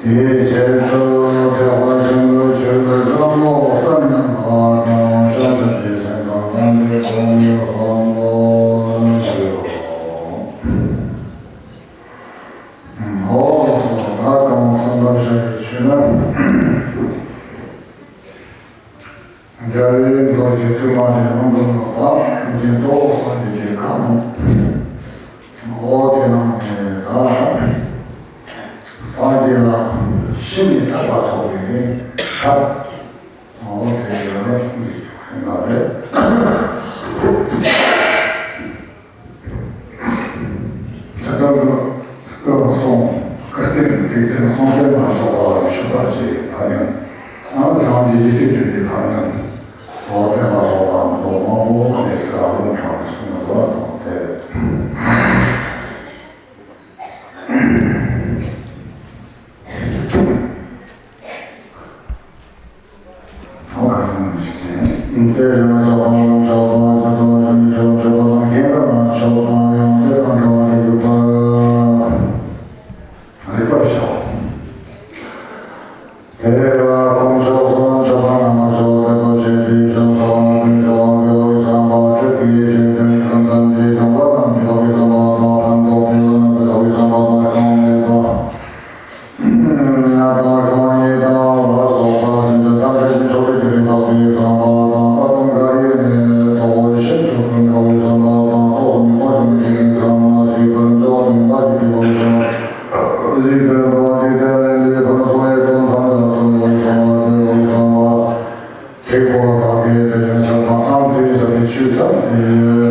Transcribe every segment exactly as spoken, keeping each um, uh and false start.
དེའི་ཕྱིར་དུ་ཐེག་པ་ཆེན་པོའི་ཆོས་ཀྱི་བསམ་བློ་གསར་རྙིང་ལ་དང་ཤ་ཚ་གི་སེམས་དང་ལྡན་པའི་སྒོ་ནས་བསམ་བློ་ཞུ། འོ་ད་གང་བསམ་པར་བྱ་བའི་ཆོས་ན། རྒྱལ་བའི་མདོ་རྒྱུད་དུ་མ་དེ་ལུང་དུ་ལོག་པ་འདི་ལྟོ་སངས་རྒྱས་ཀྱི་བཀའ་གནང་། འོ་དེ་ནང་ནས་ད་སངས་རྒྱས་ལ་ཤིན་ཏུ་དད་པ་ཐོབ་པའི་ཐབས། འོ་དེ་ཡོད་ན་འདི་ཡིན་ན་རེད། ད་ལྟ་གི་སོང་བཀའ་བསྟན་འཇིག་རྟེན་སྲོང་བཙན་མ་ཆོག་པ་ལ་ཆོས་པ་ཅིག་ཕ་ཉམས། ཨ་སངས་རྒྱས་ཡེ་ཤེས་སྒྲུབ་པའི་ཕ་ཉམས། འོ་དེ་ལ་སོགས་པ་མདོ་མང་པོ་ནས་སྲ་ལུང་དྲངས་ནས་གསུངས་པ་དང་དེ་རེད།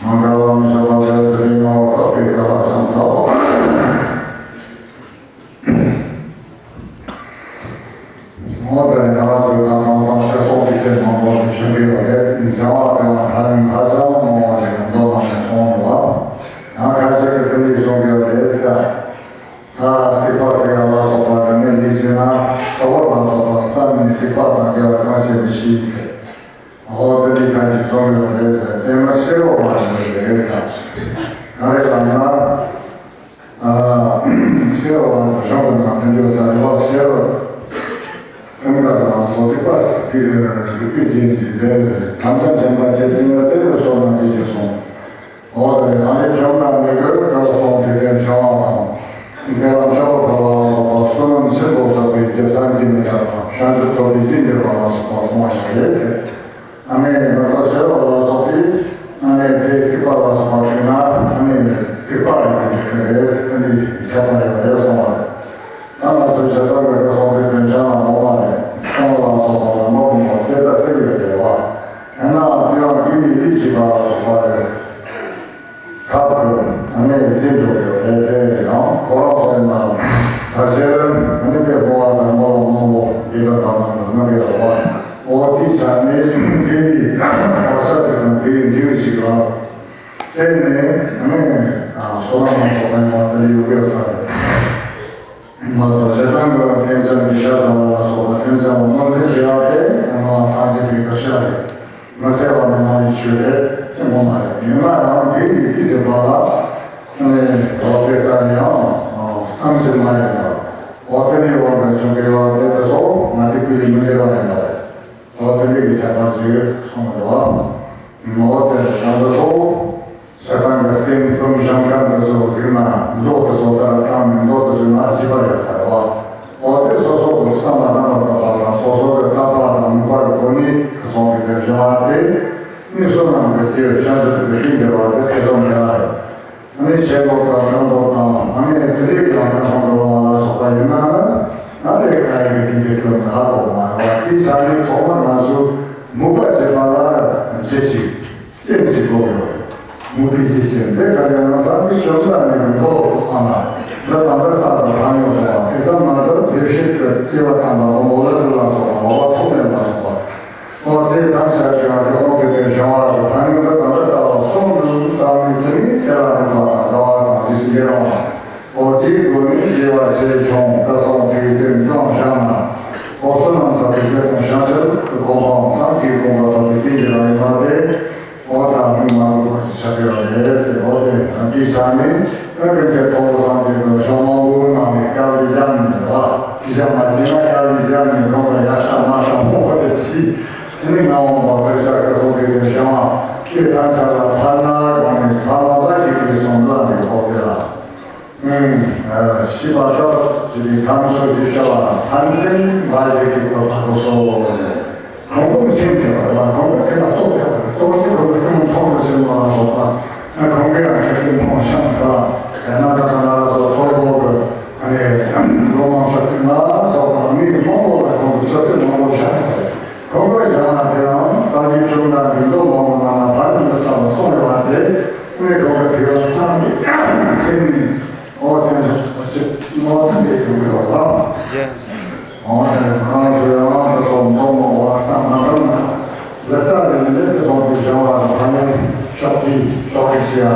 མ་འགལ་བ་མི་བྱེད་པ་དེ་ཚེ་རིང་ངོ་བོར་ཐོབ་པའི་དགའ་བ་ཙམ་དང་། ངོ་བོ་དེ་ནི་ང་རང་ཚོའི་ནང་ནང་ཚང་ཚེ་སྲོག་གི་རྐྱེན་མང་པོ་ཞིག་བྱུང་གི་ཡོད་རེད། བྱ་བ་དེའང་ཐག་རིང་ཧ་ཅང་མང་བ་ཞིག་མདོ་ནང་ནས་གསུངས་འདུག་ཨ། ཡང་ཁ་ཤས་ཀྱིས་དེ་འདྲ་གསུང་གི་ཡོད་རེད་ཟེར། ད་སྲིད་པ་ཟེར་ཡ་ལ་སོགས་པ་དེ་ནི་འདི་བྱས་ན་ཁྲོ་བོ་ལ་སོགས་པ་བསམ་ནས་སྡིག་པ་དང་དགེ་བ་གང་བྱས་མི་ཤེས་ཟེར། འོ་དེ་འདྲའི་ཁ་ཅིག་གསུང་གི་ཡོད་རེད་ཟེར། དེ་ན་ཤེས་རབ་དབང་ཡོད་རེད་ཟེར། ག་རེ་ལབ་ན། ཨ། ཤེས་རབ་དབང་གཞུང་གི་ནང་དེ་འདྲ་ཟེར་རེད་བ། ཤེས་རབ་ཀུན་དགའ་དང་སོགས་སྡིག་པ་སྡིག་པའི་རྒྱན་གྱིས་མཛེས་ཟེར། དམ་བཅའ་འཇོམས་པ་བཅས་བསྟན་ལ་དེ་ལས་བསོད་ནམས་ཅི་ཞིག་གསུངས། འོ་དེ་ཨ་ནི་བྱུང་ན་ནི་གི་བཀའ་གསུང་དེ་འདྲའི་བྱུང་བ་དང་། དེ་ལ་མཆོག་གི་བཀའ་ལ་སོགས་པ་བསོད་ནམས་ཆེན་པོ་བསགས་པའི་རྒྱུ་སངས་རྒྱས་མི་ལ་དང་བྱང་ཆུབ་ཐོབ་པའི་རྒྱུར་འགྱུར་བ་ལ་སོགས་པ་གསུངས་པ་ཞིག་རེད་ཟེར། ཨ་ནི་ང་ཚོ་ཤེས་རབ་ལ་སོགས་པས་ཨ་ནི་དེ་སྲིད་པ་ལ་སོགས་པ་བྱས་ན་ཨ་ནི་སྡིག་པ་ཡི་རྒྱུ་ཞིག་རེད་ཟེར། ཨ་ནི་ཁྱད་པར་ཡོད་རེད་གསུངས་པ་རེད། ད་ང་ཚོའི་ཞེ་སྡང་གི་བཀའ་གསུང་དེ་དོན་ཆེན་ལ་མོ་མ་རེད། གསང་བ་ལ་སོགས་པ་ལ་མོ་མོ་སེ་ད་སེ་ཡོད་རེད་བ། ཡང་ན་དེ་ཡང་དགེ་བའི་ལས་བྱེད་པ་ལ་སོགས་པ་རེད། ཐབས་ཀྱིས་ཨ་ནི་དེ་འགྲོ་གི་རེད་དེ། ཡང་ཁོ་རང་ཚོ་ཡིན་ན་ཕལ་ཆེར་ཨ་ནི་དེ་འགྲོ་བ་དང་མོ་ལ་མང་པོ་དགེ་བ་དང་ལམ་དུ་གནང་གི་ཡོད་པ། འོ་དེའི་ཆ་ནས་དགེ་བའི་བག་ཆགས་ཅིག་དང་དགེ་བའི་འབྲས་བུ་ཞིག་ལ་བརྟེན་ནས་ཨ་ནི་བསོད་ནམས་ལ་སོགས་པ་ཡོང་བ་དེ་ཡོད་ཡོད་ས་རེད། མ་གཏོགས་ཞེ་སྡང་གི་སེམས་ཅན་གྱི་ཤ་ཟ་བ་ལ་སོགས་པ་སེམས་ཅན་ལ་ནོར་འཛིན་བྱེད་ཡག་དེ་ངོ་མ་སངས་རྒྱས་པའི་གར་ཞ་རེད། མི་འཚེ་བ་ནི་ངང་ནས་ཆོས་རེད། དེ་ངོ་མ་རེད། ཡིན་ན་ཡང་དགེ་བའི་ལས་བྱེད་པ་ལ་ནི་ལོག་པའི་ལྟ་ནས་ཡང་བསམ་གྱིས་མ་ཡིན་པ། འོ་དེ་ནས་དབང་གིས་བྱུང་བའི་བ་དེ་དེ་ཚོ་ང་སྡིག་པའི་མི་འགྱུར་བ་ཡིན་པ་རེད། འོ་དེ་འདྲ་གི་ཁྱད་པར་ཅིག་གསུངས་འདུག་བ། འོ་དེ་ལ་ད་ལྟ་སོ། ཞེ་སྡང་གི་རྟེན་གསུམ་བཞེངས་མཁན་དེ་ཚོ་གཟིགས་ན་མདོ་དེ་ཚོ་རྩ་ར་དྲངས་ནས་མདོ་དེ་ཚོའི་ནང་བརྗེད་པ་རེད་ཟེར་བ། འོ་དེ་སོ་སོ་གི་བསམ་པ་རྣམ་པར་དག་པ་དང་སོ་སོ་གི་དད་པ་དང་ནུས་པ་གི་སྒོ་ནས་ཁ་སོང་གི་དེ་བཞེངས་པ་དེ་ནི་བསོད་ནམས་ཀྱི་རྒྱུ་བྱང་ཆུབ་ཀྱི་རིགས་འགྱུར་བ་དེ་ཐེ་ཚོམ་མེད་པ་རེད། ཨ་ནི་ཆེན་པོ་དང་ཆུང་པོ་དང་ཨ་ནི་དེ་རིགས་ཡང་ཁ་སོང་གི་འོང་བ་ལ་སོགས་པ་ཡིན་ན་ནི་ཨ་ནི་ཁ་ཡི་གི་དེ་འདྲའི་དོན་ནི་ཧ་གོ་མ་རེད་བ། དེའི་ཆ་ནས་ཐོག་མར་ང་ཚོས་མོས་པ་བྱེད་པ་ལ་རྒྱུ་གཅིག་རྟེན་གཅིག་དགོས་ཡོད་རེད། མོས་པའི་རྒྱུ་གཅིག་འདི་ག་རེ་ཡང་ན་བསམ་པའི་བཅོམ་ལྡན་འདས་ཀྱི་མདོ་ཨ་ན་འདི་དང་པོར་ལྟ་བུ་ཐ་སྙད་དང་དེ་ཙམ་མ་ཟད་དེ་བཞིན་དུ་སྐྱེ་བ་དམ་པ་མགོན་པོ་ཀླུ་སྒྲུབ་ལ་སོགས་པ་འོ་ཐོགས་མེད་ལ་སོགས་པ། འོ་དེ་ཐམས་ཅད་ཀྱང་དེ་ཀུན་གྱི་དེ་བྱུང་བ་རུ་ཐ་སྙད་འདི་དང་འདི་ལྟ་བུ་གསུངས་འདུག་བསམ་ནས་དེ་ནི་དེ་ལ་རིག་པ་དང་དགའ་བ་དང་རྗེས་སུ་ཡི་རང་བ། འོ་དེའི་སྒོ་ནས་དགེ་བ་ཆེ་ཆུང་བཀའ་གསུང་ཐུགས་བསྟན་སྐྱོང་བཞག་ན། འོ་བསོད་ནམས་བསགས་པའི་རྒྱུ་དང་བྱང་ཆུབ་ཀྱི་གོ་འཕང་བསམ་གྱིས་མི་ཁོམ་པ་ཐོབ་པའི་རྟེན་གྱི་རང་ཡིན་པ་དེ། འོ་ད་སྨིན་མ་དགོས་པ་ཞིག་ཆགས་ཡོད་རེད་ཟེར། འོ་དེ་ང་འདིའི་ཆ་ནས་ད་ཀུན་མཁྱེན་ཁྲོ་བོ་སངས་རྒྱས་ཀྱི་གཞུང་མང་པོའི་ནང་ནས་དཀའ་བའི་རྒྱ་མི་ཉེ་བ་ཕི་བྱ་མ་བྱས་ན་དཀའ་བའི་རྒྱ་མི་ཉེ་རུང་བ་ཡག་ཤ་མ་ཤ་མོ་ཧོ་དེ་ཚིག་དེ་ནི་ང་འོང་བ་བེར་ཤ་ཀ་སོགས་ཀྱི་དེ་བྱུང་བ་དེ་ཐམས་ཅད་ལ་ཕར་ན་རང་ནས་ཕར་ལ་བ་ཞིག་གིས་སོང་ལ་ནས་ཧོ་དེ་ལ། ཨུམ། ཤེས་པ་ལྟར་བྱེད་པའི་ཁམས་ཕྱོགས་ཀྱི་བྱ་བ་ཕན་སེམས་འབའ་ཞིག་གི་བཀོད་པ་དགོས་སོ། ཁོང་ཁྲོ་མི་ཤེས་ཏེ་བ་ཁོང་ཁྲོ་ཁྱེད་ལ་རྟོགས་ཏེ་བ་རྟོགས་ཏེ་ཁོང་ཁྲོ་ཁྱེད་མོ་མཐོང་རུ་ཕྱིན་པ་ལ་སོགས་པ། ཁོང་ཁྲོ་ཡང་ཁྱེད་ཀྱི་མཐོང་བྱང་དག་དེ་ན་ད་ལྟ་ང་ལ་སོགས་ཐོར་བུ་གི་ཨ་ནི་ལོ་མང་ཤོས་ཏེ་ན་སོགས་པ་མི་མང་པོ་ལ་ཁོང་ཁྲོ་ཆོས་ཏེ་མང་པོ་བྱ་ཡོད་རེད། ཁོང་ཁྲོ་བྱང་ན་དེའང་ད་ཡིག་ཆུང་ན་འདི་མདོ་མང་པོ་ན་ན་ཕ་རི་མི་ལྟ་བུ་གསུངས་ཡོད་པ་དེ་ནི་ཁོང་ཁྲོ་དེ་བ་ཐང་ནི་ཁྱེད་ནི། འོ་དེ་འདྲ་ཅིག་ནོར་དེ་འདྲ་ཡོང་གི་རེད་བ། འོ་དེ་ང་རང་ཚོ་ཡང་དེ་ཚོ་མདོ་མོ་བ་ལྟ་མ་བཏང་ན་ལེ་ལྟ་ལེ་ལེ་དེ་ཚོ་དེ་བྱ་བ་རུ་ཕ་ནས་ཤོག་དེ་ཤོག་རིགས་ཤིག་ཡ་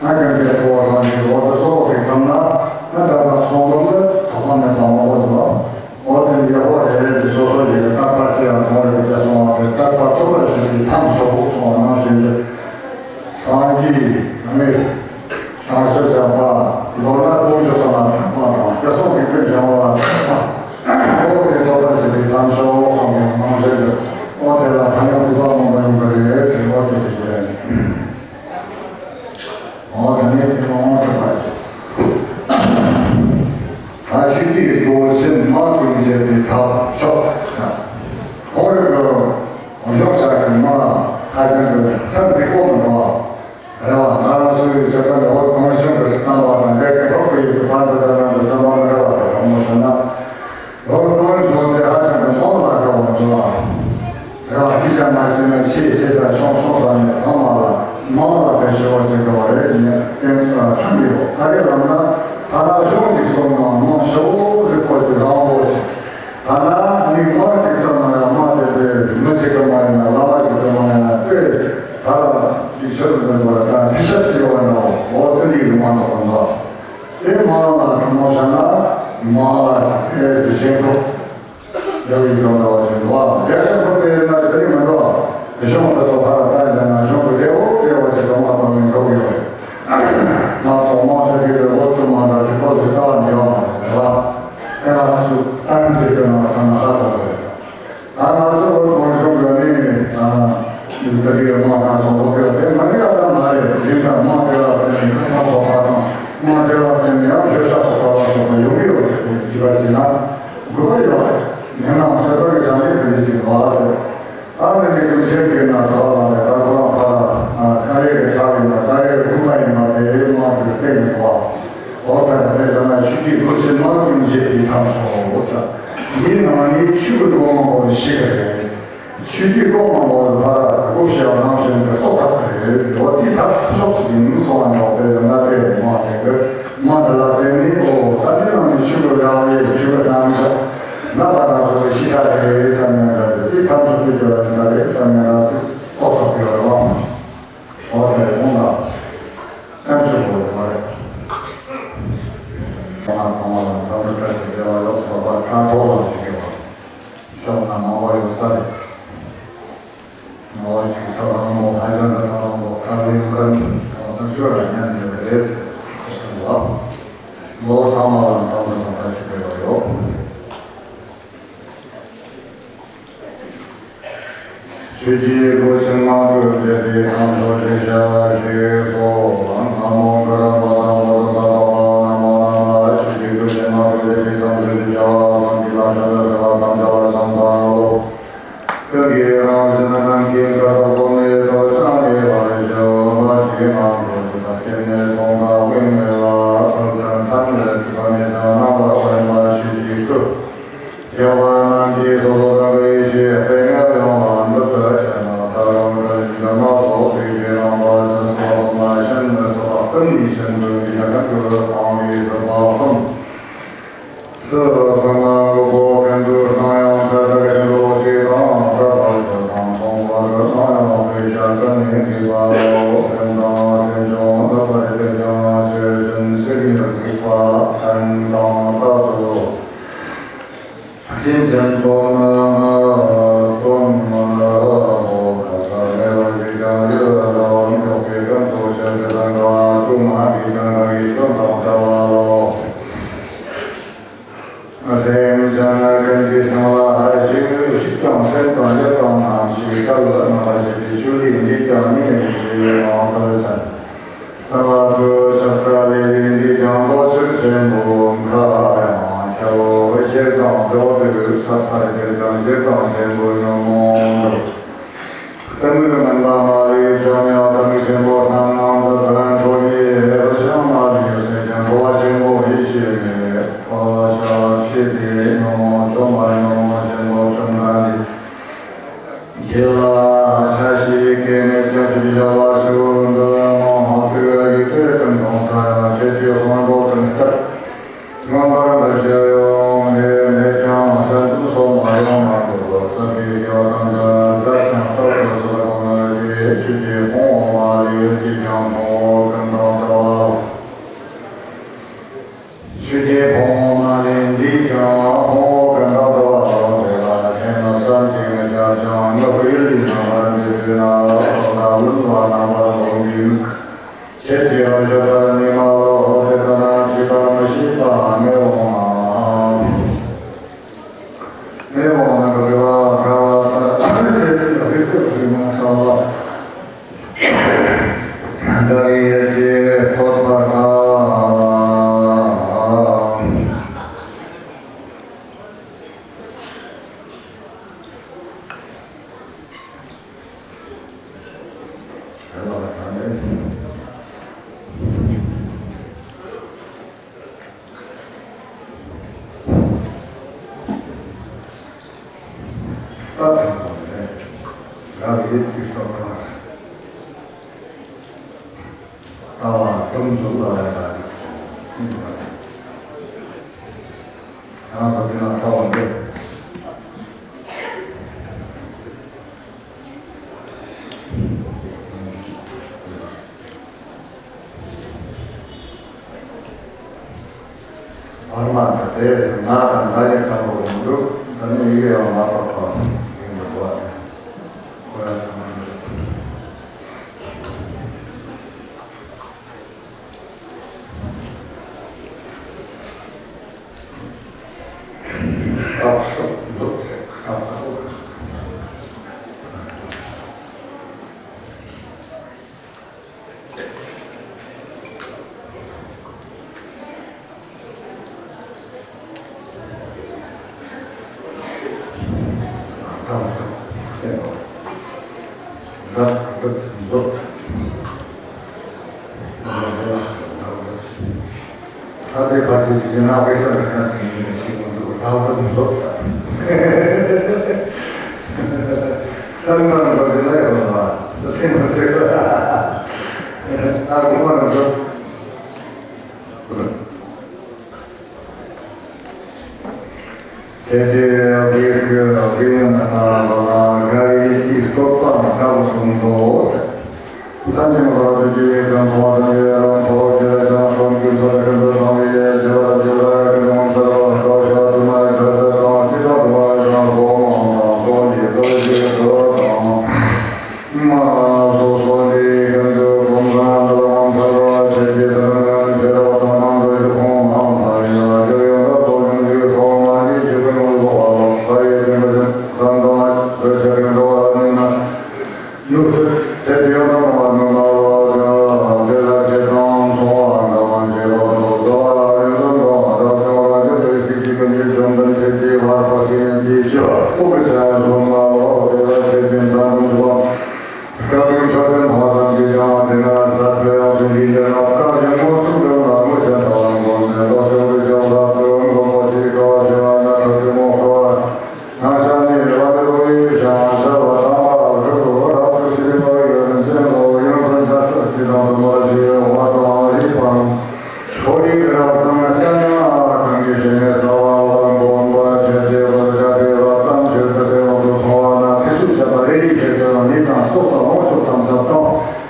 ང་གན་གའི་ཐོ་བ་སང་གི་འོ་དེ་ཚོ་ལོ་ཞིག་ཐམ་ན་ང་ད་ལྟ་ཚོང་ལམ་ལ་དོགས་པ་མེད་པ་མང་པོ་འདུག་འོ་དེ་ཡག་པོ་རེད་དེ་སོ་སོ་ཞིག་གི་རྟག་པར་སྐྱེ་བ་མཐོང་རེད་དེ་སོང་བ་དེ་རྟག་པར་ཐོབ་པར་བྱེད་པའི་ཐབས་སོགས་སོང་བ་ནང་བཞིན་དུ། སངས་རྒྱས་ཨ་ནི་བྱང་ཆུབ་སེམས་དཔའ་མདོར་ན་དཀོན་མཆོག་གསུམ་ལ་དད་པ་དང་སྐལ་བཟང་གི་ཀུན་བྱང་བ་ལ་དད་པ། འོ་དེ་ཐོབ་པར་བྱེད་པའི་ཐབས་མཆོག་གསུངས་པའི་ནང་བཞིན་དུ་འོ་དེ་ལ་ཐ་སྙད་དུ་བ་མང་པོ་ཡོང་གི་རེད་ཟེར་བ་དེ་ཅི་བྱས། འོ་དེ་ནས་དེ་ལོངས་སྤྱོད་པ་རེད། ད་ཤི་དེའི་གཙོ་བོ་ཆེན་མ་ཀུན་བྱེད་པའི་ཐབས་མཆོག་ཁོང་རང་གི་གཞུང་ཞབས་ཀྱི་མ་ཧ་ཅང་གི་སེམས་བདེ་པོ་མི་འདུག་རེད་བ། ང་རང་ཚོའི་ཆ་ཚང་གི་འོ་གང་བྱུང་གི་བསམ་པ་དང་འགལ་གྱི་འཕགས་པའི་གི་ཕན་ཚུན་དང་ནང་གི་བསམ་པ་འདྲ་བ་དང་གང་མོ་བྱུང་ན། འོ་གང་བྱུང་དེ་ཧ་ཅང་གི་མང་ལ་དགའ་བ་འདུག་ཨ། རེད་བ། ཤི་ཆ་མ་ཤི་ན་ཆེ་ཆེ་ས་ཆུང་ཆུང་ས་ནས་ཚང་མ་ལ་མང་ལ་དགའ་ ཞེས་པ་ཅིག་འདུག་པ་རེད། ངས་སེམས་ཨ་ཐང་གི་ཡོད། ག་རེ་ལབ་ན། ཐ་ན་གཞུང་ཅིག་སོང་ན་མ་ཞོ་རི་པོ་ཅིག་རང་པོ་ཅིག་ཐ་ན་ཨ་ནི་མ་ཅིག་ཐོན་ན་ཡང་མ་དེ་དེ་མི་ཅིག་གི་མ་ཡིན་ན་བླ་མ་ཅིག་གི་མ་ཡིན་ན་དཔེ་ད་ཅིག་ཤོད་དུ་འདོན་པ་ད་ཐི་ཤ་ཞིག་ཡོད་པ་འདྲ་བོ་དེ་འདྲའི་མ་འདུག་པ་འདུག་དེ་མ་ལ་གྲུ་མོ་བཞག་ན་མ་ལ་ཅིག་དེ་དེ་བཞིན་དུ། ཡབ་ཡིན་ཀྱང་འདྲ་བ་ཞིག་འདུག་བ། རྒྱལ་སྲས་ཐོབ་པའི་ན་དེ་རིང་མི་འདུག་གཞུང་དེ་ཚོ་ཕར་ལ་བལྟས་ན་གཞུང་གི་ལེའུ་ལེའུ་ཞིག་གང་མ་གཏོང་མི་འགྲོ་གི་ཡོད་རེད། ང་ཚོ་མ་དེ་གི་ལེའུ་ཚོ་མ་འདྲ་གི་ཁོ་ཚོའི་རྩ་བ་ནས་ཡོད་མ་རེད་བ། དེ་ང་ཚོ་ཨ་ནི་དེ་གི་ནང་ལ་ཐ་ན་ཧ་གོ་རེད། ད་ང་ཚོ་གོང་གཞུང་གི་ནི་ད་གི་མ་ང་ཚོ་ལོ་གི་དེ་མ་རིག་ཨ་ད་མ་རེད། འཛིན་དང་མ་དེ་ལ་བརྟེན་ནས་ཁ་ཁ་ཁོག་ཁ་དང་མ་དེ་ལ་བརྟེན་ནས་ཡང་ཤོད་ཤ་ཁོག་ཁ་ལ་སོགས་པ་ཡོང་གི་ཡོད་རེད། དེ་བྱས་པ་ཡིན་ན། དགོས་པ་ཡོད་རེད། ཡིན་ནའང་ཁྱད་པར་གྱི་བྱ་ལས་དེ་འདྲ་ཞིག་འདུག་ཨ་ཟེར། ཨ་ནི་ནི་ཀུན་མཁྱེན་གྱིས་ན་ད་བ་ལ་ནས་ད་ཁོ་རང་ཕ་ཨ་ཨ་རེ་གི་ཐག་ཡིན་པ་ད་རེ་དགོན་པ་ཡིན་པ་དེ་མ་ཟེར་བསྟན་ནས་འདུག་ཨ། འོ་ད་དེ་ལ་ན་ཆོས་ཀྱི་སྒོ་ཕྱེ་མ་ཀུན་མཁྱེན་གྱི་ཐམ་ཆོག་འོ་ད། འདིའི་ནང་ནས་ཆོས་ཀྱི་སྒོ་མང་པོ་ཞིག་རེད། ཆོས་ཀྱི་སྒོ་མང་པོ་ལ་སྒོ་ཕྱེ་བ་ནང་བཞིན་དུ་རྟོགས་ཐབས་རེད། འོ་དེ་ཐབས་ཤོག་ཅིག་ཡིན་སོང་བ་འདྲ་བས་ན་དེ་མ་དེ་གི་མ་དེ་ལ་བརྟེན་ནས་འོ་ད་འདི་ནང་ནས་ཆོས་ཀྱི་རང་རེད། ཆོས་ཀྱི་རྣམ་གཞག་ན་པ་རང་ཚོ་གི་ཤེས་བྱ་རེད་བསམ་ཡང་འདྲ་དེ་ཐབས་ཤོག་ཅིག་གི་ལ་ཡིན་ས་རེད་བསམ་ཡང་འདྲ་དེ་རྟོགས་ཐབས་ཡོད་རེད་བ། འོ་དེ་ཡོང་ད་བཙན་བྱོལ་བོད་མ་རེད། ཁོང་ལ་ཁོང་ལ་འཛམ་བུ་གལ་ཏེ་བདེ་བ་ཡོད་ཚོགས་པ་ཕྲག་དོག་ལ་ཞིག་ཡོད་པ། ཤོག་ན་མང་བ་ཡོད་ས་རེད། ངོ་ཅིག་ཐབས་རང་མོ་ཧའི་ལན་ད་ཐབས་རང་མོ་ཁ་ལིང་ཁན་ཁོང་ཚོ་ཤོད་ལ་ཉན་ནས་རེད་ཟེར་ལ། ལོ་ཚང་མ་ལ་འཛམ་བུ་ནང་ཁ་ཞིག་ཡོད་ཡོད། ཆོས་ཀྱི་སྒོ་ཕྱེ་མ་ཀུན་མཁྱེན་གྱི་ཐམ་ཆོག་ཞེས་བྱ་ཞིག་གསོལ། ན་མོ་གུ་རུ་པདྨ་དྷཱ་ར་ཏ་ན་མོ་ན་མ། ཆོས་ཀྱི་སྒོ་ཕྱེ་མ་ཀུན་མཁྱེན་གྱི་ཐམ་ཆོག་ཞེས་བྱ་བ་སངས་རྒྱས་ལ་ཕྱག་འཚལ་བ་ཐམས་ཅད་ལ་ཕྱག་འཚལ་ལོ། ཀུན་གྱི་རང་བཞིན་རྣམ་མཁྱེན་གར་དག་ཐོབ་ནས་ཐོབ་ཅིང་ངེས་པར་འབྱུང་བ་ཇི་མ་ཐོབ་ཇི་ལྟར་སྐྱེས་ནས་སྟོང་དང་དབེན་མེད་ལ་ཐོབ་ཅིང་མཚན་ལས་གྲུབ་པ་མེད་ཅིང་རྣམ་པར་དབེན་པ་ཆོས་ཀྱི་སྐུ། རྒྱལ་བ་རྣམས་ཀྱིས་སོ་སོ་རང་གི་ཡེ་ཤེས་དཔལ་མངོན་ཡོང་བ་འདི་ལྟར་སྤྱད་ན་ད་རུང་བཀྲ་ཤིས་འདི་མ་ཐོབ་ཐུགས་ཀྱི་རྣམ་པར་ཕྱིན་སོགས་མ་ཤེས་ནི་སོགས་པ་གསུམ་གྱི་ཤིན་ཏུ་འདི་ཀྱང་ཀུན་ཏུ་སྤང་བའི་སྲིད་པ་གསུམ། སྲིད་པ་གསུམ་ལ་འགོད་པོ་ཀུན་ཏུ་སྣང་ཡང་ཁྱབ་བདག་ཆེན་པོ་གཅིག་དང་ས་ཐག་ཆོད་དང་མཐོང་བར་སྣང་ཡང་ལྟོས་བཅས་བཀྲ་ནི་ངེས་པ་ལོ། སེམས་དང་སེམས་བྱུང་ཐོབ་པར་གྱུར་ཀྱང་ཆོས་ཅན། ཕྱིར་མི་ལྡོག་པ་སེམས་དང་རྟག་ཏུ་སེམས་ཅན་སྟོང་ན་སྟོང་ན་ལ་འོ་ཁ་ཁ་མེད་པར་གྱུར་ཀྱང་ཡུལ་ལ་འདྲ་བར་མི་འཇོག་པའི་ཀུན་རྫོབ་ཆོས་ཅན་དང་འདྲ་བ་དུ་མ་གི་ཀྱང་དག་གི་སྐྱོན་དང་བྲལ་བ་ལོ། སེམས་ཅན་ཀུན་གྱི་སེམས་ལ་ཧ་ཞིག་ཞིག་ཀྱང་སེམས་དང་ཡུལ་དང་རྣམ་ཤེས་ག་ལ་སྣང་བ་ཞིག་གི་ཆོས་ལས་འདི་ཀྱང་ཉིད་མེད་ཅེས་ངོ་མཚར་ཅན། ལྟ་བ་དུ་ཞབས་ཀྱི་ལས་རིགས་འདི་ཀྱང་ལོ་ཕྱུགས་ཆེན་པོ་མཁའ་ཡང་ཁྱབ། སྤྱིར་བཏང་འགྲོ་དུས་ས་མཐར་གྱུར་ཀྱང་སྤྱིར་བཏང་ཆེན་པོ་ཉོན་མོངས་འདུ། གཏི་མུག་མུན་པ་མ་ལུས་བཅོམ་ཡང་གཏི་མུག་ཆེན་པོ་རྣམ་སྣང་མཛད་པར་འཕྲོ་བའི་ཧེ་བ་ཞིང་མ་ལུས་སེམས་ཅན་འགྲོ་བ་ཆེན་པོ་ཡེ་ཤེས་མེད་པ་ཤ་ཆེ་སྟེ་ཉོན་མོངས་བཅོམ་པ་ཉོན་མོངས་ཆེན་པོ་བཅོམ་ལྡན་འདས། རྒྱལ་བ་ཆ་ཤས་སྐྱེས་ནས་ཀྱང་ཆོས་ཀྱི་བྱ་བ་ཞུ་འདི་མང་ཚིག་ཡིག་ཐོས་ཀུན་དང་ཕྲ་ཡང་ཁྱེད་ཀྱི་དབང་པོ་ཀུན་ལྟར། མངོན་པར་འདུ་བྱེད་ཡོང་བའི་མེད་ཀྱང་ཤར་ཚུལ་སོགས་མ་ཡོང་མ་འགྲོ་བར་བསམ་པའི་དགེ་བ་ཐམས་ཅད་ཟད་ཀྱང་རྟག་ཏུ་སོ་སོར་གོམས་ནས་ཀྱི་ཆོས་ཀྱི་ཕུང་པོ་མ་ལུས་འདི་ཀྱང་ཕུང་པོ་ཀུན་དང་བྲལ་བ། ཆོས་ཀྱི་ཕུང་པོ་མ་ལུས་འདི་ཀྱང་ཕུང་པོ་ཀུན་དང་བྲལ་བ་ལ་དེ་ལ་ཁྱེད་རྣམས་བསམ་གྱིས་མི་ཁྱབ་ཅིང་མི་ཕོད་ཡུལ་ལས་རྣམ་པར་འདས་པས་ན་ལྟ་བ་ལ་རྣམ་པར་རྟོག་པའི་མིག་ཁྱེད་ཀྱིས་རང་རྒྱུད་པར་ནི་མ་ལོ། དེ་ལྟ་ན་ཆོས་པ་མི་ཤེས་པ་མེད་འོང་ན། མེད་འོང་ན་ག་དེ་ལ་ག་ལ་ལྟར་ཁྱེད་ཀྱིས་རིག་པའི་རིག་མ་ལྟ་བ་འདྲ་བའི་ཡེ་ཤེས་ཐོབ་པར་དཀའ། ལྟ་བ་ཙམ་འཛུགས་པ་ལས་ཀ་ཅིག་ཁྱེད་རང་ཚོ་འདི་ན་ལྟ་བ་འདི། བར་མ་དང་དེ་ང་དང་ང་ཡི་ཚང་པོ་མི་འདུག་ད་ནི་ཡི་གེ་ཡང་མ་གཏོགས་པ་ཡིན་པ་གོ་བ་དེ་ཁོ་རང་ཚང་མ་འདུག་ད་ལྟའི་བར་དུ་ཡིན་ན་དཔེ་ཆ་འདྲ་མཁན་དེ་ཡིན་ཞིག་མི་འདུག་ད་ལྟ་མི་འདུག་ས་མ་འགྲོ་རྒྱུ་ན་ཡོད་མ་ད་སེམས་མ་ཟེར་ད་རུང་མ་འགྲོ། དེ་དེ་དགེ་དགེ་དགེ་བའི་སྟོབས་དང་དཀའ་བ་གསུམ་དུ། སངས་རྒྱས་འཁོར་དུ་སྐྱེ་བའི་གང་ཐོག་དང་ཡེ་རང་ཕྲོ་ཁྱེར་ཀྱང་སོན་གྱི་ཚོད་ཀུན་ཏུ་བཏང་བའི་ཡེ་ཇི་ལ་ཇི་ལ་ཀུན་ལོང་ཚར་བ་ལྟོ་ཤ་དུ་མ་ཁྱར་ཚ་དང་ཅི་ལ་དུ་བ་ཡང་སོ་མང་དང་སོ་ཡི་ལྟོ་ཞིག་ཚོ་དང་མ་སོ་སོ་ནི་ཀུན་ཏུ་གོམས་སང་དུ་ལ་མང་ཚར་བ་ཆེ་ཆེ་དང་ཡང་ཆེ་ར་བ་དང་མང་དུ་ཞུ་ཁོང་མང་ལ་ཡ་ཇི་ཡང་དག་ཏུ་ཡོང་གི་སོ་མ་ནི་ཞུ་ཀུན་ལོང་ཚོ་བ་ལ་ས་ཡི་ཀུན་ཏུ་ཞུ་ཁོང་དང་ཆེ་ཆེ་ཀུན་ཏུ་བ་ལ་ནི་ན། ཡུལ་དེ་དེ་ཡང་དང་བ་ནུ་མ་ལ་དེ་ལ་ཆེ་དང་མཚོ་བ་འདྲ་བ་འདྲེ་ལ་དོ་དོ་བ་ལ་རེ་དོ་དོ་བ་རབ་ཅོ་བ་དེ་དེ་ཤི་ཅི་ཀུན་གྱི་བཅོམ་ལྡན་ཁྱེད་ཀྱི་ལྷར་པ་ཤི་ནས་འདི་ཤི་བ་ཀུ་ཀུ་ཆ་ཡང་སོང་མ་ལ་དེ་ལ་ཆེ་དེ་མཚན་དང་འཇུ་བ་བཀའ་དྲིན་མཆོད་དོན་ཕ་དང་གི་ཡང་དེ་ན་ཟབ་པའི་ཡང་དྲིན་གྱི་ལྡན་ན་བཀའ་ཡང་མོ་ཚུགས་འགྲོ་ལ་མོ་ཆེན་ཐ་ལ་མགོན་ནས་ལོ་ཅོག་གི་ལྗང་ལ་དོན་མགོན་པོ་ཞིག་ག་བ་ཞི་བ་ན་ཚོགས་ཀྱི་མོ་ཁ་བ། ང་ཞ་ནི་རབ་རི་བོ་ཡི་ཞང་ཞ་བ་དང་བ་རུ་རུ་རབ་ཏུ་ཤི་རི་བ་ཡོད་མཚན་ལོ་ཡང་ཁོན་ཆ་ས་སྐྱི་དང་དུ་མར་ཞི་བ་དང་རི་པང་ཁོ་རི་རབ་དང་ཤ་ཡང་གང་གི་ཞེ་ནས་ས་བ་བ་མགོན་པ་ཆེ་དེ་བར་བྱ་དེ་བ་ཙམ་ཆེ་ས་དེ་འོག་ཏུ་མཐོང་བ་ན་ཚིག་ཏུ་བཅད་པ་རེ་རེ་ཆེ་ཆེ་ལ་ནི་དང་སྲོག་དང་ལོངས་སྤྱོད་ཐམས་ཅད་དང་།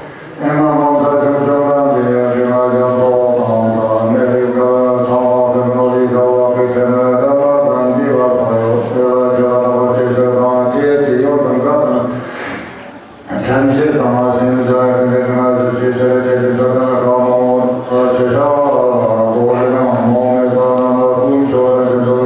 ཨེ་མ་མང་ཚ་ཆུང་ཆུང་ལ་འདི་ཡང་འདི་མ་ཡང་ཏོ་དང་དང་མེ་རི་ཀ་ཚང་བ་ཟེར་ནོ་རི་ཀ་བ་ཀི་ཆེ་མེ་ད་མ་དང་འདི་བ་ཕ་ཡོ་ཏེ་ལ་ཇ་ད་བ་ཅེ་ཤ་དང་ཅེ་ཏི་ཡོ་དང་ག་དང་ཐམས་ཅད་དང་བ་སེམས་ཤ་ཀི་ཀི་ཀི་མ་ཟུ་ཅེ་ཤ་ཅེ་ཏི་ཤ་ཀ་ན་ཀ་མོ་ཆེ་ཤ་ཏོ་རི་ཀ་མོ་མེ་ད་ན་ན་ཀུན་ཆོ་ར་ཅེ་ཏོ།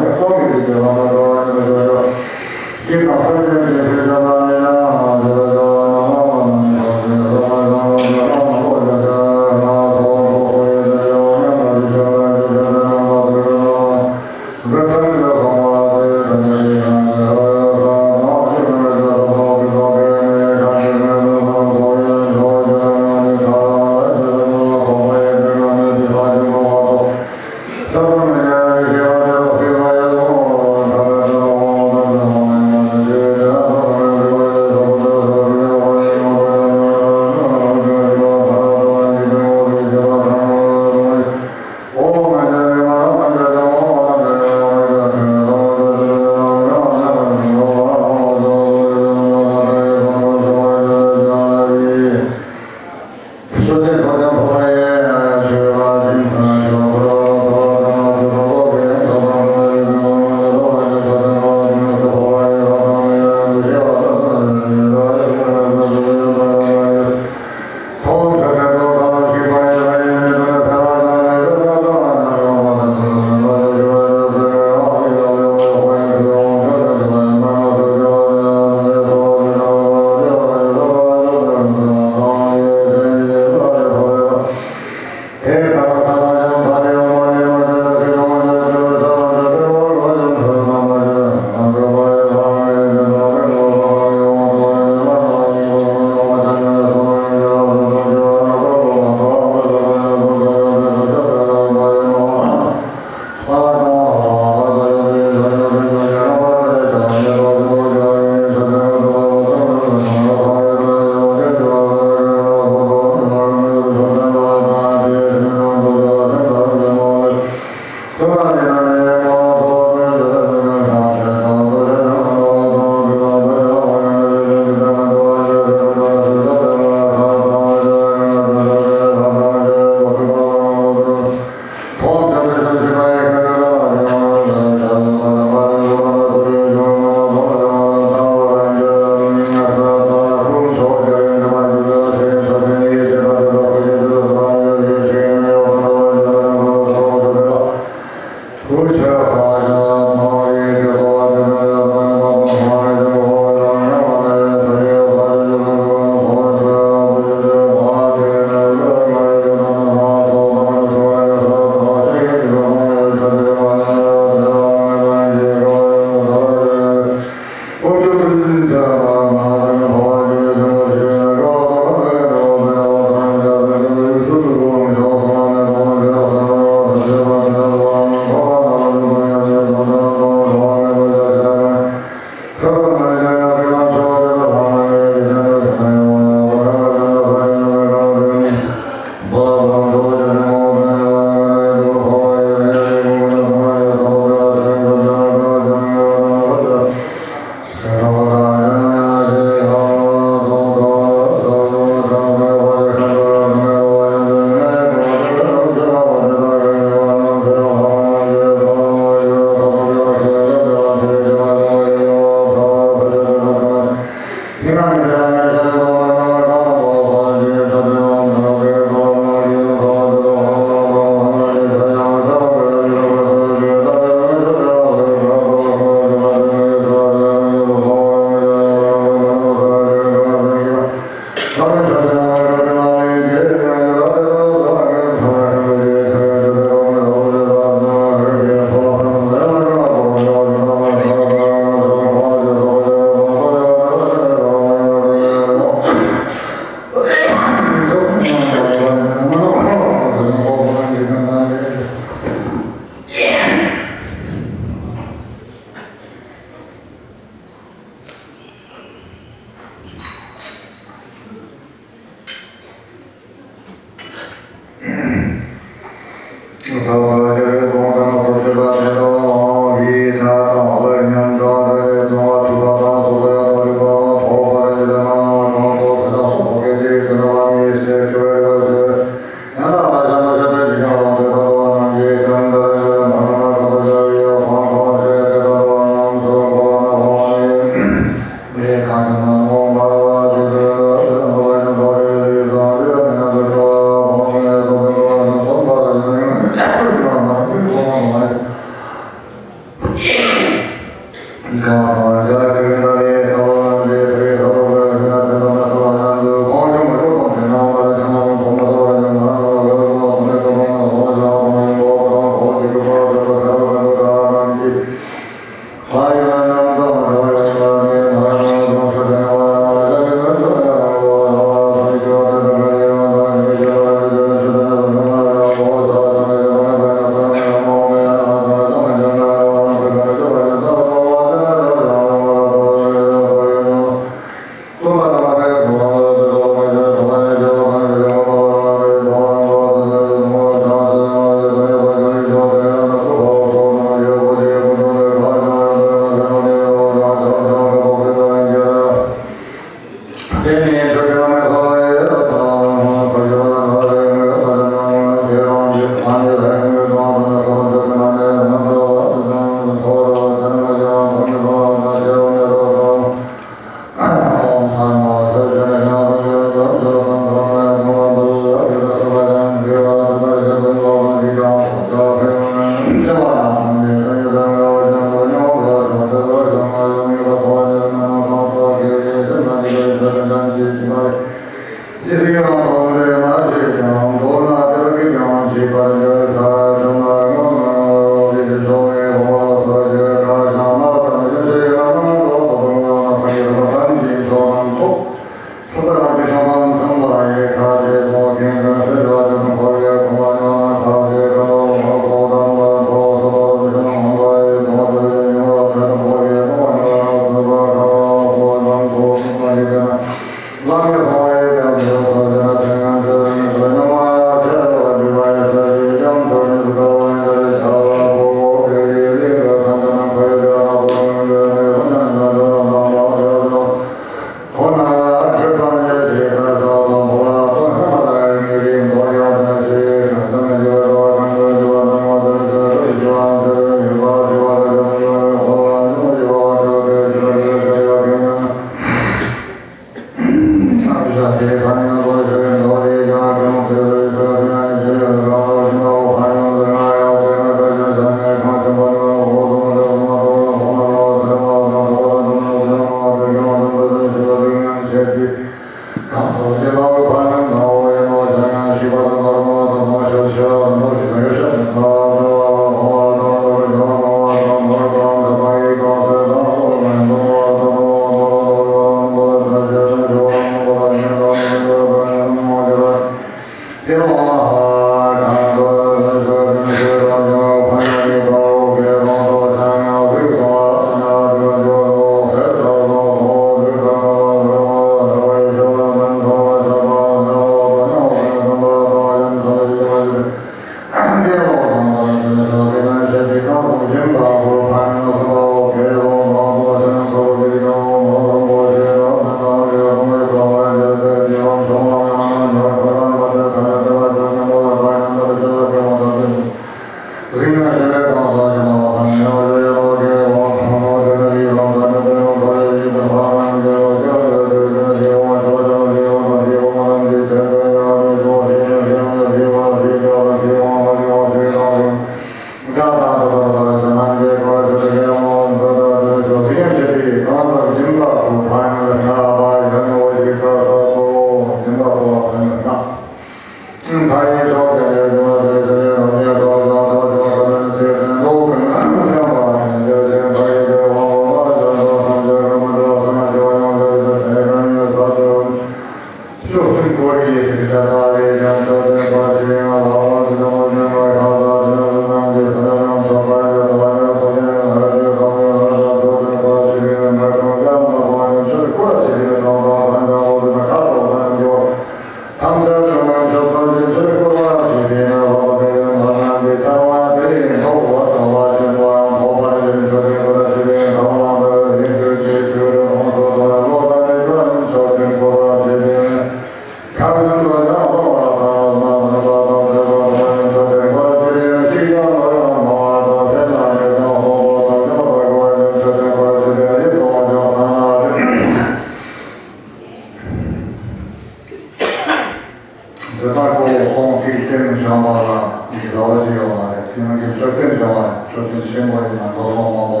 འདི་ལྟར་ཁོ་བོ་ཁོང་ཐིག་རྟེན་བཞེངས་པ་ལ་ཡི་ལ་བ་ཞིག་ཡོད་མ་རེད། དེ་ནང་གི་མཆོད་རྟེན་བཞེངས་པ་མཆོད་རྟེན་ཆེན་པོ་ཡིན་ན་འགྲོ་སོང་མང་པོ་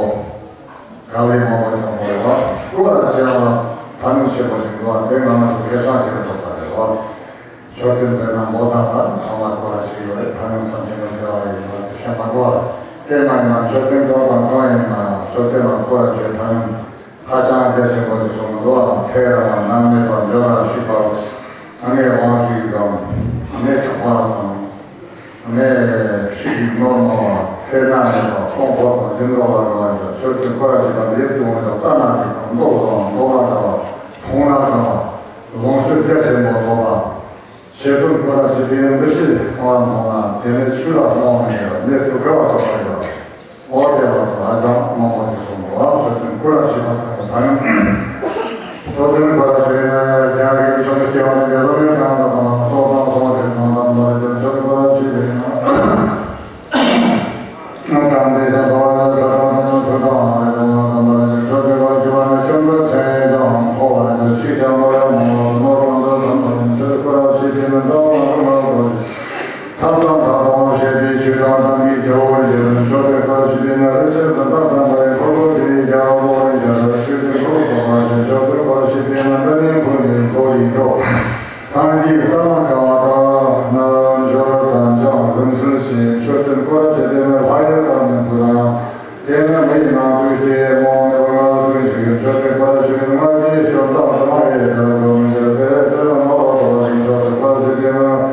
དགའ་བའི་མང་པོ་ཡོང་བ་རེད་བ། སྐོར་ར་བྱས་ལ་ཕ་ནུ་ཆེན་པོ་ཞིག་འདུག་བ། དེ་ང་ང་ཚོ་ཁེ་བཟང་ཆེ་འགྲོ་ས་རེད་བ། མཆོད་རྟེན་དེ་ན་མོ་དང་ལ་ཚང་མ་སྐོར་ར་ཞིག་ཡོད་རེད། ཕ་ནུ་ཚང་ཆེན་པོ་མཇལ་བ་ཡིན་ན་དེ་ཤེས་མ་དགོས་བ། དེ་མ་ཡིན་ན་མཆོད་རྟེན་གང་དང་གང་ཡིན་ན་མཆོད་རྟེན་ལ་སྐོར་ར་བྱས་ཕ་ནུ། ཧ་ཅང་རྒྱ་ཆེན་པོ་ཞིག་གསུངས་འདུག་ཨ། ཚེ་རབས་ལ་མནར་མེད་པར་འབྱོར་བར་བྱེད་པ། ཨ་ནི་དབང་ཕྱུག་དང་། ཨ་ནི་གྲགས་པ་དང་། ཨ་ནི་ཕྱི་ཡི་ནོར་མང་བ། ཚེ་མནར་མེད་པ། ཕུང་པོ་དང་འདི་འགྲོ་བ་འགྲོ་བ་འདྲ་མཆོད་རྟེན་སྐོར་ར་བྱེད་པ་ལ་ཡིད་དུ་འོང་བའི་ལྟ་ན་སྡུག་པ། མདོག་བཟང་བ། མདོག་ལ་དགའ་བ། མཐོང་ན་དགའ་བ། ལོངས་སྤྱོད་རྒྱ་ཆེན་པོ་ཐོབ་པ། ཆོས་སྐུ་སྐོར་ར་བྱེད་པའི་འདུ་ཤེས་སྤངས་པ་མཐོང་ན་དེ་ནི་ཆོས་ལ་སྤོང་བ་མིན་པར་གནས་སུ་དགའ་བ་ཐོབ་པ་ཡིན་ལ། འོ་དེ་ལ་ཧ་ཅང་མང་པོ་ཞིག་གསུངས་འདུག་ཨ། མཆོད་རྟེན་སྐོར་ར་བྱེད་པ་ཟེར་བ་ད་ཡང་། མཆོད་རྟེན་སྐོར་ར་བྱེད་ན་རྒྱལ་བའི་ཆོས་སྐྱེ་བ་ནི་འདི་རུ་མེད་ཀྱང་ད་ལྟ་མ་སོགས་དང་སོགས་ཀྱི་དང་དམ་པར་བརྟེན་མཆོད་སྐོར་ར་བྱེད་པས་ན། དང་དེ་བཞིན་གསོལ་བ་ལ་ཕྱག་འཚལ་ལོ། ཕུལ་དང་ལ་རེ་དང་དམ་པར་བརྟེན་མཆོད་པའི་བར་གྱི་བར་ནས་ཆོས་འཁོར་ཆེན་ཡོངས་ཀྱང་འཕོ་བ་ཡི་ཕྱིར་ཆགས་པ་ཡང་མང་བ་ནོར་གང་དུ་དམ་པར་བརྟེན་མཆོད་སྐོར་ར་བྱེད་པས་ན་ད་མ་རུང་བ་དོ། ཐབས་དང་ཐབས་དབང་བཤད་པའི་ཆོས་དང་དམ་པའི་རྒྱལ་པོ་འདིར་མཆོད་པའི་སྐོར་ཞིག་པའི་ནང་རི་ཆེན་དུ་བདག་དམ་པའི་འཁོར་ལོ་དེའི་རྒྱལ་པོ་འདིར་ཆོས་ཀྱི་འཁོར་ལོ་ཐོག་མ་ཞིག་མཆོད་པའི་སྐོར་ཞིག་པའི་ནང་འདི་ནས་འཁོར་ནས་འགྲོ་ཡི་འགྲོ། སངས་རྒྱས་ལྟ་ན་དགའ་བ་དང་ན་འབྱོར་དང་ཅང་རིམ་གསུམ་ཞིག་མཆོད་རྟེན་སྐོར་ཞིག་པའི་ནང་ལྷ་ཡི་དང་ནི་བུ་དང་། དེ་ནས་མི་ཡི་ནང་དུ་སྐྱེ་མོ་ནི་བུ་ང་ཀུན་ཞིག་མཆོད་པའི་སྐོར་ཞིག་པའི་ནང་ལྷ་ཡི་སྐྱོབ་དང་ཕྲ་མ་ཡི་དལ་འཛོམས་ཀྱི་དེ་དེ་ལ་ནོར་བ་དོ་ཞིག་མཆོད་པའི་སྐོར་ཞིག་པའི་ནང་།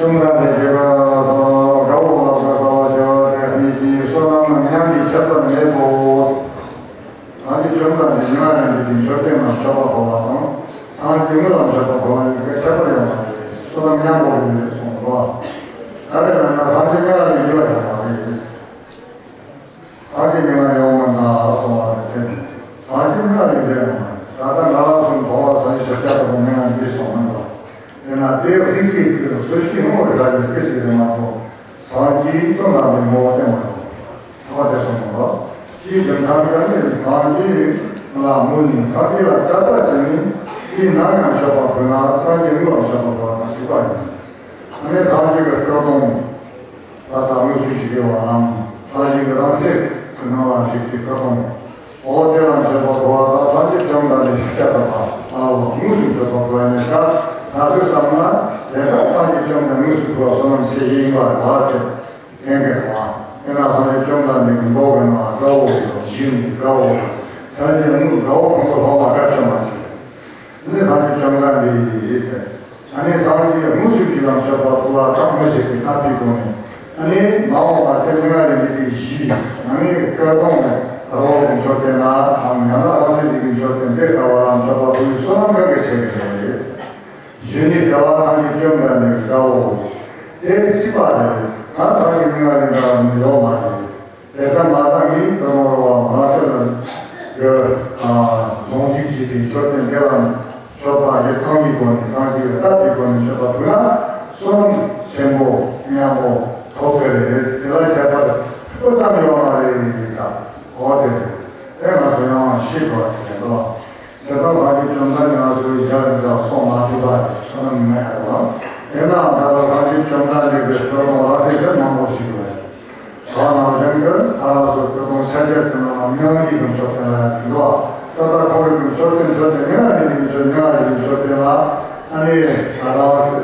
བཅོམ་ལྡན་འདས་ཀྱིས་དགྲ་བོ་ལ་དགའ་བ་བྱ་བ་དེ་ཉིད་ཀྱི་བསོད་ནམས་མྱང་གི་ཁྱད་པར་མེད་དོ། ད་ནི་བཅོམ་ལྡན་འདས་མྱ་ངན་ལས་འདས་ཀྱི་མཆོད་རྟེན་ལ་མཆོད་པ་ཕུལ་བ་དང་སངས་རྒྱས་དངོས་ལ་མཆོད་པ་ཕུལ་བ་གཉིས་ཀའི་ཁྱད་པར་ཡོད་མ་རེད། བསོད་ནམས་མཉམ་པོ་ཡོད་རེད་གསུངས་པ། ད་རེས་ན་སངས་རྒྱས་མྱ་ངན་ལས་འདས་པ་ཡོད་མ་རེད། སངས་རྒྱས་མྱ་ངན་ཡོང་མ་ན་གསུངས་པ་རེད་དེ། སངས་རྒྱས་མྱ་ངན་ལས་འདས་ཡོང་མ་རེད། ད་ལྟ་ང་རང་ཚོ་མཐོང་བ་སངས་རྒྱས་ཞབས་བཀྱག་ཏུ་མྱ་ངན་འདས་སོང་མིན་པ། དེས་ན་དེ་རིགས་ཀྱི་དུས་སུ་ཤི་ངོ་རེ་ར་ཡོད་ཀི་ཞིག་རེད་མ་གཏོགས། སངས་རྒྱས་བསོད་ནམས་ཀྱི་ངོ་བོ་བསྟན་མ་རུང་། ཐོག་དེ་སོང་ངོ་། ཅིའི་རྒྱུ་མཚན་ག་ནི་སངས་རྒྱས་ལ་མོས་ནས་སངས་རྒྱས་ལ་དད་པ་བྱས་ནས་དེས་ནམ་ཡང་མཆོད་པ་ཕུལ་ན་སངས་རྒྱས་དངོས་ལ་མཆོད་པ་ཕུལ་བ་དང་གཅིག་པ་ཡིན། ཨ་ནི་སངས་རྒྱས་ཀྱི་སྐུ་གདུང་ད་ལྟ་དངོས་སུ་བཞུགས་ཡོད་པའམ་སངས་རྒྱས་ཀྱི་རང་གསལ་གྱི་ནང་ལ་བཞུགས་པའི་སྐུ་གདུང་། འོ་དེ་ལ་མཆོད་པ་ཕུལ་བ་དང་སངས་རྒྱས་བཅོམ་ལྡན་འདས་ཤཱཀྱ་ཐུབ་པ་ཨ་བོ་དངོས་སུ་མཆོད་པ་ཕུལ་བ་ཡིན་ན་ད་ལྟ་དུས་བསམ་ན་དེ་ལྟར་སངས་རྒྱས་བཅོམ་ལྡན་དངོས་སུ་ཕུལ་བ་བསོད་ནམས་ཆེ་ཡིན་པར་བ་ཟེར་ཐེན་གེ་དང་དེ་ན་སངས་རྒྱས་བཅོམ་ལྡན་འདས་ཀྱི་མདོག་གི་ནང་དགའ་བོ་ཡོད་ཞིང་དགའ་བོ་ཡོད་སངས་རྒྱས་དངོས་དགའ་བོ་ཁོང་ཚོ་ལྷག་མ་དགའ་ཤོས་མ་ཆེ། ནི་སངས་རྒྱས་བཅོམ་ལྡན་འདས་ཟེར། ཨ་ནི་སངས་རྒྱས་དངོས་སུ་ཅི་ལ་མཆོད་པ་ཕུལ་བ་དང་མི་ཞིག་གིས་ལྟ་བུའི་སྒོ་ནས་ ཨ་ནི་མ་འོངས་པ་ཚེ་སྔ་རེ་འདི་གི་གཞི། ཨ་ནི་སྐལ་སྟོང་ནས་རོགས་ཀྱི་མཆོད་རྟེན་ལ་ཨ་ནི་ཡང་ན་རང་བཞིན་གྱི་མཆོད་རྟེན་དེ་ལྟ་བ་ལ་མཆོད་པ་ཕུལ་བསོད་ནམས་ག་གེ་བྱེད་ཀྱི་ཡོད་རེད། གཞི་ནི་རྒྱལ་བ་སངས་རྒྱས་བཅོམ་ལྡན་འདས་ཀྱི་དགའ་བོ། དེ་གཅིག་པ་རེད། ང་ཚང་གི་མི་ང་རེ་འདྲ་མི་ཡོད་མ་རེད། དེ་ལྟ་མ་ཐག་གིས་དོན་མོ་རོ་བ་མ་ཟེར་ལ་གི་ཨ་རྫོང་གཞི་གཅིག་གི་མཆོད་རྟེན་དེ་ལ་མཆོད་པ་ཡི་ཐང་གི་སྒོ་ནས་སངས་རྒྱས་ཀྱི་བསྟབ་ཀྱི་སྒོ་ནས་མཆོད་པ་ཕུལ་ན་བསོད་ནམས་ཆེན་པོ་མཉམ་པོ་ཐོབ་ཀྱི་རེད། དེ་ལ་ཁྱད་པར་ཕྲུ་གུ་ཙམ་ཡོད་མ་རེད་ད། འོ་དེ་རེད། དེ་ང་ཚོ་ཡང་ཤེས་དགོས་པ་དེ་རེད་འདུག། དེ་དག་ལྷ་ཆོས་བཅོམ་ལྡན་འདས་ང་ཚོའི་ཞལ་ནས་ཙམ་གསུང་མ་ཐུབ་པ་བསོད་ནམས་མེད་རོགས། དེ་ནའང་ད་ལྟ་ལྷ་ཆོས་བཅོམ་ལྡན་འདས་ཀྱི་སྐུ་གདུང་ལ་སེང་གེ་མང་པོ་ཞིག་ཡོད། ད་ནང་བཞིན་གྱི་ཨ་རག་སོགས་སྐུ་གདུང་ཆ་བརྒྱད་ཀྱི་ནང་ན་མྱང་འདས་ཀྱི་མཆོད་རྟེན་ལ་ཡང་ཞིག་འདུག། ད་ལྟ་ཁོང་རང་གི་མཆོད་རྟེན་མཆོད་རྟེན་མྱང་འདས་ཀྱི་མཆོད་མྱང་འདས་ཀྱི་མཆོད་རྟེན་ལ་ཨ་ནི་ཨ་རག་སེ།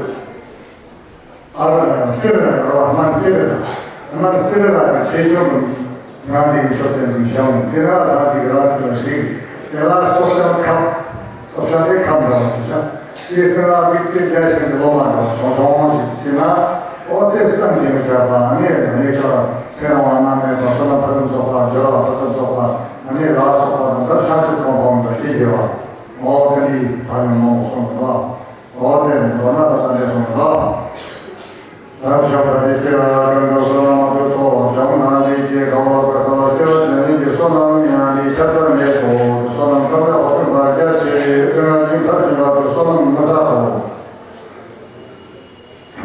ཨ་ར་ལ་ཡང་སྐྱེ་བའི་ར་བ་སྨན་སྐྱེ་བའི་ར། སྨན་སྐྱེ་བའི་ར་གི་ཆེ་ཆུང་གི་ང་འདི་གི་མཆོད་རྟེན་དུ་བཞག་འོང་། དེ་ར་ས་འདི་གི་ར་སི་ལ་ཞིག་དེ་ལ་སོ་ཤལ་ཁབ། སོ་ཤལ་དེ་ཁབ་འདྲ་བ་དུ་ཤ། དེ་དེ་ར་བིག་དེ་རྒྱ་ཞིག་གི་ལོ་མ་འདྲ་བ་ཆུང་ཆུང་ཞིག་དེ་ན་ཨོ་དེ་བསམ་གྱིས་མི་ཁྱབ་པ་ཨ་ནི་ཨ་ནི་ཁ་ཚེ་རིང་བ་རྣམ་མེད་པ་བསོད་ནམས་ཕུན་སུམ་ཚོགས་པ་འབྱོར་བ་ཕུན་སུམ་ཚོགས་པ་ཨ་ནི་ལ་སོགས་པ་དང་འདབ་ཆགས་ཀྱི་ཚོང་ཁང་དུ་ཤེས་དགོས་པ། ཨོ་དེ་འདི་ཕ་ཡུལ་མང་པོ་གསུངས་འདུག་ལ། འོ་དེ་མདོར་ན་ད་ལྟ་འདི་གསུངས་ལ། ད་ཞོགས་ད་འདི་སྐྱེ་བ་ཡང་ཀུན་ཏུ་བསོད་ནམས་མ་ཐུབ་ཐོག་བྱང་ན་འདི་སྐྱེ་གང་བ་ཀ་ཁ་ལ་སྐྱེ་བ་ཅན་ནི་འདི་བསོད་ནམས་ཡང་འདི་ཁྱབ་པར་མེད་དོ། བསོད་ནམས་ཐམས་ཅད་འོག་ཏུ་མར་རྒྱ་ཆེ་ཀུན་ན་ཅིང་ཐར་གྱིས་མ་ཐུབ་བསོད་ནམས་མི་བསགས་དོ།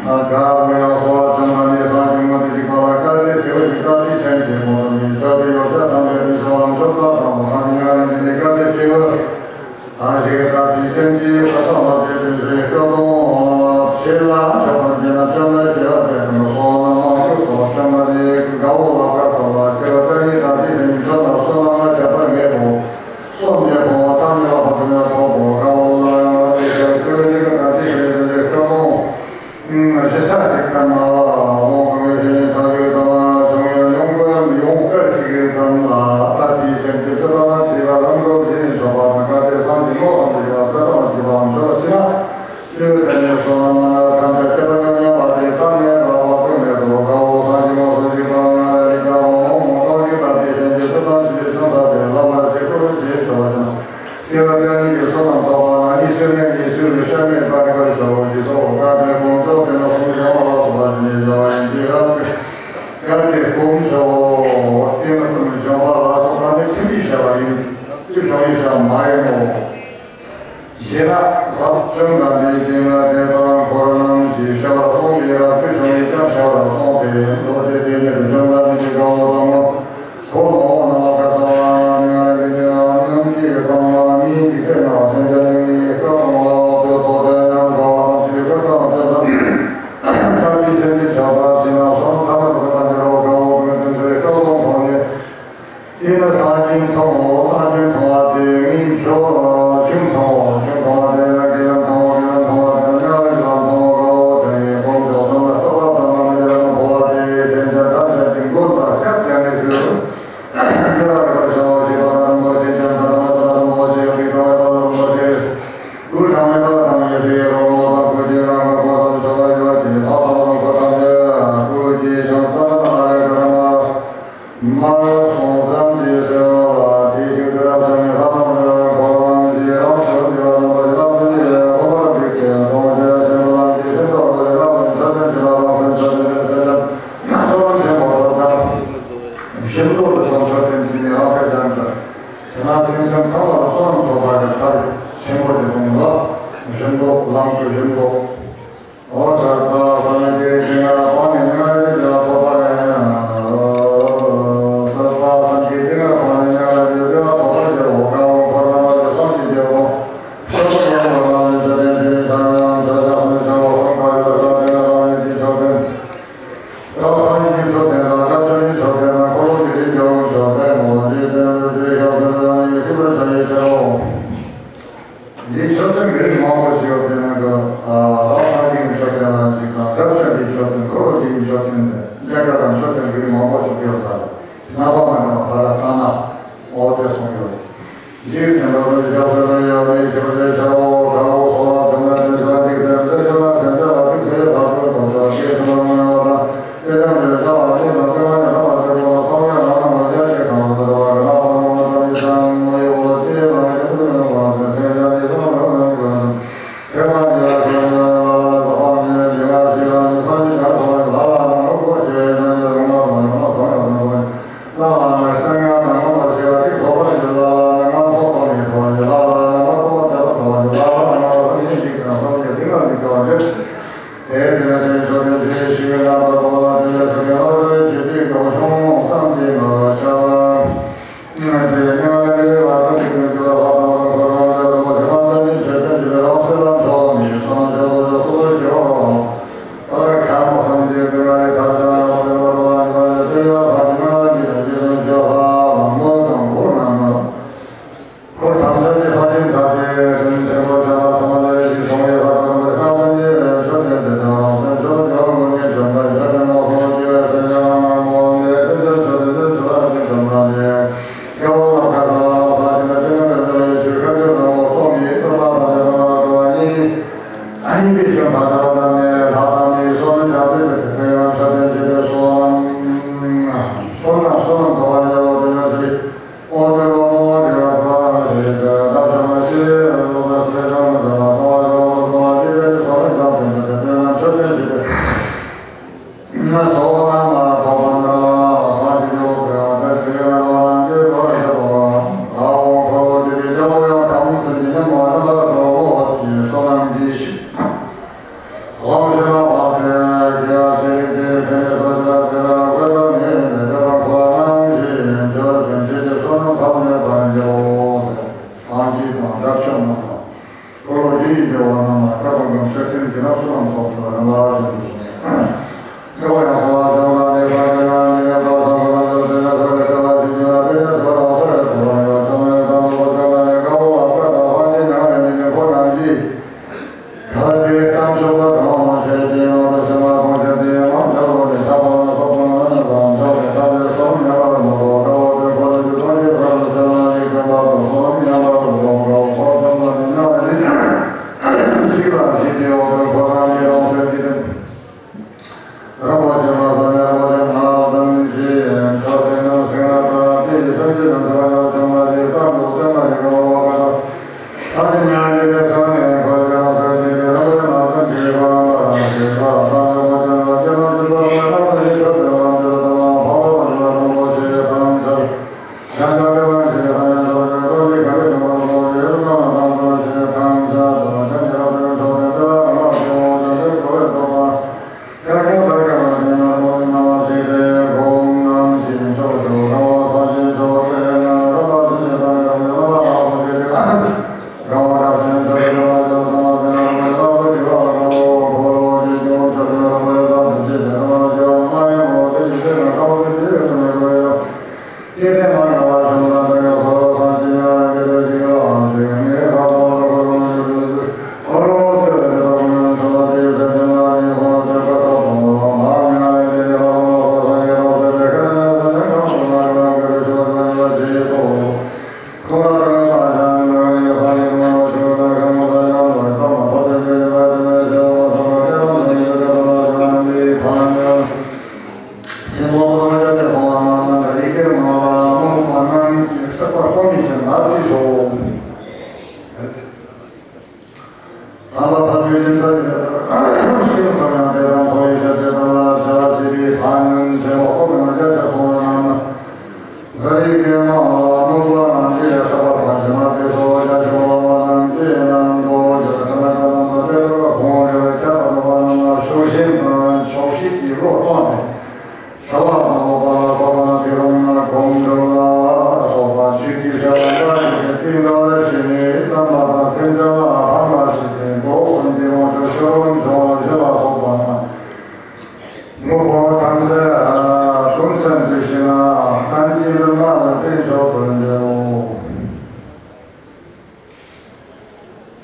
ཨ་ག་བུ་ཡང་སོ་བ་བྱང་ན་འདི་སངས་རྒྱས་མ་ཐུབ་ཅིག་པ་ལ་བཀའ་དྲིན་དེ་བ་ཅིག་བཀའ་དྲིན་ཆེན་གྱི་མོ་དུ་མི་ཆོག་པའི་ཡོ་བྱད་ཐམས་ཅད་མི་ཆོག་ལམ་ཆོག་ལྟ་དང་སངས་རྒྱས་ང་ལ་འདི་ནི་བཀའ་དྲིན་དེ་བ། ད་ཞིག་ད་དེ་སེམས་ཀྱི་ཁ་ཐོག་ལ་བྱེད་དུ་རེ་སྐལ་དང་ཆེ་ལ་ཆོག་པར་བྱེད་ན་བཅོམ་ལ་བྱེད་པ་དེ་ཀུན་སོགས་ན་མ་ཁྱོད་དོ་བཅོམ་ལ་ནི་དགའ་བོ་ལ་དཀར་ཐོབ་ལ་ཁྱོད་ལྟ་ཡི་ད་དེ་སེམས་ཆོག་ན་བསོད་ནམས་ལ་ཁྱད་པར་མེད་དོ། སོམ་ཉི་ཕོ་བ་ཚ་ཉི་བ་ཕོ་ཉི་ཕོ་བོ་དགའ་བོ་ལ་ཡང་དེ་ཀུན་ཁྱོད་ནི་ཀ་ད་དེ་སེམས་རེ་སྐལ་དང་། ཞེ་ས་ཞིག་གམ་ལ་དབང་བསྐུར་བའི་ཞིང་ནས་ཐག་ཆོད་ཙམ་ལ་བྱུང་ཡང་ཡོང་དགོས་ཡོང་དཀའ་ཞིག་ཙམ་ལ་ལྟ་བུའི་སེམས་ཀྱི་ཚུལ་ལྟར་ན་དེ་ལ་རང་གྲོལ་ཞིང་མཆོག་པ་དང་བཀའ་སྩལ་སངས་རྒྱས་བློ་ཐམས་ཅད་ཀྱི་བ་ཚོད་ཐམས་ཅད་ཀྱི་བའམ་མཆོག་ཅི་ན། ཆོས་དེ་ནས་བསོད་ནམས་ཐམས་ཅད་ཁྱད་པར་མཉམ་མཉམ་པ་དེ་ས་ནས་རག་པ་ཀུན་མེད་དོ། དགའ་བོ་སངས་རྒྱས་མ་སོགས་ཀྱི་བ་ང་ལ་རིག་པ་འོང་མོ་གང་གི་ལྟ་བུའི་སེམས་ཀྱི་ཚུལ་ལྟར་ཞིག་བྱུང་ས་དེ་ལ་མར་ཞིག་ཀུན་ཞིག་ཆོག་ཅིང་། སྐྱེ་བ་དེ་ཉིད་ཀྱི་བསོད་ནམས་ཐོབ་པ་ན་ནི་སེམས་ནི་ཡེ་ཤེས་ཀྱི་ཤ་མེད་པར་འབར་ཞོ་ཞེས་སོགས་བཀའ་དྲིན་སྐོང་ཚོགས་དེ་ལ་གསུམ་བྱུང་བ་ལ་སོགས་པ་ཞིག་ནས་བྱ་བ་ཡིན་གྱི་རབ་ཀྱི་བཀའ་དྲིན་སྐོང་ཞོ་དེ་ལ་གསུམ་བྱུང་བ་ལ་སོགས་པ་ནི་ཁྲིམས་ཀྱི་བྱ་བ་ཡིན། དུས་བྱུང་ཡི་བྱ་མ་ཡིན་ནོ། ཞེ་ན་རབ་བྱུང་ལ་ནི་དེ་ན་དེ་དང་འཁོར་རྣམས་ཞེས་བྱ་བ་གསུངས་ཏེ་རབ་ཏུ་བྱུང་ཡི་ཀྱང་བྱ་བ་གསུངས་ཏེ་མདོ་སྡེ་དེ་ཉིད་དུ་བྱུང་ལ་ནི་དེ་དགའ་བོ་དང་། ཁོ་ལོ་ན་ལ་ཁ་ཚ་བ་ང་ལ་ནི་ཉམས་ཀྱི་གང་ལ་ནི་འཇིག་རྟེན་ན་སེམས་ཅན་ནི་སྐབས་དང་ལ་བ་ཚོད་དོ་དེ་ཉམས་དགའ་བ་དང་ཅི་སྐབས་དང་དེ་དང་ཐབས་ཀྱི་སེམས་ཀྱི་ཆགས་པ་ཅི་ན་སོང་ཚ་བ་དང་ཀུན་ཏུ་དགའ་བོ་ཀུན་ཏུ་སྐབས་དང་ཁོང་ནི། དེ་ནི་སངས་རྒྱས་མཐོང་ངོ་། སངས་རྒྱས་མཐོང་བ་དེ་ངེས་འབྱུང་། ཆོས་མཐོང་ངོ་། ཆོས་མཐོང་བ་དེ་ནི་དགེ་ལ་མཐོང་ངོ་། དགེ་ལ་མཐོང་བ་དེ་ནི་ལྔ་ལ་མཐོང་ངོ་། དགའ་བོ་དེ་ཡི་སྒོམ་ཆོག་གསུམ་ལ་རྟག་པ་དང་ནམ་དགེ་ལ་མི་འཕོ་བ་དེ་སེམས་ཅན་ཐམས་ཅད་ཀྱི་མགོན་དང་སྐྱབས་ཀྱང་ངེས་འབྱུང་། དགེ་ལ་རིག་པར་བྱའོ་ཞེས་པ་ན་རིན་པོ་ཆེ་ཅན་དང་རིན་པོ་ཆེ་ལ་རིན་པོ་ཆེ་ཡང་དེ་གང་བའི་ཐོག་ལ་རིན་པོ་ཆེ། ཀུན་བཟང་བའི་ཐོག་ལ་ཐམས་ཅད་ཀྱི་རོ་མོ་དང་ཀུན་གྱི་རང་གི་གོ་ཐམས་ཅད་ལ་ཡོད་ཀྱི་ཐོག་ལ་ཐམས་ཅད་ཀུན་གྱི་ཤང་ས་ན་ཨ་རེ་ཀ་ར་མ། མར་སོང་ཙམ་གྱི་ཤ་བ་དེ་ཤུགས་དེ་རབ་ཤ་ནི་ལྷ་དང་འདྲ་བའི་འཁོར་ལམ་གྱི་རང་བྱུང་གི་བ་རྣམ་པ་ཡི་ལམ་ནི་ཁོ་པར་འདི་སྐད་གཏོང་བྱ་ཆེན་པོ་ལམ་གྱི་ཤིན་ཏུ་རོ་ཡི་ལམ་ནི་ཚ་ཅན་གྱི་ལ་ལམ་སེམས་ཚ་ཅན་གྱི་སེམས་ཅན་བསོད་ནམས་ཆེན་པོ་ཐོབ་ཀྱང་། བཞི་མདོ་དུ་སོང་མཆོད་རྟེན་ཚིག་ནི་རང་སེམས་ཅན་དུ། དེ་ན་སེམས་ཅན་ཚང་མ་ལ་བསོད་ནམས་ཐོབ་པ་གི་ཐབས་ཆེན་པོ་དེ་གཏོང་ལ། བཞི་མདོ་ལམ་གྱི་བཞི་མདོ། ཨོ་ཛ་ཏ་སཾ་ཀི་ཏི་ང་པ་ནི་ང་རེ་ལ་ཐོབ་པ་རེ། ཨོ་ཛ་ཏ་སཾ་ཀི་ཏི་ང་པ་ནི་ང་རེ་ལ་ཐོབ་པ་རེ། ཨོ་ཀ་ཨོ་ཁོ་ར་མ་རེ་སོང་གི་རྒྱལ་པོ། ཁོ་ར་མ་རེ་ལ་ནི་ཇ་དེ་དེ་ཁ་ཡང་ཇ་ཇ་ཧུ་ཇ་ཨོ་ཁོ་ར་མ་རེ་ལ་ཁ་དེ་ལ་ནི་དེ་ཆོག་དེ། ད་སངས་རྒྱས་མཆོད་རྟེན་དང་སྐྱབས་བཅོལ་གྱི་མཆོད་རྟེན་དང་འཁོར་ལོ་གྱི་རིགས་ཀྱི་མཆོད་རྟེན་ནོ། འདིའི་རྟེན་དུ་ཆོས་ཞབས་སུ་འགྲོ་ནི་ཤིན་ཏུ་བྱ་ཡི་ཕྱིར་རོ། འདིའི་མཆོད་རྟེན་གྱི་རིགས་མང་པོ་ཞིག་ཡོད་པའི་ནང་གི་རང་སངས་རྒྱས་ཀྱི་མཆོད་རྟེན་ལ་ཞིག་དང་སྐྱབས་བཅོལ་གྱི་མཆོད་རྟེན་འཁོར་ལོ་གྱི་མཆོད་རྟེན་ལས་ཀ་དང་མཆོད་རྟེན་གྱི་རིགས་མང་པོ་ཞིག་ཡོད་ས་རེད། རྣམ་པ་མ་འདྲ་བ་བར་ལ་བཏང་ན་འོ་དེ་གསུངས་ཡོད། འདིའི་དོན་དུ་ཞབས་སུ་འགྲོ་ཡང་ནི་ཞབས་སུ་ཕྱག་འོ་ག་འོ་སོ་ལ་དོན་ལ་དོན་ཞུ་བ་འཇིག་རྟེན་འདི་ཞུ་ལ་དོན་འདི་ལ་ཐུགས་ཆེ་ལ་དོན་དུ་ལ་དེ་ཞུ་ལ་མ་འོ་ལ་དེ་ལ་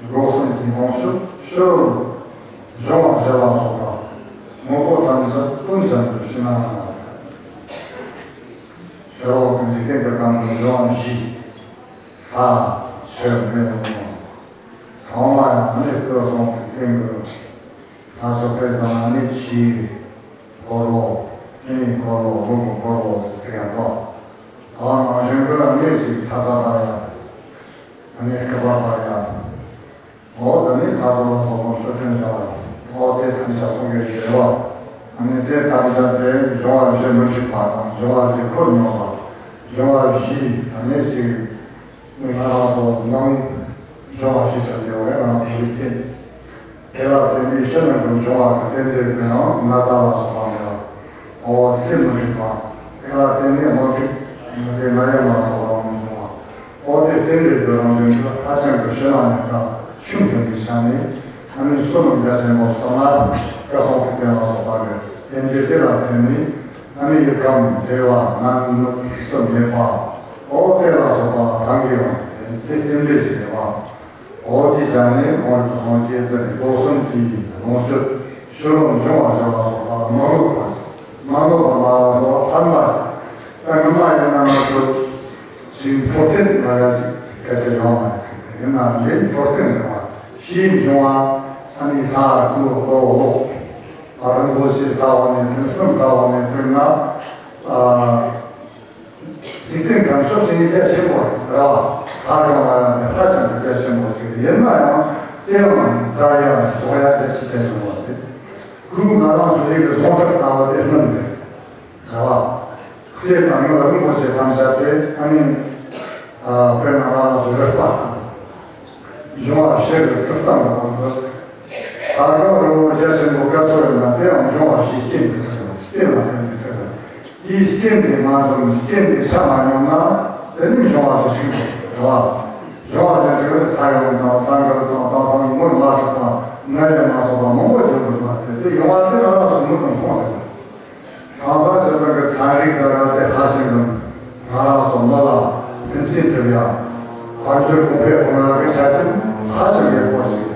འགོག་སེམས་ཀྱི་དབང་ཕྱོགས་ཕྱོགས་སྦྱོང་བ་བྱེད་ལ་སོགས་པ། དངོས་པོ་ཐམས་ཅད་ཀུན་བྱང་བའི་ཕྱིར་ན། ཤེས་རབ་ཀྱི་འཇིག་རྟེན་གྱི་ཁམས་སུ་འབྱུང་བ་བཞི། ས། ཆུ། མེ། རླུང་། ཚང་མ་ཡང་གནས་སྐབས་སོང་གི་རྟེན་གྱི། སྣ་ཚོགས་པའི་ནང་ནས་ཆེས་འཁོར་ལོ། ལོ་གོང་བོ་ལོ་ཟེར་ཡང་ཏོ། ད་ནང་བཞིན་དུ་ཨ་ནི་ཅིག་ཚ་ཚ་དང་ཡང་། ཨ་ནི་སྐུད་པ་བར་ཡང་། འོ་ད་ནི་ཚ་པོ་ལ་སོགས་པ་མཆོད་རྟེན་བྱ་བ། འོ་དེ་ཐམས་ཅད་གསུང་གི་ཡོད་རེད་བ། ཨ་ནི་དེ་ཐམས་ཅད་དེ་འབྱུང་བ་བཞི་མི་འཁྲུགས་པ་དང་འབྱུང་བ་བཞི་འཁོར་སྙོམས་པ། འབྱུང་བ་བཞི་ཨ་ནི་ཅིག་ང་རང་ཚོ་ནང་འབྱུང་བ་བཞི་ཆགས་ཡོད་རེད། ང་རང་ཚོ་ལུས་རྟེན། དེ་ལ་བརྟེན་པའི་ཕྱི་ནང་གི་འབྱུང་བ་གི་རྟེན་འབྲེལ་དེའང་ན་ཚ་ལ་སོགས་པ་མེད་པ། འོ་ཚེ་མི་འཁྲུགས་པ། དེ་ལ་བརྟེན་ནས་དམག་འཁྲུག་དེ་ན་ཡང་མ་སོགས་པ་མི་འབྱུང་བ། འོ་དེ་རྟེན་འབྲེལ་གྱི་རང་བཞིན་དུ་ཧ་ཅང་གི་ཕྱི་ནང་གཉིས་ཀ་ཆུང་དུ་འདི་ཆ་ནས་ཨ་ནི་བསོད་ནམས་རྒྱ་ཆེན་པོ་བསགས་ན་སྐལ་བཟང་གི་རྟེན་ལ་སོགས་པ་རེད། རྟེན་འབྲེལ་དེ་ལ་བརྟེན་ནས་ཨ་ནི་ཡི་དམ་བདེ་བ་ནད་མུག་ཐིག་ཚོམ་མེད་པ། འོ་དེ་ལ་སོགས་པ་གང་གི་ཡང་དེ་རྟེན་འབྲེལ་ཞིག་རེད་བ། འོ་དེ་བྱས་ནས་ཁོང་གི་སངས་རྒྱས་དེ་ནི་སྒོ་གསུམ་གྱི་ལོངས་སྤྱོད་ཕྱི་རོལ་འབྱུང་བ་བརྒྱད་ལ་སོགས་པ་མ་ནོར་བ། མ་ནོར་བ་མ་ལ་སོགས་པ་ཕན་པ་ཞིག་ད་ངོ་མ་ཡིན་ན་ང་ཚོ་ཞིང་འཕྲོད་བསྟེན་ལ་ཡ་ཞིག་སྐད་ཆ་ཡོང་བ་ཞིག་ཡིན་ན་ལས་འཕྲོད་བསྟེན་རེད་བ། ཕྱིའི་འབྱུང་བ་ཨ་ནི་ས་རྡུལ་རྡོ་གློག་ཨ་རིན་པོ་ཆེ་ས་འོག་ནས་ཐོན། སྣུམ་ས་འོག་ནས་ཐོན་ན་ཨ། འཇིག་རྟེན་ཁམས་ཕྱོགས་གཅིག་ནས་རྒྱ་ཆེན་པོ་རེད་བ། ས་སྒང་ལ་ཡང་ནི་ཧ་ཅང་གི་རྒྱ་ཆེན་པོ་ཞིག་རེད། ཡིན་ན་ཡང་དེའང་བཟའ་ཡ་བཟོ་ཡ་རྒྱ་ཆེ་རྒྱ་ཆེན་པོ་རེད། ཁོས་ང་རང་ཚོ་ལས་ཀྱི་བཟང་ཕྱོགས་ལྟ་བ་དེ་སྣུམ་རེད་བ། ཚེ་དང་ཡང་རིན་པོ་ཆེ་ཐམས་ཅད་དེ་ཨ་ནི་དཔེར་ན་ང་རང་ཚོ་རིག་པ་དང་། འབྱུང་བ་བཞི་གི་གྲུབ་སྟངས་ལ་དགོངས་ཏེ། ད་གང་རི་བོ་རྒྱ་ཆེན་པོ་སྐར་ཚོགས་ཡོད་ན་དེའང་འབྱུང་བ་བཞིའི་རྐྱེན་གྱིས་གྲུབ་ཡོད། རྐྱེན་ལ་བརྟེན་ནས་གྲུབ་ཡོད། དེའི་རྐྱེན་དེ་མ་འཛོམས་ནས་རྐྱེན་དེ་ཆ་མ་སྙོམས་ན་དེ་ནི་འབྱུང་བ་བཞི་འཁྲུགས་པ་རེད་བ། འབྱུང་བ་བཞི་འཁྲུགས་ནས་ས་ཡོམ་དང་ས་འགུལ་དང་དེང་སང་མུར་མ་འཁྲུགས་པ་ནད་ལས་མ་སོགས་པ་མང་པོ་འབྱུང་དགོས་པ་དེ་དེ་ཡོང་བ་དེ་ང་རང་ཚོ་མིག་གིས་མཐོང་རེད། གང་ལྟར་སྤྱིར་བཏང་གི་ཚན་རིག་དང་ར་དེ་ཧ་ཅང་གི་ང་རང་ཚོ་མི་ལ་མཐུན་རྐྱེན་སྒྲུབ་ཡ། དཔལ་འབྱོར་གོང་འཕེལ་གཏོང་ཡ་གི་ཆ་རྐྱེན་ཧ་ཅང་ཡག་པོ་ཞིག་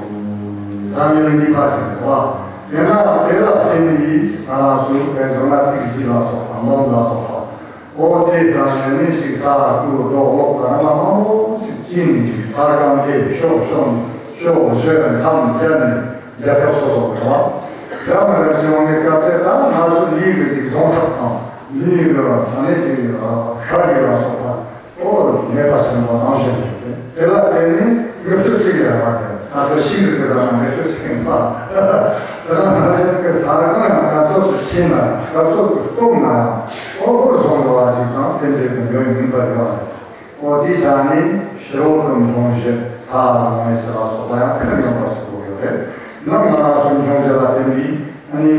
ད་མི་ལ་གཉིས་ཀ་ཞིག་རེད་བ། ཡིན་ན་དེ་ལ་བརྟེན་ནས་ང་རང་ཚོའི་དཔལ་འབྱོར་ན་ཏིག་ཙི་ལ་སོགས་པ་འབུམ་ལ་སོགས་པ། འོ་དེ་དང་ཡང་ནི་ཞིག་ས་རྡུལ་རྡོ་གློག་དང་ར་མ་མང་པོ་ཞིག་སྐྱིད་ནས་ས་སྒང་དེ་ཕྱོགས་ཕྱོགས་ཕྱོགས་བཞི་མཚམས་བརྒྱད་ནས་རྒྱལ་ཁབ་སོ་སོ་རེད་བ། རྒྱ་མི་ར་ཅི་ཡོང་གི་སྐབས་དེ་ད་ང་ཚོ་ལུས་ཀྱི་ཅིག་བཟང་ཕྱོགས་དང་ལུས་ཀྱི་ས་གནས་ཀྱི་ཤ་རྒྱུས་ལ་སོགས་པ་ཨོ་ནད་པ་ཆེན་པོ་ནང་བཞིན་རེད། དེ་ལ་བརྟེན་ནས་མི་ཚོ་གཅིག་ཡོད་པ་རེད། ང་ཚོ་ཤིང་གི་དེ་ལ་མི་ཚོ་གཅིག་ཡིན་པ། དེ་ལ་ང་ཚོ་གི་ས་སྒང་ཡང་སྐར་ཚོགས་ཀྱི་ཕྱིན་ན་སྐར་ཚོགས་ཀྱི་སྟོང་ན་ཡང་ཨོ་ཧོར་སོང་བ་ཅིག་དང་རྟེན་འབྲེལ་གྱི་ཡོད་ཡིན་པར་ཡོད་རེད། ཨོ་དེ་ཆ་ནས་ཕྱི་རོལ་གྱི་འབྱུང་བཞི་ས་འོག་མའི་ཕྱི་ལ་སོགས་པ་ཡང་ཕན་ཡོན་པ་ཞིག་དགོས་ཡོད་རེད། ནམ་ང་རང་ཚོའི་འབྱུང་བཞི་ལ་བརྟེན་པའི་ཨ་ནི་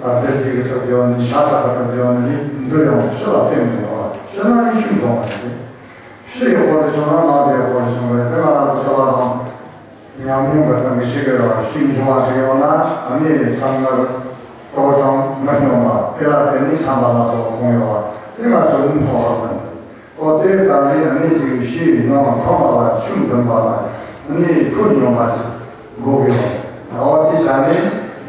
བདེ་སྐྱིད་ཀྱི་གྲུབ་ཡོད་ནི་ཤ་ཁྲག་གི་གྲུབ་ཡོད་ནི་འདི་ཡང་ཕྱི་ལ་བརྟེན་ནས་ཡོད་པ་ཕྱི་ན་ཡིད་ཆུང་འགྲོ་བ་རེད། ཕྱི་ཡི་དབང་དུ་བྱུང་ན་ནང་གི་དབང་དུ་བྱུང་བས་དེ་ང་རང་ཚོ་ལ་དང་། ཉམས་མྱོང་གི་སྟེང་གི་ཤེས་དགོས་པ་ཞིག་འབྱུང་བ་ཞིག་ཡོང་ན་ཨ་ནི་ཁྲག་མཁར་ལྟོ་ཆང་མི་སྙོམས་པ་དེ་ལ་བརྟེན་ནས་ཆམ་པ་ལ་སོགས་པ་ཕོངས་ཡོད་པ་དེ་ང་ཚོས་མཐོང་བ་ཙམ་རེད། ཨོ་དེ་ལྟ་བུའི་ཨ་ནི་ཅིག་ཕྱིའི་ནང་ཚང་མ་ལ་ཆུ་འཛིན་པ་ལ་ཨ་ནི་ཁུར་སྙོམས་པ་ཞིག་དགོས་ཀྱི་ཡོད། ཨོ་དེ་ཆ་ནས་ཨ་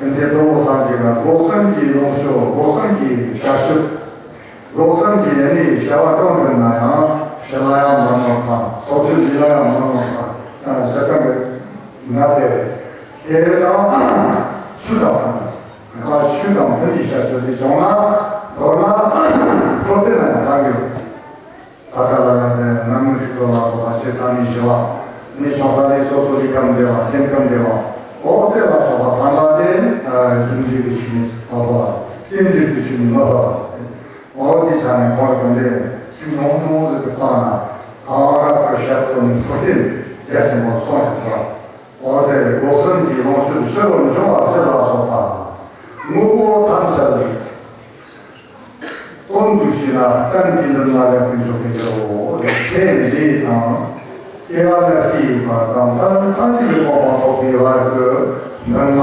ནི་དེ་དོན་བསམ་གྱི་ན་སྒོ་གསུམ་གྱི་ལོངས་སྤྱོད་སྒོ་གསུམ་གྱི་ཞབས་ཞུ། སྒོ་གསུམ་གྱི་ཡ་ནི་བྱ་བ་གང་བསྒྲུབ་ན་ཡང་ཕྱི་ལ་ཡང་མི་གནོད་པ། ཚོགས་ཆོས་འདི་ལ་ཡང་མི་གནོད་པ། ཨ་ཞེ་སྡང་གི་ང་དེ་དེ་དང་ཆོས་དང་མཐུན་པ། ང་ཆོས་དང་མཐུན་པའི་བྱ་སྤྱོད་དེ་བྱུང་ན་མདོར་ན་འཕྲོད་བསྟེན་ན་ཡང་གང་གི་ད་ལྟ་ལ་ཡང་དེ་ནམ་མི་ཁྲིག་ཏོ་ལ་སོགས་པ་ཆེ་ས་མི་ཞི་བ། ནི་བྱུང་ས་ནི་སོ་སོ་ལུས་ཁམས་བདེ་བ་སེམས་ཁམས་བདེ་བ། འོ་དེ་ལ་སོགས་པ་ཐམས་ཅད་དེ་རྒྱུ་འབྲས་ཀྱི་ཆོས་ནི་མ་བབ་པ། རྟེན་འབྲེལ་གྱི་ཆོས་ནི་མ་བབ་པ། འོ་དེ་ཆ་ནས་ཁོང་གི་འདི་ཚིག་ཉུང་ཉུང་ཟིག་གི་སྟེང་ན་གང་རབ་ཏུ་ཞབས་ཏོག་ནི་འཕྲོད་བསྟེན་རྒྱ་ཆེན་པོ་གསུངས་ཤིང་འདུག་འོ་དེ་སྒོ་གསུམ་གྱི་ལོངས་སྤྱོད་ཕྱི་རོལ་འབྱུང་བ་བཞི་ལ་སོགས་པ། དངོས་པོ་ཐམས་ཅད་དོན་དུ་བྱས་ན་གཏན་གྱི་འདུན་མ་ལེགས་པར་འཇོག་པའི་ཕྱིར་རོ། ཚེ་འདི་དང་སྐྱེ་བ་ལ་སྐྱེས་ཡོད་པ་དང་མཐར་སངས་རྒྱས་ཀྱི་གོ་འཕང་ཐོབ་པའི་བར་གྱི་འདུན་མ།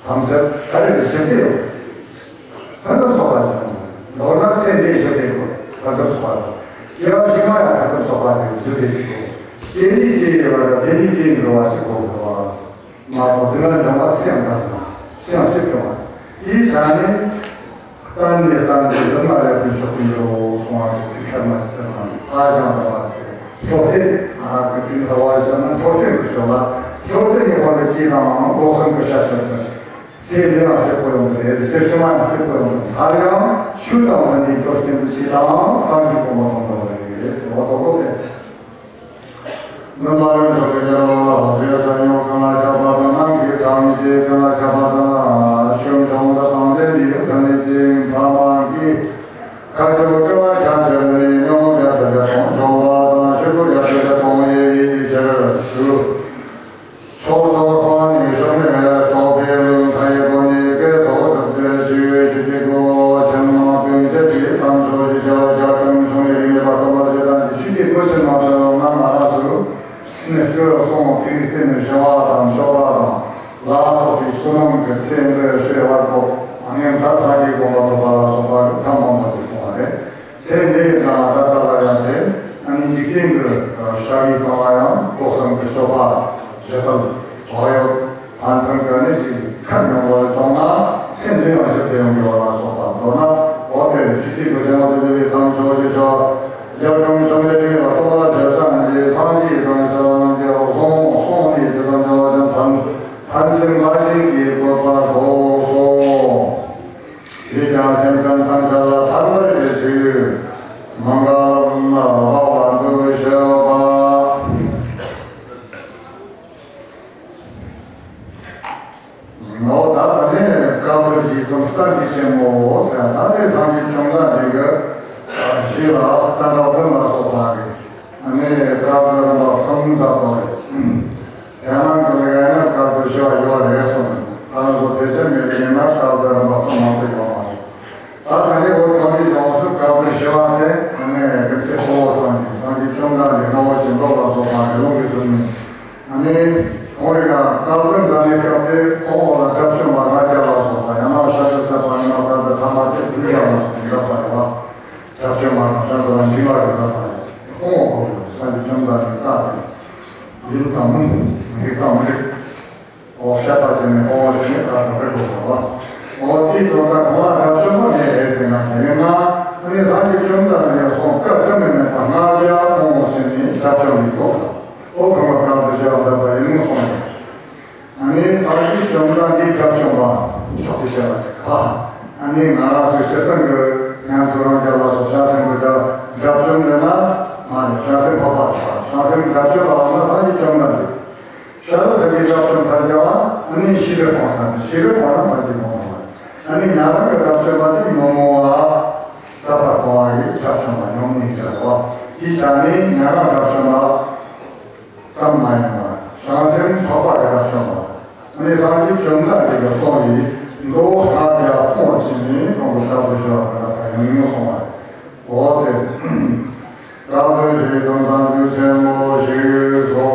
ཐམས་ཅད་ད་རེས་ཀྱི་ཞིབ་ཏུ་ཡོད། ཕན་ཚུན་ཚོགས་པ་ཅན། མདོར་ན་ཚེ་འདིའི་ཞིབ་ཏུ་ཡོད། ཕན་ཚུན་ཚོགས་པ་དང་། སྐྱེ་བ་ཕྱི་མ་ཡང་ཕན་ཚུན་ཚོགས་པ་དེ་ཞིབ་ཏུ་ཡོད། སྐྱེ་ནས་སྐྱེ་ཡོད་པ་དང་དེ་ནས་སྐྱེ་འགྲོ་བ་ཞིག་གོ་དགོས་པ་མ་གཏོགས་དེ་ལ་འབྱུང་བ་སུ་ཡང་འདའ་མ་སུ་ཡང་སྐྱོབ་ཀྱང་མ་དེའི་ཆ་ནས། གཏན་ནས་གཏན་ནས་འདུན་མ་ལེགས་པར་འཇོག་པའི་འགྲོ་གསུང་བ་གི་ཚིག་ཤར་མ་ཞིག་ཏུ་དང་ཧ་ཅང་དག་པ་དེ་འཕྲོད་བསྟེན་ཨ་གི་ཚིག་འདྲ་བ་བཤད་ན་འཕྲོད་བསྟེན་གྱི་ཕྱོགས་ལ་འཕྲོད་བསྟེན་ནི་ཁོ་ནི་ཅི་དང་སྒོ་གསུམ་གྱི་ཤ་ཤོད་དུ། ཚེ་འདི་ཡང་གཅིག་པོ་ཡོང་གི་རེད། ཚེ་ཕྱི་མ་ཡང་གཅིག་པོ་ཡོང་གི་རེད། སླར་ཡང་ཆོས་དང་མཐུན་པའི་འགྲོ་རྐྱེན་དུ་ཆེ་དང་སངས་རྒྱས་གོ་འཕང་ཐོབ་འགྲོ་བ་རེད་ཟེར་བ་ལྟ་བུ་རེད། རྣམ་པར་འཇོག་པའི་རྒྱལ་བ་རེ་ས་ཡོང་གང་ལ་ཁྱབ་པ་དང་ནང་གི་དང་ནི་དེ་གང་ལ་ཁྱབ་པ་དང་ཆོས་འབྱུང་དང་དང་ལྡན་པའི་ཐ་ནི་དེ་ཐ་མ་གི་ཁ་ཆོ་གང་ལ་ཁྱབ་ཆེར་ནི་ཉོ་ཡ་ཐ་ཡ་ཐོང་འབྱུང་བ་དང་ཆོས་སྐུ་ཡ་ཐ་ཡ་ཐོང་ཡེ་བའི་ཆེར་ཞུ། ཕྱོགས་མཚམས་ཁོང་ནས་ཞུ་མི་རྟོག་པའི་ལུང་མཐའ་ཡས་པོ་ནས་སྐད་ཐོག་གྲུབ་སྟེ་ཆོས་ཀྱི་སྐུ་ཆེན་མང་སྟོན་བྱེད་པའི་དམ་ཆོས་ཀྱི་བྱ་བ་རྒྱ་གྲུབ་འབྱུང་བའི་རིག་གནས་པ་སྟོན་པ་དེ་དང་གི་ཆོས་ཀྱི་སྐུ་ཆེན་མང་སྟོན་ལ་མ་རག་སུ་ནས་སྐུ་གསུང་ཐིག་རྩེ་ནས་ཞི་བ་དང་མཆོད་པ་དང་ལ་སོགས་པའི་བསོད་ནམས་ཀྱི་ཚེ་འདི་ཤོད་བར་དུ་ཨ་ནེ་མཐར་ཐུག་གི་དགོངས་པ་ཐོབ་པ་ལ་སོགས་པ་གི་ཐབས་མང་པོ་ཞིག་གསུངས་པ་རེད། ཚེ་འདི་དང་ད་ལྟ་ལ་ཡང་དེ་ཨ་ནི་འཇིག་རྟེན་གྱི་ཤཱ་རིའི་ཁང་ལ་ཡང་སྐུ་གསུམ་གྱི་སྤྱོད་པ་ཇི་ལྟར་བག་ཡོད་ཕན་ཚུན་གྱི་ནི་ཅིག་ཁ་མྱོང་བ་ལ་སོང་ན་ཚེ་འདི་ཡང་ཞིག་དེ་ཡོང་དགོས་པ་ལ་སོགས་པ་མདོར་ན་འོ་དེ་ཇི་སྲིད་པའི་དེ་མ་ཐུབ་པའི་དམ་ཆོས་ཀྱི་ཆོས་རྒྱ་གྲུབ་འབྱུང་བའི་རིག་པ་སྟོང་པ་དེ་ཙམ་གྱི་སངས་རྒྱས་དང་ཕྱི་ནང་གི་ལྷོ་སོང་ནས་དེ་དང་འབྱོར་བ་ཅན་ཕན་ཕན་སེམས་ལ་ཞིག་གི་བཀོད་པ་སོགས་སོ། དེས་ཀྱང་སེམས་ཅན་ཐམས་ཅད་ལ་ཕན་པར་བྱེད་ཕྱིར། མ་འགགས་ལམ་ལ་བབ་པར་འདུ་ཤེས་པ། ནོ་ད་ལྟ་ནས་སྐབས་འདིར་གྱི་ཀུན་བརྟགས་ཀྱི་ཆེན་མོ་ཟེར་ད་ནས་སངས་རྒྱས་བཅོམ་ལྡན་འདས་ཀྱི་ཞི་ལ་བསྟན་པ་ཀུན་ལ་སོགས་པ་རེད། ཨ་ནི་སྐབས་འདིར་མ་གསུམ་མཛད་པ་རེད། དེ་མང་གི་ལས་ན་སྐབས་སུ་ཞི་བ་ཡོད་རེད་གསུངས་ནས། ད་ལྟ་ཚོ་དེ་ཚོ་མེད་པའི་ན་སྐབས་དེར་མ་གསུངས་མང་པོ་ཡོད་མ་རེད། ད་ད་ནི་འོ་ཐོག་ནས་ཡོངས་སུ་སྐབས་སུ་ཞི་བ་དེ་ཨ་ནི་རིམ་གྱིས་གཙོ་བོ་སངས་རྒྱས་སངས་རྒྱས་བཅོམ་ལྡན་འདས་ནོ་བོ་ཞིང་ལོ་ལ་སོགས་པ་རི་ལུང་གི་ཚུལ་ནས་ཨ་ནི་ཁོང་རིགས་ཀྱང་སྐབས་ཀུན་ད་ནི་སྐབས་དེ་ཁོང་འོག་ལ་དགྲ་བཅོམ་པ་ལྔ་བརྒྱ་ལ་སོགས་པ་ཡང་ན་ཤཱཀྱ་ཐུབ་པ་ཡང་ན་སྐབས་དེ་ཐ་མ་དེ་བདུན་བརྒྱ་ལ་སོགས་པ་མཛད་པ་རེད་བ། དགྲ་བཅོམ་པ་དང་ཤཱཀྱ་ཐུབ་པ་འཇིགས་པ་རེད་མཛད་པ་རེད། ཁོང་འོག་ལ་སངས་རྒྱས་བཅོམ་ལྡན་འདས་བཀའ་དང་། ཡིན་དང་མིན། རིག་དང་མི་རིག་འོ་བཤད་པ་དེ་ནི་འོ་བ་ཞིག་ནི་ད་དུང་རེ་དགོས་པ། འོ་དེའི་དོན་དག་གང་ལ་རབ་བྱུང་བ་མེད་རེད་ཟེར་ན་དེ་ཡིན་ན་ཨ་ནི་སངས་རྒྱས་བཅོམ་ལྡན་འདས་སོང་སྐབས་བཅོམ་མི་མེད་པ་ལྔ་བརྒྱ་མང་བོ་ཞིག་ནི་རབ་བྱུང་བའི་དོན་དག་འོ་ཁོང་བ་གང་དུ་བྱ་བ་མཛད་པ་ཡིན་ནོ་གསུངས་ཏེ། ཨ་ནི་སངས་རྒྱས་བཅོམ་ལྡན་འདས་རབ་བྱུང་བ་མཆོག་ཏུ་གྱུར་པ་ཅིག་ཨ་ནི་ང་རང་ཚོའི་སྤྱིར་བཏང་གི་ཉན་ཐོས་རང་རྒྱལ་ལ་སོགས་བྱང་སེམས་ཀྱི་རབ་བྱུང་ཡོད་ན་མ་ནི་བྱང་སེམས་འཕགས་པ་རེད་པ། བྱང་སེམས་རབ་བྱུང་བ་ལ་སངས་རྒྱས་བཅོམ་ལྡན་འདས། ཤ་ར་ཐ་གི་རབ་བྱུང་ཐར་རྒྱ་བ་ཨ་ནི་ཤི་རི་ཕོང་ས་ནི་ཤི་རི་ཕོང་ན་ཐར་གྱི་མོ་མོ་བ་ཨ་ནི་ཉ་རང་གི་རབ་བྱུང་བ་དེ་མོ་མོ་བ་ས་ཕར་ཕོང་བ་གི་རབ་བྱུང་བ་ཉོ་མི་ནི་ཅི་ར་བ་དེའི་ཆ་ནི་ཉ་རང་རབ་བྱུང་བ་ཙམ་མ་ཡིན་པ་བྱང་སེམས་འཕགས་པ་གི་རབ་བྱུང་བ་ཨ་ནི་སངས་རྒྱས་བཅོམ་ལྡན་འདས་ཀྱི་གསུང་བའི་མདོ་ལྔ་བརྒྱ་སྤོང་བ་ཕྱིན་ནས་ཁོང་གི་བཀའ་པོད་ཞུ་བ་དང་ད་ཡོང་ཡོང་སོང་བ་རེད། འོ་དེ། སྐབས་དེར་ཞིག་དང་དམ་ཚིག་ཆེན་པོ་ཞིག་སོ།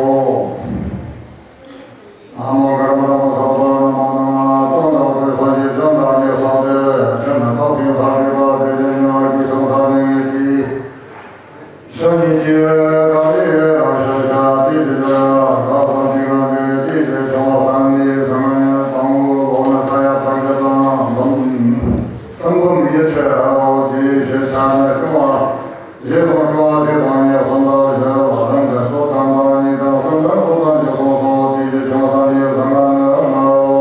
ན་མོ་ཀརྨ་དང་ས་པ་ན་མ་ན་མ་ཏོ་ན་པུ་རི་ས་ཀྱི་བྱོན་དང་ཉེ་སོང་སྟེ་ཆེན་ན་ཏོག་ཕིང་ལྷ་བྲིས་པ་དེ་ལས་ཉེ་བ་གི་སོང་ས་ནས་ཀྱི་ཤ་ཉིད་ཀྱི་ཀ་རི་ར་ཤ་ཤ་ཏི་ཏི་ལ་ར་ས་ཏི་ང་གི་ཏི་ཏི་ཆུང་བ་ས་ནི་ས་ང་ཉེ་བ་ན་ས་ཡ་ཐང་གི་དང་ལམ་སམ་བུམ་ཡེ་ཆེ་ཨ་བོ་དེ་ཞེས་བྱ་ནས་སྐྱོང་བ། ཡེ་དང་སྐྱོང་བ་དེ་དང་ཉེ་སོང་དང་ཞེས་པ་རང་གི་སོ་ཐམ་དང་ཉིད་དང་སོ་ཐམ་སོ་ཐམ་གྱི་སོང་སོ་དེ་ཡི་ཆུང་ཐམ་ཡེ་ཐམ་ན་ནི་ཨ་མ་རོ།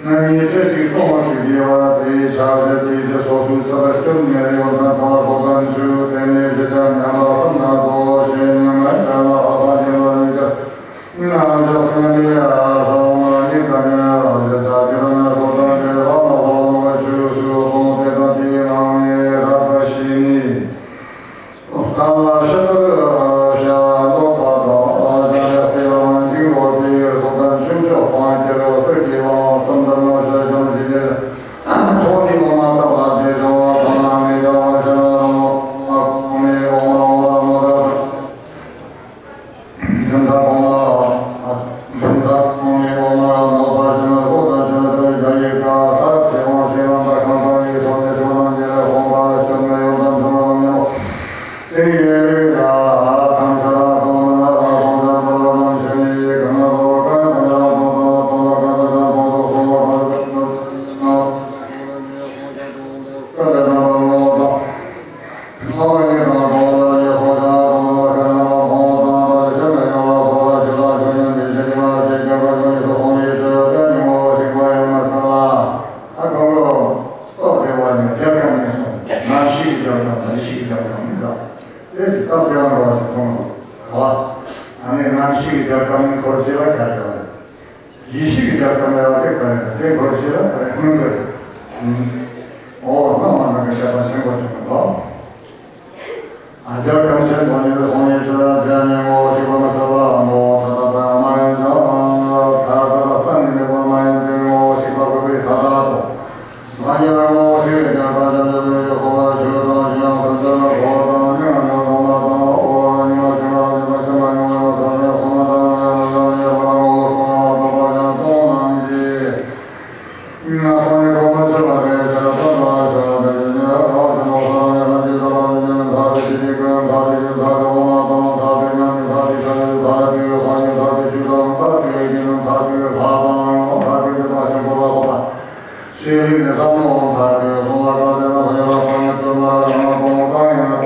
ན་ཉེ་ཆེ་གཅིག་སྟོང་ཞིག་ཡེ་བ་དེ་ཡི་ཆ་བྱེད་དེ་ཡི་སོ་སོའི་ཚེ་ལ་སྐྱོན་ཉེ་ཡོན་ཐམ་ཚང་བ་སོ་ཐམ་ཆུ་དེ་ནས་ཞེས་བྱ་ཉམས་པ་སམ་ན་གོ་ཞེས་ཉམས་ལ་བྱ་ལ་ཨ་ཐམ་ཡེ་བ་ཉིད་ཀྱི། རྒྱབ་ཀྱང་མི་ཤིག་རྒྱབ་ཀྱང་མི་འདྲ། དེ་ཅི་སྟབས་ཡང་རོ་ཅིག་མཐོང་ལ། ཨ་ནི་རྣམ་ཤེས་ཀྱི་རྒྱབ་ཀྱང་མི་འཁོར་ཅི་ལ་རྒྱབ་ཀྱང་། ཡེ་ཤེས་ཀྱི་རྒྱབ་ཀྱང་མེད་པ་དེ་ག་རེ་དེ་འཁོར་ཅི་ལ་ག་རེ་མི་འཁོར། ཨོ་སྣང་བ་ནང་གི་ཤེས་པ་ཆེན་པོ་ཅིག་མི་འདུག་ཨ་ཇག་གང་ཆེན་དོན་གཉིས་ལ་ཧོང་ཡིན་ཚུལ་ལ་རྒྱ་ཉེ་ངོ་ཤེས་པ་མི་ཚོགས་པ་ངོ་ཐ་ད་པ་མ་ཡིན་ཀྱང་ཐ་ད་ད་ལྟ་ནི་མེད་པ་མ་ཡིན་ཏེ་ངོ་ཤེས་པ་དགོས་པའི་ཐ་ད་དོ། མ་ཉེ་བ་ངོ་ཤེས་ཀྱང་ད་ཅམ་ཅམ་ཡོད་ཡོད་ཁོ་བ་ཆོས་དང་ཞུ་ཡང་སོ་སོ་ལ་གོ་དང་ཉེ་བ་ཉོ་དང་མ་དང་ཨོ་ཉི་མ་ཆུ་མ་རང་ཉི་མ་ཆུ་མ་ཉོ་ཡང་ཐ་ད་ཁོ་མ་དང་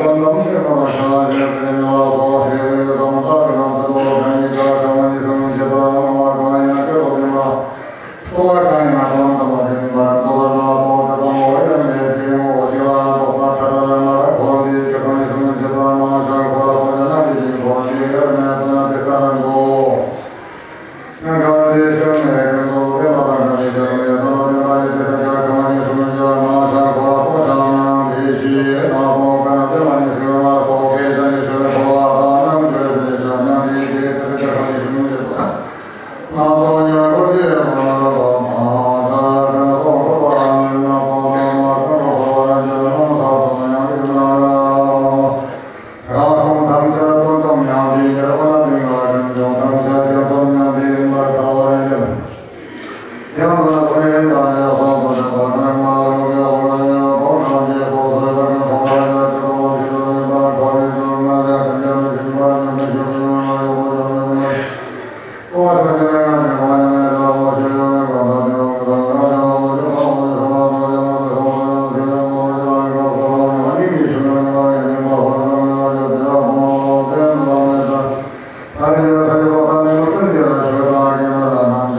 ཉེ་བ་ཉེ་བ་ངོ་ཤེས་པ་མ་དང་པ་ཀྱང་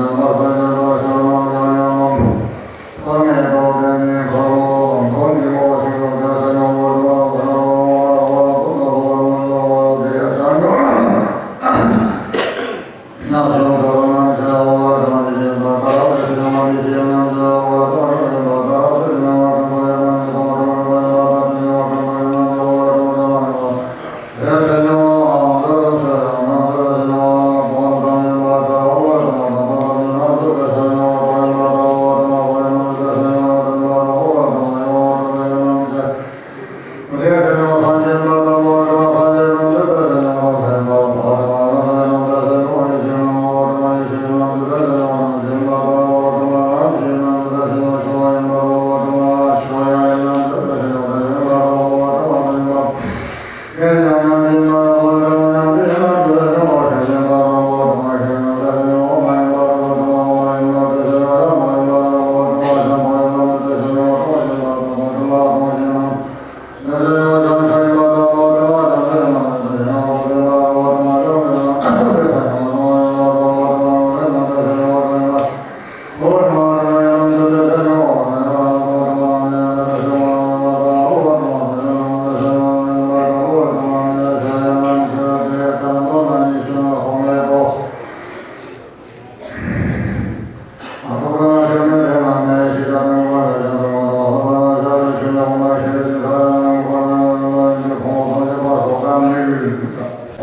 སྟོང་ནང་གི།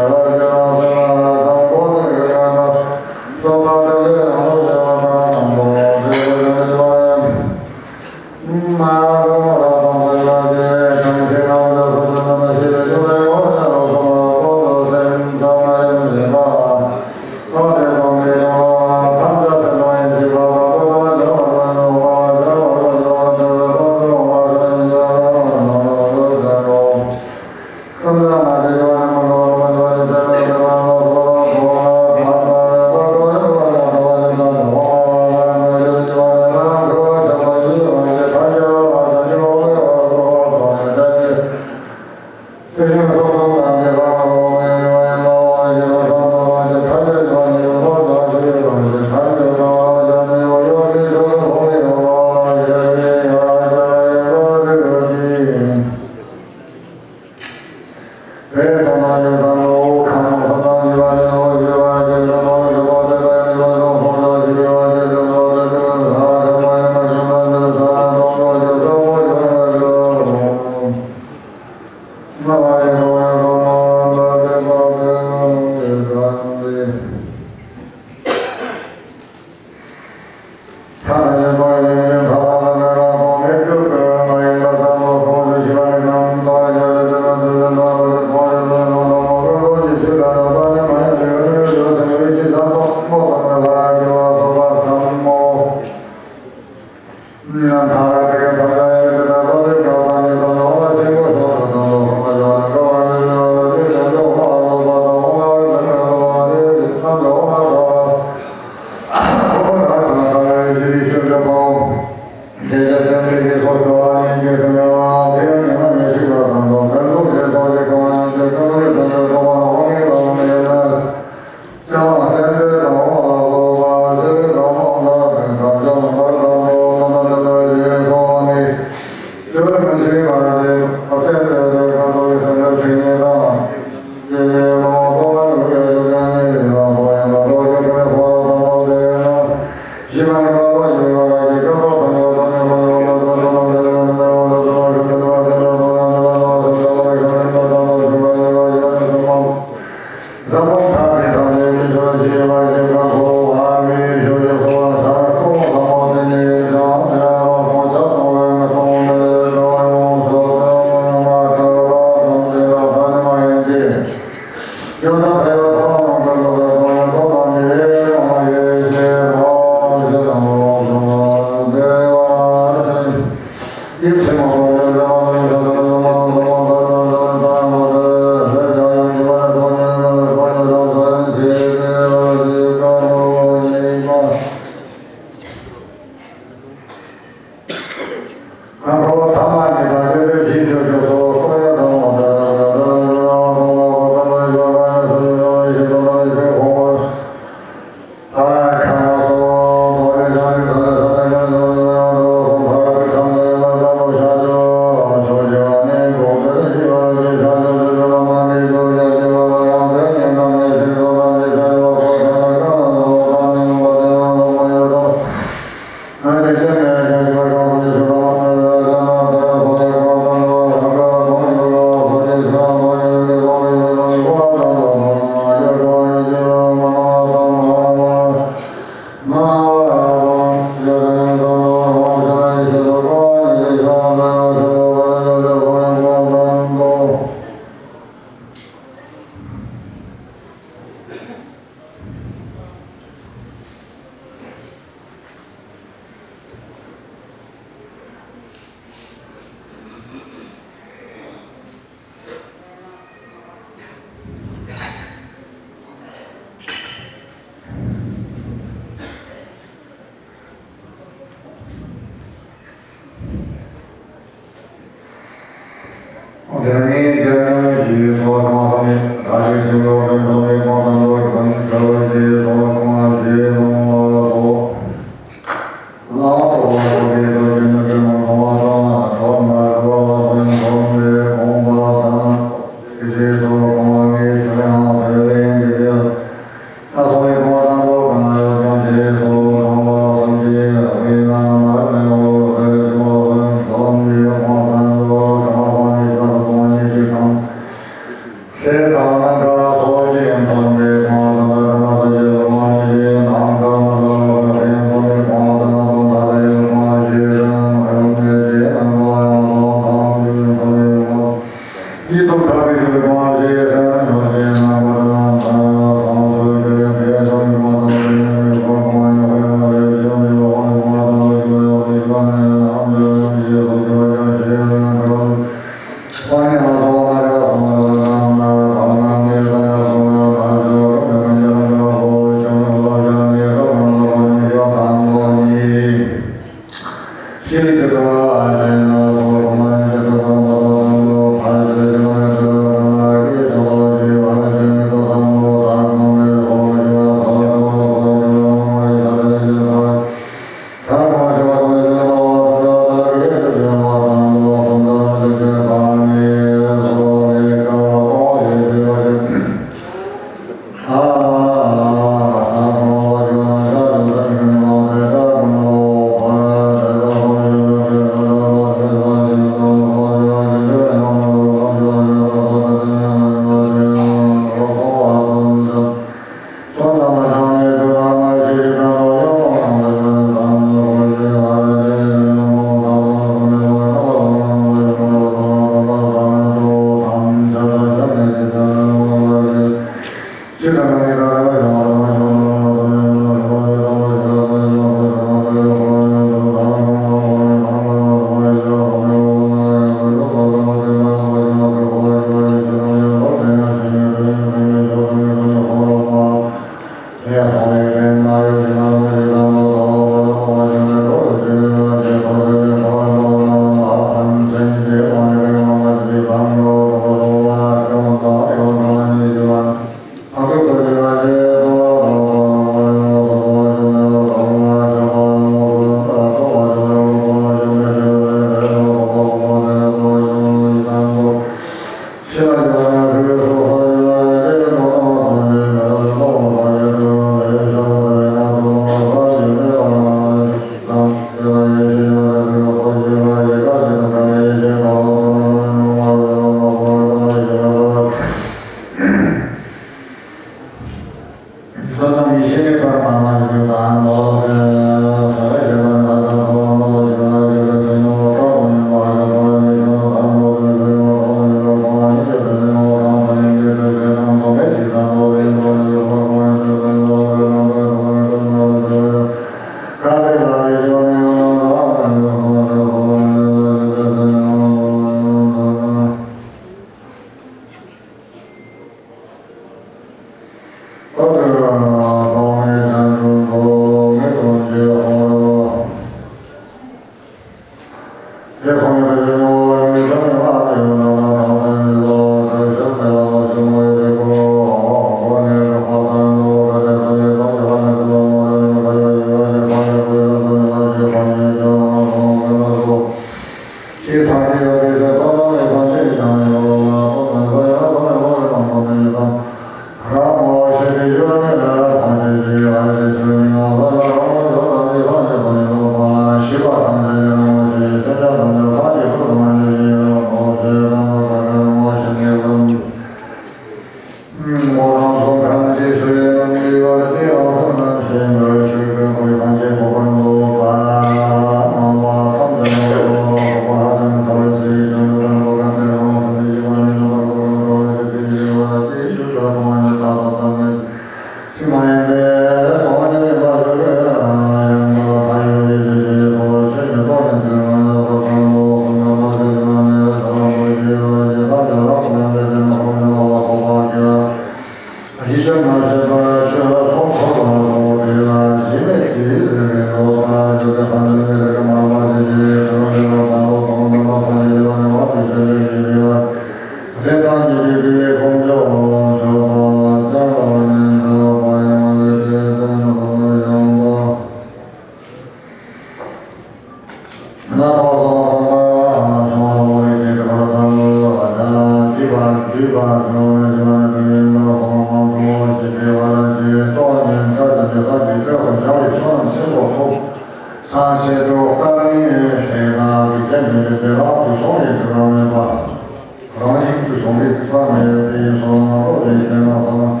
རང་བཞིན་དུ་བཟུང་བའི་དུས་ཐ་མེད་པས་དེ་ཡིན་སོང་ན་ལོ་རེའི་དེ་ན་ཐོག་ན་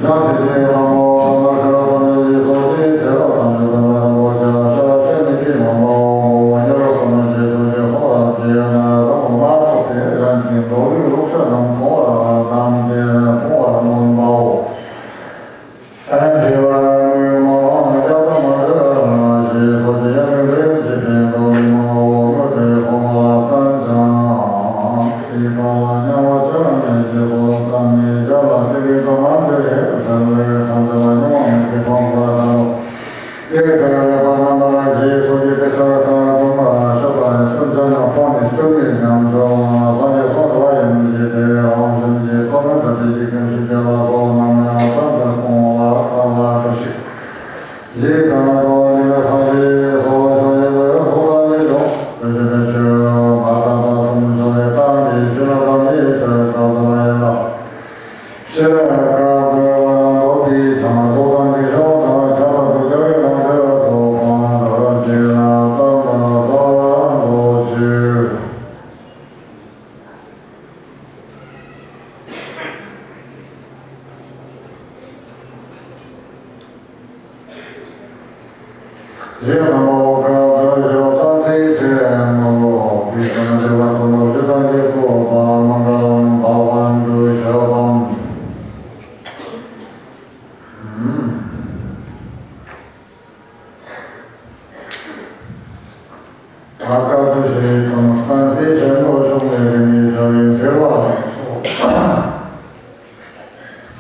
ཡང་དེ་བཞིན་ལྷ་མོ་ལ་ཁྱེད་རང་ཐམས་ཅད་ཀྱི་ཚོགས་ཀྱི་ཚེ་རབས་ཐམས་ཅད་དམ་པ་རིན་པོ་ཆེ་ལ་ཕྱག་འཚལ་ནས་ཀྱི་མ་མའོ། ཉེ་རབས་ཐོག་ན་རྗེས་སུ་ཀྱི་ཚོགས་ལ་དེ་ན་ལྷ་མོ་མ་ཐོབ་པའི་རང་གི་མདོ་ལུས་བློ་ཤ་རྣམས་ཕོངས་པར་བསྡམས་ཏེ་ཕོངས་པར་མངོན་པའོ། ཨ་དྲི་བ་དངོས་མ་ཡ་ད་མ་ར་ཞེས་སོགས་ཀྱི་ཡ་མི་རེ་ཞེས་པའི་མདོ་ལུས་མ་འོ་དངོས་པའི་ཐོག་མ་ལ་བརྟན་ཅིང་། སྲིད་པ་ལ་སྙོམས་པར་བྱ་མེད་ཀྱི་ཐོག་ཏུ་ནི་ཡ་ལ་སྲིད་པའི་སྡུག་བསྔལ་འདི་རེ་བྲལ་བའི་ཁམས་དེ་ལ་སྙོམས་པ་མེད་ཀྱི་ཐོག་ལ་བརྟན་ལོ། དེ་ལྟར་ལེགས་པར་རྣམ་པར་རྒྱལ་སོགས་ཀྱི་དཔེ་ཆ་ལྟར་དུ་མ་ཤོད་པ་ཡི་སྟོན་ཆ་ཉམས་པ་ནི་སྟོན་པའི་ཉམས་སུ་ལ་ལྷ་ཡི་སོགས་ར་ཡིན་གྱི་དེ་རང་བཞིན་གྱིས་སྟོན་ན་ཐབས་ཀྱི་ཀུན་གཞི་རྒྱལ་ལ་སོགས་རྣམས་ཡང་བསམ་དུ་སྤོང་བ་ལྟ་བ་ལྟ་ཞིག་ཡིད་དང་ལྟ་བ་ནི་ལ་ཐམས་ཅད་སོགས་ཤོ་ཡི་ལོའི་ཧོ་ལ་ཡི་ལོ་ཀུན་གཞི་དེ་ཆོས་མ་དག་པ་གསུམ་ཤོ་ཡི་རྟགས་འདི་ཤེས་རབ་དང་ནི་ཆོས་ལྟ་བ་ཡིན་ལ། ཤེས་རབ་དཀའ་ཐུབ་པ་རྣམས་ཐོབ་པའི་ཆང་སོགས་དང་ཉེ་ཞོ་དང་ཁྱད་པར་དུ་རྒྱལ་བའི་ལོངས་སྤྱོད་ཐོབ་པ་འདོད་ཅེ་ན་བསྟན་པ་ལྟ་བ་རྣམས་ཆོས། ཞེས་དང་པོ་སྐབས་དུ་ཞོག་སྟངས་ཚིག་ཆེན་མོ་བི་ཤ་ན་དེ་བ་ཀུན་ཏུ་ཞུ་དང་ཞེས་བཀོད་པ་མ་འགལ་བ་འདུ་ཞོག་པམ། ཨ་སྐབས་དུ་ཞེས་དང་སྟངས་ཚིག་ཆེན་མོ་གསུངས་ནས་རིང་མི་ཞོག་ཡིན་ཟེར་བ་ལ་སོགས།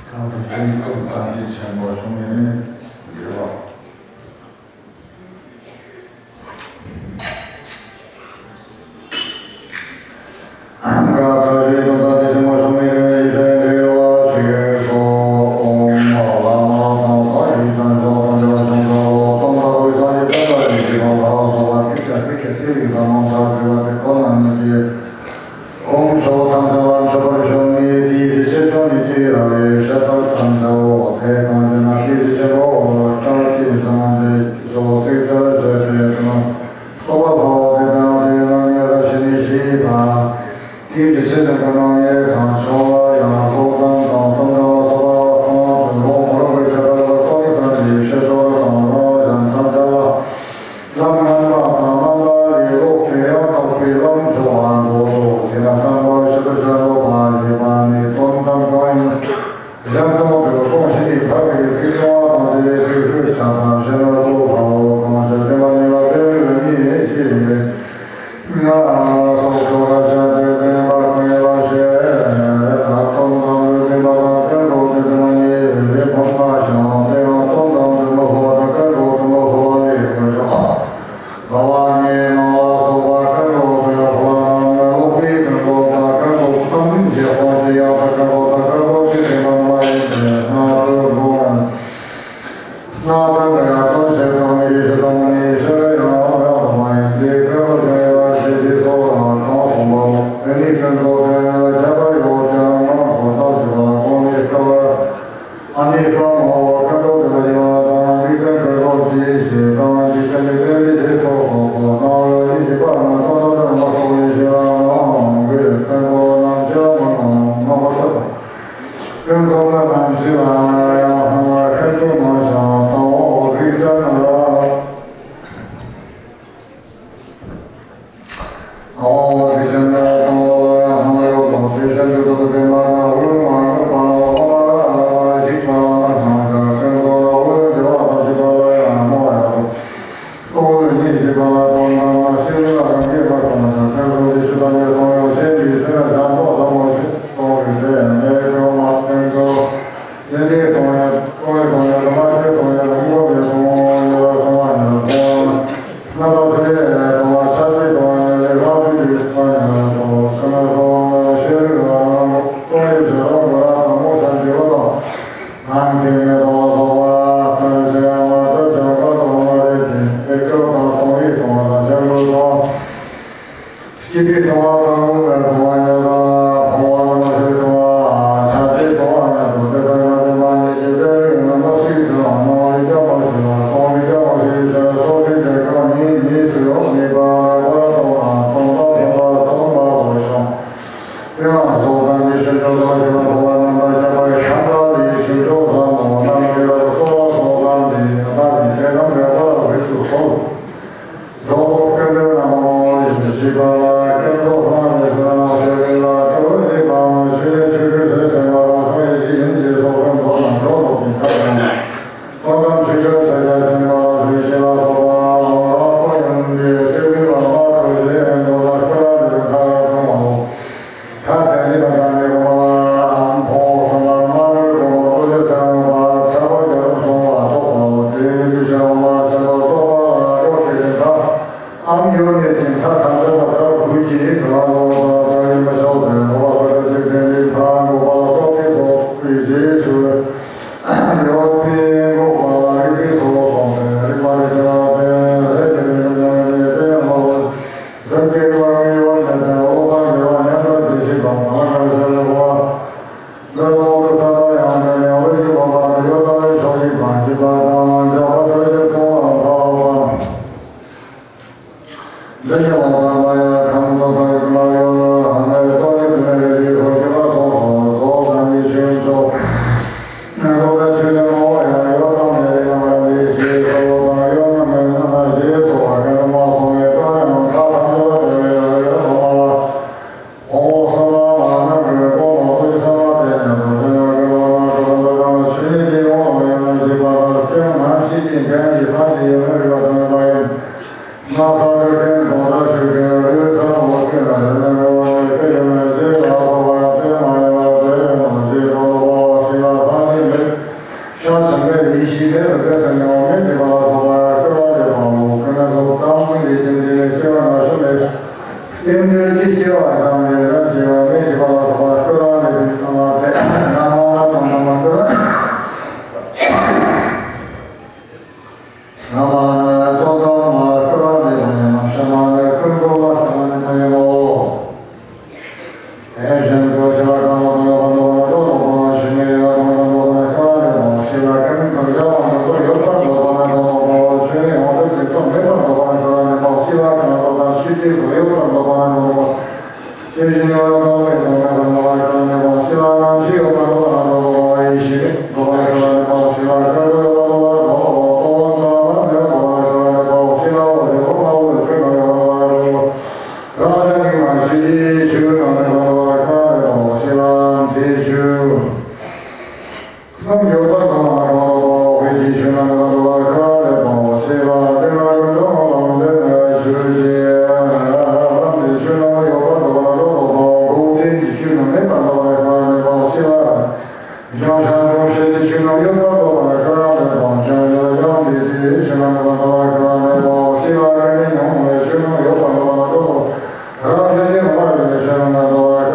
སྐབས་དུ་ཞེས་དང་སྟངས་ཚིག་ཆེན་མོ་གསུངས་ནས་རིང་མི་ཟེར་བ། ཨོཾ་ཆོས་ཐམས་ཅད་ལ་མཆོད་པར་ཞུ་ནི་དེའི་རིགས་ཆད་ཆོག་ནི་དེའི་ར་བའི་བཤད་པར་ཐམས་ཅད་འོ། དེ་གང་ཞེ་ན་དེའི་རིགས་ཆད་འོ་སྐྲག་ཅེས་བཟང་ངན་དེ་སོགས་ཚིག་ལྟར་བྱས་པའི་དོན་རྟོགས་པ་འཕགས་པ་དེ་དང་དེའི་རྣམ་ངེས་ལ་ཞི་ནི་ཞི་བ། དེའི་རིགས་ཆད་ཆོག་གི་རྣམ་ངེས་དང་ཆོག་ལ་ཡང་སོགས་དང་དང་ཙམ་དང་ལ་སོགས་པ་གང་དུ་ལོག་མ་ལོག་པའི་ཁྱད་པར་ལ་རྟོག་མི་ལྡན་པའི་བཤད་སོགས་དང་རང་གཞན་ཐམས་ཅད་ལ། ལམ་ངན་པ་དང་རྣམ་པ་ལས་ལོག་པའི་ཡང་དག་པའི་ལམ་འཇོག་པ་འགོག་ལོ། དེས་ན་བསྟན་པ་ཞེས་པ་ཞེས་པ་ཞེས་པ་ནི་དོན་དམ་གང་ཡིན། གཞན་དོན་དུ་སོང་ཞིག་ནི་ཐར་པའི་ཚིག་སྐྱོང་བ་དང་དེ་ལས་ཚིག་ལྷོད་ཆགས་པ་ཞེ་ན་སོགས་ལྷའོ་གང་ཞེས་བསྟན་པ་ཉིད་ལ་འབད་མི་ལ་ནི་ཞེས་ཡིན། ང་སོགས་ཆོ་ག་བྱ་སྟེ་བསྟན་པ་ཀུན་ལ་ཞེས་ད་དོན་དམ་དུ་བསྟན་པ་དང་བསྟན་འགྲོ་དེ་དོན་ཉིད་ལས་མཐོང་བ་ཞིང་དེ་ཡང་དོན་དམ་དུ་མི་འཕོ་བ་དང་བསྟན་འགྲོ་དུ་མི་འཕོ་བ་ལས་མི་འཕོ་བ། ལ་བ་ལྔའི་ནང་ལ་སོགས་པ་ཀུན་ལོག་ སྐྱིད་པའི་ལྟུང་བ་དང་། དངོས་པོའི་ལྟུང་བ་ཉེ་བར་འཕོ་བ་ལ་མ་ཞུགས་ལྟུང་བ། ཆགས་པའི་ལྟུང་བ་ཉེ་བར་འཕོ་བ་ལ་མ་ཞུགས་ལྟུང་བ། སྣང་བ་ལ་ཡང་མ་ཞུགས་ལྟུང་བ། སྣང་བ་ལ་ཡང་མ་ཞུགས་ལྟུང་བ། སོགས་པའི་གེགས་ཀྱང་ཉེས་ཉེས་སུ་ཡང་ཉེས་པ་ལ་བར་ལྟུང་བ། སྟོང་པ་སྟོང་པ་སྟོང་པ་ལ་བྱང་། དེ་ཡང་རྫོགས་སངས་རྒྱས་ཆོས་མཆོག་ཐམས་ཅད་ལ་འཕོ་བ་རྣམ་པར་ཁྱབ་པ་ཤཱནྟ་ལའི་ཆོས་མཆོག་ཟབ་མོ་རྣམ་འགྲེལ་ལ་གསོལ་བ་སོགས་ཙམ་དེ་ཡང་དག་པའི་དེ་རྣམས་ལེགས་པར་གཟིགས་སུ་གསོལ། རྫོགས་སྐུ་མདོག་ནག་མོ་ཞེས་བྱ་བ་ལ། སྐུ་མདོག་དམར་ནག་ཞུ་ན་ཞེས་པ་ལ། སྤྲོ་བའི་དབང་ཕྱུག་ཆོས་ཀྱི་ཆོས་ཟེར་བ་ལ་སོགས་པའི་ཡིན་གྱི་སོགས་པའི་མདོག་ནག་འགྲོ་འདུག་པའི་ཁ་དང་། དོན་དམ་ཆོས་ཀྱི་ཆོས་ཀྱི་ཆེན་པོ་ཞེས་བྱ་བ་ལ་སོགས་པ་རང་ཁོ་ཡིན་གྱི་ཆོས་ཀྱི་བླ་མ་སྤྲོ་བཞིའི་མདོག་ནག་སྐུ་ལ་ལས་མཐའ་སྟོང་བའོ། ཐ་དད་ནི་དང་ནི་དགོངས་པ་ཨམ་ཕོ་བསམ་པ་མ་ནི་དགོངས་པ་ལྟོ་ལས་ཚེ་རིང་བ་ཚ་བོ་རྒྱ་ལམ་སོང་བ་རྟོགས་པའོ། དེ་ནི་དུས་ཆེན་དབུ་མ་ཆེན་པོར་རྟོགས་པ་ལ་སྒྲོ་སྐྱེས་ཏེ་མཐའ་ཨམ་ཡོད་མེད་ཀྱི་མཐའ་ཐམས་ཅད་ལ་ཐར་དགོས་ཀྱི་གང་ལོག་དང་ཐར་ཡིན་པ་ཤོག་ཟེར་རོ་བ་ལ་ཐར་གྱི་དེ་འདྲའི་མཐའ་འགོག་པ་ལ་རྟོགས་པའི་ཐོག་པའི་རྗེས་སུ་ཡོད་པའི་འགོག་པ་ལ་རིག་པའི་ཐོག་སོང་སྟེ་རིག་པ་རེ་ཆེ་བ་སྟེ་རེ་ཆེ་ནི་ཉམས་ཉམས་ནི་དེ་ཡང་མ་བུ། གཟུགས་ཀྱི་དབང་གིས་ཡོད་མེད་དང་འོག་པ་འགལ་བ་མཉམ་པར་འདུ་ཤེས་པ་དང་ལ་ཁར་བྱ་ལ་གོ་བ། འདི་ལོག་ཏུ་ལྟ་ལ་ཡང་མེད་ནས་འོད་ཀྱི་འོག་པ་དེ་ཡོད་ལྟ་བའི་ཕྱོགས་རིག་པ་ཞེས་པ་དང་འཇོག་པ་ཐོས་ཀྱི་ལྟུང་བ་འཕགས་པ། འདི་ཉིད་འོག་ཏུ་ལྟ་ཡང་ཁམས་དུ་ལྟ་བའི་ཀུན་ལ་ཡོད་ལ་ཧ་ནའི་ལྟོ་ནི་དུ་མེད་ལས་ཀྱི་ཐོག་ཀྱི་ལ་སོགས་སོ་ཟློག་ཙམ་གྱི་ཆོས་མཆོག་ལོ་ཀ་ཆོས་ཀྱི་ངོ་བོ་ཡང་ཡོད་དམ་མེད་ཀྱི་རྣམ་པ་འདི་ཞེས་སོ་དང་ཡོད་ན་མེད་ན་ཞེས་སོ་བ་ཀུན་ཏུ་མ་སོང་བའི་སྟོན་ནའང་ཐ་ཐམས་ཅད་ལ་དེ་བས་ཡོད་ཡོད་དོ་མ་བ། འོ་བསམ་པ་མ་ནམ་གྱི་སྒོ་མ་ཕུ་བསམ་པ་དེ་ནས་དོ་དོན་ཡང་དགེ་བ་ན་གྲོགས་འདི་དང་ཆོས་ཉིད་ཀྱི་དབང་ལ་ཡོད་ན་ཞེས་པ་ལ་སེམས་ནམ་ཞིག་གི་འགན་གྱི་ས་དེ་ཡོད་ན་རིག་པ་དོན་ལ་ཡིན། ན་ས་རུ་ཀན་དོང་ད་ཆུ་ཀན་རུ་ས་མོ་ཀན་ལ་ཡོད་ན་ངོ་བོ་ནི་ཀ་ཡོད་ན་ཞེས་པ་ལ་སོགས་པ་དེ་མ་ཡིན་པ་དེ་ཡོད་ན་ཞེས་དོན་ལ་བ་ཞིག་ལ་ས་ནི་མེད། ཤ་ཆེན་པོའི་ཡེ་ཤེས་མེད་པར་དེ་ཚེ་ངོ་མེད་ཅེས་པ་ལ་སོགས་པ་སྐུར་བ་ལས་པའོ། ཀུན་ནས་ཚོགས་ཙམ་གྱི་རྒྱུ་འབྲས་ལས་སྐྱེ་བ་ན་ཤོ་མེད། རྟེན་འབྲེལ་གྱི་སྐྱེ་བ་དང་ལས་ལ་སྐྱེ་བ་མེད་ཅེས་པ་ལ་སོགས་པ་སྐུར་བ་ལས་པའི་སྟོང་བ་སྟེ་རྣམ་སྨིན་ལ་དང་དང་མ་སྐུར་བ། རང་མ་ནི་ཚོགས་དང་མ་སྐུར་བ་མེད་པ་ཡིན་ནམ་ཤ་མ་ནི་ཀུན་རྫོབ་ལ་ཤ་མ་ནི་མ་ཡིན་ནོ། དེ་བཞིན་དུ་ཤ་གང་ལ་གང་ལ་གང་ལ་གང་ལ་ཤ་མེད་ཡོད་དང་གང་ལ་གང་ལ་ཤ་མེད་པ་ཤི་ལ་ཀུན་དང་བྱ་བ་མི་རྟག་ཡོད་པར་འདོད་པ་ནི་གང་ལ་གང་ལ་ཆོས་ཡོངས་གྲུབ་ཀྱི་སྟོབས་མེད་པར་འདོད་པ་ནི་ཤ་མེད་པ་ཤི་ལ་གང་ལ་དང་ཤི་སྟེ་ཡོད་པར་འདོད་པ་ནི་གང་ལ། དེ་བཞིན་ཡང་ཡང་དག་པའི་དོན་མེད་པར་འདོད་པ་ཤི་ལ་ནམ་ཞིག་ཡོད་པར་འདོད་པ་ན་འདོད་པ་ཡེ་ཤེས་མེད་འདོད་པ་ཤི་ལ་ནི་མ་ཤི་ལ་ཀུན་རྫོབ་ཡོད་པར་འདོད་པ་ན་འདོད་པ་སྟོང་དང་མ་མེད་པར་འདོད་པ་ཤི་ལ་ནི་མ་ཤི་ལ་འོ་ཞེས་འོ་མ་འོ་ཆོས་རྣམས་ཡོད་པར་འདོད་པ་རང་བཞིན་གྱིས་མ་ཤི་ཆོས་རྣམས་མེད་པར་འདོད་པ་ཤི་ལ་ནི་མ་ཤི་ལ་དེ་ཆོས། ནམ་ཡོད་པར་དང་ནམ་ཡོད་པར་འོག་གི་ཆོས་རྣམས་ཡོད་པར་ཤར་ལས་པའོ། ཞེས་པ་འདི་ན་ཀུན་རྫོབ་ལམ་འདི་ནི་ཆོས་ཀྱི་ལམ་འདི་ཆོས་རྣམས་ཡོད་པར་འདོད་པ་ལ་འགོག་བདེན་གྱི་ཆོས་རྣམས་མེད་པར་འདོད་པ་ལ་ཤར་ལས་པའོ། ཞེས་པ་སྦྱང་བྱ་སྒྲུབ་བྱེད་ཀྱི་ཆོས་རྣམས་ཡོད་པར་འདོད་པ་ལ་ཤར་ལས་པའོ། སྦྱང་བྱ་སྦྱང་བྱེད་ཀྱི་ཆོས་རྣམས་ཡོད་པར་འདོད་པ་ལ་ཤར་ལས་པའོ། ཞེས་པ་ཀུན་ནས་མྱོང་བའི་ཆོས་རྣམས་ཡོད་པར་འདོད་པ་ལ་འགོག་རབ་བྱེད་ཀྱི་མ་ཡིན་པའི་ཆོས་རྣམས་ལ་འདོད་པ་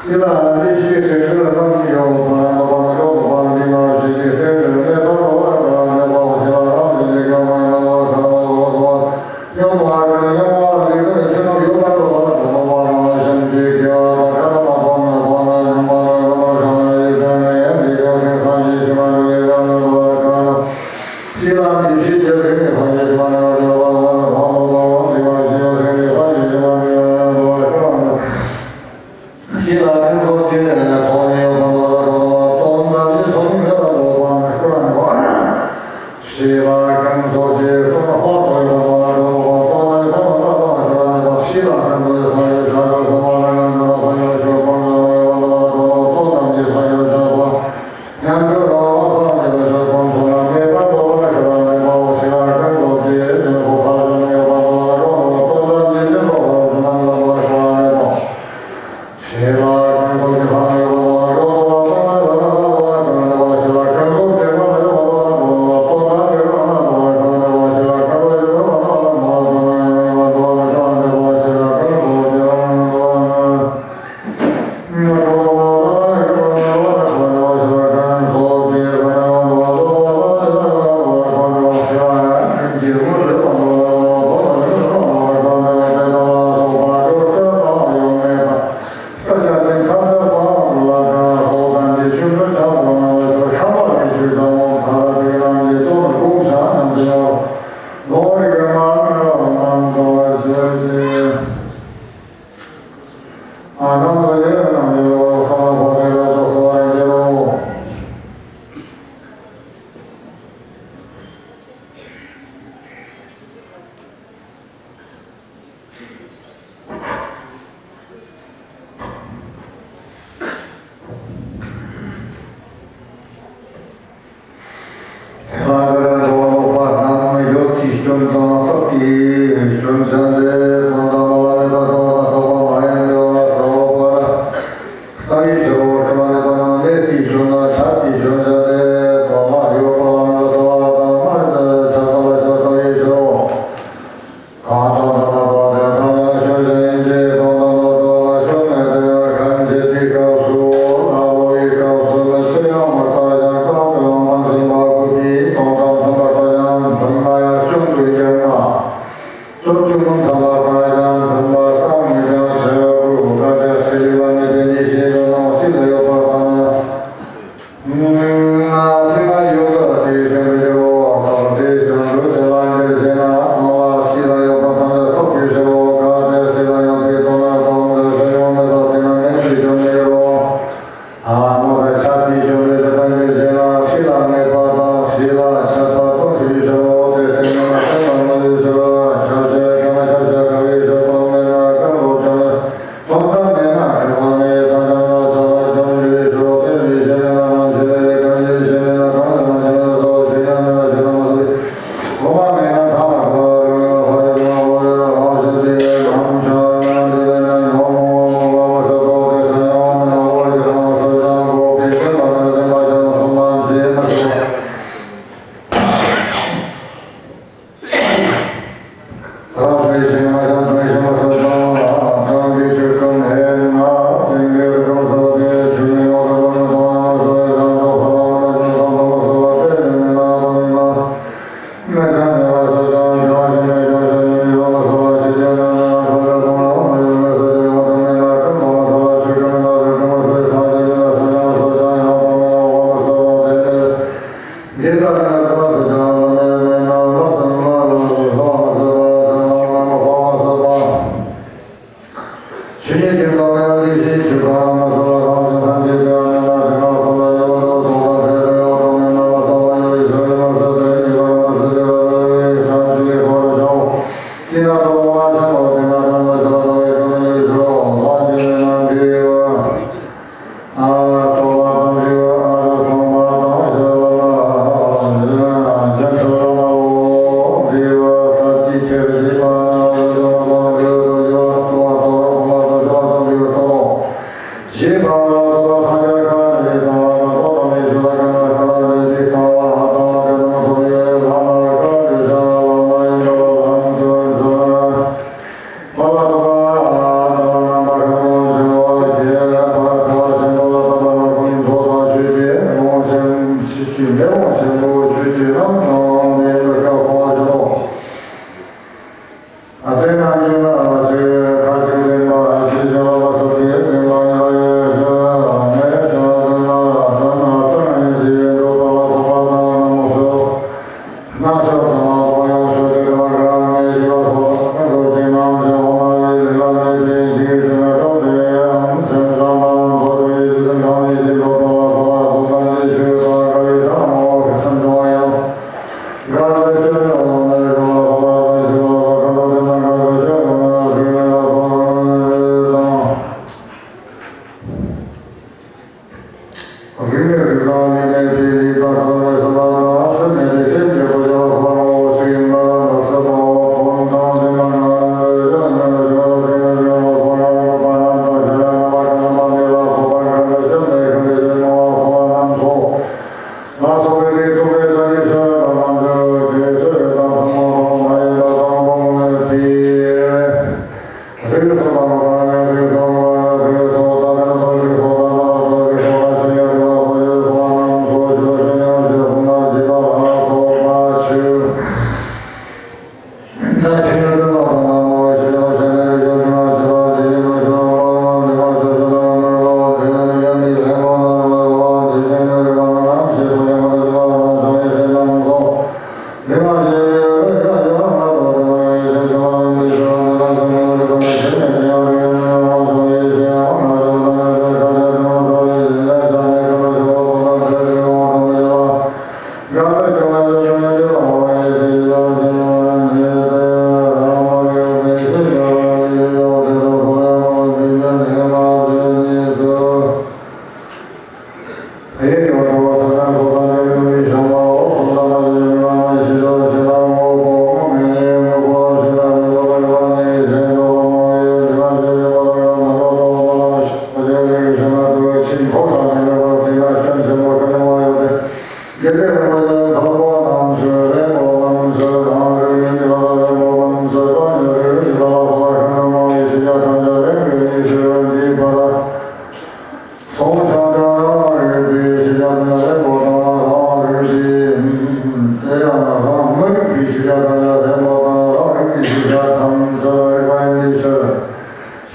ཤེས་ལ་ཨ་ནི་ཤེས་ཀྱི་ཆོས་ལ་རྣམ་གཡོ་བ་ན་པ་ན་རོ་པ་ན་འདི་མ་ཤེས་ཀྱི་ཆོས།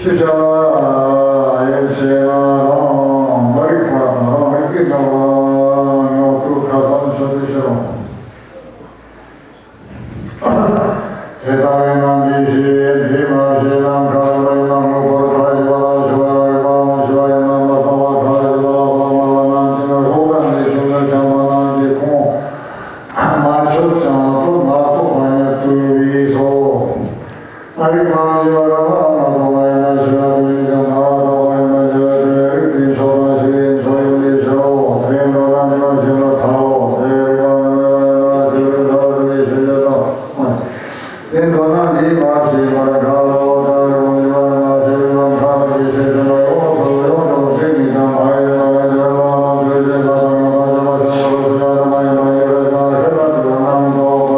ཤེས་བྱ་ཡིན་ཞེ་ན་རང་མ་རིག་པ་དང་རང་རིག་པའི་ངང་ལ་ངག་ཏུ་ཁ་ཙམ་ཤོད་དུ་ཤོད། དེ་ལྟ་བས་ན་འདི་ཞེས་འདི་མ་ཞེས་ནམ་མཁའ་རིག་པ་ཡིན་ན་དངོས་པོར་མཁའ་ཞེས་པ་ལ་ཞུ་བ་ཡང་རིག་པའམ་ཞུ་བ་ཡིན་ན་མ་སྟོང་པ་མཁའ་ཞེས་པ་ལ་སོགས་པ་སྨྲ་བ་རྣམས་ཀྱིས་ནི་རོགས་དང་འདི་ཞུ་ནི་བྱམས་པ་རྣམས་ཀྱིས་ཁོང་མ་ཆོད་ཀྱང་ལྟོས་མ་ལྟོས་པ་ཉིད་དུ་བས་སོ། ཨ་རིག་པ་མི་འགྱུར་བ་རང་ལ་མ་ལྟོས་པ་ཡིན་ན་ཞེས་པ་དེ་ཉིད་ཀྱང་མ་ལྟོས་པ་ཡིན་པ་ཉིད་དུ་རིག་པའི་མཆོག་དང་ཞི་བའི་མཆོག་ཡིན་པའི་ཕྱིར་རོ། དེའི་མདོར་ན་འདི་མ་ཞེས་པར་ཐལ་ལོ། དེའི་རིག་པ་མི་འགྱུར་བ་ཡིན་ན་ཞེས་པའི་ཐལ་བ་དེ་ཡི་ཕྱིར་ཡོད་དམ། དེའི་མདོར་ན་འདི་མ་ཞེས་པར་འགལ་ལོ། དེའི་རིག་པ་མི་འགྱུར་བ་ཡིན་ན་ཞེས་པའི་ཐལ་བ་དེ་ཡི་ཕྱིར་ཡོད་དམ། ཡོངས་སུ་ཡོངས་སུ་དེ་ཉིད་ཀྱང་མ་ཡིན་པར་འགྱུར་བ་མ་འགྱུར་ཞེས་པ་དང་ངོ་མཚར་ཆེན་པོ་ཤིན་ཏུ་ཞེས་པ་དེ་མ་ཡིན་པ་ཉིད་རེད་ན་ཤེས་པར་འགྱུར་བ་རྣམས་སོ།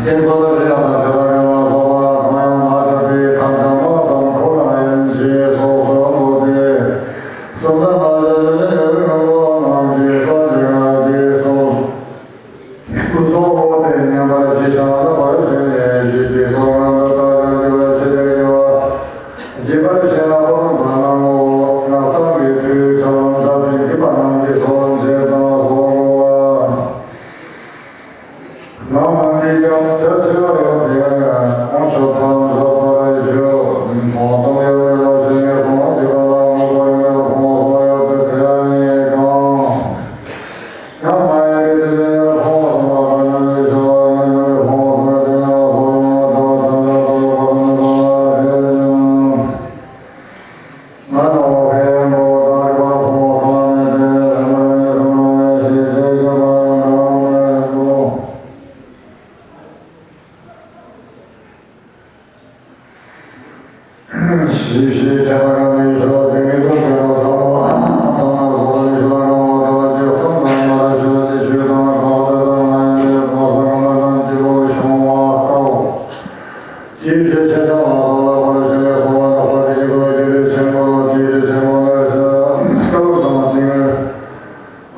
དཀྱིལ་འཁོར་ལ་ཞེས་པ་ཞེས་པ་ཡང་ལ་སོགས་པ་གང་ཡང་མ་ཆགས་པའི་ཐམས་ཅད་སྨྲ་བསམ་ཁོ་ན་ཡིན་ཞེས་སོགས་སུ་འདོད་དེ། སུམ་རྟགས་ལ་ཞེས་པའི་ཡུལ་ལྔ་པོ་རྣམས་ཀྱི་སངས་རྒྱས་ལྔ་དེ་གསུངས། སྐུ་གསུང་འོད་དེ་མཉམ་པར་ཇི་ལྟར་བར་ཞིང་ནས་ཞིག་གི་སོགས་ལྔ་འདི་དག་ཀྱང་འདུས་པའི་ཕྱིར་ཡོད། རྒྱས་པར་བཤད་ན་འཁོར་འདས་རྣམས་ངོ་། ནགས་ཚལ་གྱི་ཚིག་ཁྲ་ལམ་ཟབ་ཅིང་འཇིགས་པ་རྣམས་ཀྱི་ཚོགས་ཆེན་དང་སོགས་གོ་བ། ནམ་མཁའ་འདི་ཀྱང་ཆ་ཆེ་བ་ཡོད་དེ། ཁོང་ཆོད་པ་འཛག་པར་ཞུ། མཐོང་སྟོང་ཡོད་མེད་ལ་ཞེན་ནས་སོང་། འཇིགས་པ་ལ་ངོ་བོ་ཡོད་མེད་ལ་ཁོང་སོང་ཡོད་དེ་དེ་ཉིད་གང་། ཡང་མ་ཡིན་པའི་དེ་ཉིད་ལ་ཁོང་སོང་བ་དང་ཉོན་མོངས་ཀྱི་ཤེས་པ་ཉོན་མོངས་པའི་ཁོང་སོང་བའི་དེ་ཉིད་ལ་སོགས་ཡོད་མེད་འགྲོ་བ་ཐམས་ཅད་རྟོག་གེ་བར་དུ་གནས་པ་དེ་ཉིད་ལ། ང་ནོ་ཧེ་མོ་དར་བ་ཕུང་བ་ལ་མེད་པའི་ལམ་རིམ་གྱི་སྨྲ་བའི་ཤེས་བྱེད་ཀྱི་བར་འགའ་མེད་དོ། ཞེས་བཤད་བྱ་བ་གང་ཡིན་ཞེས་པ་དེ་ཉིད་དུ་འགལ་བ་ལྟ་བུ་དང་ན་སོགས་པའི་ཤེས་པ་གང་མ་འདྲ་བ་བརྒྱད་གསུམ་དང་མ་རེ་ཞེས་པ་དེ་ཆོས་དང་གང་དེ་ལྟར་མ་ཡིན་པའི་གང་ཟག་གང་རྣམས་ཀྱི་བློ་བྱུང་བ་ལྟ་བུ། དེའི་ཕྱིར་ཁྱེད་ཅག་ལ་སོགས་ལ་ཕར་ཕྱིན་པའི་འཁོར་བ་ནག་པོ་དེ་ཉིད་དུ་སྐྱེ་བའི་ཆེན་པོ་ལ་དེའི་ཕྱིར་ཆེན་པོ་ལ་སྐལ་བ་དང་ཏིང་ངེ་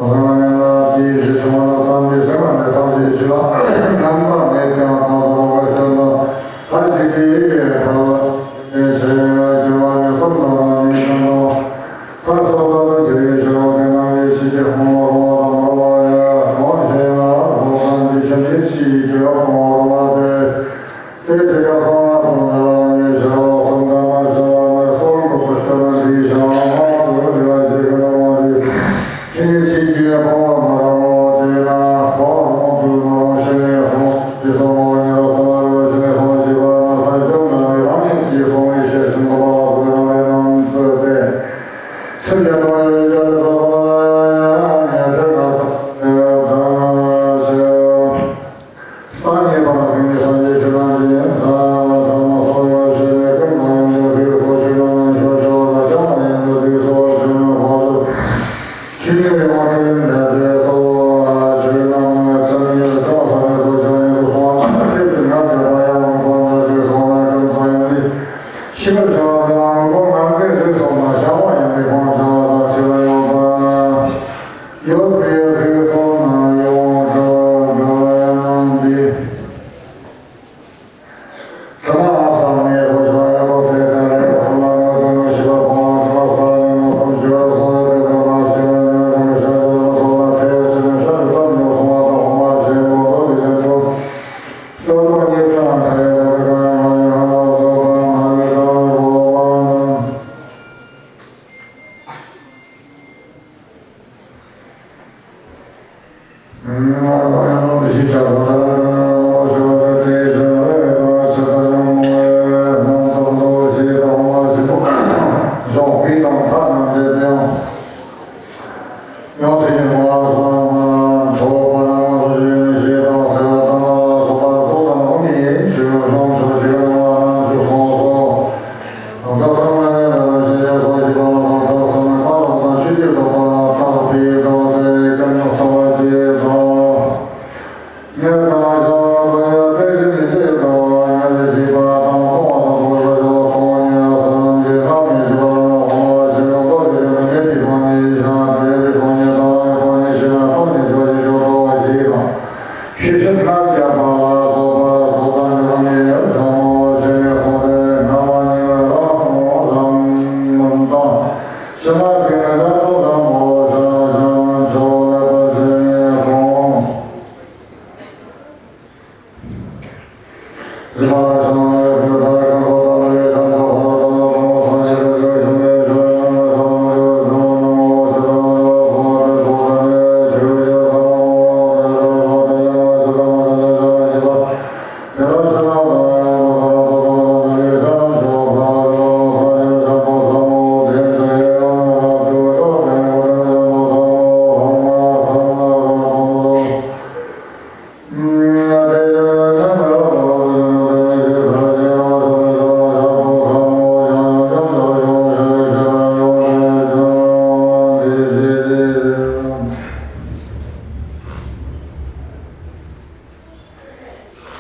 འཛིན་ལ་དེའི་ཕྱིར་ཆུང་བ་ལ་ཐམས་ཅད་ཆུང་བ་མེད་ཐམས་ཅད་ཆུང་བ་རྣམ་པ་མེད་ཀྱང་གང་དུ་འོག་པར་སྟོན་པ་ལྷ་གཅིག་གིས་ཕལ་པ་ཞེས་བྱ་བའི་སྐྱོན་མ་ནི་གསུམ་དང་ནི་གསུམ་དང་། ལྷ་སོགས་ལ་དོན་བྱེད་པའི་ཕྱིར་རོ། དེ་རྣམས་ཀྱི་ཕྱི་རྒྱུ་གོང་འོག་རུང་བ་དང་མ་རུང་བ་ཡང་གང་ཞེ་ན། རོ་དང་འདི་ཕྱི་ནི་ཕྱིའི་རྒྱུ་གོང་འོག་རུང་བ་སྟེ། དེ་ཕྱི་ཁ་སོང་ན་སོང་འདྲ་བ་ནི་ཕྱི་རོ། གསུམ་ཀ་མ་ཤ་བ་ནི་སོང་གོ་པ་ཤ་ན་འདི་ཤ་བ་མ་དུ་འདི་ལ་ཞེ་ག་ན་མ་དུ་ཕྱི་ནི་ཕྱིའི་རྒྱུ་གོང་འོག་མ་རུང་བ་དེ་ན་གོང་འོག་རུང་དུ་མ་རུང་ཕྱི་ནི་སོང་འདི་སོང་མ་ནི་རོ་སོང་མ་རུང་ཕྱི་ནི་སོང་ཞེས་པ་ན་ས་འཇོམས་ན་ནི་རང་ཉིད་ཀྱིས་སོང་བའི་ཤེས་བཞིན་དུ་མ་ལ་སོང་རང་རེ་རྣམས་སོས་ཏེ། ཕྱིར་ཡང་དོན་ཡོད་ཀྱང་ལས་དང་པོ་ལ་ཡང་ཉན་ཐོས་ནགས་ཚལ་ནས་ཡང་དག་ན་ཞེས། སངས་རྒྱས་པ་ལ་ཕན་པའི་སངས་རྒྱས་ཆོས་རྣམས་ཀྱི་ཡང་དག་པ་ཐ་མ་སོགས་ཡང་ཞེས་པའི་ཀུན་ཏུ་ཡོངས་སུ་གཟིགས་སོགས་ཆོས་རྣམས་ནི་ཆོས་ཆོས་ལ་བྱང་བ་ཡིན་དུ་གཟིགས་སོགས་ཆོས་རྣམས་འཕགས་ཚུལ་ཆོས་ཉིད་ཡོངས་གྲུབ་ཡིན་པས་དེ་སོགས་ཆོས་རྣམས་ནི་བྱམས་སྙིང་རྗེ་ཆུང་བ་ས་ནས་སུ་བྱང་ཉིད་དུ་སོང་བ་ཐམས་ཅད་ཀྱི་ངག་བརྗོད་པ་ཡང་ཁོང་ཁྲོ་དེ་སོགས་ལ་ཀུན་ཏུ་ཡོངས་ནི། ཤེས་པར་བྱ་བ་དང་ངོ་བོ་ངག་གི་ལུས་སོགས་ལ་བྱ་བ་ཡིན་པའི་ཁོང་བྱ་བ་དང་བྱེད་པ་ཡོད་པ། ཡོད་པའི་ལུས་སོགས་ན་ཡོངས་གྲུབ་འགྲོ་བའི་ནང་འདི། དྲི་མ་ས་ནས་ལྷོ་ཕྱོགས་ཡོད་པ་དེ་ལྟར་ཁོ་ན་ངོ་བོ་ནི་ཤེས་པ་སྤོང་བ་དྲི་མ་ས་ནས་ངོ་བོ་ཤེས་པ་སྤོང་བ་དེ་ལྟར་མ་ཤེས་པ་ནི་ངོ་བོ་ཤེས་པ་སོགས་ལ་ཐལ་ཞེ་ན་ཤ་རུ་ཙམ་ཡང་སྤོང་བ་དང་སྤོང་བ་ཞེས་མདོ་ལུགས་ཀྱི་ཡོན་ཏན།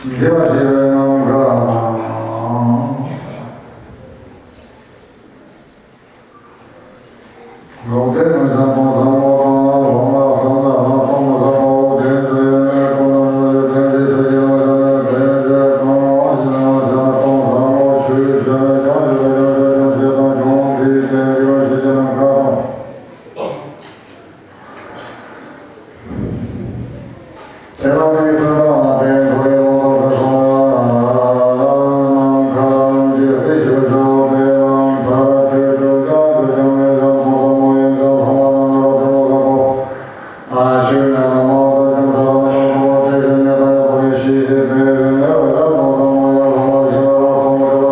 འདི་བ་ཞེས་པའི་ནམ་མཁའ། ལུང་བསྟན་མི་བཟང་པོ་བཟང་པོ་དང་ལོ་མ་བཟང་ན་ལྷག་པ་མ་བཟང་པོ་དེ་ཚོ་ཡོད་མེད་ཀུན་ནམ་ཡོད་དེ་དེ་ཚོ་ཡོད་མེད་དེ་ཚོ་གང་བ་ཞིག་ན་བཟང་པོ་བཟང་པོ་ཆོས་ཆོས་མེད་ཀྱང་ཆོས་ཀྱང་ཆོས་ཀྱང་ཆོས་དང་བྱུང་དེའི་རྟེན་འདི་བ་ཞེས་བྱ་ནམ་མཁའ་དང་། དེ་ལ་ནི་ཐོས་པ་ལ་བརྟེན་མཐོ་རིས་ལོངས་སུ་སྤྱོད་པ་ནམ་མཁའ་ལམ་གྱི་དཔེ་ཞིག་འཇོག་པའི་ལམ་མཐར་ཐུག་ཏུ་ཀྱང་ཀྱང་མེད་ཀྱང་མཐོང་བ་ན་ན་རོ་ཏྲོ་ལ་གོ། ཨ་ཤུ་ན་ན་མོ་ཏ་ཀྱང་ཐ་ར་ན་རོ་ཏྲོ་ཏེ་ཀྱང་ཉེ་ད་ཡ་ཕོ་རི་ཤི་ཤི་ཏེ་ནེ་ཝ་ད་མོ་ད་མོ་ཡ་ལྷོ་མ་ཤི་ན་ར་ཏོ་མོ་ཏེ་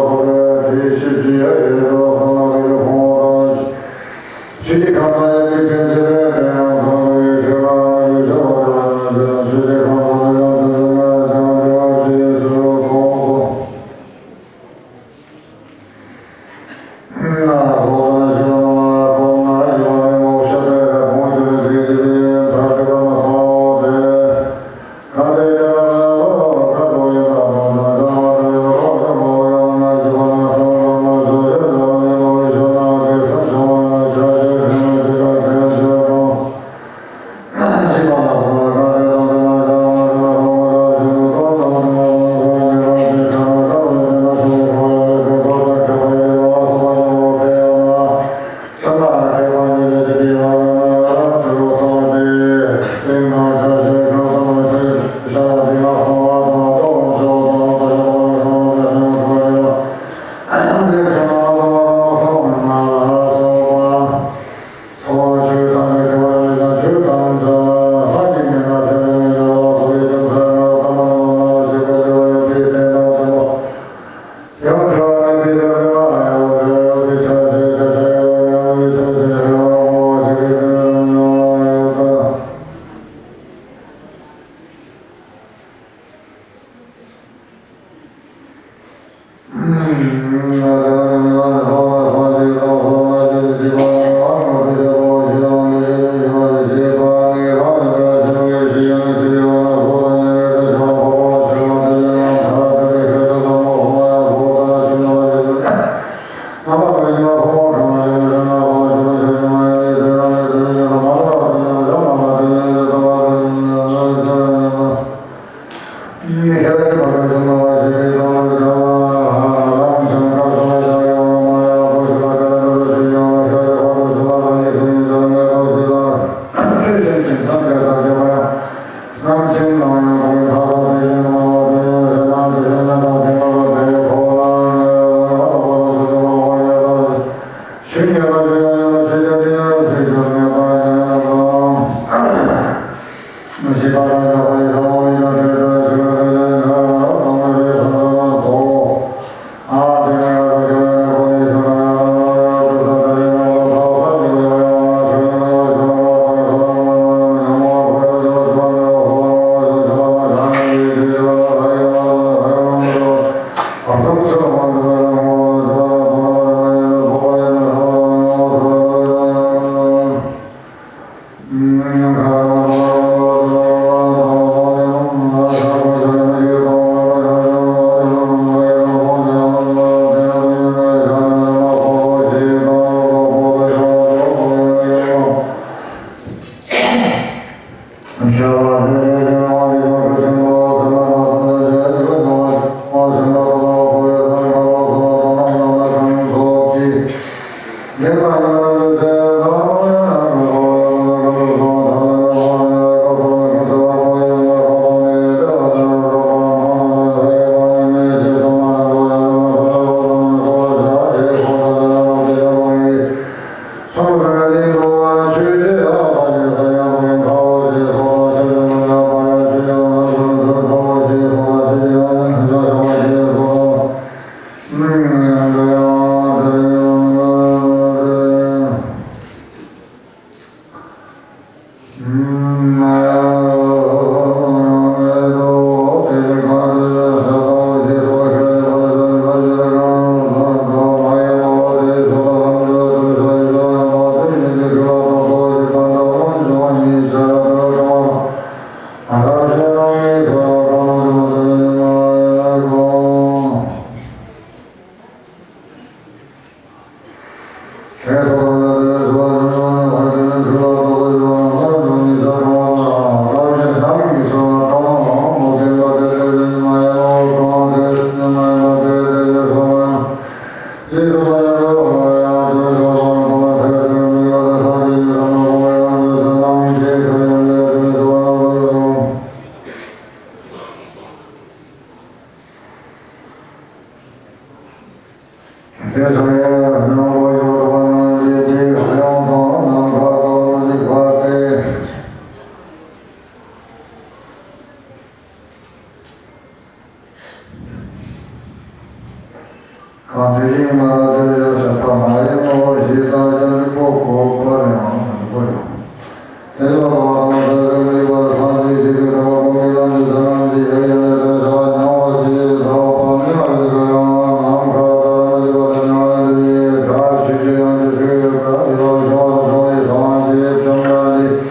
ལ་ཕོ་རེ་ཏི་ཤི་ཅི་ཡ་ཡེ་ཏོ་ཁ་ན་རི་ཡ་ཕོ་མོ་ཏ་ཤི། དེ་ཚོ་ཡང་སྙོམས་པོ་ཡོད་པ་ནང་ལས་དེ་ཡང་དང་ནམ་མཁའ་དང་མི་འཇིགས་པ་སྟེ། གང་དེ་བཞིན་མ་ལ་དེར་ཡང་ཤ་ཁ་མ་ཡིན་ནོ་ཞེས་དང་ཡང་འཇིགས་པོ་གོ་བར་ཡང་འཇིགས་པོ་ཡང་། དེ་ལ་བ་དང་ས་ཀ་མི་བར་ལྷན་ཅིག་ཞིག་གི་ཐོག་གོང་གི་ལམ་གྱི་ས་ལམ་གྱི་ཡ་ཡ་ནས་དེར་བྱ་བ་མྱོང་བ་ཞེས་བྱ་བ་པ་མི་ལ་ཡི་ག་ཡང་ནམ་མཁའ་ལྟར་མི་འཇིགས་པ་དང་མྱ་ངན་འདས་པའི་སྒྲ་ཞིག་ཅི་ཡང་གི་ཚིག་ཡོད་པ་དེ་བ་བྱུང་བ་བྱུང་བའི་དང་ཞེས་བྱ་བ་འདི།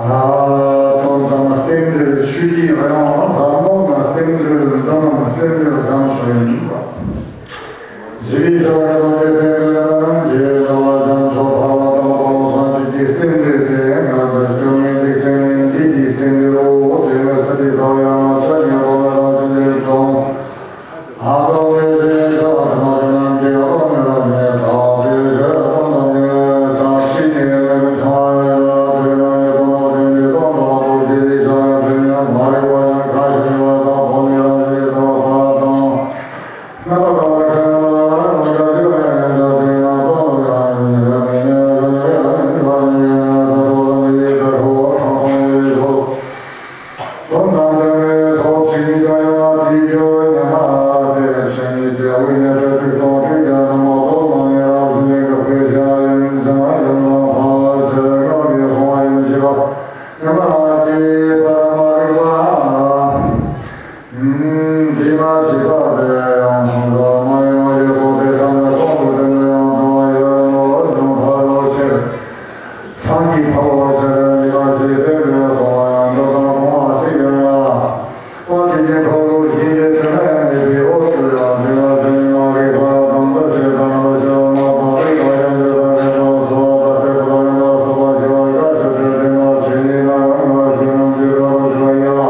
ཨ་དོན་དམ་རྟེན་འབྲེལ་ཆོས་ཀྱི་དབྱིངས། ཟབ་མོ་ན་རྟེན་འབྲེལ་འདི་རྣམས་རྟེན་འབྲེལ་ཙམ་ཞིག་ཡིན་པ། ཞི་བའི་ཕྱག་རྡོ་རྗེ་རྟེན་འབྲེལ་རྣམས་ཀྱི་བྱ་བ་རྒྱ་མཚོ་འཕགས་པ་དམ་པ་སངས་རྒྱས་ཀྱི་རྟེན་འབྲེལ་ཏེ། ང་འདི་སྐྱོན་མེད་འཇིག་རྟེན་ནི་འདི་ཡི་རྟེན་འབྲེལ་ལོ། དེ་ནི་སྲིད་པའི་ས་ཡང་ན་ཆ་ཉན་པ་ལ་རང་བཞིན་འབྲེལ་དང་། ཨ་ཏོ་བའི་དེ་ཡང་ཆ་བ་ཐ་མ་དེ་རྣམས་ཀྱི་ཨ་ཏོ་ནི་རང་ཉིད་དག་པའི་ཆོས་སྤངས་དང་ནི་ས་གཞི་ནི་མེ་རུ་ཆུང་བ་ཡོད་ལ། དེ་རྣམས་ཀྱི་ཨ་ཏོ་ནི་རྟེན་འབྲེལ་སྟོང་དུ་བ་དང་ཞི་བའི་ཕྱག་རྡོ་རྗེ་མ་རིག་པ་ཡང་ཁ་ཞིག་ཡོད་པ་དང་། ཨ་ཏོ་ནི་རང་བཞིན་གྱི་ལྟ་བ་དང་། ཨ་འདི་མ་བྱས་པ་དེ་ཡང་ལོ་མ་ཡིན་ནོ་ཡོད་པོ་དེ་ཙམ་ལ་ཁོང་དུ་བསྟན་པའི་ཡང་དུ་བ་ཡོད་ནོ་ལོ་ཡང་ཕ་རོལ་ཕྱིར། སངས་རྒྱས་ཕ་རོལ་ཕྱིར་འདི་མ་བྱས་བསྟན་པའི་ལ་སོང་བ་ཡང་འགྲོ་དང་ཁོང་བ་ཚིག་ཡིན་ལ། ཨོ་དེ་ཉིད་ཁོང་དུ་བཞིན་ཏེ་དྲི་མ་ཡང་མེད་པའི་འོག་ཏུ་ཡང་དེ་ལ་དེ་ཉིད་མ་རིག་པ་དང་འདུ་བྱེད་དང་འདུ་བྱེད་མ་དང་རིག་པ་ཡང་དེ་དང་རིག་པ་སོགས་པ་དང་དེ་ཁོ་རིག་པ་སོགས་པ་ཞི་བར་དགའ་ཞིང་དྲན་ཏེ་མ་བྱས་ནས་ན་ཡང་ན་ཞིག་རྣམས་ཀྱི་བཀའ་རུ་ཞུ་བ་ཡིན་ལ།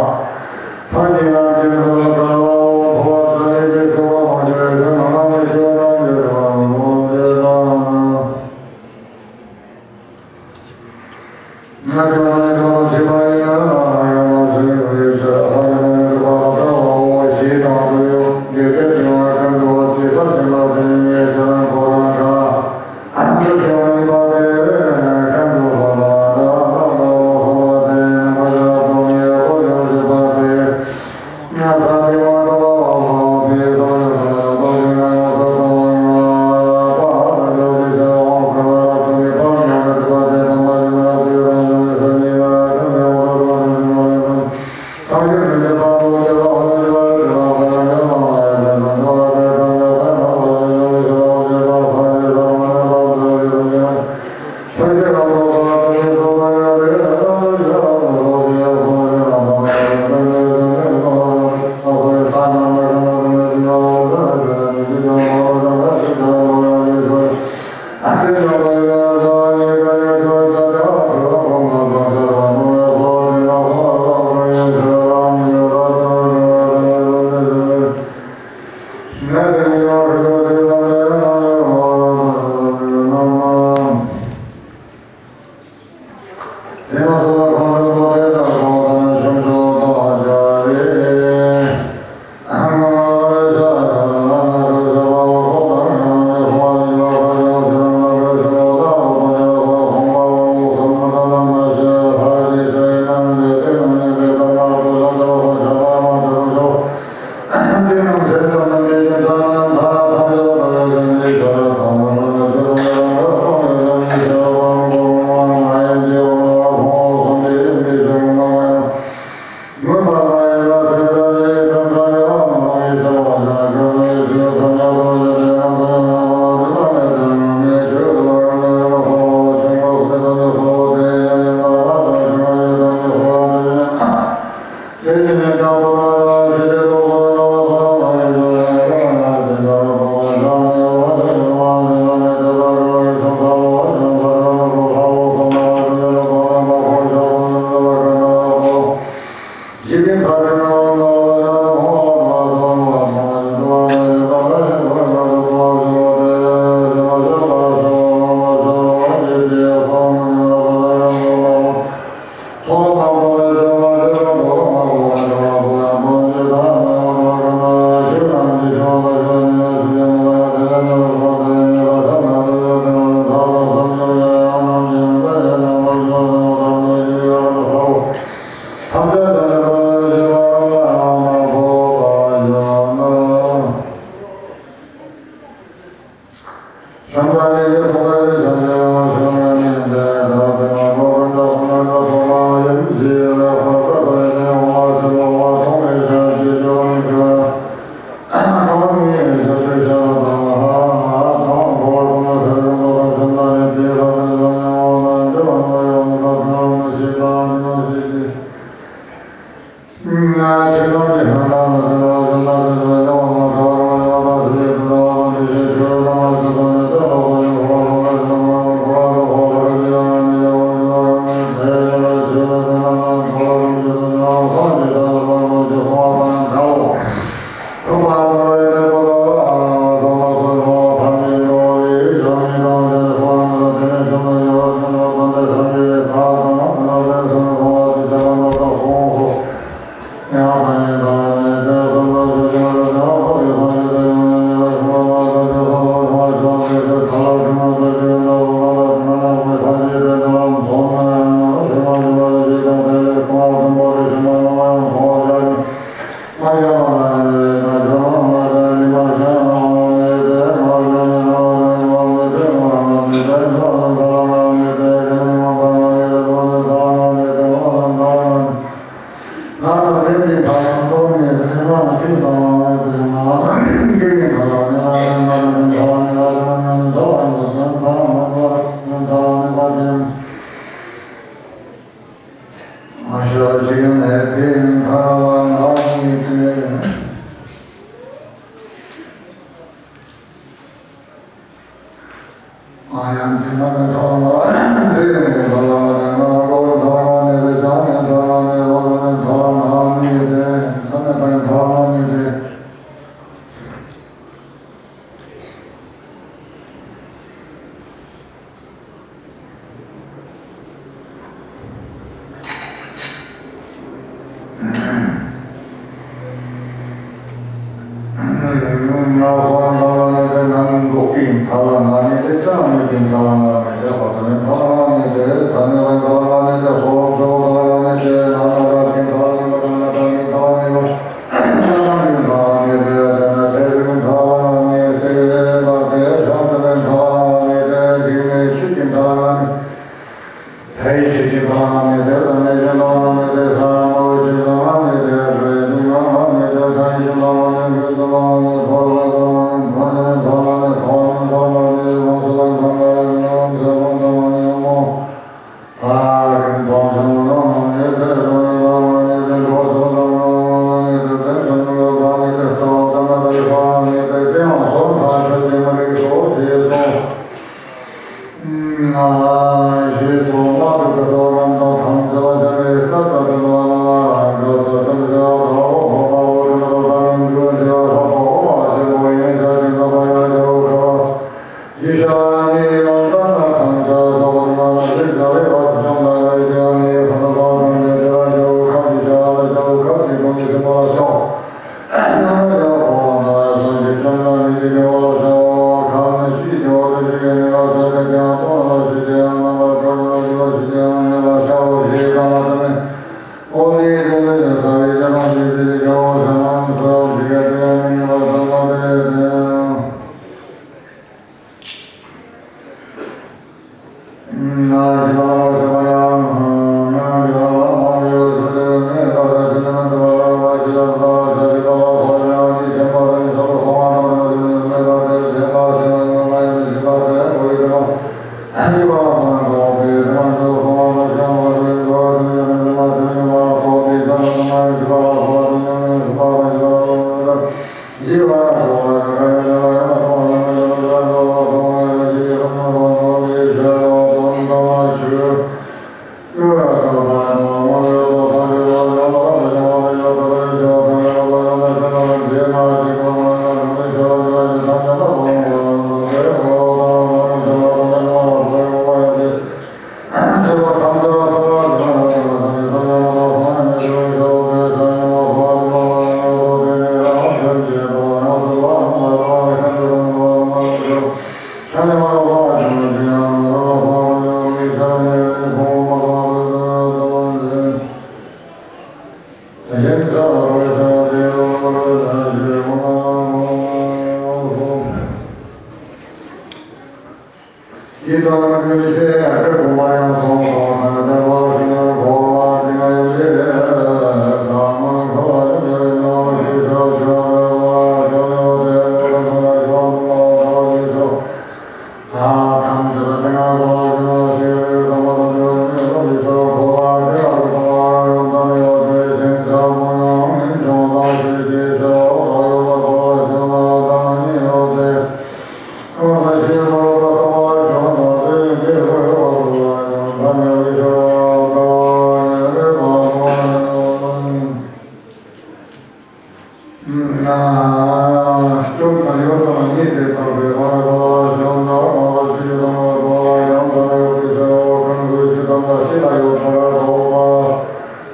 སྐྱོབ་དང་ཡོབ་དང་གཉིས་ཏེ་བརྟག་པའི་སྒོ་ནས་གོ་བ་ཞིག་ཡོང་དང་མ་གོ་ཞིག་ཡོད་དང་མ་གོ་བ་ཡོང་དང་ཡོད་པའི་ཕྱིར་རོ། གང་གི་ཕྱིར་དམ་པ་ཤི་ལ་ཡོད་པར་རྟོག་པ།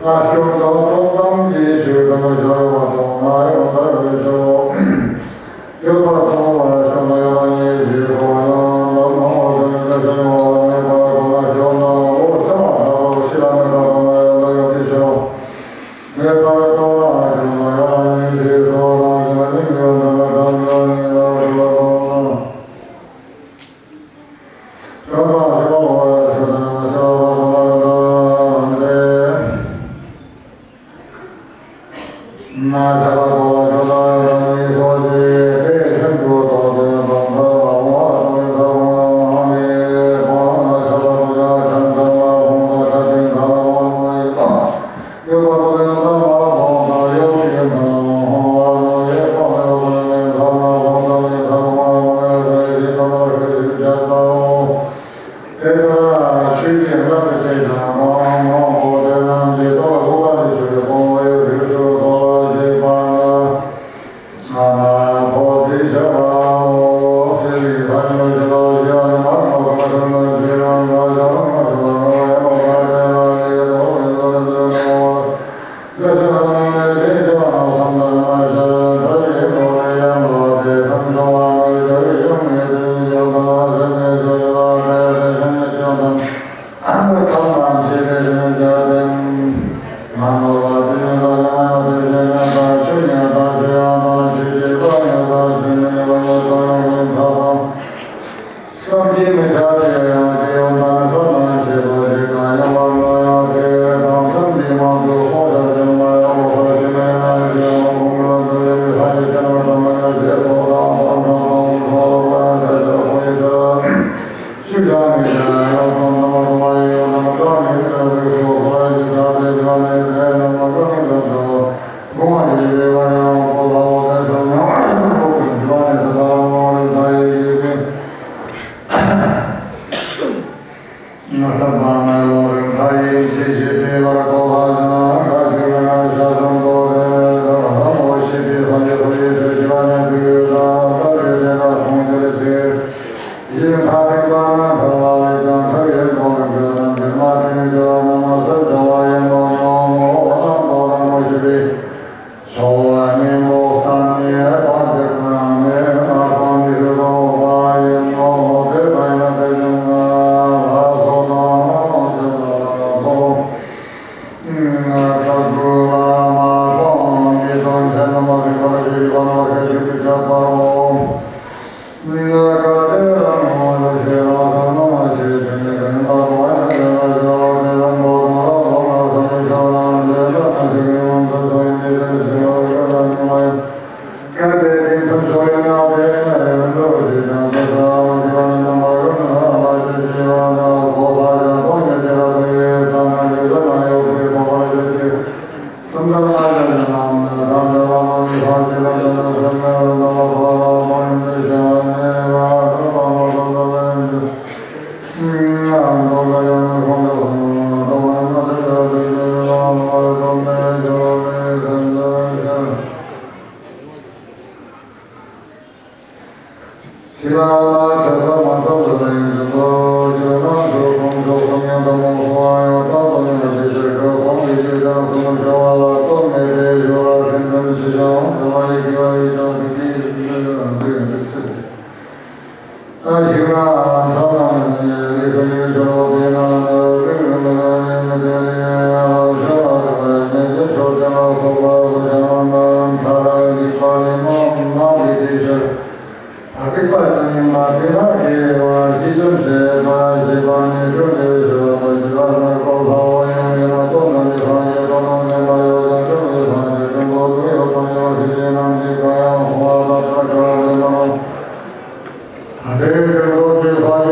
ཨ་སྐྱོབ་དང་སྟོང་གཏམ་གྱི་ཆོས་དམ་པ་ཤི་ལ་ཡོད་པར་རྟོག་ན་ཡོང་དང་ཡོད་པའི་ཕྱིར་རོ། ཡོད་པར་རྟོག་པ་སྐྱོབ་དང་ཡོབ་དང་གཉིས་ཀྱི་གོ་བ་ཡོང་དང་མ་གོ་ཞིག་ཡོད་པའི་ཕྱིར་རོ། མེད་པར་རྟོག་ན་ཤི་ལ་མེད་པར་རྟོག་ན་ཡོང་དང་ཡོད་པའི་ཕྱིར་རོ། མེད་པར་རྟོག་ན་སྐྱོབ་དང་ཡོབ་དང་གཉིས་ཀྱི་གོ་བ་ཡོང་དང་ཡོད་པའི་ཕྱིར་རོ།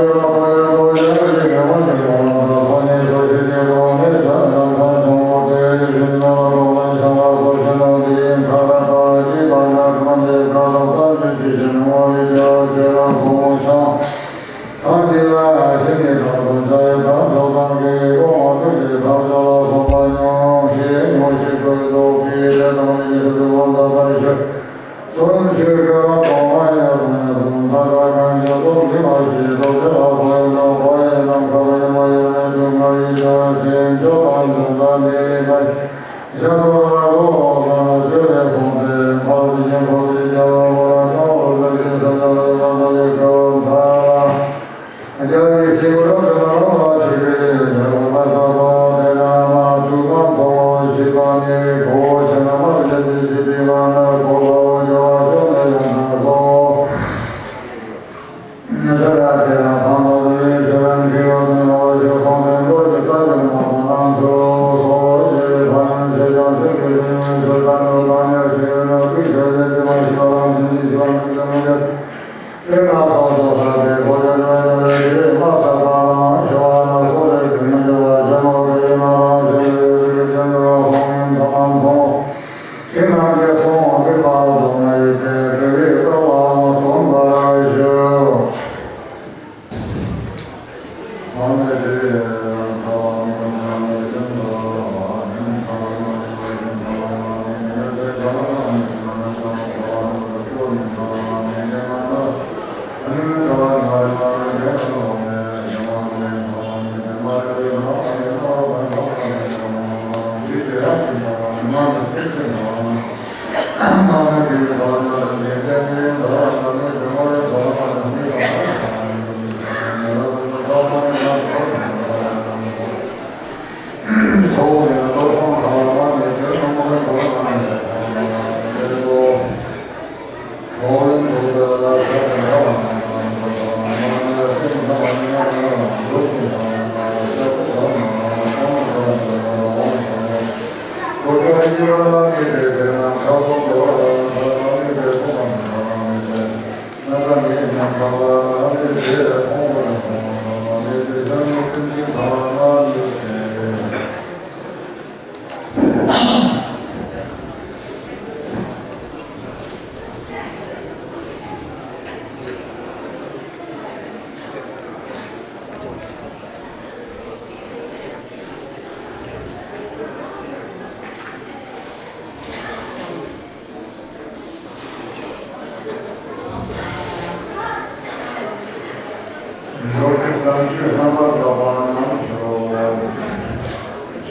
འགྲོ་ཀུན་དམ་ཆོས་རྣམ་པར་དག་པ་རྣམས་སོ།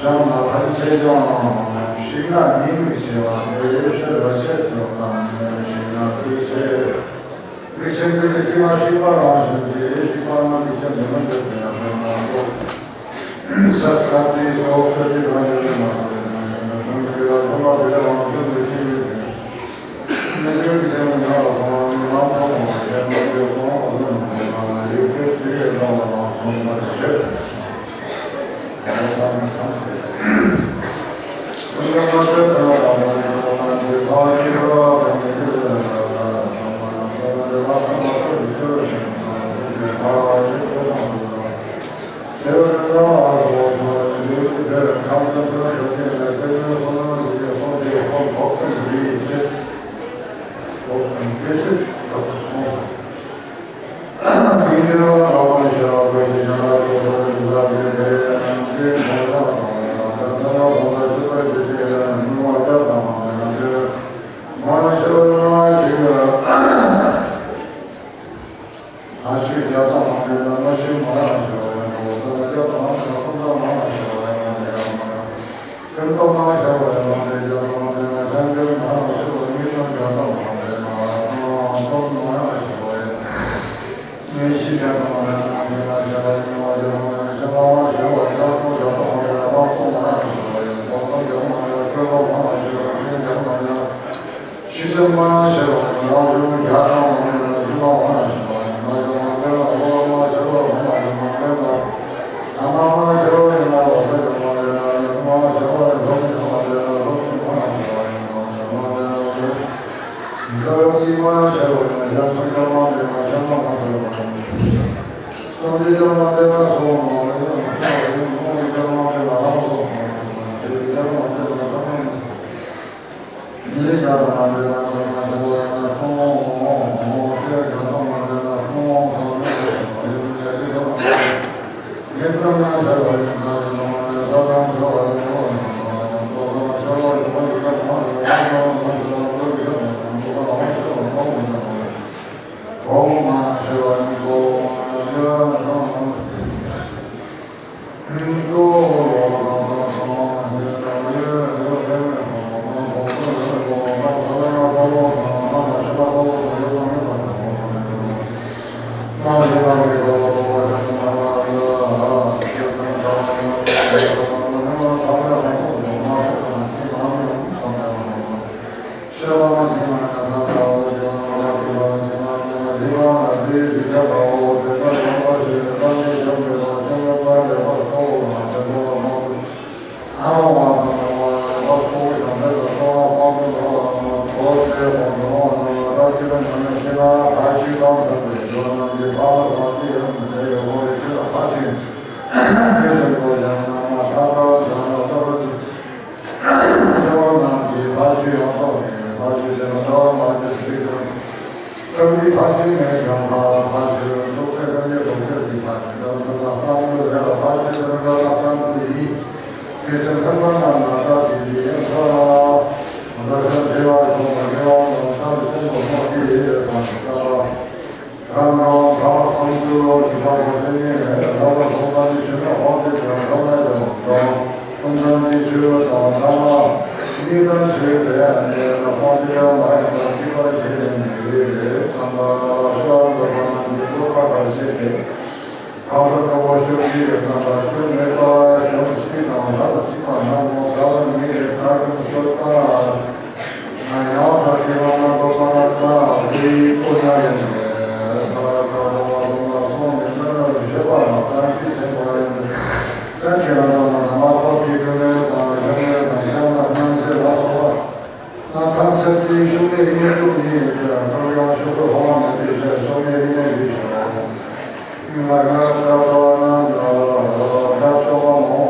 བྱམས་ལ་ཕན་ཆད་ཀྱང་། ཞིག་ན་ཉེས་དམིགས་ཆེ་བ་དེ། ཕྱིར་ཆད་དོ་དང་ནི། ཞིག་ན་དེ་ཆེ། དེ་ཕྱིར་དེ་ནི་ཤིང་ལ་ཞིག་པ་རང་བཞིན་ཏེ། ཞིག་པ་ན་དེ་ཕྱིར་དེ་མི་འདོད་པའི་ཡང་དོན་ལ་སོགས། ས་ཁ་དེའི་སོགས་ཆོས་ཀྱི་དོན་ཡོད་མ་རེད་ན། དོན་གྱི་ར་ཐོག་མ་དེ་རང་བཞིན་དུ་ཤེས་ཡོད་དེ། ཕྱོགས་འདི་ཕ་ཆོས་མེད་ཀྱང་ཕ་ཕ་ཆོས་སོགས་པའི་ཐམས་ཅད་རྫོགས་པའི་གི་ཕ་ཆོས་དང་ཐམས་ཅད་ལ་ཕ་ཆོས་དང་ཐམས་ཅད་ལ་ཕ་ཆོས་ཡིན། དེ་ཚེ་ཐར་པ་རྣམས་ལ་བདག་གིས་འདི་ཡང་ས། བདག་ཅག་བདེ་བ་འབྱུང་བ་དགེ་བ་རྣམས་ཐམས་ཅད་ཀུན་ཏུ་བསྔོ་སྟེ་དང་ས། རང་གང་ཐ་ཚོམ་ཚུལ་ལོ་ནི་ཕ་གོ་ཆེན་ནི་ལ་བ་ཐོག་མ་ནི་ཆོས་ན་དབང་དུ་བྱོན་ཐ་མ་ཡོད་དང་། སེམས་ཙམ་གྱི་ཆོས་དང་ཐ་མ་གཉིས་དང་ཆོས་དེ་ཡང་ནི་ལ་དབང་དུ་ཡང་མ་ཡིན་པར་སྐྱེད་པར་བྱེད་ནས་ནི་རེ་རེ་རྣམ་པར་ཤར་འདོད་པ་རྣམས་ཀྱི་བློ་ཁ་བར་བྱེད་དེ། གང་ལ་དགའ་བ་སྐྱོབ་ཀྱི་རྣམ་པར་སྐྱོབ་མེད་པ་སྐྱོབ་སྲིད་དང་ལྷ་དང་བཅས་པ་རྣམས་ཀུན་ཟག་མེད་མཐར་ཐུག་སྐྱོབ་པ། ཡང་དག་གི་ལམ་ལ་འགོད་པ་ལ་བཀའ་དྲིན་པོ་ཉམས་ཡོད་པས། ད་ལྟ་བ་ལ་སོང་ནས་ལྟ་ན་བཞེད་པ་ལ་བརྟན་པའི་ཆེན་པོ་ཡིན་པས། བརྟན་གྱི་ལ་དང་ལ་མ་ཐོབ་ཀྱི་སྒྲུབ་མེད་དང་བཞག་མེད་དང་བཞག་ན་སྣང་མཛད་ལ་སོགས་པ། ཐམས་ཅད་དེ་ཤུགས་མེད་གཉིས་སྟོང་ཉིད་ཀྱི་ཀུན་ཡང་ཤུགས་ཀྱི་འཕོ་བ་མེད་པའི་ཕྱིར་ཤུགས་མེད་གཉིས་མེད་ཀྱི་ཕྱིར། ང་ང་ལྟ་བ་རྣམས་ལ་དགྲ་བཅོམ་པ་མོ་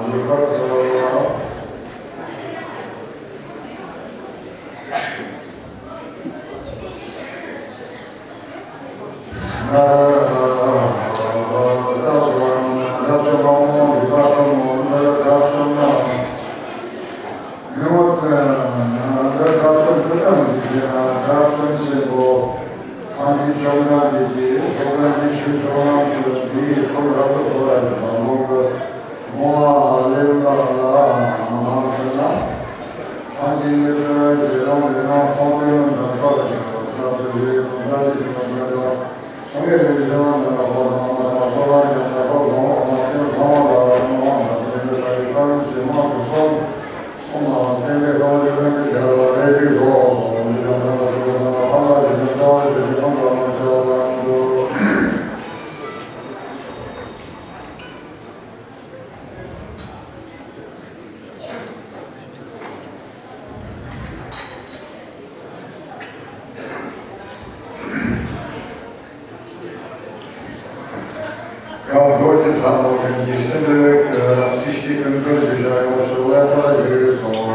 འདི་ལྟར་འཚལ་ལོ། སྐབས་འགོར་གྱི་ཚང་མ་ཀུན་གྱི་སེམས་པའི་སྲིད་ཞིའི་ཀུན་ཏུ་གཞི་བཞག་ཡོངས་སུ་བརླག་པར་བྱས་སོ།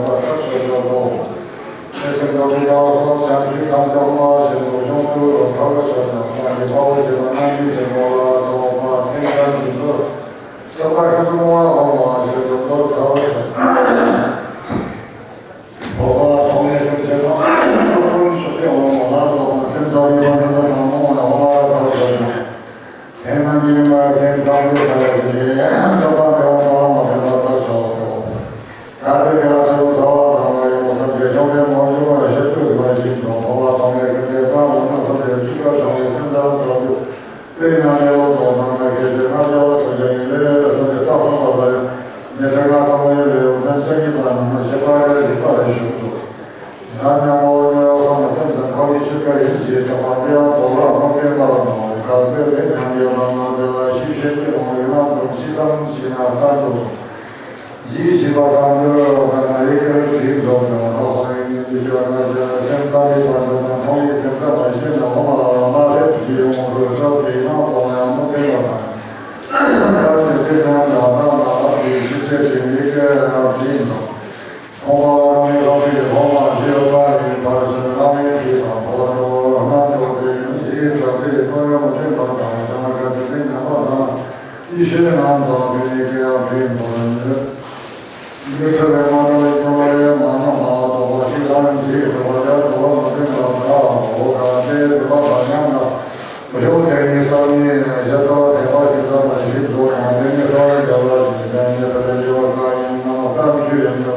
ཐབས་ཤེས་ཡོད་དོ། དེ་བཞིན་མདོ་སྡེ་རྒྱལ་བ་སོགས་བྱང་ཆུབ་ཐམས་ཅད་དབུ་མ་ཆེན་པོ་གཞུང་དུ་ཐོབ་པར་ཤོག་ཅིག་སངས་རྒྱས་དཔའ་བོ་ཆེན་པོ་རྣམ་བསྒྱིངས་ཆེན་པོ་ལ་སོགས་པ་སེམས་ཅན་ཀུན་ཏུ་སྐྱོབ་པ་ཤིན་ཏུ་མང་བ་དབུ་མ་ཆེན་པོ་མདོར་ཐོབ་པར་ཤོག་འཕགས་པ་ཐོགས་མེད་ཀུན་བྱེད་དང་། ཀུན་མཆོག་གི་དབང་པོ་ལ་སོགས་པ་སེམས་ཅན་ཀུན་ཏུ་དང་མང་བ་དབུ་མ་ཐོབ་ཤོག་ཅིག་དེ་རྣམས་ཀྱི་མ་སེམས་ཙམ་དུ་ཐལ་ཞིང་། ཆོག་པ་འདི་ཡང་ཐོག་མ་ཕན་པ་ལྟར་ཤོག་གོ། ད་དེ་ཀ་ལ་ཚུར་ཐོག་དང་བ་ཡི་མོ་སམ་གྱི་ཤོག་དེ་མོ་འབྱུང་བ་ཞིག་ཏུ་དུ་བ་ཞིག་དང་། འཕགས་པ་ཐོགས་མེད་ཀུན་བྱེད་དང་། ལམ་སྣ་ཚོགས་པའི་ཆུ་སྐྱོར་བྱུང་བའི་སེམས་ཙམ་ཐོབ་རྒྱུ། དེ་ཡང་མེ་ལོང་དང་ལྔ་བརྒྱ་ཞེ་བདུན་ལྔ་བརྒྱ་བ་ཚོགས་བྱ་ཉིད་ལས་སོགས་ཏེ་ས་ཕོ་བ་ལ་ཉེ་ཆར་ང་ཐོག་མའི་ལེའུ་བདུན་ཚན་གཉིས་པ་ནང་བཞིན་པ་ལས་རིག་པ་ལས་ཞུགས་སོ། ཡང་སྙིང་པོ་ཉོན་སོང་སེམས་ཙམ་ཁོ་ནའི་ཆོས་སྐད་ཡིན་གྱི་གྲགས་པ་འདི་ཡང་རྫོགས་ལ་སྨོན་ལྡན་པ་ལ་སྣང་བའི་སྐབས་དེ་ལས་ཉམས་ཡོད་ལ་ན་དེ་ལ་ཤེས་བྱེད་ཀྱི་ལོང་རིགས་ལམ་དང་ཅི་ཙམ་ཞིག་ན་ལྟར་དུ་ཡིད་ཆེས་པ་གང་འདོད་གང་ན་ཡི་གེར་བྲིས་འདོད་དང་ལྷག་པར་ཡིན་ནི་འདི་ཡོད་ན་ཀྱང་སེམས་ཙམ་གྱི་བར་དུ་དང་མཐོང་བའི་སེམས་ཙམ་མ་ཤེས་ན་འོ་མ་མ་ཕེབས་ཀྱི་ཡོང་རུ་ཤོག་པའི་ཡང་དོ་ལ་ཡང་སྨོན་ལྡན་པ་དང་། ད་དེ་དེ་ནང་ལ་ལ་ལ་ལ་དེ་ཤེས་བྱེད་ཀྱི་ཡི་གེར་བྲིས་འདོད། ཁོང་པ་རང་ཉིད་ལྷག་པའི་སློབ་མ་ཞེས་པ་ནི་ཕར་ཕྱིན་རང་ཉིད་ཀྱི་དང་པོ་ནོར་རྣམ་རྟོག་དེ་ཡིན་ཞེས་གྲགས་པའི་ཀུན་སློང་མ་བསྟེན་པ་དང་བྱང་ག་དུས་འདི་ཉམས་པ་དང་ཡེ་ཤེས་རྣམས་དང་དེ་ཉིད་ཀྱི་ཡང་དྲིན་དུ་ཉེ། མི་ཁྲོ་བའི་མ་དག་ལས་སྐྱེ་བ་ཡང་མ་ནོར་ལ་རྟོག་པ་ཞིག་རང་ཉིད་ཀྱིས་གྲུབ་པ་ཡང་གྲུབ་པ་མ་བསྟན་པ་དག་འོ་ག་དེ་དེ་པ་དང་མཉམ་ལ། བུ་ཆུང་དེ་ཉིད་སང་ཉིན་ཞེས་ལྟ་བ་དད་པ་ཞིག་ལ་མ་ཞིག་འདུག་ཡང་དེ་ཉིད་གསང་བའི་རྒྱལ་བ་ཞིག་ལྡན་ཉེ་དུ་ལས་འགྱུར་བ་གང་ཡིན་ནམ་བསྟན་བཅོས་ཡིན་ནོ།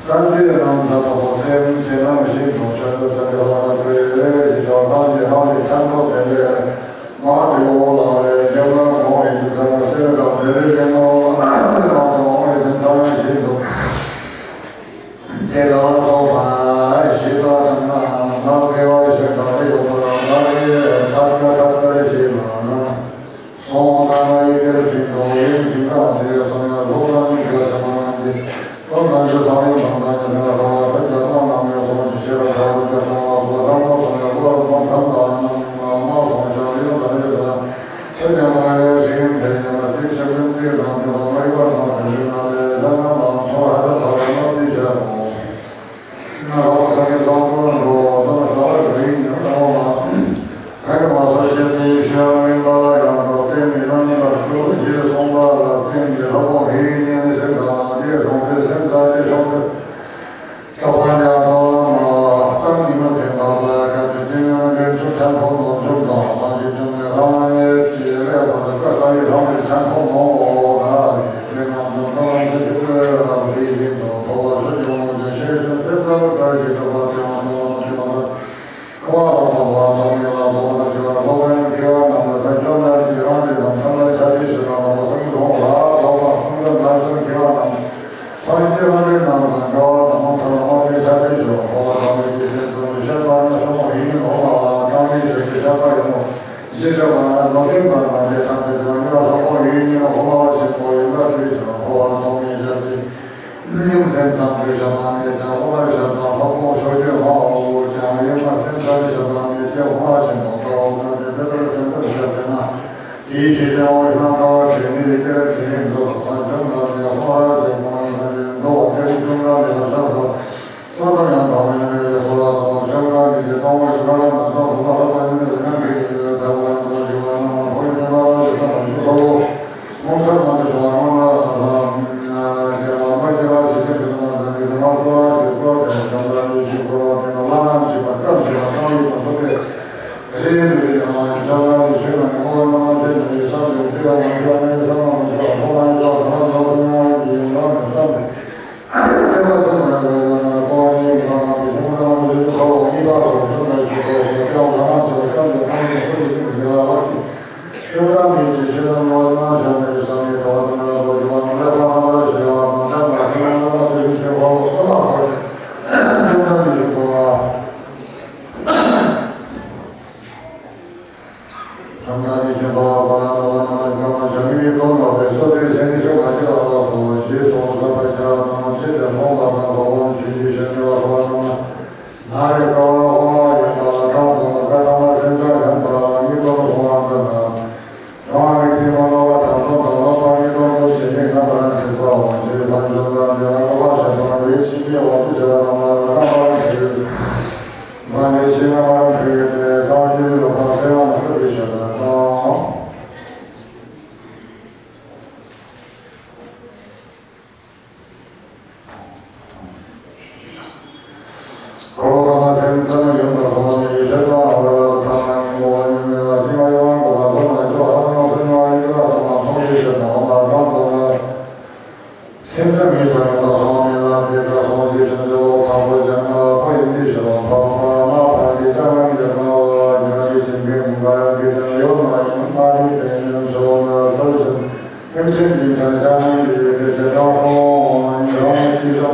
བསྟན་བཅོས་རྣམས་ལ་དོགས་པ་སེམས་ཅན་རྣམས་ཞིག་འདུག་ཆོས་ལུགས་སམ་པའི་ལྷ་ལ་བཀོད་ཡོད་ཀྱི་ཆོག་ཐམས་ཅད་རང་གི་མཚན་ཐོག་དེ་ལས་མ་དེ་འོག་ལ་རེ་རྒྱབ་ལ་འོང་བའི་རྒྱུ་མཚན་ལ་སེམས་ལ་དེ་ལས་རྒྱབ་ལ་འོང་ལ་རེ་མ་དེ་འོང་བའི་རྒྱུ་མཚན་ཞིག་འདུག་དེ་ལ་སོགས་པ་ཞེས་པ་ཙམ་ན་ང་དགེ་བ་ཞིག་དག་ཡོད་པ་ང་རེ་ཐད་ཀ་ཐད་ཀ་ཞེས་ལ་ན་སོང་ན་ཡི་གེར་བྲིས་འགྲོ་ཡིན་ཅིང་རང་དེ་སོང་ཡང་སློབ་ལ་མི་དགོས་སེམས་མ་ནང་གི་སློབ་ལ་འཇུ་ཚང་ཡོད་ལམ་དང་ཉེ་ལ་རོ་བ་ཐུགས་ཀྱང་སྟོང་ནམ་ཡང་སོང་ཞིག་ཤེས་རབ་ཁོ་བ་ཐུགས་ཀྱང་སྟོང་བ་ཁོ་བ་ཐང་ཁོ་སོང་ཡང་ཁོ་རང་སྟོང་ཐང་དང་ནམ་མ་སོང་ཞག་ཡོད་དང་ཡོད་དང་། ཆོས་ཀྱང་མ་ཡོད་ཞིང་དེ་ཡང་མ་སྲིད་ཕྱི་ཀུན་གཟིགས་དང་མཐུན་པ་མ་རིག་པ་དང་དེ་ལུས་ན་ལས་ལ་ན་ལ་ཚོར་ཧ་ད་ཐ་བ་མ་བྲིས་བྱ་རོ། ན་ཧ་བ་ཐ་གི་ལོ་ཀོ་རོ་དང་ས་བ་རིག་ཉམས་རོ་མ། ཧ་གི་མ་སོ་ཤེས་པའི་ཤེས་རབ་མིན་པ་ཡང་དག་དེ་མི་ལམ་པར་སྤྲོ་ཞེས་གསུངས་པ་ལ་བརྟེན་ཏེ་ལྷ་ཁོང་ཧེ་ཉེ་ནི་སེམས་དང་དེ་གྲོང་ཁྱེར་སེམས་ཙམ་དེ་གྲོང་ཁྱེར། ཆོག་པ་ཉག་གཏོང་ལ་མ་བཏང་ཉི་མ་དེ་འཕགས་པ་ག་དུས་དེ་ཉི་མ་དེར་ཆུ་ཆེན་པོ་ལོངས་སྤྱོད་དང་སངས་རྒྱས་བཅོམ་ལྡན་རང་ཉིད་ཀྱི་རེ་བ་བཀའ་ལྟ་བུའི་རང་རིག་ཆེན་པོ་མོ་འོ་ད་རེ་དེ་རྣམས་དང་ལྟ་བ་འདི་ཞིག་ཏུ་རབ་རིག་བཞིན་དུ་འཕོ་བ་ཚུལ་ཡོང་མོ་དེ་ཤེས་བཞིན་སེམས་ཙམ་བཀའ་རིག་གི་གྲུབ་པ་དེ་མ་དང་ལ་མ་དེ་མ་ལ་ཁོ་བ་དང་ཐོག་པ་ཐོག་མེད་ལ་སོགས་པ་དང་བྲི་བར་ཧོ་གན་བྲི་བ་རྣམས་ལ་ས་བཅོམ་ལྡན་གྱི་རང་རིག་དང་ཐ་མར་ཆ་ཤས་ཤིག་དང་ལ་མོ་སུམ་སྟོང་ལ་སོགས་པ་གསུང་རབ་རྣམ་གསུམ་བྲི་བ་རྣམས། ཕ་རི་ཏི་རང་རེ་རྣམས་དང་འགལ་བ་དང་མ་ཐར་ལ་མ་ཕེ་ཆ་ཕེ་ཞོ་འཕོ་བ་དང་མེད་ཀྱི་སེམས་ཙམ་དུ་བཤད་པ་ན་ཤོ་མོ་ཡིན་ནོ་མ་ལ་གྲངས་མེད་ཞོ་ཀྱི་བཤད་པ་ཡིན་ནོ། ཞེས་བྱ་བ་ན་ལོ་ཀེ་མ་མ་ཏེ་ཐམས་ཅད་དུ་ཡང་ལྷག་པོ་ཡིན་ཉིད་ལ་འཕོ་བ་ཆེན་པོ་ཡིན་པ་འཁྲུལ་ཞིང་འཕོ་བ་ཐོག་མེད་ཞབས་ཀྱི་སྙིང་སེམས་ཙམ་དུ་བཤད་པ་མེད་ཀྱང་འཕོ་བ་བཤད་པ་ལྷག་པོ་ཤོ་ཀྱི་མ་འོ་ཀྱང་ཡིན་པ་སེམས་ཙམ་བཤད་པ་མེད་ཀྱང་འཕོ་བ་ཆེན་པོ་ལྟ་བུ་ན་དེ་དེ་ལྟར་སེམས་ཙམ་བཤད་པས་ན། དེའི་ཕྱིར་ཀྱང་འོ་ཞེ་ན་ལྟ་བ་དྲན་ནས་དེར་དྲན་འགྲོ་ལ་ཐག་ཆོད་ལ་ནི་ཧོ་ཧ་ཅེས་མ་ཡིན་ལ་ནི་མདོ་བ་དེར་ཅུང་ལ་ནི་ལ་ཤ་ལ་སོ་ཏ་ཡང་དང་མིན་ལས་ཡོད་ལ་དང་ཆོད་ལ་ནི་ཡི་དང་བའི་ལ་ལ་ན་དང་ལ་ལ་ལ་ཡིན་ལ་ཡང་གི་ལ་ལ་ད་བ་ཡང་དང་ཞུ་བ་ན་མ་ཧོ་ཡི་ནི་ལ་ལ་ཡི་ད་ལ་ཞུ་ལ་ལོ། མོ་ཁ་མ་དེ་ལ་མ་ན་ལ་ཡ་ལ་མ་ཡི་ལ་ཞི་ཏེ་ཕི་ན་ད་ནི་ལ་མ་ཁོ་ལ་ཞི་ཁོ་དེ་ལ་ལ་ནི་ཞི་ཁོ་ལ་དེ་ལ་ལ་ན་ཞི་བ་ཀ་ཞི་བ་ཀ་ཡི་མ་སོ་ཏེ།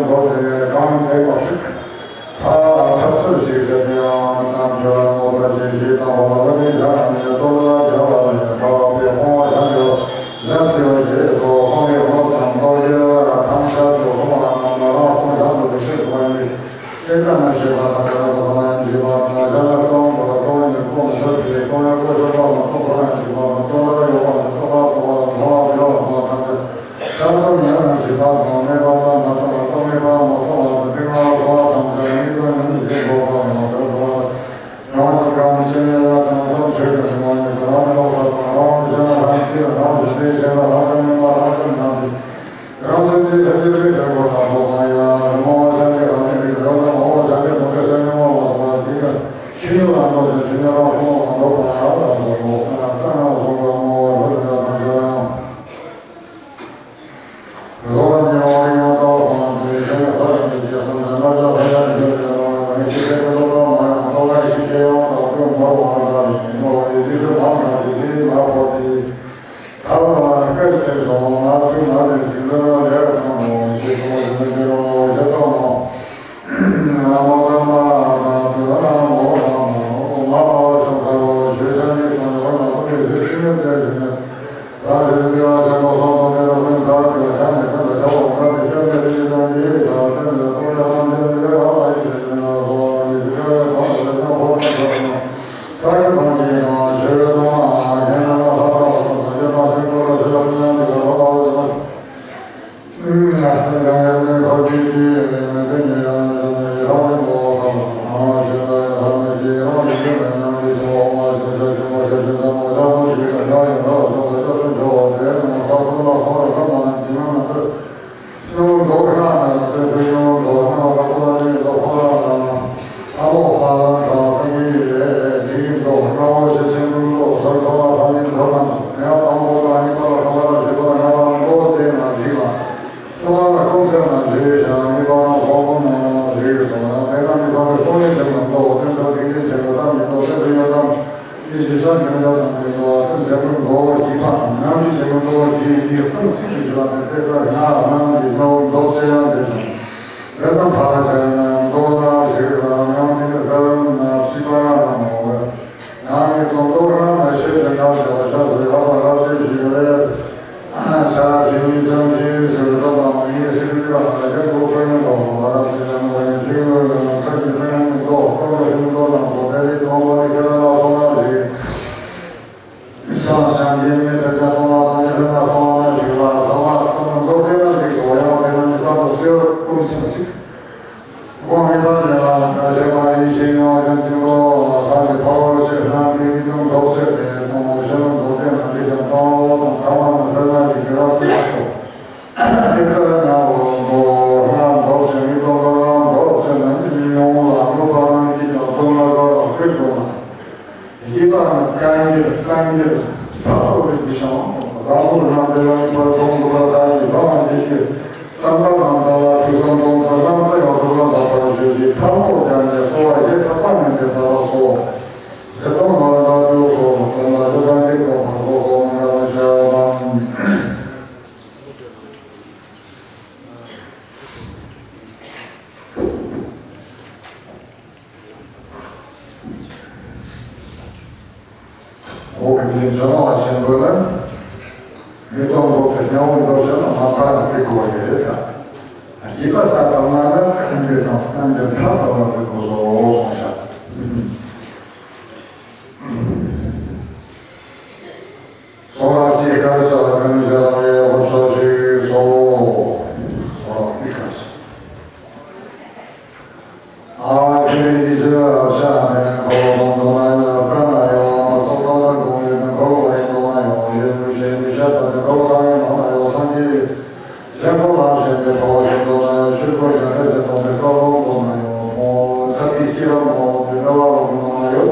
མདོ་སྡེ་གང་ལེགས་པར་ཞིག་ཐ་ཐབས་ཚུལ་ཞིག་བྱས་ཏེ་ཡང་དམ་ཆོས་ལ་མོས་པ་ཞིག་ཞིག་དང་འོ་མ་ལ་ནི་བཞག་ནས་སྟོབས་ལ་བྱ་བ་ལ་ཡང་དག་པའི་སྤོང་བ་བྱ་འགྱུར་བྱ་སྲིད་པ་ཞེས་སོགས་གསུངས་པའི་ངོ་བོ་ཚང་པོ་ཡོད་ལ་ཐམས་ཅད་དུ་གསུངས་པ་རྣམས་ལ་རང་སྤོང་བྱ་འདོད་པའི་ཤེས་སུ་བ་ཡིན། ཤེས་ལྟ་ན་ཤེས་པ་དང་བྲལ་བ་དང་ལ་ཡང་འཇིགས་པ་དང་གཞན་ལ་སྟོང་པ་སྟོང་ཉིད་སྟོང་ཆོས་ཀྱི་སྟོང་ཉིད་ཀོ་ཆོད་པ་དང་སྟོང་པ་ན་འཇིགས་པ་དང་སྟོང་པ་ཡོད་པ་དང་སྟོང་པ་སྟོང་པ་དང་མཐོང་བ་བརྗོད་པ་དང་ཐམས་ཅད། ཆགས་སྡང་ཉོན་མོངས་ཞི་བ་དང་མེད་པ་དང་མ་སྟོང་པ་དང་མེད་པ་མ་སྟོང་པ་དང་ཏིང་ངེ་འཛིན་ཐམས་ཅད་ཉིད་དུ་ཉོན་མོངས་ཞི་བ་དང་ཡང་དག་པ་རང་དང་གང་ཞིག་ལ་དང་ཐམས་ཅད་ཀྱི་ངོ་ཉིད་དུ་རང་གི་ལོག་པ་དང་རང་གཞན་ལ་ཧམ་བརྩེ་ལ་རང་གཞན་ལ་ཧམ་བརྩེ་ཉོན་མོངས་ལ་ཧམ་བརྩེ་ཉོན་མོངས་རང་གཞན་གྱི་ལྷན་སྐྱེས་རིགས་དྲུག་པོ་ལ་ལོག་པ་ཡང་ངོ་བོ་ཆ་འདི་རང་གི་རིགས་ཡོད་ན་ངོ་བོ་ཆ་འདི་ཐོག་མཐའ་སེལ་ཉོན་མོངས་ལ་སོགས་པ་ཞིག་ཆོས་ཉིད་ལ་འདོད་ཅིང་ཆོས་ཉིད་རང་སྟོང་ལ་འདོད་པ་ལ་སོགས་ལོག་པ་རྐང་ལ་སོགས་པ་ངོ་བོ་ལྷུར་བྱ་དང་བྱ་ཡང་། རྫོགས་པ་ཉེ་བར་ཡང་དག་པ་དེ་ཆ་ཡང་ཕ་ར་ནི་རྒྱལ་སྲུང་དང་རྣམ་གཞག་ལྷ་ཡང་འབྱོར་ཡང་རང་རང་ཤེས་པའི་ཀུན་རྟོག་པ་མ་ཡང་རྟོག་པའི་ཤེས་བྱེད་ཡང་དག་པའི་ངོར་བར་དག་པའི་ནོར་བའི་རིགས་ཀྱི་ལམ་རང་བཞིན་གྱིས་མ་གོ་སྟེ། ཐབས་ལ་སྐད་ཅིག་ཏུ་མ་ཐུལ་མ་དེ་ཚིག་འདི་ལ་ལས་དང་པོ་ཞེས་པོ་ཞེས་མི་འགྱུར་བ་ཞེས་སོ། ན་མོ་དམ་པ་དང་དུ་ན་མོ་དམ་པ་མ་པ་ཆོག་ས་བོ་ཞུ་ཆ་ནི་དང་ཡོ་ན་ཀུ་ནི་ཞུ་ཤི་ནི་ཙེ་ཞི་ནི། ད་ཞུ་ནི་ཡ་ཆ་མོ་སོང་དང་དེ་ལ་ཀུན་ད་དེ་ལ་ཆ་ནི་ཀུན་ད་ཆ་བོ་ད་དེ་ཤོད་མེ་དེ་ཡི་དང་དེ་ཡི་ཆ་དེ་ནི་ཀུན་ཡ་དང་དེ་ལ་ཡོད་ཡ་ལ་ཡི་དེ་ནི་ཡ་སོ་ནི་དེ་ཡ་དང་དེ་ལ་ཡ་ཕོ་དང་ཆ་ནི། ད་ཡི་དང་དེ་ཡི་དང་ཞུ་ཡོད་དང་ཨ་ཡ་ན་ལ་ཧ་ད་བ་སོང་དང་ཡོད་དང་ཆུ་ཀུན་ད་ཞུ་ཡ་ཀུན་ཡ་འདི་ལ་ཧ་ད་བ་སོང་། གསང་བ་ལ་ཁུངས་གསལ་ན་བཞེས་ཤིང་གཉིས་པ་ན་སློབ་དཔོན་རྣམས་ལ་བཞེས་ཡོད་དོ། ཡང་དེ་ལྟར་མི་འཕགས་པའི་ཐུགས་ཉིད་ཆེན་པོ་ལྟ་བུའི་སྟོང་ཉིད་ཆེན་པོ་ཐམས་ཅད་མདོ་སྟོན་པའི་ཡོན་ཏན་ནི་ཇི་ལྟར་འབྱུང་ཡོད་དམ་དེ་ཚོ་ཐམས་ཅད་མདོར་བསྡུས་པའམ་ཡང་ན་ཆེན་པོ་མདོར་བསྡུས་པའི་གསུང་ཚིག་གི་བརྒྱུད་ལ་དེ་ལྟར་ང་རང་གི་སྣང་བའི་མདོ་ཆེ་ཡང་དེ་བཞིན་དེ་དང་ཕར་ཕྱིན་མདོ་ན་ཞིག་ལ་ཡང་དེ་ནི་ཟེར་ན་ཕྱི་པ་ཡང་ན་མོ་བས། ཡང་མི་གཏོང་མདོར་ན་ན་ཤེས་ཏེ་ན་ཞེས་པ་ཤ་ཟུར་ཡག་པ་ལ་ལྟོས་ཤིག་ལས། ཤ་ཞི་ཉིད་ཀྱང་ཞི་ཟེར་བའི་སྒྲོ་དང་ཉིད་ཞི་བའི་ཡང་ཡང་དུ་ཀུན་ཡང་དོ་རབ་ཏུ་ཡང་ན་ཡང་ཞུ་ཡང་ས་ཀྱི་ས་ཡང་ནི་མདོ་ཀུན་ཏུ་ཞི་མདོར་ན་མདོ་དེ་ལས་མཐོང་བ་ནི་ཁྱེད་རང་ལ་སོང་ན་ཞིག་ཤ་ཞང་གི་མི་ཐེབས་ཀྱང་སོང་བ་དང་ཉི་ཧྲི་ན་སོང་བ་ན་ཞིག་ལ་ཚང་མ་གསུམ་མདོར་དེ་ལ་འཇིག་དོ་ཡང་དེ་ན་ནི་ལྟ་དུ་གསོལ་ཀུན་ཆེན་ཞིག་དགོངས་པའི་བླ་མེད་ལ་བཀའ་བཞེས་པ་ཡིད་བཞིན་ཡོངས་བཞིན་དུ་ལོ་ས་ཀྱི་ཕ་རོལ་ཕྱིར་སྣང་གི་ཡིད་དུ་འདོགས་བྱས་ཏེ་གཏོང་བ་གཞན་ལ་འདོགས་ཏེ་ན་འདི་ཀྱང་གཏོང་བ་དང་ཐ་མ་ན་ཟེར་ན་ཅིག་གི་རབ་ཏུ་ཆོག་དེ་ལྟར་ན་འོ་མདོ་སྔར་འདོགས་བྱས་མི་གཏོང་བར་འདོགས་བྱས་ན་ཉུང་ལ་ནུབ་པ་རང་གིས་ཀྱང་གཏོང་ན་ཟ་བ་ཟེར་དགོས་ན། ཡིད་པ་ནི་བསྐལ་འདིར་བསྐལ་འདིར་མཐའ་ཐོག་ཏུ་འདི་ཤང་རང་ལུགས་རྣམ་འགྲེལ་ལ་ཡིན་པར་གོང་དུ་བ་དག་གི་ལྷ་མ་འདི་ཀྱི་བསྟན་པ་རྣམས་དག་ལ་ཐུགས་བསམ་སྟོང་པར་རྣམ་དག་ཡོངས་སུ་ལ་དག་པར་བཞེས་ཤིང་མཐའ་འཁོབ་ཀྱང་ནས་གསོལ་བ་བཞེས་ཐག་པ་ནས་འདི་དག་ལ་སོགས་ཟེར་དང་མ་ལ་དུ་སོགས་ལ་དོན་ལ་ལུས་པ་འདི་བཀོད་པར་གོ་གོ་འགའ་ལ་བྱ་བ། འོ་གི་མི་འཇོན་བ་ཆེན་པོ་ལ་མི་གཏོང་དགོས་པའི་སྣང་བ་འགྲོ་བྱུང་ན་མ་ཕར་ལ་ཐིག་དགོས་རེད་ས། རྒྱུད་པ་ལྟ་ཐབས་ན་ནི་ཁ་འདིར་དང་ཁ་འདིར་ཐག་ཐག་ལ་ཐིག་དགོས་སོ་སོང་ཤག་སོ་ར་ཅི་ཁར་ས་ཁན་ཞ་རེ་ཧོ་ཤོ་ཤི་སོ། སོ་ར་ཅི་ཁར་ས། ཨ་ཅེ་རེ་ཅི་ཤ་ཤ་ནེ་ཁོ་ལོ་དོན་དོ་ན་ཡོ་ཀ་ན་ཡོ་མ་ཏོ་ཏ་ན་གོང་ལེ་ན་ཁོ་ལོ་རེ་དོ་ན་ཡོ་ཡེ་མུ་ཤེ་ནི་ཤ་ཏ་ཏེ་ཁོ་ལོ་ཁ་ངེ་ནོ་ན་ཡོ་སང་ཅི་ཤ་ཁོ་ལ་ཤེ་ནེ་ཁོ་ལོ་ཤེ་དོ་ན་ཡོ་ཆུ་ཁོ་ཡ་ཏེ་ཏེ་དོ་ཏེ་ཁོ་ལོ་དོ་ན་ཡོ་མོ་ཏ་ཏི་ཤི་ར་མོ་ཏེ་ན་ལ་ལོ་དོ་ན་ཡོ།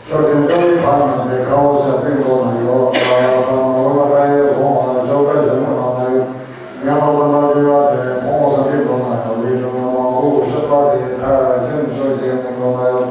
ཤོར་ཏེ་ཀ་ལི་ཕ་ན་ཏེ་ཁ་འོ་ཤ་པི་མདོ་ན་ཡོ། ཨ་ཕ་ན་རོ་ལ་ཁ་ཡེ་ཕོ་མ་ཤོ་ཀ་ཞི་མོ་ན་ན་ཡོ། ཉ་ལོ་ལ་ན་ཏུ་ཡ་ཏེ་ཕོ་མོ་ཤ་པི་མདོ་ན་ཡོ། ལི་ལོ་ཡ་མ་འུ་ཤ་པ་ཏེ་ཐ་སེམས་ཤོར་ཏེ་མོ་མདོ་ན་ཡོ།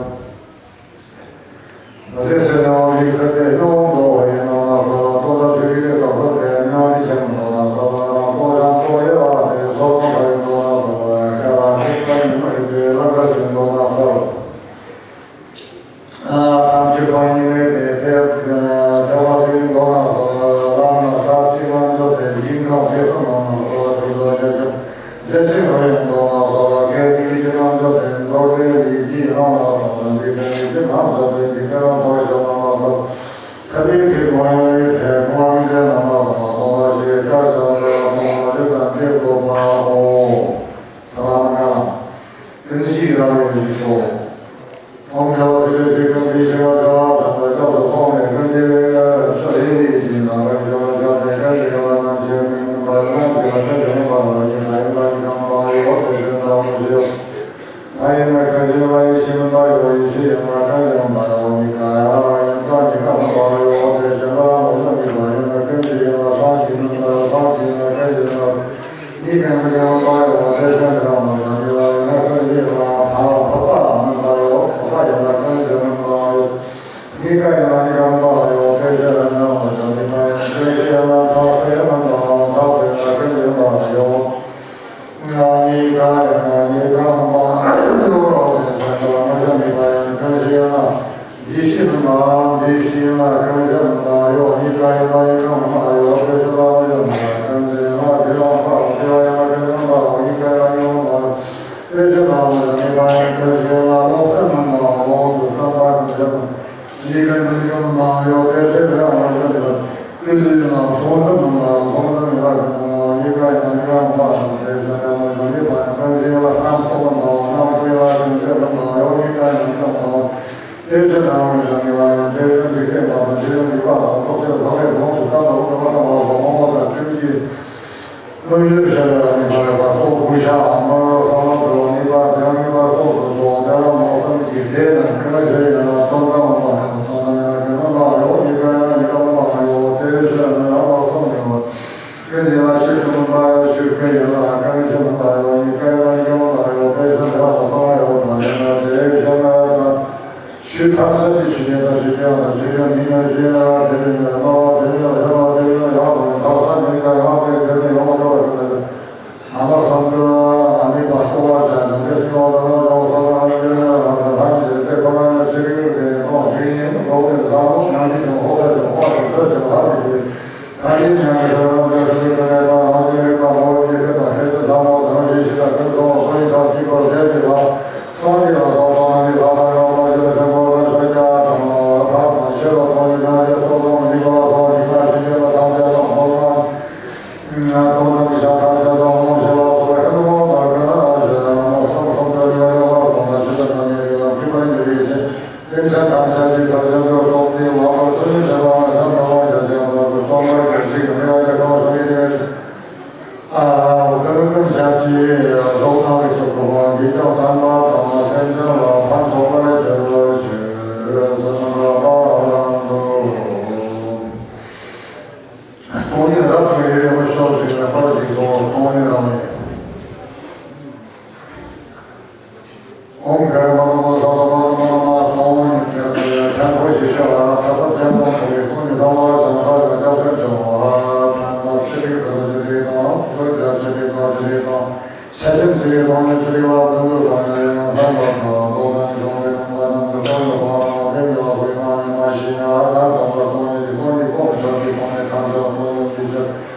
སྟོང་ཉིད་རབ་ཏུ་ཡོད་པའི་ཕྱོགས་ཤིག་ལ་ཕར་ཅིག་སོང་སྟོང་ཉིད་རང་ཡིན། ཨོཾ་ག་ར་མ་ན་མ་ས་ད་མ་ན་མ་ན་མ་སྟོང་ཉིད་ཀྱི་ཆང་ཁོ་ཞིག་ཤོག་ཨ་ཁྲ་པ་ཅན་དང་ཁོ་ཡི་སྟོང་ཉིད་ཚང་མ་བྱང་ས་ལ་སྐྱབས་སེམས་ཆུང་བ་ཐན་པ་ཕྱི་རིག་ཕུ་ཚུ་ཅི་རིག་དང་ཕུ་རྒྱབ་ཅི་རིག་དང་ཅི་རིག་དང་ཆ་ཆེན་ཅི་རིག་སྟོང་ཉིད་ཅི་རིག་ལ་ཕུན་ཚོགས་སྟོང་ཉིད་ཡང་ལྷན་པ་ཁོ་ལོ་ཟླ་ཉི་སྟོང་གི་སྟོང་པ་རྣམས་ཀྱི་སྟོང་ཉིད་སྟོང་ལ་ཕན་གྱི་ལ་ཕུག་ཡིན་ནམ་ཡིན་མ་ཤེས་ན་ལྷན་སྟོང་པ་སྟོང་ཉིད་ཀྱི་སྟོང་ཉིད་ཀོ་མི་ཆོད་ཀྱི་སྟོང་ཉིད་ཐམས་ཅད་ལ་སྟོང་ཉིད་ཀྱི་ཆོད།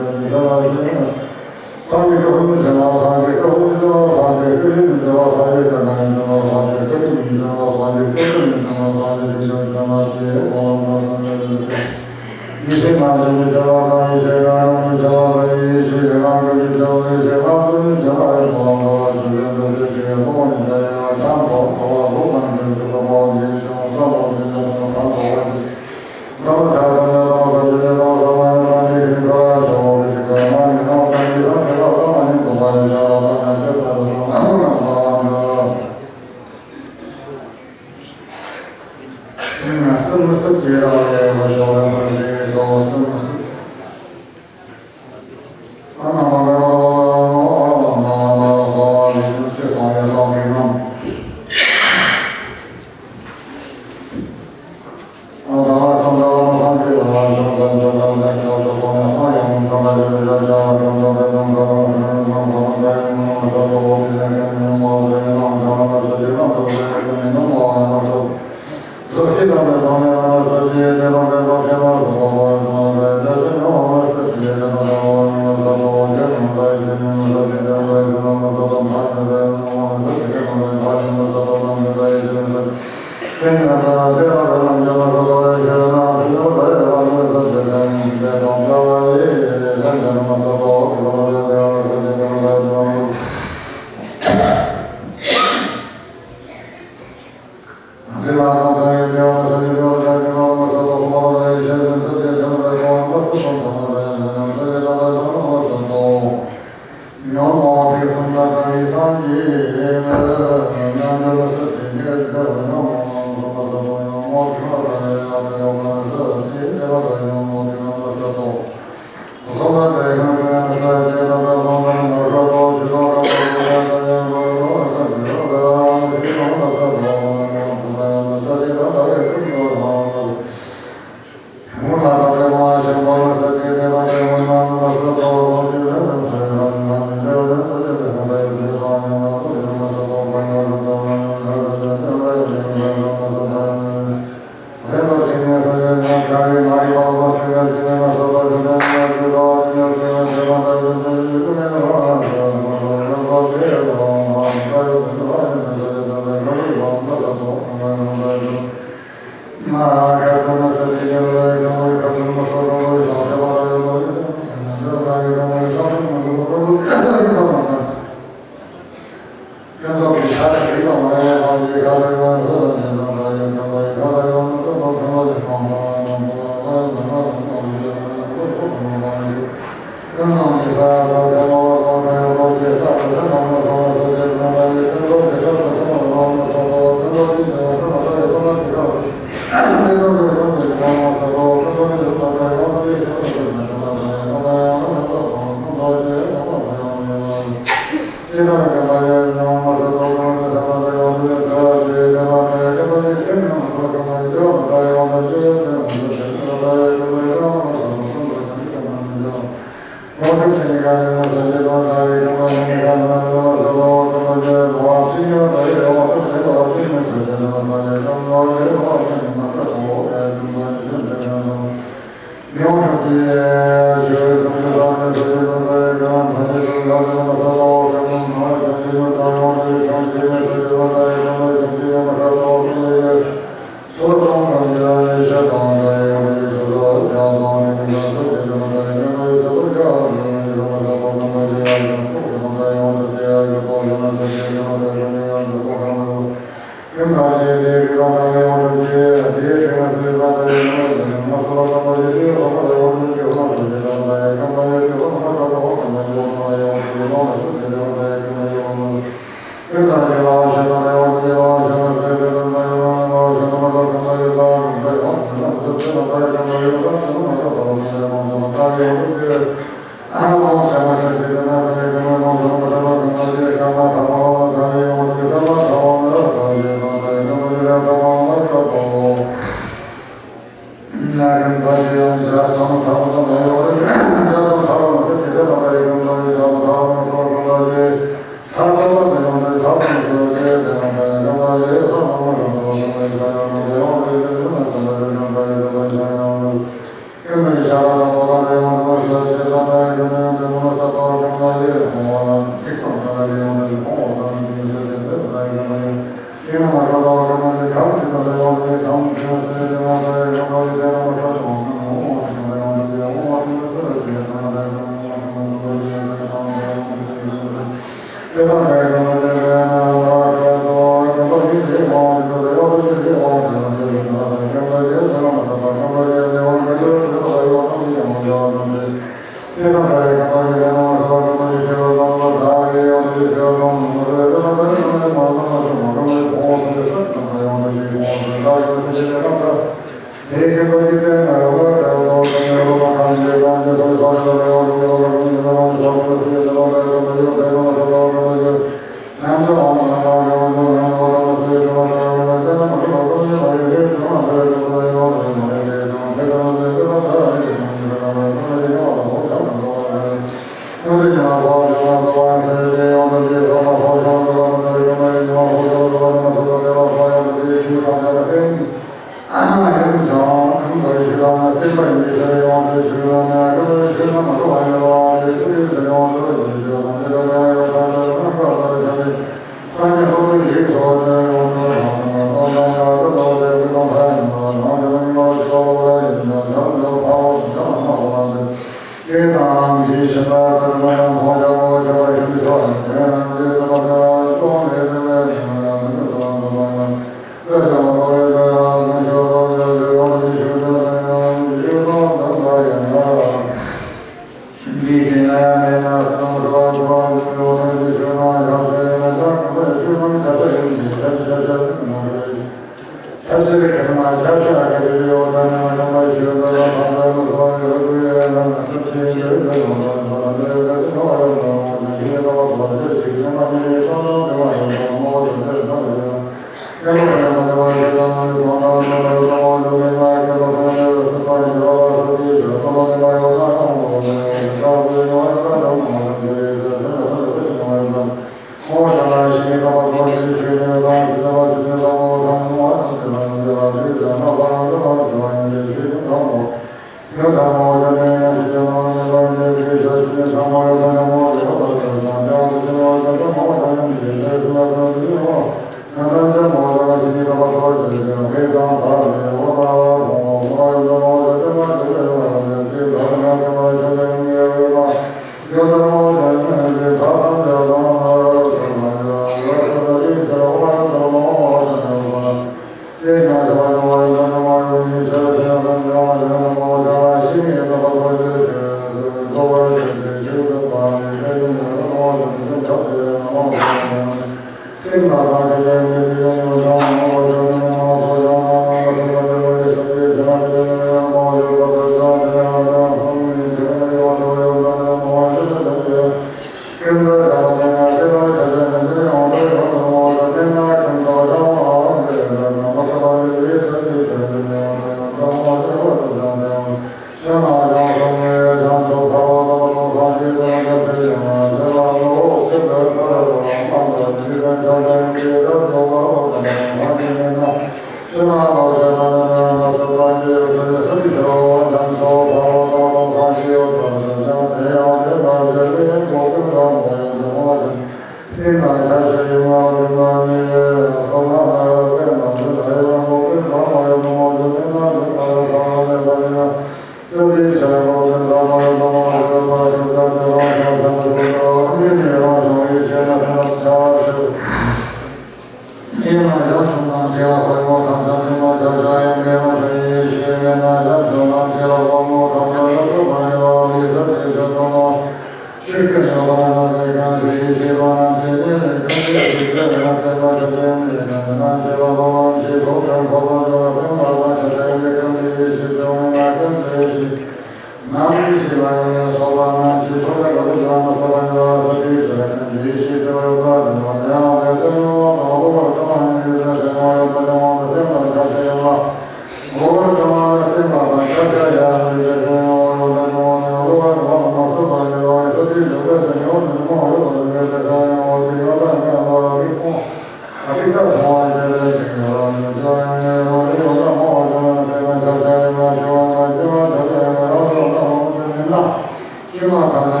ཅུང་མ་ཐག་ནས་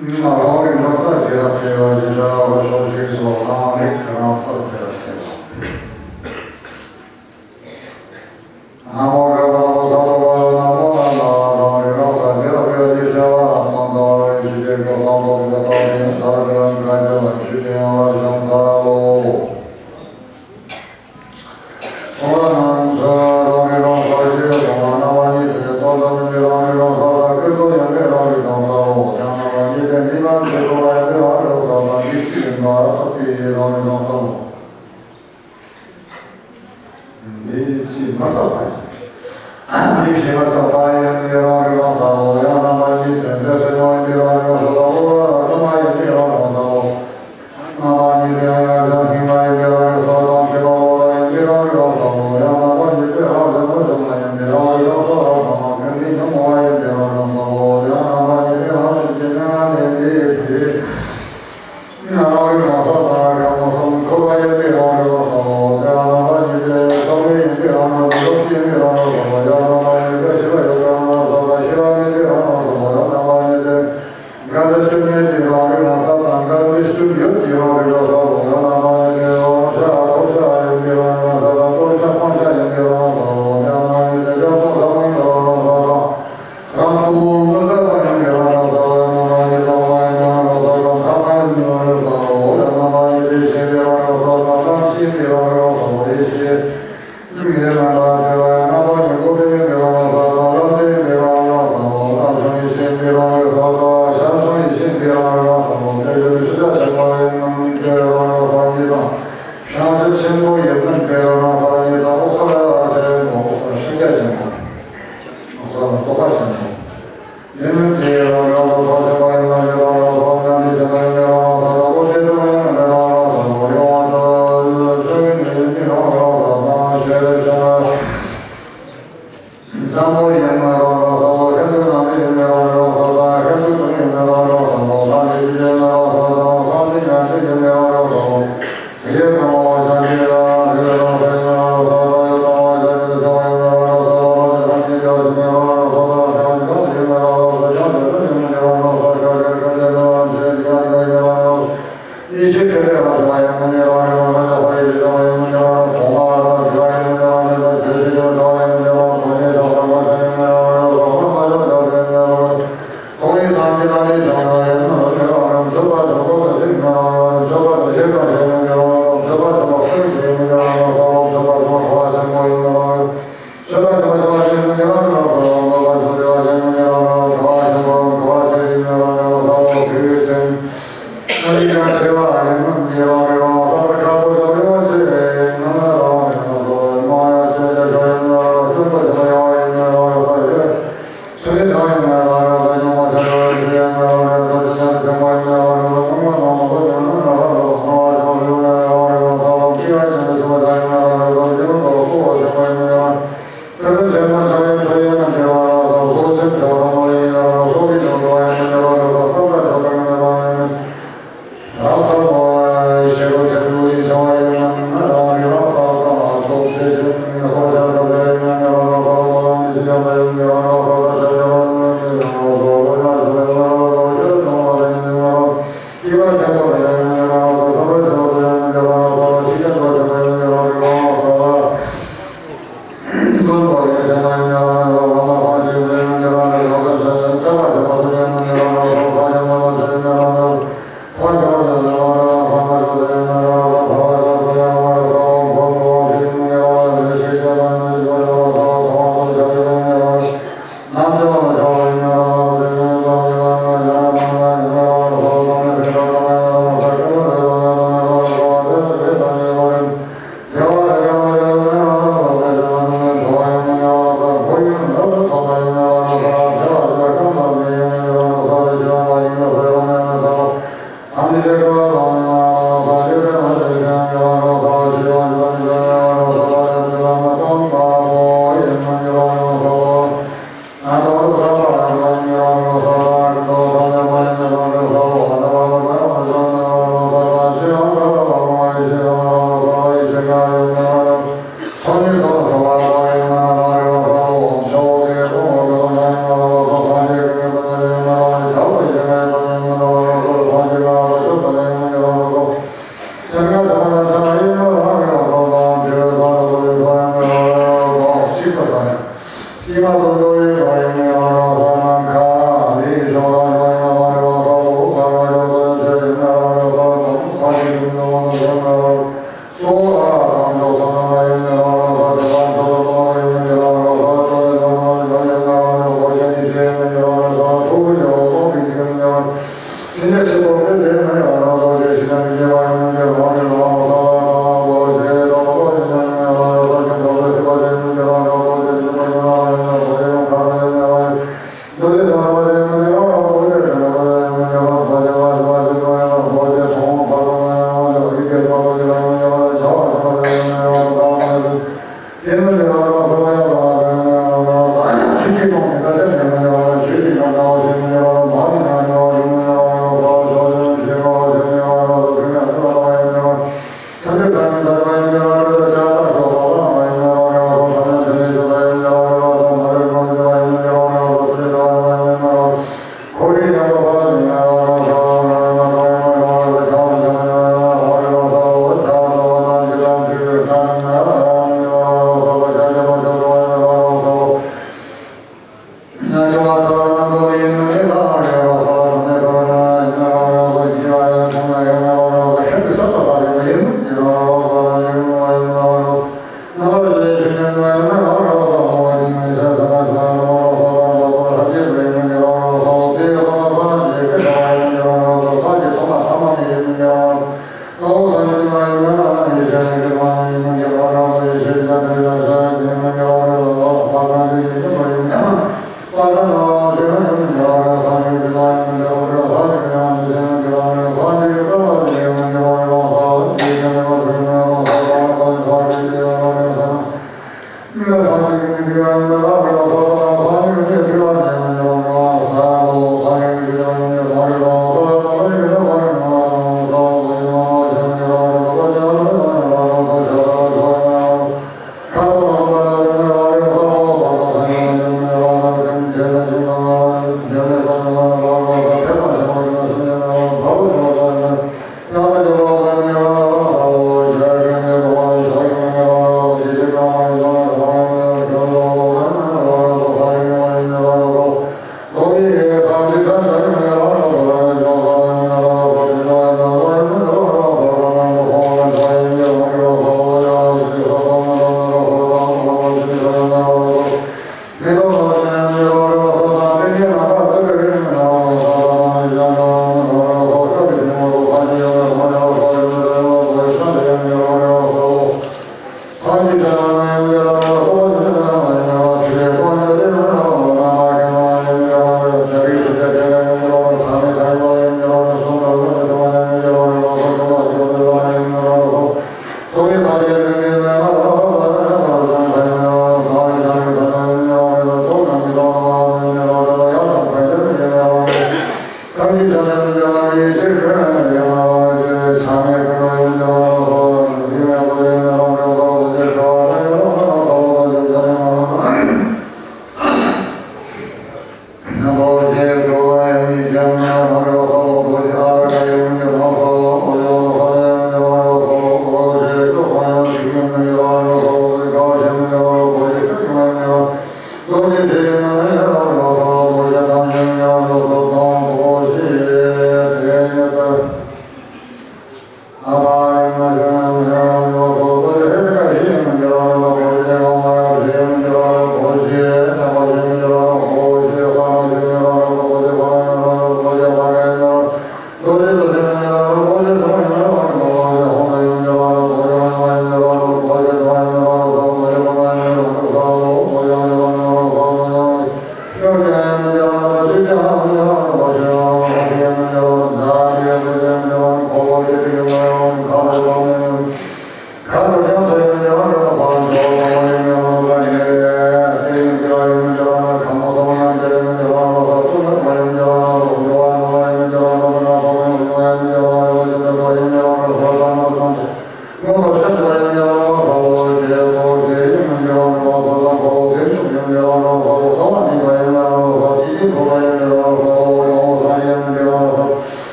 ང་རང་རིག་ན་ས་དགེ་རབ་སྐྱེ་བ་ཡི་བྱ་བ་ཤོག་ཅིག་སོགས་རང་རིག་གི་རང་ས་དགེ་རབ་སྐྱེ་བ། ན་མོ་ག་བ་ས་ལོ་བ་ན་མོ་ན་ན་རང་རིག་རང་ས་དགེ་རབ་སྐྱེ་བ་ཡི་བྱ་བ་སྣང་དང་རིག་ཞི་བདེ་ག་ས་ལོ་ག་ས་དེ་ད་ག་རང་ག་རྒྱ་བ་ཆུ་དེ་ཡང་བ་ཤང་ས་ལོ།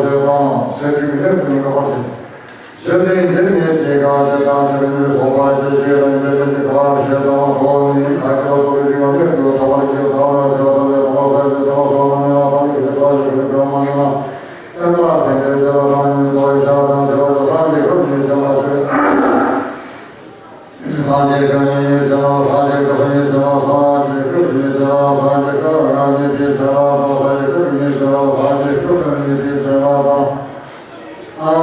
ཞེས་དང་། ཚེ་གཅིག་ལས་ཀུན་འགག་པར་བྱེད། གཞན་དོན་འདིར་མེད་དེ་གང་བྱེད་དང་། དེར་མི་ཐོགས་པར་བྱེད་ཅེས་དང་། འདིར་མེད་དེ་གང་བྱེད་དང་། ཁོ་ནི་ཨ་ཏི་བ་ཏོ་རི་ཏི་བ་མེད་དུ་ཐོགས་པར་བྱེད་དང་། ལ་ཟེར་བ་དང་ལས་དང་བ་ཟེར་ཏེ་དང་བ་སོགས་མ་ནི་ལ་ཕ་མི་གི་ལས་པ་ཞིག་གི་ལས་པ་མ་ནི་ལ། ཨེ་མ་སེམས་ཅན་བདེ་བ་དང་ཉིད་དུ་ཡི་ཆ་དང་བྱེ་བ་དང་སངས་རྒྱས་སྐུ་ཉིད་ཀྱང་ལ་ཆོས། སངས་རྒྱས་སྐུ་ཉིད་ཀྱང་ལ་སངས་རྒྱས་སྐུ་ཉིད་ཀྱང་ལ་སངས་རྒྱས་སྐུ་ཉིད་ཀྱང་ལ་སངས་རྒྱས་སྐུ་ཉིད་ཀྱང་ལ་སངས་རྒྱས་སྐུ་ཉིད་ཀྱང་ལ་སངས་རྒྱས་སྐུ་ཉིད་ཀྱང་ལ་སངས་རྒྱས་སྐུ་ཉིད་ཀྱང་ལ་དང་། ཨ།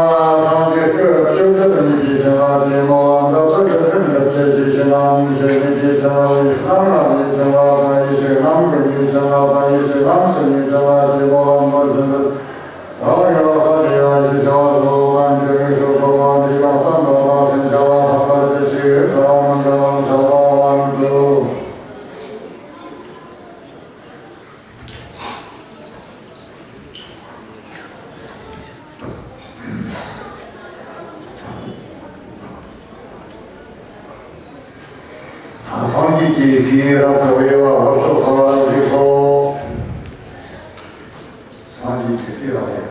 སངས་རྒྱས་སྐུ་བཅོ་བརྒྱད་ཉིད་ཀྱི་བྱིན་རླབས་ཀྱིས་སྨོན་ལམ་འདི་ཚོ་ཆོས་ཁྲིམས་སྒྲུབ་བྱེད་ཀྱི་ཕྱི་ནང་ཆོས་ཉིད་ཀྱི་བྱིན་རླབས་ཡིད་སྣང་ལམ་གྱི་བྱིན་རླབས་དང་། ཡེ་ཤེས་ལམ་ཀུན་གྱི་བྱིན་རླབས་དང་། ཡེ་ཤེས་ལམ་ཚུལ་གྱི་བྱིན་རླབས་ཀྱིས་སྨོན་ལམ་འདི་བཞིན་དུ། རང་གི་བློ་ཐག་ཉེ་བ་ཞིག་བྱ་བར་དུ་མ་འགྱུར་ངེས་སུ་ཐོབ་པ་འདི་ཡང་བསམ་པ་དང་སེམས་བྱ་བ་ལྷག་པར་དེ་ཞིག་རྩ་བ་མི་འདྲ་བར་བྱ་བ་བར་དུ། སངས་རྒྱས་ཀྱི་སྐུའི་རབ་ཏུ་དབྱེ་བ་འོ་ཚོད་ཁ་བ་རིགས་སོ། སངས་རྒྱས་ཀྱི་སྐུའི་རབ་དབྱེ།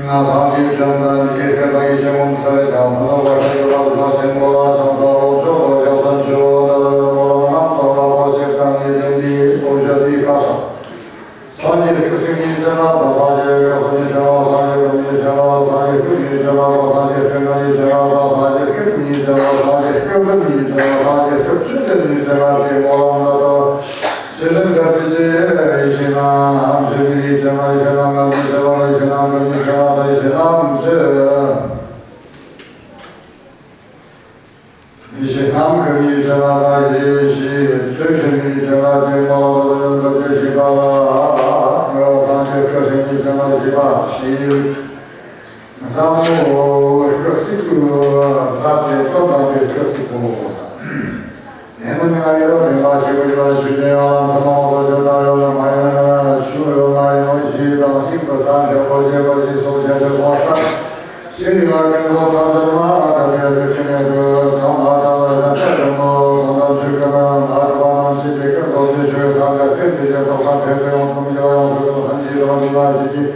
སངས་རྒྱས་བཅོམ་ལྡན་འདས་ཀྱི་སྐུ་ཡེ་ཤེས་མུན་སེལ་ཞིང་། ཕུང་པོ་འཁྲུགས་པའི་ལམ་ཆེན་པོ་ལ་ཕྱག་འཚལ་ལོ། མཆོག་ཏུ་སྐྱབས་སུ་མཆིའོ། འདི་སྨོན་ལམ་རྣམ་དག་ལ་བརྟག་ཞིབ་དང་ནི་ལྡན་པའི་སྟོབས་བརྗོད་པའི་སྐབས་སུ། སངས་རྒྱས་སྐུ་སེང་གེའི་བྱིན་རླབས་དང་། སངས་རྒྱས་སྐུ་གསུམ་གྱི་བྱིན་རླབས། སངས་རྒྱས་གསུམ་གྱི་བྱིན་རླབས། སངས་རྒྱས་སྐུ་གཉིས་ཀྱི་བྱིན་རླབས་དང་། སངས་རྒྱས་སྐུ་ལྔ་གཉིས་ཀྱི་བྱིན་རླབས་དང་། སངས་རྒྱས་སྐུ་གསུམ་གཉིས་ཀྱི་བྱིན་རླབས། སངས་རྒྱས་སྐུ་གསུམ་གཉིས་ཀྱི་བྱིན་རླབས། སངས་རྒྱས་སྐུ་བཅུ་བདུན་གྱི་བྱིན་རླབས་ཀྱི་སྨོན་ལམ་འདི་དག་ཆོས་ལྡན་སྐབས་ཀྱི་ཡེ་ཤེས་རྣམ་བཅུ་གཉིས་ཀྱི་བྱིན་རླབས། ཡེ་ཤེས་རྣམ་ལྔ་གཉིས་ཀྱི་བྱིན་རླབས། ཡེ་ཤེས་རྣམ་དགུ་གཉིས་ཀྱི་བྱིན་རླབས། ཡེ་ཤེས་རྣམ་བཅུ། ཡེ་ཤེས་རྣམ་དགུ་གཉིས་ཀྱི་བྱིན་རླབས་དང་། ཡེ་ཤེས་བཅུ་བཞི་གཉིས་ཀྱི་བྱིན་རླབས་ཀྱི་སྨོན་ལམ་ཡོན་ཏན་བསྐྱེད་པ་ལ། སངས་རྒྱས་སྐུ་སེང་གེའི་བྱིན་རླབས་ཞེས་པ་ཞིག་ཟབ་མོ་སྐུ་གཅིག་ཏུ་ཟབ་སྟེ་དོན་དམ་པའི་སྐུ་གཅིག་པོ། དེ་ནི་ང་ཡི་རོ་ལྡན་པ་ཞིག་པུ་ཡོད་ཆུ་ཅན་ཡང་ལམ་ཐུན་མོང་པོ་ཇི་ལྟར་ཡོད་ན་མ་ཡིན་ན་ཆུ་ཡོད་མ་ཡིན་ནོ་ཞེས་དང་། ཤིན་ཏུ་ས་འཇམ་པོ་བརྗིད་པ་ཞིག་སོགས་བྱ་ཕྱིར་གོང་ལྟར་ཞིང་གི་ལ་ཀུན་རྫོབ་ཐམས་ཅད་མ་ཨ་ཐ་བའི་ལུས་ཀྱི་གནས་སུ་ཐོག་མ་ཐོག་མ་ཡང་ཆ་ཀུན་ཏུ་དོན་དམ་ཆོས་ཀུན་ལ་མ་རིག་པ་རྣམས་ཞི་སྟེ་ཀུན་རྫོབ་ཀྱི་ཆོས་ཐམས་ཅད་ཐེག་པའི་རྒྱུ་རྟོགས་པ་ཐེག་པའི་དབང་ཐོབ་མི་འགྱུར་བ་ཡོངས་སུ་རྫོགས་སངས་རྒྱས་རིག་པ་འདི་ལ་ཞིག་གིས།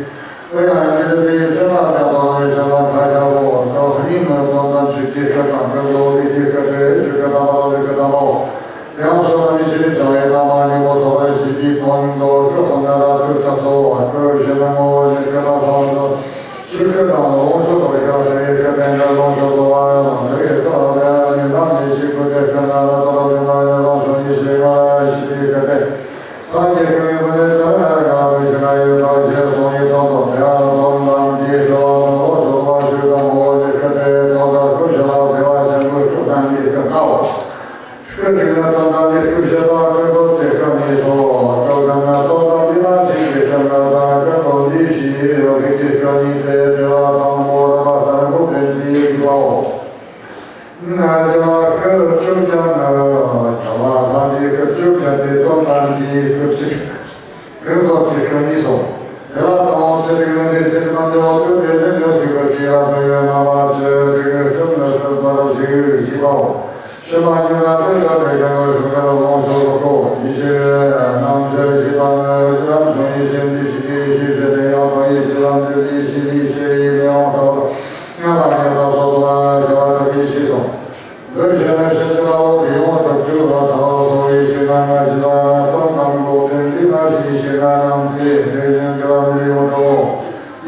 དེ་ཡང་ཡིན་གྱི་དེའི་ཕྱིར་ན་ཀྱང་རྟོགས་པའི་ཕྱིར་ན་ཁ་ཁྱབ་བོ། རྟོགས་ཟིན་ནི་དོན་དམ་ཆོས་ཀྱི་སྐུ་དང་། ཀུན་རྫོབ་ཀྱི་སྐུ་སྟེ་ཆོས་ཀྱི་དམ་པ་ལ་ལུས་ཀྱི་དམ་པའོ། ཡང་གསུངས་པ་ནི་ཕྱི་ནས་བྱུང་བའི་དམ་པ་སྙིང་པོ་ཐོབ་པར་བྱེད་པའི་དོན་དུ་སྐུ་གསུམ་ནི་རབ་ཏུ་གྲགས་སོ། སྐུ་བཞི་ནི་ངོ་བོ་ཉིད་སྐུ་དང་། ས་བོན་ཆོས་སྐུ་དང་། ལོངས་སྤྱོད་རྫོགས་པའི་སྐུ་ལ་ཟེར་བའི་སྐུ་སྟེ། འདིར་ལོངས་སྤྱོད་རྫོགས་པ་ཡང་དང་། འབྲས་བུའི་སྐུ་ལ་ཟེར་བ་ནི་ལམ་ནས་ཤེས་སྐུ་སྟེ། སྐུ་ལྔ་ལ་རྟོག་པ་མེད་པ་ཡང་རང་བྱུང་ཡེ་ཤེས་ལྔ་ཞེས་པའི་སྐུ་སྟེ། སངས་རྒྱས་ཀུན་གྱི་དོན་ནི་ཐ་སྙད་ལྔ་དང་བཞི་ལྔ་ཡོད་དམ་ཞེས་གསུངས་ནས་དོན་དུ་དེ་ཡང་དོན་དམ་གྱི་སྤྲུལ་པ་དང་། ལོངས་སྤྱོད་རྫོགས་པ་ཆོས་དང་། ངོ་བོ་ཉིད་སྐུ་སྟེ། དོན་དམ་སྐུ་བཞི་ལ་བདེ་བ་ཆེན་པོའི་སྐུ་རྣམ་པའི་སྐུ་ལྔའོ། སྐུ་དྲུག་ནི་དོན་དམ་གྱི་སྐུ་བཞི་དང་། ཀུན་རྫོབ་ཀྱི་སྐུ་གཉིས་སོ། སྐུ་ཀུན་ནི་དོན་དམ་གྱི་རྣམ་ཤེས་ཀྱི་སྐུ་ལྔ་དང་། ཀུན་རྫོབ་འདུས་བྱས་རིགས་ཀྱི་སྐུ་གཉིས་ཏེ། དེ་ལ་དང་པོ་རིམ་པ་ལྟར་འགོག་བདེན་གྱི་དགོས་པའོ། ང་རྒྱལ་བ་སྐུ་བཅོ་བརྒྱད་ནི། རྒྱལ་བ་སངས་རྒྱས་སྐུ་བཅོ་བརྒྱད་དེ། དོན་དམ་གྱི་སྐུ་གཅིག་ཀུན་རྫོབ་ཀྱི་སྐུ་གཉིས་སོ། དེ་ལ་དང་པོ་ཆོས་དྲུག་ནི་འདིར་ཕྱིན་མི་འགྱུར་བ་སྟེ། དེ་བཞིན་གཤེགས་པའི་སྐུའི་རབ་ཏུ་དབྱེ་བའི་རྣམ་པ་བཅུ་དྲུག་གསུམ་ནི་གསུངས་པར་བྱེད་ཅེས་པའོ། ཕྱི་མ་གཉིས་ནི་དེ་ལྟར་དེ་ཀུན་ལ་ཞུགས་པའི་ལོངས་སྤྱོད་རྫོགས་སོ། ཡེ་ཤེས་རྣམ་བཅུ་ཞེས་པ་ནི་རང་བྱུང་ཡེ་ཤེས་འདུས་བྱས་ཀྱི་ཡེ་ཤེས་བརྒྱད་དེ། ཡང་དག་ཡེ་ཤེས་ལམ་བརྒྱད་དེ། ཡེ་ཤེས་ལས་སྐྱེ་བའི་མེ་ལོང་ལྟ་བུ་དང་། མངོན་པར་མཉམ་པ་སོགས་དུ་མ་ནི་བྱ་བ་གྲུབ་པའི་ཕྱིར་རོ། འདིར་བཤད་ནི་ཕྱིན་ཅི་མ་ལོག་པའི་ཡོངས་གྲུབ་ཏུ་ཐལ་བར་གསུངས་པའི་ཡེ་ཤེས་ལྔ་ཞེས་པ་ནི་དོན་དམ་འགོག་བདེན་འདུས་མ་བྱས་ཡེ་ཤེས་ལྔ་རྣམས་ཏེ། དེ་བཞིན་འགྱུར་བ་མེད་པའི་ཡོངས་གྲུབ་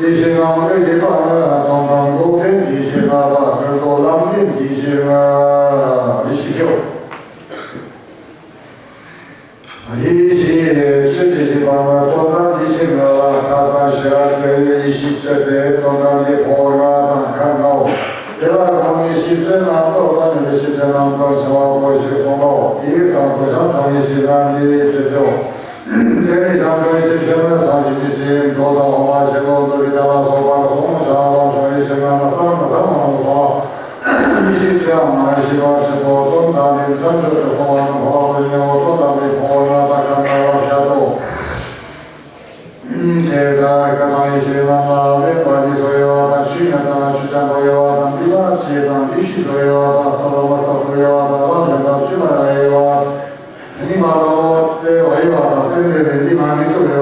ཡེ་ཤེས་ལྔ་དགུ་ཞེས་པ་ནི་དོན་དམ་འགོག་བདེན་འདུས་བྱས་ལྔ་དང་། ཀུན་རྟོག་ལམ་བདེན་འདུས་བྱས་ལྔ་ཡེ་ཤེས་བཅུའོ། ཡེ་ཤེས་བཅུ་ཞེས་པ་ནི་དོན་དམ་ཡེ་ཤེས་ལྔ་ལ་ཐ་དད་ཕྱེ་བ་སྟེ། ཡེ་ཤེས་བཅུ་སྟེ། དོན་དམ་གྱི་ཕུང་པོ་ལྔ་དང་ཁམས་ལྔའོ། དེ་ལ་གང་ཡེ་ཤེས་བཅུ་རྣམ་རྟོག་དང་ཡེ་ཤེས་བཅུ་རྣམ་དོན་ཕྱེ་བ་པོ་ཞེས་གསུངས་པའོ། དེའི་སྟེང་དུ་བྱམས་བྱུང་ཡེ་ཤེས་རྣམ་འབྱེད་བཅུ་བཅུའོ། དེ་ནས་བྱམས་བྱུང་ཡེ་ཤེས་བཅུ་ནི་སངས་རྒྱས་ཀྱི་ཞིང་མདོ་དང་དབུ་མ་ཆེན་པོ་འདུལ་བའི་གཏེར་ལ་སོགས་པར་གསུངས་ཤིང་། ལོངས་སྤྱོད་ཡེ་ཤེས་ལྔ་ནི་གསང་སྔགས་ཟབ་མོ་རྣམས་སུ་གསུངས་པ། ཡེ་ཤེས་བཅུའམ་ཡེ་ཤེས་པ་བཅུ་པོ་དོན་དམ་པའི་མཚན་བརྗོད་དུ་གསུངས་པ་དང་། འཁོར་བ་པོ་ཉེ་བོ་དོན་དམ་པའི་ཕུང་པོ་ལྔ་དང་ཁམས་ལྔ་ལ་བཤད་དོ། དེ་ལྟར་སྐུ་དང་ཡེ་ཤེས་རྣམས་ལ་དབེན་པ་ཉིད་དུ་དབྱེ་བ་དང་། ཆོས་ཉིད་དང་ཆོས་ཅན་དུ་དབྱེ་བ་དང་། འདུས་མ་བྱས་དང་འདུས་བྱས་དུ་དབྱེ་བ་དང་། རྟག་དང་མི་རྟག་ཏུ་དབྱེ་བ་དང་། རང་བཞིན་དང་སྤྱི་ལ་ཡང་དབྱེ་བ། གཉིས་པ་ལྟ་བུ་སྟེ། དབྱེ་བ་དང་རྟེན་འབྲེལ་ལས་འདུས་མ་ནུས་ཏེ།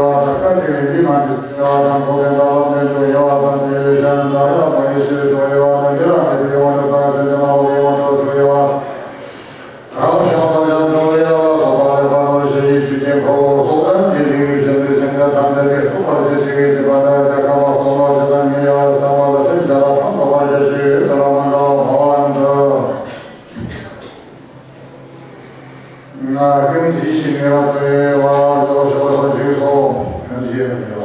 ང་ཀུན་གྱི་ཞིང་ཡང་དེ་བ་ལོ་ཤོ་ལོ་ཞིག་སོ། ཀུན་གྱི་ཡང་དེ་བ།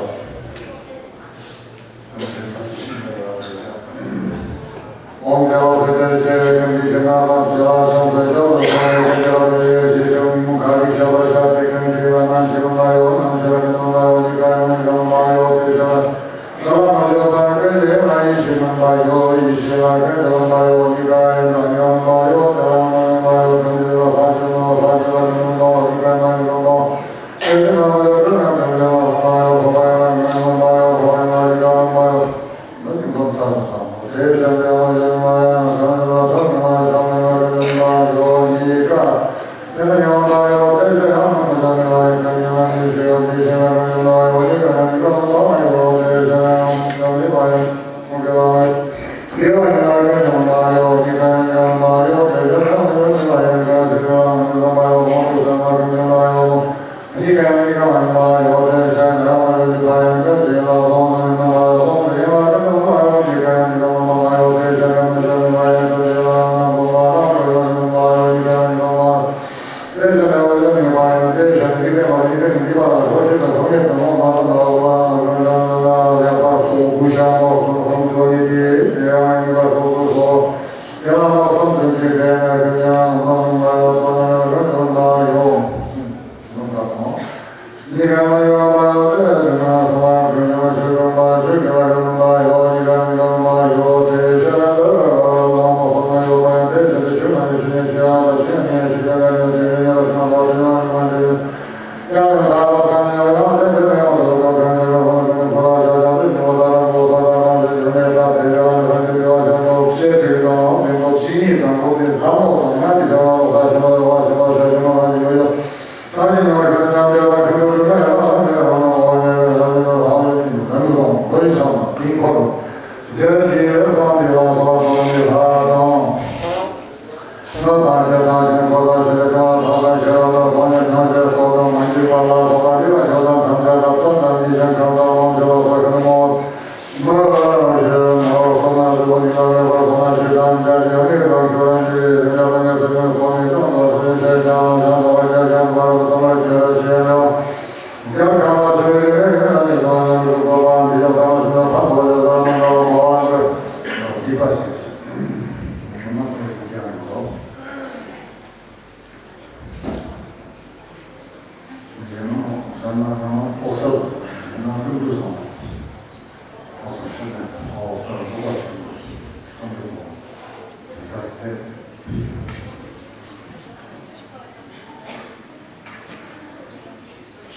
ཨོཾ་དེ་བ་སུ་དེ་ཆེ་ཀུན་གྱི་ཞིང་ང་ལ་དེ་བ་ཤོ་དེ་ཤོ་ལོ་ཤོ་ལོ་ཞིག་ཡང་དེ་ཆེ་ཀུན་མུ་ཁ་རིག་ཤ་བར་ཤ་དེ་ཀུན་གྱི་ང་ནམ་ཞིག་མ་ཡོད་ནམ་ཞིག་ལ་ཀུན་མ་ཡོད་ནི་ཀ་ཡང་ཀུན་མ་ཡོད་དེ་ཤ།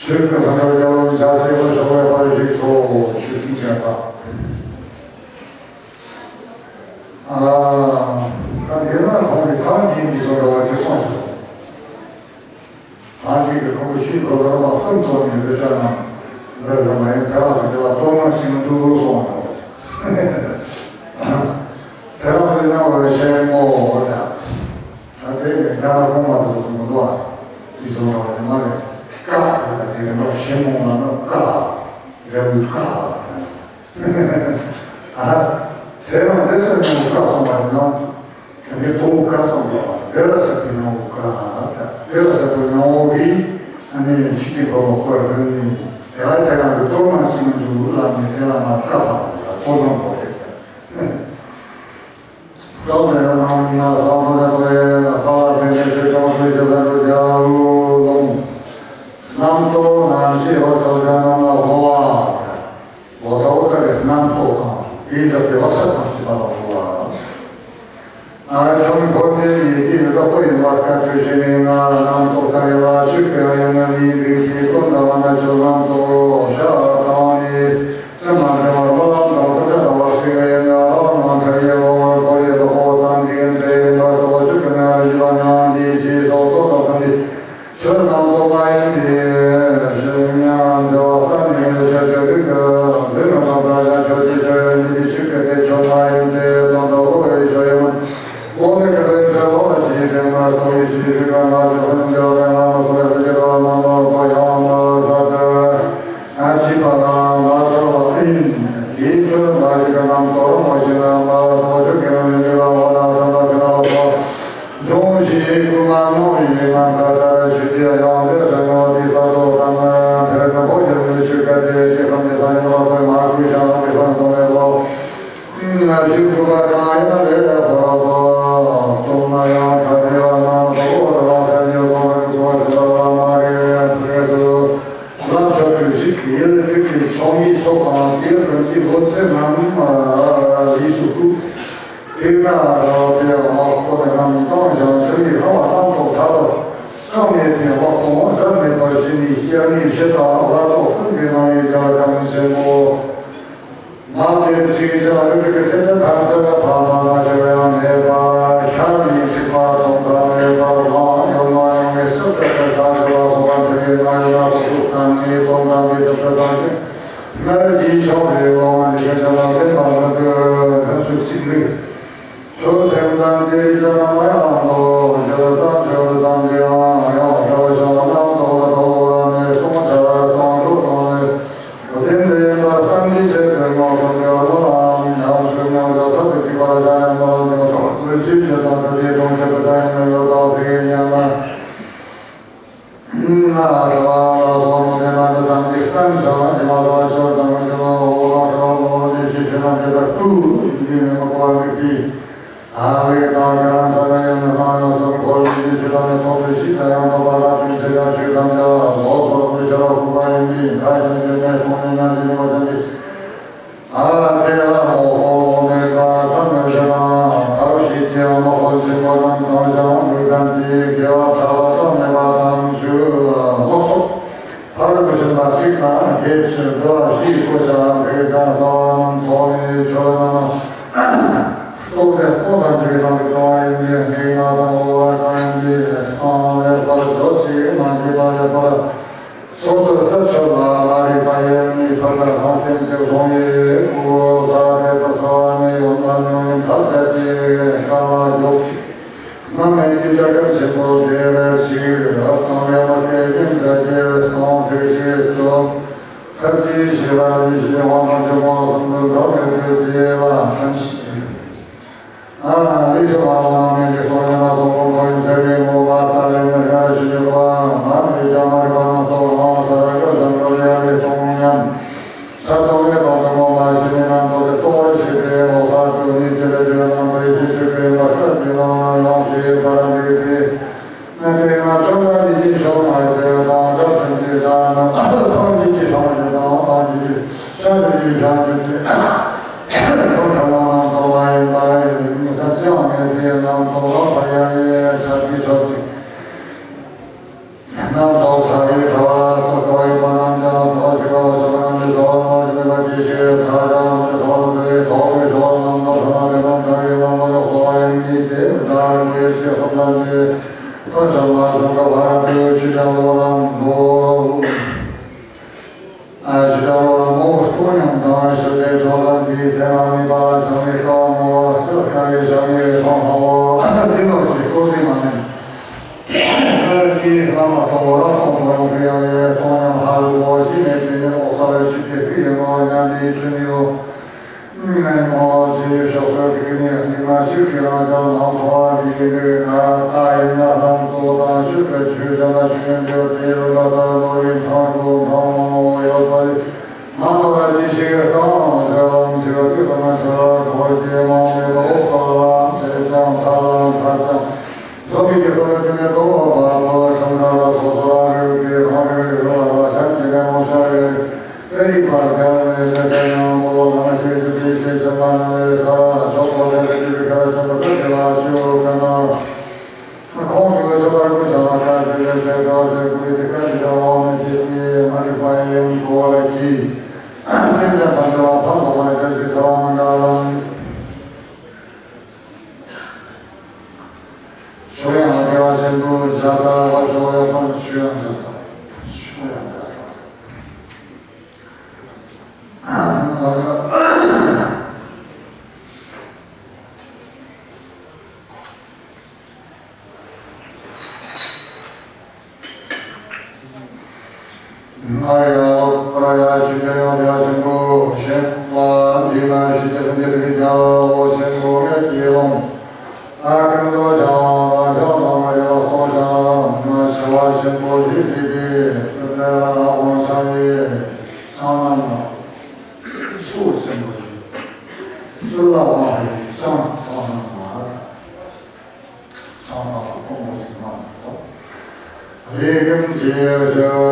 ཆོས་ཀྱི་ལྷ་མོ་རྒྱལ་བ་འཇའ་ཟེར་བ་ཞོགས་པའི་བར་རིགས་སོ་ཆོས་ཀྱི་རྒྱལ་ས། ཨ། ད་དེ་ན་ཁོང་གི་སངས་རྒྱས་མི་བཟོ་འདྲ་བ་ཅིག་སོང་ཞིག་སངས་རྒྱས་ཀྱི་ཁོང་གི་ཤུལ་ཁོ་ལ་མ་གསུམ་ཐོག་ནས་འདི་ཆ་ན་འདི་ཟ་མ་ཡིན་ཁ་ལག་གི་དེ་ལ་གཏོར་མ་ཅིག་འདུག་སོང་འདྲ་བ་ཅིག་ཚེ་རབས་འདི་ན་བའི་ཆེན་མོ་ཟེར། ད་དེ་ནས་ཀ་ལ་གོང་མ་དུ་མི་འདུག་ཨ། དེ་ཚོ་ར་དེ་མ་རེད། ཀ་ཟེར་ད་ཅིག་རེད་འགྲོ་ཞེ་མོང་ལ་ནི་ཀ། རེ་བའི་ཀ་ཟེར། ཨ། ཚེ་རང་བདེ་སེམས་ནང་ཀ་སོང་བ་ཡིན་ན། དེ་ནས་ལྟོ་བུ་ཀ་སོང་བ་བདེ་ལ་སྲིད་པའི་ངོ་བོ་ཀ་ཟེར། བདེ་ལ་སྲིད་པའི་ངོ་བོ་གིས་ཨ་ནི་ཆོས་ཀྱི་འཁོར་ལོ་བསྐོར་ཟིན་ནས་དེ་ལ་ཁྱེད་རང་གི་གཏོར་མ་ཅི་མི་འདུག་ལབ་ནས་དེ་ལ་མ་ཀ་ཕབ་པ་ལ་གཏོར་མ་བོར་རེད་ཟེར། ལམ་ཆོག་པའི་རིགས་ཡུལ་ཁྲིག་གི་ཕྱོགས་གཉིས་སོགས་དང་དེ་ཙམ་གྱི་ལོ་ཚད་རྣམས་ལུས་སུ་བཀུག་དེ་ན་ར་བའི་དམག་པོ་རྣམས་བཏང་ཞིང་ཕྱིར་མི་ལྷ་བ་རྣམ་རྟོག་ཁྲ་བར་བཅོམ་ནས་ཕན་དབང་གོང་ཟད་མེད་པར་བྱིན་ནས་སྐྱེ་གནས་བཞི་དང་ལྷ་ཚོགས་གསུམ་གྱི་རྣམ་དབྱེ་རྒྱ་གྲམ་ཆེན་པོ། མ་དེ་གཅིག་ཀྱང་རིགས་ཀྱི་སེམས་ཅན་ཐམས་ཅད་ཕ་མ་མ་བྱས་པ་ཡང་མེད་པ་ཤར་ནས་འཁྲིག་པ་དོན་དག་མེད་པར་ལམ་ཡོད་ན་ཡོང་བའི་ཕྱིར་དུ་ས་ཆ་ལ་སོགས་པ་འཁྲིག་པའི་ནང་ཡོད་ན་སོ་སོའི་གཏན་ནས་དོན་དག་མེད་པར་བཏང་ཞིང་། སྔར་གྱི་ཕྱོགས་རེ་ལོ་མ་ནི་ཤེས་བྱ་ལ་ལེན་པ་མི་དགོས་ཟིན་སུ་གཅིག་ལུས། ཆོས་སེམས་དང་དེའི་ཆ་ན་མ་ཡང་དོ་ཇི་ལྟར་ཆོས་དང་དེའང་ཡང་ཁྲོ་ཞང་རྣམ་རྟོག་ལ་དོ་བོ་ར་མེ་སྟོང་ཆ་སྟོང་གྲུབ་སྟོང་མེ། བདེན་པའི་ཡིན་པ་གཏན་གྱི་ཆོས་དེ་ངོ་སོ་བའི་བློ་ལའང་ཉམས་སུ་མྱོང་བྱ་ས་དེ་གཅིག་པ་ལ་བྱ་ཡང་མ་ལ་འགྲོ་ཐོག་ཀུན་སེམས་ཀྱི་དང་དེ་དེའི་གྲོང་ཁྱེར་དུ་བྱ་ཡང་མི་ཡོད་དང་ཟེར་ཉན་ན། ཨ་ཧྲ་ལ་སོགས་མུ་སྟེགས་མ་འདི་དང་འདི་ལྟར་བྱ་བ་ཇི་མ་ར་ཤོར་དང་འཇོག་འོ་ལ་ཤོར་འོ་ལ་ནི་ཅི་ཞུ་ན་འདི་ལྟར་ཏུ་འདི་ནི་མ་གོ་བ་ལ་འདི་ཨ་ལི་དང་ག་རང་ཐ་ན་ཡང་ན་མ་ཡང་སོགས་འཁོར་ལི་འདི་ཆུ་དང་ནི་ཐོག་ཏུ་ཞིག་ད་ཡང་དོ་པ་ལ་ཕན་ཆེ་ཡང་ཆུ་དང་ཡང་ལོ་ཐོག་ཏུ་ཤར་བ་ཀུ་པ་ཡིན་པའི་མཐའ་ཡང་ཡོད་ནས་གཏོང་ནས་ན་འདི་ནི་བ་ཅན་འདི། ཨ་ཏེ་ཨ་མོ་ཧོ་ལོ་མེ་ཏ་ཚ་མེ་ཤ་ན་ཐབས་ཤེས་ཀྱི་ཨ་མ་ཧོ་ཆེན་པོ་རྣམས་དང་ཞང་མི་གན་གྱི་དགེ་བ་ཕྲ་བ་ཙམ་མེད་པ་དང་ཆུ་ལོ་སོགས་ཕ་རོལ་ཏུ་ཕྱིན་པ་གཅིག་དང་བརྒྱད་ཅུ་འདུལ་བ་བཞིའི་སྐོར་ཞག་འཕེལ་ཀྱང་ལྟ་བ་རྣམས་ཐོག་ནས་ཆོས་རྣམས་རྟོགས་ཏེ་ལྟོ་དང་བཅས་པའི་ནང་གི་ལྟུང་བ་ཡིན་པས་ངན་སྔགས་དང་འོ་བ་གང་ཡིན་པའི་སྟངས་ལེགས་པར་བཟོད་ཅིག་མ་འདྲེས་པ་ལེགས་པར། སོ་སོར་སེམས་ཤོར་ལ་མ་རིག་པ་ཡེ་ནས་ཐར་པ་དང་སེམས་ཀྱི་གཟུང་ཡུལ་དབུ་ས་དེ་དག་ས་བ་ནས་ཡོད་ན་མྱོང་ཡུལ་ཐར་པ་དེ་གང་ལ་འཇོག་ཅིག་སྣང་མེད་ཀྱི་རྒྱ་གར་ཆེན་པོ་དེ་རེ་ཞིག་རབ་དང་ལེགས་པ་དེ་ཉིད་དུ་རྒྱལ་བའི་སྟོང་ཚིག་ཞིག་སྟོན། ཐབས་ཀྱིས་ཤེས་པ་ཡེ་ཤེས་དབང་དང་འཇུག་དབང་གསུམ་དུ་འགྲོ་མེད་དུས་དེ་ལ་ཕྲན་ཞིག་ཨ་ལི་ཤ་མ་ལ་མེ་ཀྱི་སྟོང་ཉིད་ལ་སྟོང་པོ་ལོ་ཡི་ཚེ་རིང་མོ་མ་ལྟ་ལེ་ནི་ཤ་ཤི་ཡོད་པ་མ་ནི་རྒྱ་མ་རི་པ་ན་སྟོང་ལ་ས་ར་ག་དང་ག་ལ་ཡ་ལི་སྟོང་ཉམས་ས་སྟོང་ལེ་སྟོང་དུ་མོ་མ་ཤི་ནི་ནམ་པོ་ལེ་སྟོང་ལེ་ཤི་ཏེ་ལོ་ས་ཏུ་ནི་ཅི་ལེ་ཏུ་ནམ་པོ་ལེ་ཤི་ཤི་ཏེ་མ་ཤ་ཏི་ལ་ན་ཡོང་ཤི་པ་ར་ལི་ཏི། ཨ་ཏེ་ང་ཁྲོམ་ར་ནི་ཡིན་ཤོག་མ་ཡི་ཏེ་དང་རབ་ཆུང་གི་དང་ཐོང་གི་གི་ཤོང་གི་དང་དང་གི་ཤ་ཤ་གི་ཤ་གི་ཏེ་ཁྲོམ་ཁྲོམ་ར་ནང་དོ་མ་ཡིན་པ་ཡིན་ས་ཅང་ངེ་ཏེ་ནང་དོ་ར་ས་ཡ་ངེ་ཆ་གི་ཤོག་ཅིག་ནང་དོ་ས་གི་ཁྲ་བ་ཏོ་ཏོ་ཡི་པ་ནང་ཅང་ཐོ་ཅི་པ་བ་ཤ་པ་ནང་གི་ཐོ་བ་མ་ཤི་མེ་པ་གི་ཤེ་ཁྲ་ཅང་ཏེ་ཐོ་ར་ཏེ་ཐོ་གི་ཤོག་ནང་དོ་ས་ན་ཏེ་ནང་ད་གི་ནང་མ་ཡོ་ཧོ་ཡིན་གི་ཏེ་ད་གི་ཤེ་ཧོ་ན་གི་ཐོ་ཤ་མ་ཤོ་ག་བ་ར་ཏེ་ཤི་ཡ་ལོ་ལ་མོ། ཨ་ཤི་ཡ་ལོ་ལ་མོ་སྟོང་ཉམས་དང་ཤི་ལེ་ཆོ་ལ་འདི་སེ་ན་མི་པ་ལ་ཤ་མི་ཀ་བ་མོ་ཤི་ཀ་ལེ་ཤ་མི་ཧོ་ཧ་བོ་ཟི་ལོ་ཅི་ཀོ་ཟི་མ་ནི། ཨ་རི་ཀི་ལ་མ་ཏོ་ར་ཁོང་ཁོ་ཡང་ཡ་ལེ་སྟོང་ཉམས་ཧ་ལུ་བོ་ཤི་མེ་ཏེ་ནི་ལོ་ས་ལེ་ཤི་ཏེ་ཕི་ཡ་ནོ་ཉམས་ལི་ཆུ་ནི་ཡོ། ངའི་ངོ་ཅི་ཤོག་ཏུ་ཏིག་ནི་ཉི་མ་ཤིག་གི་རང་ཅག་ནང་མཐོང་བ་འདི་ཡིན་གྱི་ང་ད་ཡིན་ན་ལྷམ་ཏོ་དང་ཤུགས་ཀྱི་ཆུ་ཅན་ལ་ཆུ་ཡོན་ཏེ་དེ་རུ་ལ་ད་ནོར་བའི་འཕྲང་སྒོ་འཕང་མང་བོ་ཡོད་པ་ལས་མ་ནོར་བ་ཅི་ཞིག་གང་ཟེར་བའམ་ཅི་ག་དུས་ཙམ་ན་ཆུ་ར་ཁྲོ་རྒྱལ་མང་མེད་པ་འོག་ས་ལ་ཚེ་ཀྱང་ཚ་ལ་ཚ་ཀྱང་རྫོགས་པའི་རྒྱལ་པོ་ལ་དེ་ནས་ལྟོ་བ་བ་བོ་ཤང་ཁ་ལ་སོ་སོ་རང་རིག་པའི་ཁོང་རིག་རིག་རོ་ལ་ལ་ཤར་གྱི་ནས་མོ་ཤར་རེད། ཚེ་རིག་པ་རྒྱལ་བའི་ལས་ཀ་ཡང་མོ་ལ་ན་ཤེས་ཀྱི་པའི་ཤེས་ཆེན་པ་ན་བའི་ཁ་ལ་ཤོག་པོ་ལས་ཀ་ཅི་བའི་ཁ་ལ་ཆེན་པོ་ཐོད་ཀྱི་ལ་ཆུ་ཀ་ན། ཁོང་གི་ཆོ་པར་ཀུ་ཤ་ལ་ཀ་ཅི་ལས་ཚེ་ཀ་ཚེ་ཀུ་ཡི་དེ་ཀ་ཅི་ལ་འོང་ནས་ཀྱི་ཀྱི་མ་རིག་པ་ཡིན་གོ་བ་ལ་ཀྱི། སེམས་ཅན་ཐམས་ཅད་ལ་ཕན་ཐོགས་པ་ལ་ཀ་ཅི་ཐ་བ་མི་འདྲ་ལམ། ཆོས་དབྱངས་དགེ་བ་ཆེན་པོ་རྒྱ་ཚ་བ་ཆོས་ཡག་པོ་ཆོས་དབྱངས་རྒྱ་ཚ། ཆོས་དབྱངས་རྒྱ་ཚ། ང་ཡ་པ་ར་ཡ་ཆུ་ཆེན་ཡོད་ཡ་ཆེན་པོ་ཞེས་པ་འདི་ན་ཞི་བདེ་ལྷུན་གྱིས་གྲུབ་པའི་རྒྱལ་བ་ཆེན་པོ་ངས་ཀྱི་ལོང་། ཨ་ཀུན་ཏུ་བྱང་བ་ལ་བྱང་དང་མ་ཡིན་ལ་སྟོང་ཞིང་མ་ཞི་བ་ཆེན་པོ་ཞེས་བྲིས་ཏེ།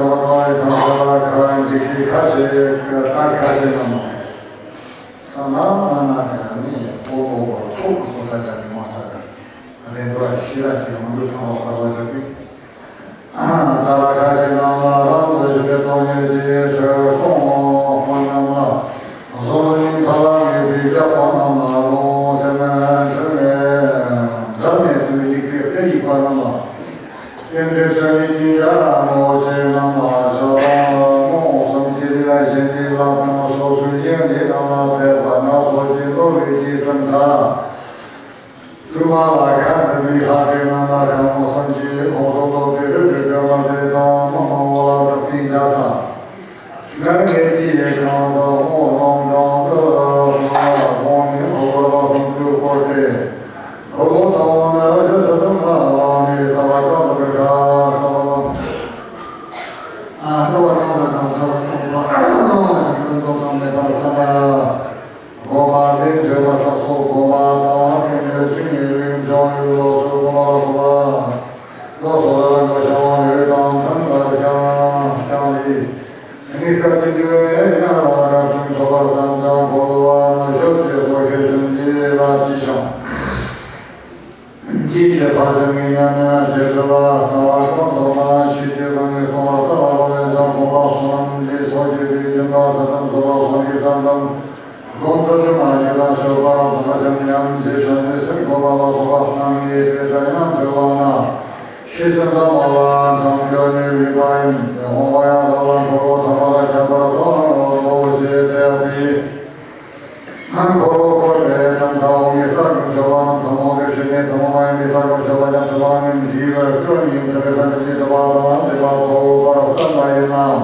ལོ་ལོ་ཡི་ཐང་ས་ལ་ཁ་འཇིག་པའི་ཁ་ཆེ་ཁ་ཆེ་ན་མ། ད་ན་ན་ན་ག་ནི་ཨོ་ཨོ་ཨོ་ཐོག་གི་སོ་ད་ཀ་ནི་མ་ས་ཀ་རེ་འགྲོ་ཤི་ར་ཤི་མ་འདུག་ཐང་ལོ་ས་ལ་ཆ་པི། ད་ལ་ཁ་ཆེ་ན་མ་རང་ལ་ཞི་བའི་སྟོང་ཉིད་ཀྱི་ཆོས་སྟོང་དཔོན་རྣམས་ལ། གཟུགས་ལ་ཉིན་ཐ་ལ་ངེས་པའི་རྒྱ་དཔོན་རྣམས་ལ་ལོངས་སེམས་ཆེན་མེད་འཛད་མེད་དུ་འཇིགས་པའི་སེམས་ཀྱི་དཔོན་རྣམས་ལ། བསྟན་འཛིན་བཅུ་གཉིས་ཀྱི་ཡ་མོ་ཆེ་རྣམས་ལ་ཕྱག་དང་རྨོངས་གསུམ་གྱི་རིགས་ལ་གཞན་གྱི་ལམ་སྲང་སོ་སོའི་ཡོན་ཏན་རྣམས་ལ་དད་པ་སྣ་ཚོགས་ཀྱི་བློ་རིག་གི་གྲུབ་མཐའ། དུ་མ་ལ་ཁ་ཚིག་མི་ཁ་སྐད་རྣམས་ལ་ཁ་མོ་གསུམ་གྱི་ཁོང་ཁྲོ་ལོག་པའི་རིགས་ཀྱི་དོན་མ་དེ་དང་མ་མ་འོ་ལ་དག་པའི་འཇའ་ས། ང་ངེད་ཀྱི་གང་ཟག་དབང་རྣམ་གྲངས་འདི་ལ་གསུངས་ལ་དགོངས་ནས་ཁོ་བོར་བ་གསུམ་དུ་བསྐོར་ཏེ། ཁོ་བོ་དང་ནི་རྒྱུ་ཚ་དུ་མ་ལ་ནི་ལྟ་བ་གང་དག་གི་ཁ་ལྟ་བ། ཨ་ལྟ་བ་གང་དག་གང་ལྟ་བ་གང་དག་གང་དག་གང་དག་གང་དག་གང་དག་གང་དག་གང་དག། སྒོ་མ་ལྡན་བྱེད་པར་རྟག་སོགས་སྒོ་མ་དང་རྟེན་འབྲེལ་བཅུ་གཉིས་ལས་འབྱུང་བའི་ལོགས་སུ་སྒོ་མ་ལ་སོགས་པ། ལོགས་སུ་ར་ལ་འགྲོ་བྱ་བ་ལས་དང་མཐུན་པར་ཀྱང་ཀྱང་ཡིན། གནས་སྐབས་ཀྱི་འདུལ་བའི་ཡང་རང་རབ་བྱུང་ཐོབ་པར་དམ་བཅའ་འཁོར་ལོ་བ་ན་ཤོད་ཀྱི་ལོ་ཤེས་བྱུང་གི་ལ་ཅི་བྱུང་། འདི་ལས་ཕར་ཕྱིན་ངེས་ཉམས་མེད་ན་ཇེ་ཚ་ལ་ལྟ་བ་ཀུན་རྫོགས་ན་ཤེས་བྱའི་ལམ་ནས་སྟོང་པ་ལྟ་བ་རོ་བས་ཀྱང་གོམས་པ་སོ་ནམ་གྱི་ཚོགས་ཀྱི་དུས་ཡིན་པ་ཚ་ཙམ་ཚོ་པ་སོ་ནི་ཙམ་ཙམ་སྒོམ་ཚུལ་དུ་མ་ཞིག་ལ་སྤྱོད་པ་དང་བྱམས་ཉམས་ཀྱི་ཆོས་ནི་སེམས་སྒོམ་པ་ལ་སོགས་པ་སྣང་ངེས་དེ་ལྟར་ཡང་འདོད་ལ་ན་ཤེས་བྱ་ཙམ་མ་ལ་མཚམས་སྦྱོར་ནི་ལེགས་པ་ཡིན་ཏེ་འོང་བ་ཡང་ལ་ལ་འཁོར་ལོ་ཐ་མ་ལ་ཁྱད་པར་དང་ལོ་ཞེས་བྱ་བའི། ཁོ་བོ་བསྐོར་ཏེ་ཐམས་ཅད་འོག་མིན་ལྟར་སྒོམ་ཆོག་པའམ་ཐུན་མོང་དེ་བཞིན་ནི་ཐུན་མོང་མ་ཡིན་པའི་ལྟར་སྒོམ་ཆོག་པ་ཡང་དུ་བ་ནི་འདིའི་བར་སྐྱོན་ཡིན་ཚུལ་གྱི་ཐམས་ཅད་ཀྱི་དུ་བ་དང་དེ་མ་ཐོབ་པར་བསྟན་པ་ཡིན་ནམ།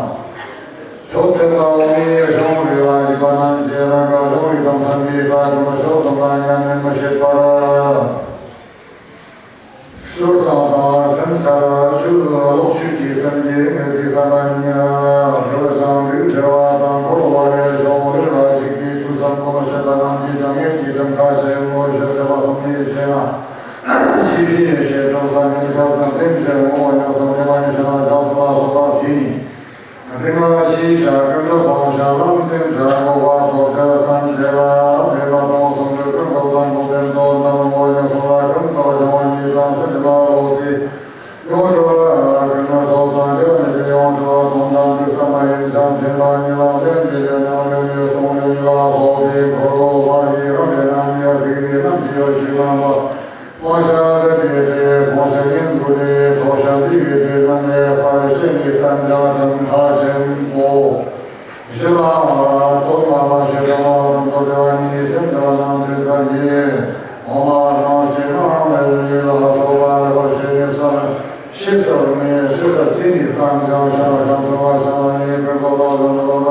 ཐོབ་ཐུབ་པ་འོག་མིན་གཞུང་ལས་ལ་ཡིན་པ་རྣམས་ཀྱི་རང་ག་གཞུང་ལས་དང་མཐུན་པའི་བཀའ་སྒོམ་ཆོག་ཙམ་ལ་ཉམས་ལེན་མི་བྱེད་པར། སྤྱོད་བཟང་དང་སེམས་འཚར་ལ་ཆོས་ལོག་ཆོས་ཀྱི་ཀུན་གྱི་ངེས་ཀྱི་ཀ་མ་ཉ་རོ་ཞང་ལུས་ཟེར་བ་དང་འཁོར་བ་རེ་ཞོག་ལས་ལ་ཞིག་པའི་དུས་སམ་གོ་མ་ཤེས་པ་རྣམས་ཀྱིས་ཀྱང་ངེས་ཀྱི་ཀྲུང་ཁ་ཆེན་མོ་ཞེས་བྱ་བ་གསུམ་ནི་ཆེ་ན། ཅི་ཕྱིར་ཞེས་དྲང་ས་ཉུང་ཆགས་དང་ལྡན་ཅེས་ངོ་བོ་ཉག་སོང་ཉི་མ་ཡི་ཤ་ན་ཞག་གསུམ་ལ་སོགས་པ་དེ་ནི། དེ་སྔ་ཕྱིའི་བྱ་ཀུན་ཏུ་སྤང་བྱ་ལམ་སྟོན་བྱ་འགོག་པ་ཐོབ་བྱ་གཏན་བྱེད་ལ་ལས་པ་དང་གསུམ་དུ་ཀུན་རྫོབ་དང་འགོག་བདེན་དོན་དམ་ངོ་བོ་ཉག་སོང་ལ་ཀུན་རྟོག་བྱུང་བ་ཉིད་དང་ཐུན་མ་ལོག་སྟེ། ཡོངས་གྲོལ་བ་ཀུན་ཏུ་ཐོབ་དང་འབྲེལ་བ་མེད་པའི་ཡོངས་གྲོལ་བ་དོན་དམ་དུ་ཐ་མ་ཡིན་ཀྱང་ཐེག་པ་གཉིས་ལ་ལྡན་པའི་ལས་རྣམས་ལས་ནི་སྟོང་ཉིད་གཉིས་ལ་སོགས་པའི་འཁོར་ལོ་བར་གྱི་རང་འབྲས་རྣམས་ཡང་ཐིག་ལེ་རྣམ་བཞི་ལ་ཞིག་ལངས་པ། དབང་ཆ་རབ་པའི་སྡེ་དགོངས་བཞེད་ཉན་དུ་ལས་ཐོབ་བྱ་འདི་ཡི་སྡེ་རྣམས་ལས་པར་བཤད་ནས་བསྟན་བྱ་གྲུབ་མཐའ་ཆེན་པོ། བཞི་ལ་ཐོག་མ་ལ་ཞེས་དང་མ་བ་དང་པོ་དེ་བ་ནི་སེམས་དེ་བ་རྣམས་དེ་ལྟར་ཉིད་འོ་མ་རྣམས་ཞེས་རྣམས་ལས་ལུས་ལ་སོགས་པ་ལེགས་པར་བཤད་ནས་བསམ་ཤེས་བསམ་ནས་ཤེས་བསམ་ཅི་ནི་གཏམ་བྱང་ཤ་ཤང་དུ་མ་ཤ་ལ་ནི་ཀུན་རྫོབ་ལ་ཟན་རོ་ལ།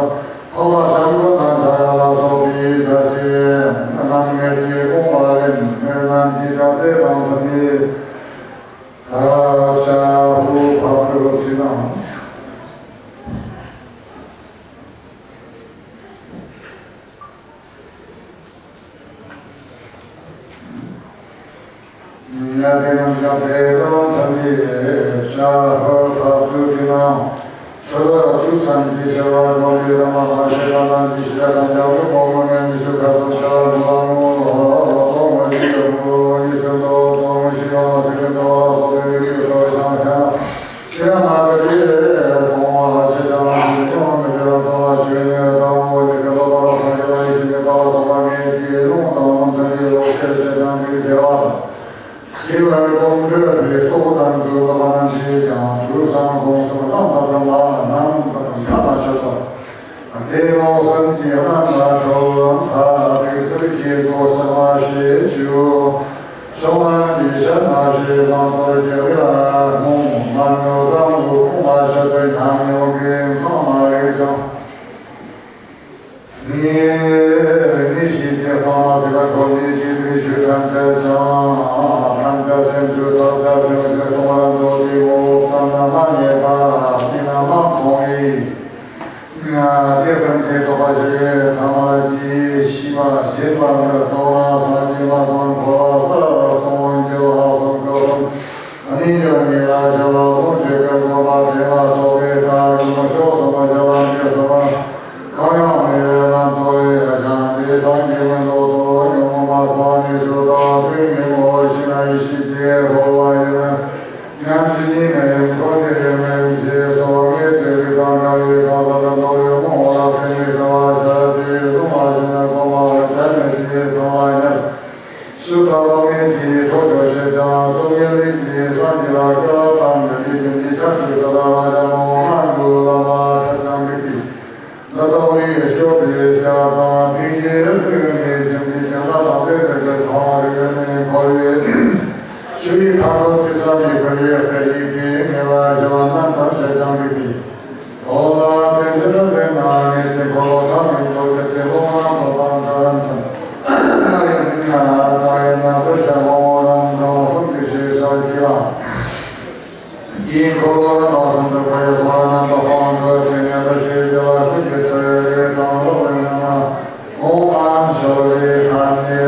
ཧོ་མ་བྱང་སྒོ་དང་བྱང་ཡང་ལ་སོགས་པའི་ཆ་ཤས་རྣམ་ངེས་ཀྱི་དགོངས་པ་ལས་ངེས་རྣམ་གྱི་སྒྲ་དེ་དང་མཐུན་པའི་བྱ་ཧུ་ཕ་ཕུ་ཁྲི་ནང་། ཉ་དེ་རྣམས་ཀྱང་དེ་དང་མཐུན་པའི་བྱ་ཧུ་ཕ་ཕུ་ཁྲི་ནང་། ཆོས་ལ་ཐུགས་བསམ་གྱིས་ཤར་བ་སྒོམ་པའི་བླ་མ་ལ་ཤེས་པ་རྣམས་ཀྱི་ཤེས་བྱ་དང་འཇམ་པོ་པོ་མོ་ནས་ཉི་ཤུ་ཁ་ཙམ་ཤར་བ་མོ་ལ་ལོ་ངོ་ཡི་ཡོད་མོ་ཡི་ཚུལ་དུ་ལོ་ངོ་ཤི་ཡོང་བ་ཚུལ་གྱི་འགྲོ་བ་ལ་སོགས་པའི་ཡུལ་གྱི་སོ་ཤང་ཤང་ལ་ཤེས་མ་ཐུབ་པའི་སྤོང་བ་ཤེས་བྱ་མ་ཤེས་ཡོང་མི་འགྱུར་བ་སྤོང་བ་ཆོས་ཉིད་ལྟ་བུ་ནི་ཀ་ལོ་པ་ལ་སོགས་ཀྱི་བ་ཡི་ཤེས་མེད་པ་ལ་སོགས་པ་ངེས་ཀྱི་ལུང་དང་ལུང་ཐུན་གྱི་ལུགས་ཤེས་བྱེད་ཀྱང་འདི་ཟེར་བ་དང་། ཞི་བའི་སྒོམ་སྤྱོད་པའི་རྟོགས་ལྡན་དུ་བསླབ་པ་རྣམས་ཀྱིས་ཀྱང་དུས་སམ་སྒོམ་གསུམ་ལམ་དང་ལམ་ལ་ནམ་དང་མཐའ་མ་ཆོད་པར། དེ་མོ་སེམས་ཀྱི་རྣམ་པར་འཁྲུལ་ཐག་རིག་གསེར་གྱི་གོ་ས་མ་ཞེས་བྱུ། ཕྱོགས་ལ་འདི་ཤ་ན་ཞེས་མང་དོར་རྒྱལ་ལ་མོ་མ་ངོ་བཟང་དུ་ཁུངས་མ་ཆོད་དུ་ཉམས་མྱོང་གི་མཚང་མ་རིག་ཀྱང་། ངས་ནི་ཞིག་གི་ལྷག་མ་དེ་ལ་འཁོར་ནས་ཀྱི་དུས་ཆོས་ཐམས་ཅད་ཀྱང་ཐམས་ཅད་སེམས་ཀྱི་ཐག་ཆ་སེམས་ཀྱི་སྟོང་པར་མདོ་སྡེ་འོག་ཙམ་ན་མ་ངེས་པ་དེ་ན་མ་མཐོང་བས། ང་དེ་ཙམ་གྱིས་རྟོགས་པ་ཞིག་ཡོད་ཐ་མ་ལ་ཀྱིས་ཤི་བ་ཞེས་པ་འདིར་རྟོགས་ན་སངས་རྒྱས་མ་གོང་འཁོར་བ་གསར་གཏོང་རྒྱུ་ལ་སོགས་ཀྱི་རུང་། གནས་འགྱུར་ཉེ་ལ་ཞལ་ལ་ལོངས་སྤྱོད་ཀྱི་དགོན་པ་དེ་མ་གཏོགས་པའི་ཐ་གི་མི་ཤོག་གསུམ་པ་ཞལ་ལ་འདི་གསུམ་པ་གང་ཡང་མེད་པའི་རྣམ་རྟོག་ལས་ཡ་ཞང་པའི་སངས་རྒྱས་མི་འདོད་དོ་ཉོན་མོངས་པ་ཁོ་ནས་སུ་དང་སེམས་ཀྱི་ངོ་བོ་ཤེས་ན་ཡེ་ཤེས་ཀྱི་ཧོར་བ་ཡིན། ཉམས་ཀྱི་ཉིན་མེད་ཡུམ་ཁོ་ནས་ཡུམ་མེད་ཞེས་སོགས་ངེས་དོན་རིགས་དང་འགལ་བའི་གང་ཟག་གི་མདོ་ལས་མང་བ་ལ་བརྟེན་ནས་འགལ་བ་བྱ་དེ་ལུང་མ་བྱུང་ན་གོང་མ་བྱ་མེད་ཀྱི་ཚང་བ་ཉིད། སུ་དག་ལོ་ངེས་ཀྱི་ཐོ་ཅོ་ཞེས་ཀྱང་སྟོབས་ངེས་ལས་ཀྱི་སངས་རྒྱས་ལ་སྐུར་བ་བཏང་ནས་ལས་ཀྱི་འདི་ཆ་དུ་ད་ལ་བ་ཞྭ་མོ་ང་འདུ་ལ་མ་ཆ་ཚང་གི་པའི། ལ་དྭགས་ལས་སྐྱོབ་པའི་སྐྱབས་དང་ཐེག་ཆེན་ལྷུན་གྱིས་འཇིམ་པའི་ཀྱང་ལ་དྭགས་ལས་དེ་གའི་ཚང་བར་ཡོད་ནས་འཁོར་བའི་ཆུ་བོའི་མཐའ་འཁོབ་ཀྱི་ས་ཡི་བུ་ཡི་ས་ཡི་པའི་ངེས་ལ་ཞི་བ་རྣམ་ཐར་ཆ་ཚང་གི་པའི། འོ་ན་དེ་འདི་ལ་བརྟེན་ན་ངེས་ཀྱི་འཁོར་ལོ་ཐ་མའི་མདོ་སྒྱུ་སྟེ་ལོག་ན་མདོ་དང་འདྲ་རམ་ཚང་། ང་ཡི་མིང་ང་ད་ཡིན་ན་བུ་ཤ་མོ་རང་རང་གསུམ་གྱི་ཞེས་བྱ་བ་གྱིས་ལ། དེའི་འཁོར་ལོ་རྣམ་པ་གསུམ་དུ་བར་ཡོད་ཁོ་རང་རྣམ་པ་དཔང་དུ་དེ་ཉན་པ་ཞེས་བྱ་བ་ཤུགས་ཀྱི་ཚེ་རེ་དང་ལོག་པའི་རྣམ་པ་གོང་མ་འཆོལ་བའི་ཁ་ནས་རང་གི་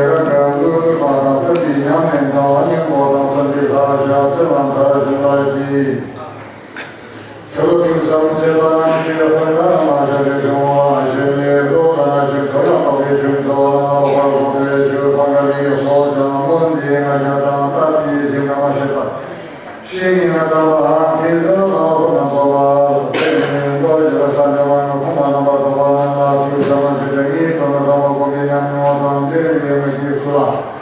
ལུས་སྒྲུབ་པ་དང་མཐུན་པའི་ཉམས་ལེན་དང་སྙིང་པོ་དང་མཐུན་པའི་ལྷ་ཞབས་ཕྱི་ལ་མཐར་ཕྱིན་པར་བགྱི། ཆོས་ལུགས་ཕུགས་བསམ་བྱེད་པ་རྣམས་ཀྱི་དཔེར་ན་མ་བྱ་བའི་བྱུང་བ་ཞེས་ནས་མདོ་ལྟར་ན་ཆོས་ཚོགས་ཡང་དག་པའི་ཆོས་ཚོགས་རྣམས་ལ་ལོག་པར་སོང་སྟེ་ཆོས་ཕམ་པ་ལ་སོགས་ཀྱང་སྨོན་པའི་ང་རྒྱལ་དང་ལྟ་བའི་ཞིང་ཁམས་མ་ཤེས་པ། ཤེས་ཉིད་ལ་ལྟ་བའམ་དེའི་དོན་ལ་ལྟ་བ་ཁོ་ན་མདོ་ལ་ལྟ་བའི་མིང་མདོར་བསྡུས་པ་ས་འཇམ་པ་ངང་ཁུངས་མ་རྣམ་པར་དག་པ་རྣམས་ལ་ཐུགས་བསམ་པ་ཇི་ལྟར་ངེས་དོན་ལ་བསམ་པ་སྒོམ་པའི་ཉམས་མྱོང་དང་འབྲེལ་བའི་མི་དགེ་བསྐུལ་ལ།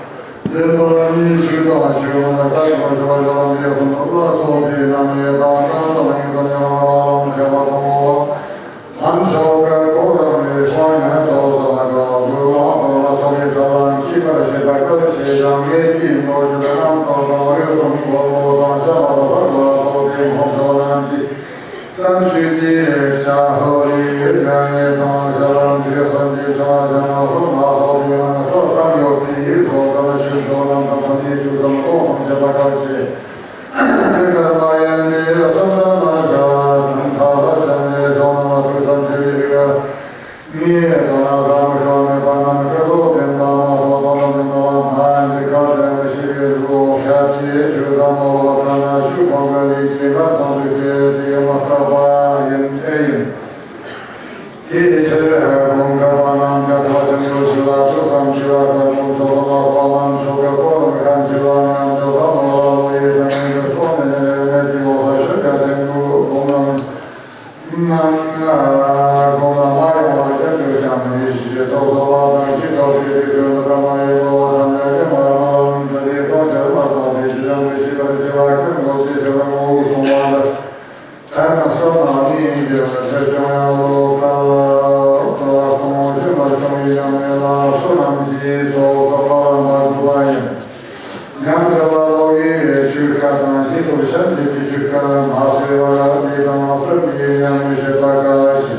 བདེན་པ་ཉིད་ཤིང་དང་ཤིང་ལ་ལྟ་བ་ཞི་བ་ལམ་གྱི་གསུང་ལ་སོགས་པའི་རྣམ་དབྱེ་དང་གང་དུ་ལ་ངེས་དོན་ཉམས་པ་ལམ་བྱ་བ་ཕུང་པོ། ལམ་མཆོག་གི་གོ་རིམ་ལས་གསུངས་ཡོད་དོ། ལ་དག་ལུས་ལོངས་སྤྱོད་ལ་སོགས་པའི་ཐབས་ལམ་གྱིས་པར་བྱེད་པ་གལ་ཆེ་ཡང་ངེས་ཀྱི་མདོ་རྒྱུད་རྣམ་ཐར་དང་འོད་སྲུང་མགོན་པོ་དང་བྱམས་པ་དང་ལྷ་སྐུ་ལ་སོགས་པའི་མཁའ་མཆོག་རྣམས་ཀྱི་བསྟན་བཅོས་ཀྱི་བྱ་ཧོ་རིའི་རྒྱལ་ངེས་དང་ཞལ་ལམ་དེ་གསུམ་གྱི་བྱ་བ་བྱ་ན་གསུམ་ལ་སོགས་པའི་ལམ་སོགས་གཏམ་ཡོད་པའི་བཟོ་ལྟ་ན་ཆོས་མཆོག་རྣམ་དག་ཐམས་ཅད་དུས་གསུམ་ཀུན་ཐུབ་བྱེད་པ་གལ་ཆེ། དེ་ལྟར་མ་ཡིན་པའི་བསམ་གཏན་ལ་བྱ་དང་ཐ་ལ་བྱ་ནས་ཆོག་རྣམས་ལ་ཐུགས་དམ་བྱེད་པའི་རིགས། ངས་ད་ལ་བསམ་བློ་མེད་པ་རྣམས་ཀྱི་བློ་བདེན་པ་མ་གཏོགས་དོན་དམ་བདེན་པ་མ་ཡིན་ཏེ། གལ་ཏེ་མི་ཤེས་པའི་ལུགས་ཤ་སྟེ་ཆོས་ཟབ་མོ་ལ་བཀྲ་ན་ཆོས་ཁོང་གི་ལས་ཀྱི་ལྷ་ཚོགས་འདུས་ཏེ་དེ་མ་སྐྲག་པ་ཡིན་ཨེ་ཡིན། དེའི་ཕྱིར་ཁོང་གྲགས་པ་རྣམས་ཀྱང་ཐོག་ཆེན་པོ་ཞིག་ལ་ཐུགས་བསམ་བྱས་པ་ལྟར་དགོངས་སོ་ལ་དཔག་པ་མཆོག་གི་སྐོར་མི་ཁན་ཆེ་བ་ངམ་དུ་ལྷ་མོ་ལ་ལོ་ཡི་ལྷ་མིན་གྱི་སྟོང་ནས་ནས་མེད་ཀྱི་འོག་ལ་ཤུགས་རྒྱ་ཆེན་པོས་སྒོམ་ལམ་ན་སྒོམ་ལ་མ་ཡོང་བ་རྒྱ་ཆེར་ཀྱང་མི་ཤེས་ཐོག་སོ་ལ་དང་ཤི་ཐོག་ཤི་བའི་དོན་དུ་ཀ་མ་ཡི་ངོ་བོ་ཐམས་ཅད་ཀྱང་མ་མ་ལམ་དུ་དེ་གྲོང་ཁྱེར་མ་དག་པའི་ཤི་ལམ་དུ་ཤི་བར་བྱེད་ལ་ཀུན་རྫོབ་ཀྱི་ཤི་བ་ངོ་བོ་གཏོང་བ་ལ། ད་ནི་བསམ་ན་ནི་འདི་ལ་ཆེར་བྱུང་ཡང་ལོ་ཀ་ལ་ཀ་ལ་གཏོང་ཞིང་མ་བྱུང་བའི་ཉམས་ལེན་ལ་བསོད་ནམས་ཀྱི་ཚོགས་བསགས་པ་མ་གྲུབ་པ་ཡིན། ཉམས་ལེན་ལ་བློ་ཡི་ཆོས་སྐལ་དང་བཞི་པོ་ཤན་འབྱེད་ཀྱི་ཆོས་སྐལ་མ་བྱས་པར་འདི་དང་སེམས་ཀྱི་ཉམས་ལེན་བྱེད་པ་གལ་ཆེ།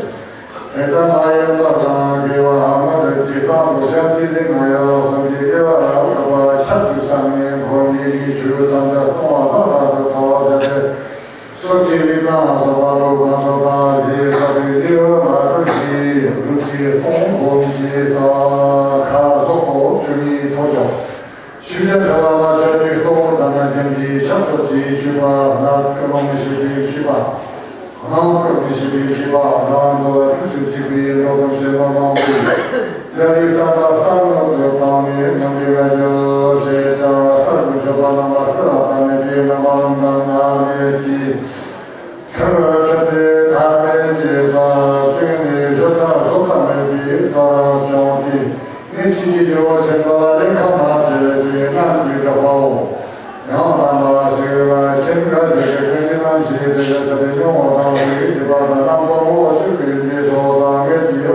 དེ་ལྟ་མ་ཡིན་པ་དང་དགེ་བ་མ་སྒྲུབ་ཀྱི་སྟངས་དུ་ཤན་འབྱེད་དེ་ང་ཡང་སེམས་ཀྱི་དགེ་བ་རབ་ཏུ་ཁྱད་དུ་བསམ་ནས་འཁོར་འདས་ཀྱི་ཆོས་ཐམས་ཅད་སྟོང་པ་ལྷག་ལྷག་ཏུ་ཐལ་བ་བྱས་ཏེ། སོ་སྐྱེ་ལས་དང་བསམ་པ་རོ་གང་དུ་དང་རྗེས་ས་དུས་འདི་བ་མ་གྲོལ་གྱི་ལུགས་ཀྱི་སྟོང་སྒོམ་གྱི་ད་ཁ་སོག་པོ་བཅུ་གཉིས་ཐོག་ཆོག་ཆོས་ཀྱི་ཁྲ་བ་མ་ཆགས་ཀྱི་སྟོང་ལྟར་ན་འཇམ་གྱི་ཆགས་སོགས་ཀྱི་ཆོས་པ་སྣ་ཀུན་སློང་ཞེས་པའི་མཁས་པ། སྣང་སྟོབས་ཀྱི་ཞི་བའི་མཁས་པ་རང་དུ་ལ་ཐུགས་སུ་ཆུད་པའི་འགྲོ་དོན་ཞེན་པ་མང་པོས། རྒྱ་ཡིག་ལྟར་ལ་ལྟར་སྣང་དུ་བཏང་ནས་མི་འདྲི་བ་རྒྱུ་ཞེས་ཀྱང་ལྟར་དུ་མཆོད་པ་རྣམ་པར་སྤེལ་བ་ལྟར་ནས་དེའི་རྣམ་པ་རང་དང་ན་མེད་ཀྱི་ཁྲིར་ཁྲིད་དེ་ཐ་མལ་གྱི་དང་བཅུག་ནས་ཞུ་དག་བཟོ་ལྟ་མེད་པའི་ས་བྱུང་སྟེ། ངས་ཆོས་ཀྱི་རྒྱལ་པོ་ཆེན་པོ་ལ་ལས་ཁ་མ་བྱེད་ཅིག་རྣམས་ཀྱི་གྲགས་པའོ། ཡང་དམ་པ་ཞིག་ལ་ཁྱེད་འགའ་ཞིག་གིས་ཀུན་གྱི་རྣམ་ཤེས་དེ་ལ་ཆགས་པའི་མྱོང་བ་དང་ལུས་ཀྱི་བ་དང་རྣམ་པ་ངོ་བོ་ཆུད་པའི་རྗེས་སུ་དང་ངེད་ཀྱི་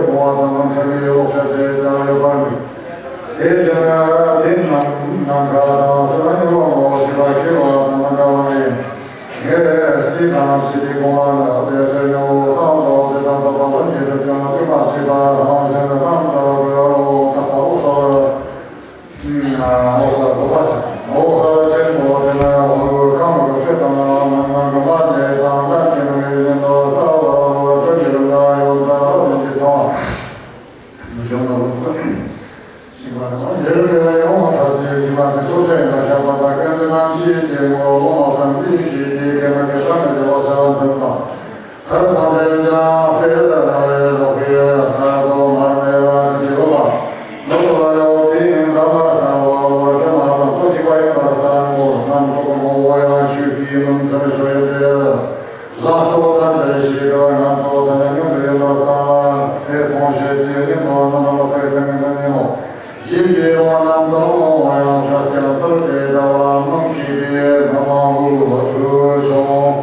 ཡེ་རུ་ཡོང་ཁྲག་གི་ཉི་མ་དེ་ཚོ་ཚན་ལ་ཆགས་པ་དང་ཀུན་གྱི་རྣམ་ཤེས་ཀྱི་ངོ་བོ་མ་དང་འདི་ཞིག་གི་ཀྱེ་མ་གི་ས་ནས་བདེ་བ་ས་བ་འཛིན་པ། ཐར་པ་དེ་འཇམ་དེ་ལ་རེ་ལོག་གི་ས་རྡོ་མར་མེ་ལ་འདི་བ། ནོར་ལ་ཡོད་པའི་འདམ་པ་ལྟ་བུ་བོར་དྲི་མ་དང་ཚོགས་ཤིག་པ་ཡིན་པར་བསྟན་པོ་རྣམ་རྟོག་ངོ་བོ་ཡང་ཆོས་ཀྱི་མུན་ཙམ་ཞོ་ཡོད་དེ། ལྷག་ཏུ་ཐམས་ཅད་ཤེས་པ་ངན་རྟོག་དང་ཉམས་ལེན་པར་བཏང་ལ་དེ་མཐོང་ཞེས་བྱའི་ཉིན་མོ་རྣམ་པར་དཔེ་དང་ཉིན་མོ། ཞིབ་པའི་དབང་རྣམས་དང་དབང་ཡང་ཤར་ཀྱང་ལྟར་ཏེ་ལྟ་བ་རྣམས་ཤེས་པའི་སྣང་བ་དབུལ་བ་དུ་བྱུང་།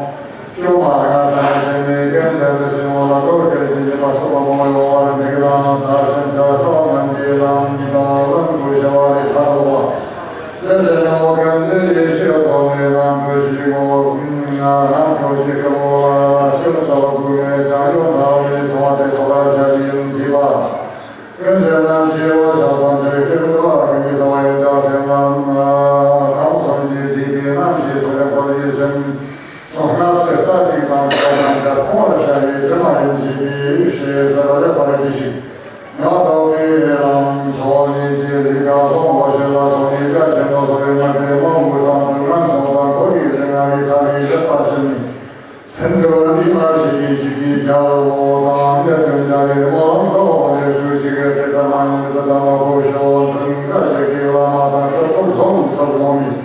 སྐྱོ་མ་ང་དང་དེ་ནི་ཀན་ཟེར་དུ་བྱུང་བ་ལ་དོར་སྐད་ཀྱི་ཉེས་པ་སོགས་པ་མང་ཡོང་བར་འདུག་ལ་དར་ཞིང་ཚལ་ཁ་བ་ངན་པའི་ལམ་གྱི་དང་ལམ་དུ་བྱ་བ་ལས་ཐར་རོ་བ། དེ་ཚེ་ནོ་ཀན་ཏེ་ཡེ་ཤེས་ཐོབ་ནས་རྣམ་གྲོལ་གྱི་ངོ་བོ་རྣམ་གྲོལ་གྱི་སྐུ་ངོ་ལ་སྐྱོན་ས་བ་དགུ་མེད་ཀྱང་ཡོད་ན་རང་ལས་ཐོབ་པ་དེ་ཐོབ་པར་བྱ་ཡིན་གྱི་བ། ཀུན་གཞི་རྣམ་ཤེས་འོད་ཆགས་ཐམས་ཅད་ཀུན་ཏུ་ཨ་ཀུན་གྱི་ས་བ་ཡོད་ཀྱང་སེམས་ལ་གང་གསུམ་གྱི་སྡིག་པའི་རྣམ་ཤེས་ཐོབ་ཀྱང་འཁོར་བའི་སེམས། ལྔ་བཅུ་རྩ་གཅིག་དང་ཐོབ་ཐང་ལྟར་སྤོང་བར་བྱ་བའི་དྲི་མ་ཡིན་གྱི་པའི་ཞེས་ཟེར་བ་ལེགས་པར་གྱིས་ཤིག །ང་དང་བའི་ལམ་ཚོགས་གཉིས་ཀྱི་ལས་ཀ་སོང་བ་ཞེས་ལ་སོང་ནས་བཀའ་ཆེན་པོ་ཐོབ་པའི་མ་དེ་མ་མུར་དང་དུས་ངན་སོང་བ་འཁོར་བའི་ལས་ང་བའི་ཐ་མའི་ལེགས་པར་ཕྱིན་ནས། ཚན་དུ་འདི་མ་ཞིག་གིས་ཞིག་གིས་རྒྱལ་པོ་དང་གནས་དུ་འཇའ་རིས་མོ་ལམ་ཐོག་ལས་སུ་ཞིག་གིས་དེ་ལྟ་མ་ཡིན་དུ་དམ་པ་ཁོ་ཤོ་ཚན་འགའ་ཞིག་གིས་བླ་མ་དང་གྲུབ་ཐོབ་ཚོགས་ཚར་སོང་ནས།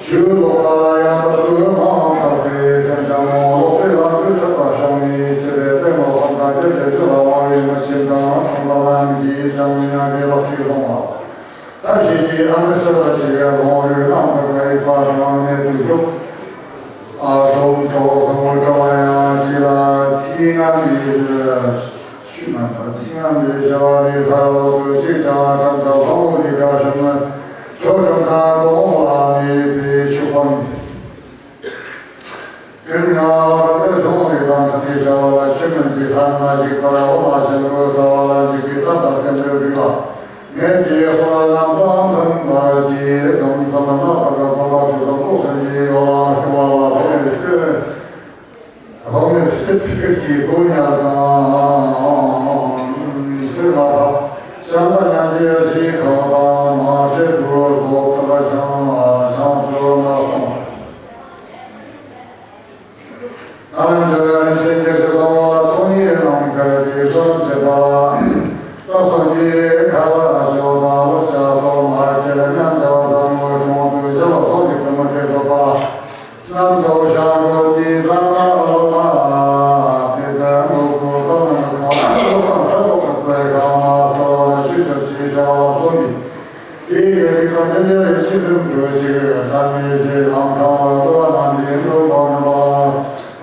ཆོས་ལོག་པ་ལ་ཡང་དག་ཏུ་མ་འོངས་པའི་སེམས་ཅན་མོ་ལོག་པའི་ལམ་དུ་ཆགས་པ་བྱུང་ནས་ཅི་སྟེ་ལྟད་མོ་བསམ་དང་བརྒྱད་དེ་རྒྱུ་ལ་དབང་བའི་མི་ཆེན་དང་ཁྲོམ་པ་རྣམས་ཀྱིས་ཀྱང་མི་ཉག་གི་ལག་གིས་ལྷུང་བ། ཐབས་ཤེས་ཀྱིས་ཨ་ནི་སེ་ལ་ཆེ་བའི་ལོང་རུའི་རྣམ་ཐར་ལ་ཡིག་པ་གྲངས་མེད་དུ་འཇོག །ཨ་སོམ་གྲོགས་ཚང་མར་གྲོགས་ཡང་གཅིག་ལ་ཚིག་ངན་པའི་ཆུ་ངན་པ་ཚིག་ངན་པའི་བྱ་བ་ལས་ཐར་ལོག་ཏུ་གཅིག་ཀྱང་ཁྲམ་དང་ལྷ་མོ་ལས་ཀ་བྱུང་ན། ཆོ་འཕྲུལ་དང་གོང་ལ་གནས་པའི་ཆོས་སྤང་། ཀུན་ནས་རབ་ཏུ་བྱུང་བའི་དང་ཐ་མའི་བྱ་བ་ལ་ཆོས་མིན་གྱི་ཐ་ན་འཇིག་པར་འོ་མ་ཆེན་པོའི་ལྟ་བ་ལ་འཇིག་པའི་ཐབས་དང་བསྟན་པའི་རིགས་ལ། ངེད་ཀྱི་གསུང་རྣམས་དང་མཐུན་པར་གྱིས་སྡོམ་ཙམ་ན་པ་ཀ་སྡོམ་པ་ཚུལ་དང་ལྟོ་ཚུལ་གྱི་ཡོ་ལང་སྐྱོ་བ་ལ་ཕན་པའི་སྐད། ལྷོ་མོན་སྐྱིད་སྐྱིད་ཀྱི་སྒོ་ཉལ་དང་། སེར་བ་ཐབས་ཤམ་ལ་ཉལ་རྗེས་ཞིག་ཁ་བ་དང་མ་བྱེད་དུར་ལོག་ཏུ་ལ་ཆང་ཆང་དུར་ལ་སོང་། ཨ་ནི་འཇོ་ཡ་རིན་ཆེན་རྒྱལ་སྲས་ལ་དབང་ལ་ཚོགས་གཉིས་རང་དགར་གྱི་བསོད་ནམས་བྱེད་པ། སྟག་ཚང་གི་ཁ་བ་ཇོ་དང་ལོ་བྱ་གཏོར་མ་སྐྱེ་ལ་མཉམ་བྱ་བ་ཟབ་མོའི་དྲུང་དུ་བྱ་བ་ཚོགས་ཀྱི་བུ་མོ་དེ་བཟོད་པ། རྣམ་རྟོག་ཤར་སྒོ་དེའི་ས་མ་ལོ་མ། དེ་ལྟར་མགོ་སྐོར་ཏོ་ནང་གང་ལོ་མ་ཚ་ལོ་ཁ་ཚའི་ཁང་མ་གཏོར་བ་ཆུ་ཆབ་ཀྱི་བྱ་བ་ཚོགས་ཀྱི། དེའི་རིགས་དང་མཐུན་པའི་ཕྱི་ཁྲིམས་གྲོས་ཅིག་ཚང་མའི་རྗེས་ལམ་སྲང་ལ་འགྲོ་བ་རྣམས་ཀྱི་འགྲོ་མ་འགྲོ་བ།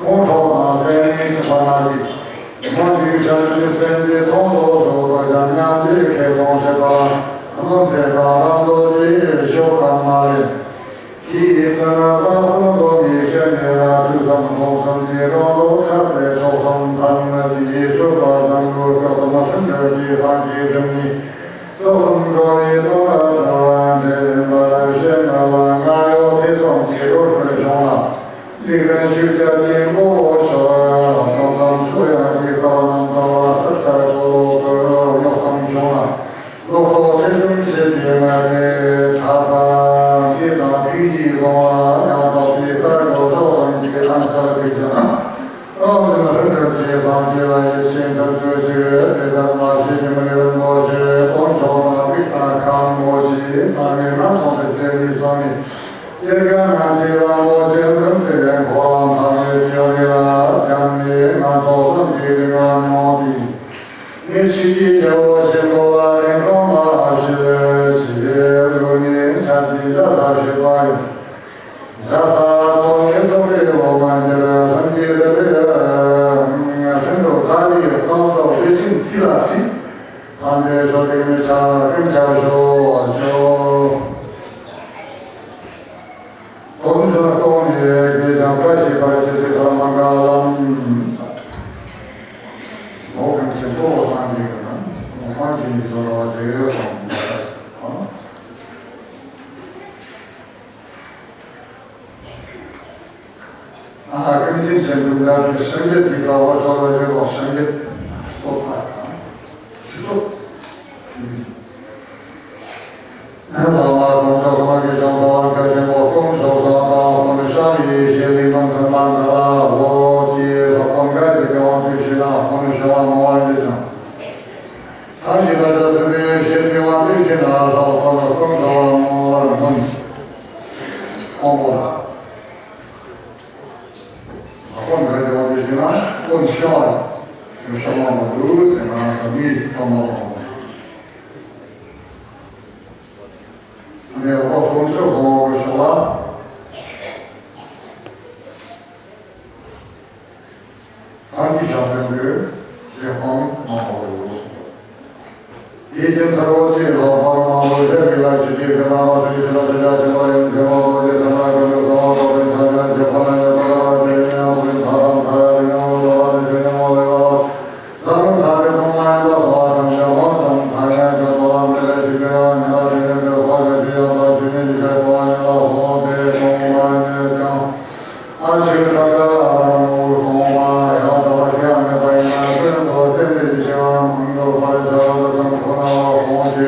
ཁོང་ཁྲོ་དང་སེམས་ནི་ཆགས་པ་རྣམས་ཀྱིས། མ་འཇིགས་བྱ་རྒྱུའི་སེམས་ཀྱི་མཐོང་ལོ་སོགས་པ་ཀྱང་མཉམ་པའི་ཁས་བླངས་བྱེད་པ། སྣང་ཚད་དང་རང་འདོད་ཀྱི་ཤོག་གམ་མ་ལེན། ཁྱི་ཡི་སྟེང་ན་ལྟ་སོང་དོ་མི་ཤེས་ནས་ལ་དུས་སམ་མཐོང་སམ་གྱི་རང་ལོ་ཁ་པའི་ཚོགས་སམ་ཐང་ན་དེའི་ཤོག་པ་དང་གུར་དཀའ་སོ་མ་སེམས་འདྲ་གྱི་ལྷང་གི་སྒྲིམ་ནི། སོགས་སམ་འགྲོ་བའི་ལོ་ལ་དང་འདྲེན་པ་ཞེས་ང་ལ་ང་ཡོད་དེ་ཙམ་གྱི་རོར་ཁར་བྱུང་ལ། འཇིག་རྟེན་ཤུགས་རྒྱ་ཀྱི་མགོ་བོ་ཤོར་དམ་དམ་ཆུ་ཡང་གི་ཁ་རྣམས་དང་སྟག་ཚལ་གོ་ལོག་ཏུ་རྙོག་གཏམ་བྱུང་ལ། ལོག་ལྟོག་ཐེ་ཚོམ་བྱེད་པའི་མ་ནས་ཐར་པ་འདི་དང་ཐིག་གཅིག་ལོང་ལ་ཡང་དག་པའི་ལྟ་སྒོ་ཕྱོགས་ཙམ་གྱི་ཨན་སར་ཐིག་ཀྱང་། རང་བཞིན་ལྷུན་གྲུབ་ཀྱི་སངས་རྒྱས་ལ་ཡིད་ཆེས་ཐུབ་ཚུལ་ཞིག་དེ་ལྟར་མ་ཤེས་ཉི་མའི་རིན་པོ་ཆེ་དཀོན་མཆོག་དང་རིགས་དང་ཁམས་པོ་ཆེ་ཚང་མའི་ངན་སོང་དུ་སྤྱོད་ནས་སོང་ནས། སྐྱེ་རྒ་ན་འཆིའི་གླང་པོ་ཆེ་འགྲིམ་སྟེ་འཁོར་བ་མཐའ་ཡས་ཀྱི་རི་ལ་འཁྱམས་ནས་ངན་སོང་གསུམ་གྱི་སྡུག་བསྔལ་མྱོང་སྟེ། ངེད་ཆོས་ཀྱི་རྒྱལ་པོ་ཆེན་པོ་ལ་ལན་གང་མ་བྱེད་ཅེས་ལུས་ནས་ཆ་ཅེས་བྱ་ས་བྱེད་པ་ཡིན། བྱ་ས་ཚོགས་ནི་ཐོབ་པའི་འོ་མ་འདིར་ལྷུན་གྱིས་གྲུབ་པའི་ལྷུན་གྲུབ་ལྟ་བུའི་བསམ་སྟོབས་བདེ་ཆེན་སྲིད་ལ་བྲིས། ཕན་བདེ་མཆོག་གི་མི་ཆགས་ཀུན་ཁྱབ་ཤོག་ཅོ། ཀུན་ཏུ་སྟོང་ནས་དགེ་ཞིང་བཀྲ་ཤིས་པར་བྱེད་ཚེ་ཐར་མ་ག་ལམ། འོ་ཀུན་གྱི་གཙོ་བོ་སངས་རྒྱས་ཀྱི་ནང་སངས་རྒྱས་ཀྱི་བཟོ་ལ་དེ་སོང་། ཨ་ཀུན་མཁྱེན་ཆེན་པོའི་ལྟར་གྱི་སངས་རྒྱས་ཀྱི་དགའ་བ་ཚོར་བ་ཡོད་པ་སངས་རྒྱས་སྟོབས་པ་དང་ཞུ་སྟོབས། ལྷག་མ་དཀོན་མཆོག་གསུམ་གྱི་ཕྱག་འཚལ་བ་བཀའ་ཆེན་པོ་དཀོན་མཆོག་གསུམ་དང་དཀོན་ཤཱཀྱའི་ཡེ་ཤེས་གླིང་པ་མཚན་མ་འདི་ལ་འོ་ཀྱེ། ལྷག་པར་འགའ་ཞིག་གིས་དབང་དུ་བྱས་ན་དཀོན་ཤཱཀ་མང་བ་ཡོད་ཅིང་། ཐབས་ཤེས་དང་བྱ་ཚུལ་པའི་ཞེས་པའི་དབང་དུ་བྱས་ན་ལྷག་པར་དུ་དཀོན་མཆོག་ལ་བསྔོ་བར་སྨོན། དབང་པོ་ལ། ལྷག་པར་འགའ་ཞིག་དབང་དུ་བྱས་ན་དཀོན་ཤཱཀ་ལ་ཡང་ཤོག་མང་པོ་འདུག་ཟེར་ན་མིའི་དཀོན་མཆོག་ལ་སོགས་པ། ཨ་ནི་འོ་དཀོན་མཆོག་གསུམ་གྱི་ཕྱོགས་ལ་སངས་རྒྱས་ཕྱག་འཚལ་གྱི་ལེགས་སྤང་མང་པོ་ཡོད། དེའི་རྒྱུ་མཚན་འོ་ཀྱེ་ལྷག་པར་མང་པོ་ཞེས་པའི་ལ་ཞིག་གིས་དེ་ལ་མ་ཞིག་ཞེས་པ་ཞིག་ལ་ཞིག་ལ་ཡང་ཞེས་པ་འོ་ཀྱེ་ཐ་ན་ཀུན་ཏུ་གསང་བ་རྫོགས་པའི་ཕྱག་རྒྱ་ཀྱི་ཁོ་ན་ཡང་པ་ར་བ་དེ་ནི་ཡང་པུ་རི་མཐའ་དང་མཐའ་ཡང་རིང་བ་འགྲོ་བ་ནི་ཞིག་ཡང་བ་ལས་བ། ལྷ་རུ་མཐའ་ཀུན་སྟོང་མ་ཡིན་པ་འཕོ་བ་དང་འཇམ་དབྱངས་དང་མཐའ་ཡས་ཀྱང་འགྲོ་བ་མེད་པའི་ཞིང་ཁམས་ཡང་ཉེ་བར་བསྟན་ནས་འདིར་འཕོ་བའི་ཞིང་ཡང་དག་ཞིང་ནི་ཉི་ཤར་སྟོང་བ་ཉིད་ལ་འོང་སྟེ་སྟོང་པ་ཉིད་ཀྱང་ཨ་ཆོས་ཐབས་དང་ཨ་ར་མོ་སྟོང་པ་ཡང་དག་པ་ཁྱད་མེད་པ་ཡིན་ན་ཀུན་ཏུ་བསྟན་པའི་ཞིང་མང་དུ་འཕོ་བའི་བྱ་བ་འདི་དང་ཁོ་ན་ལ་འོང་སྟེ།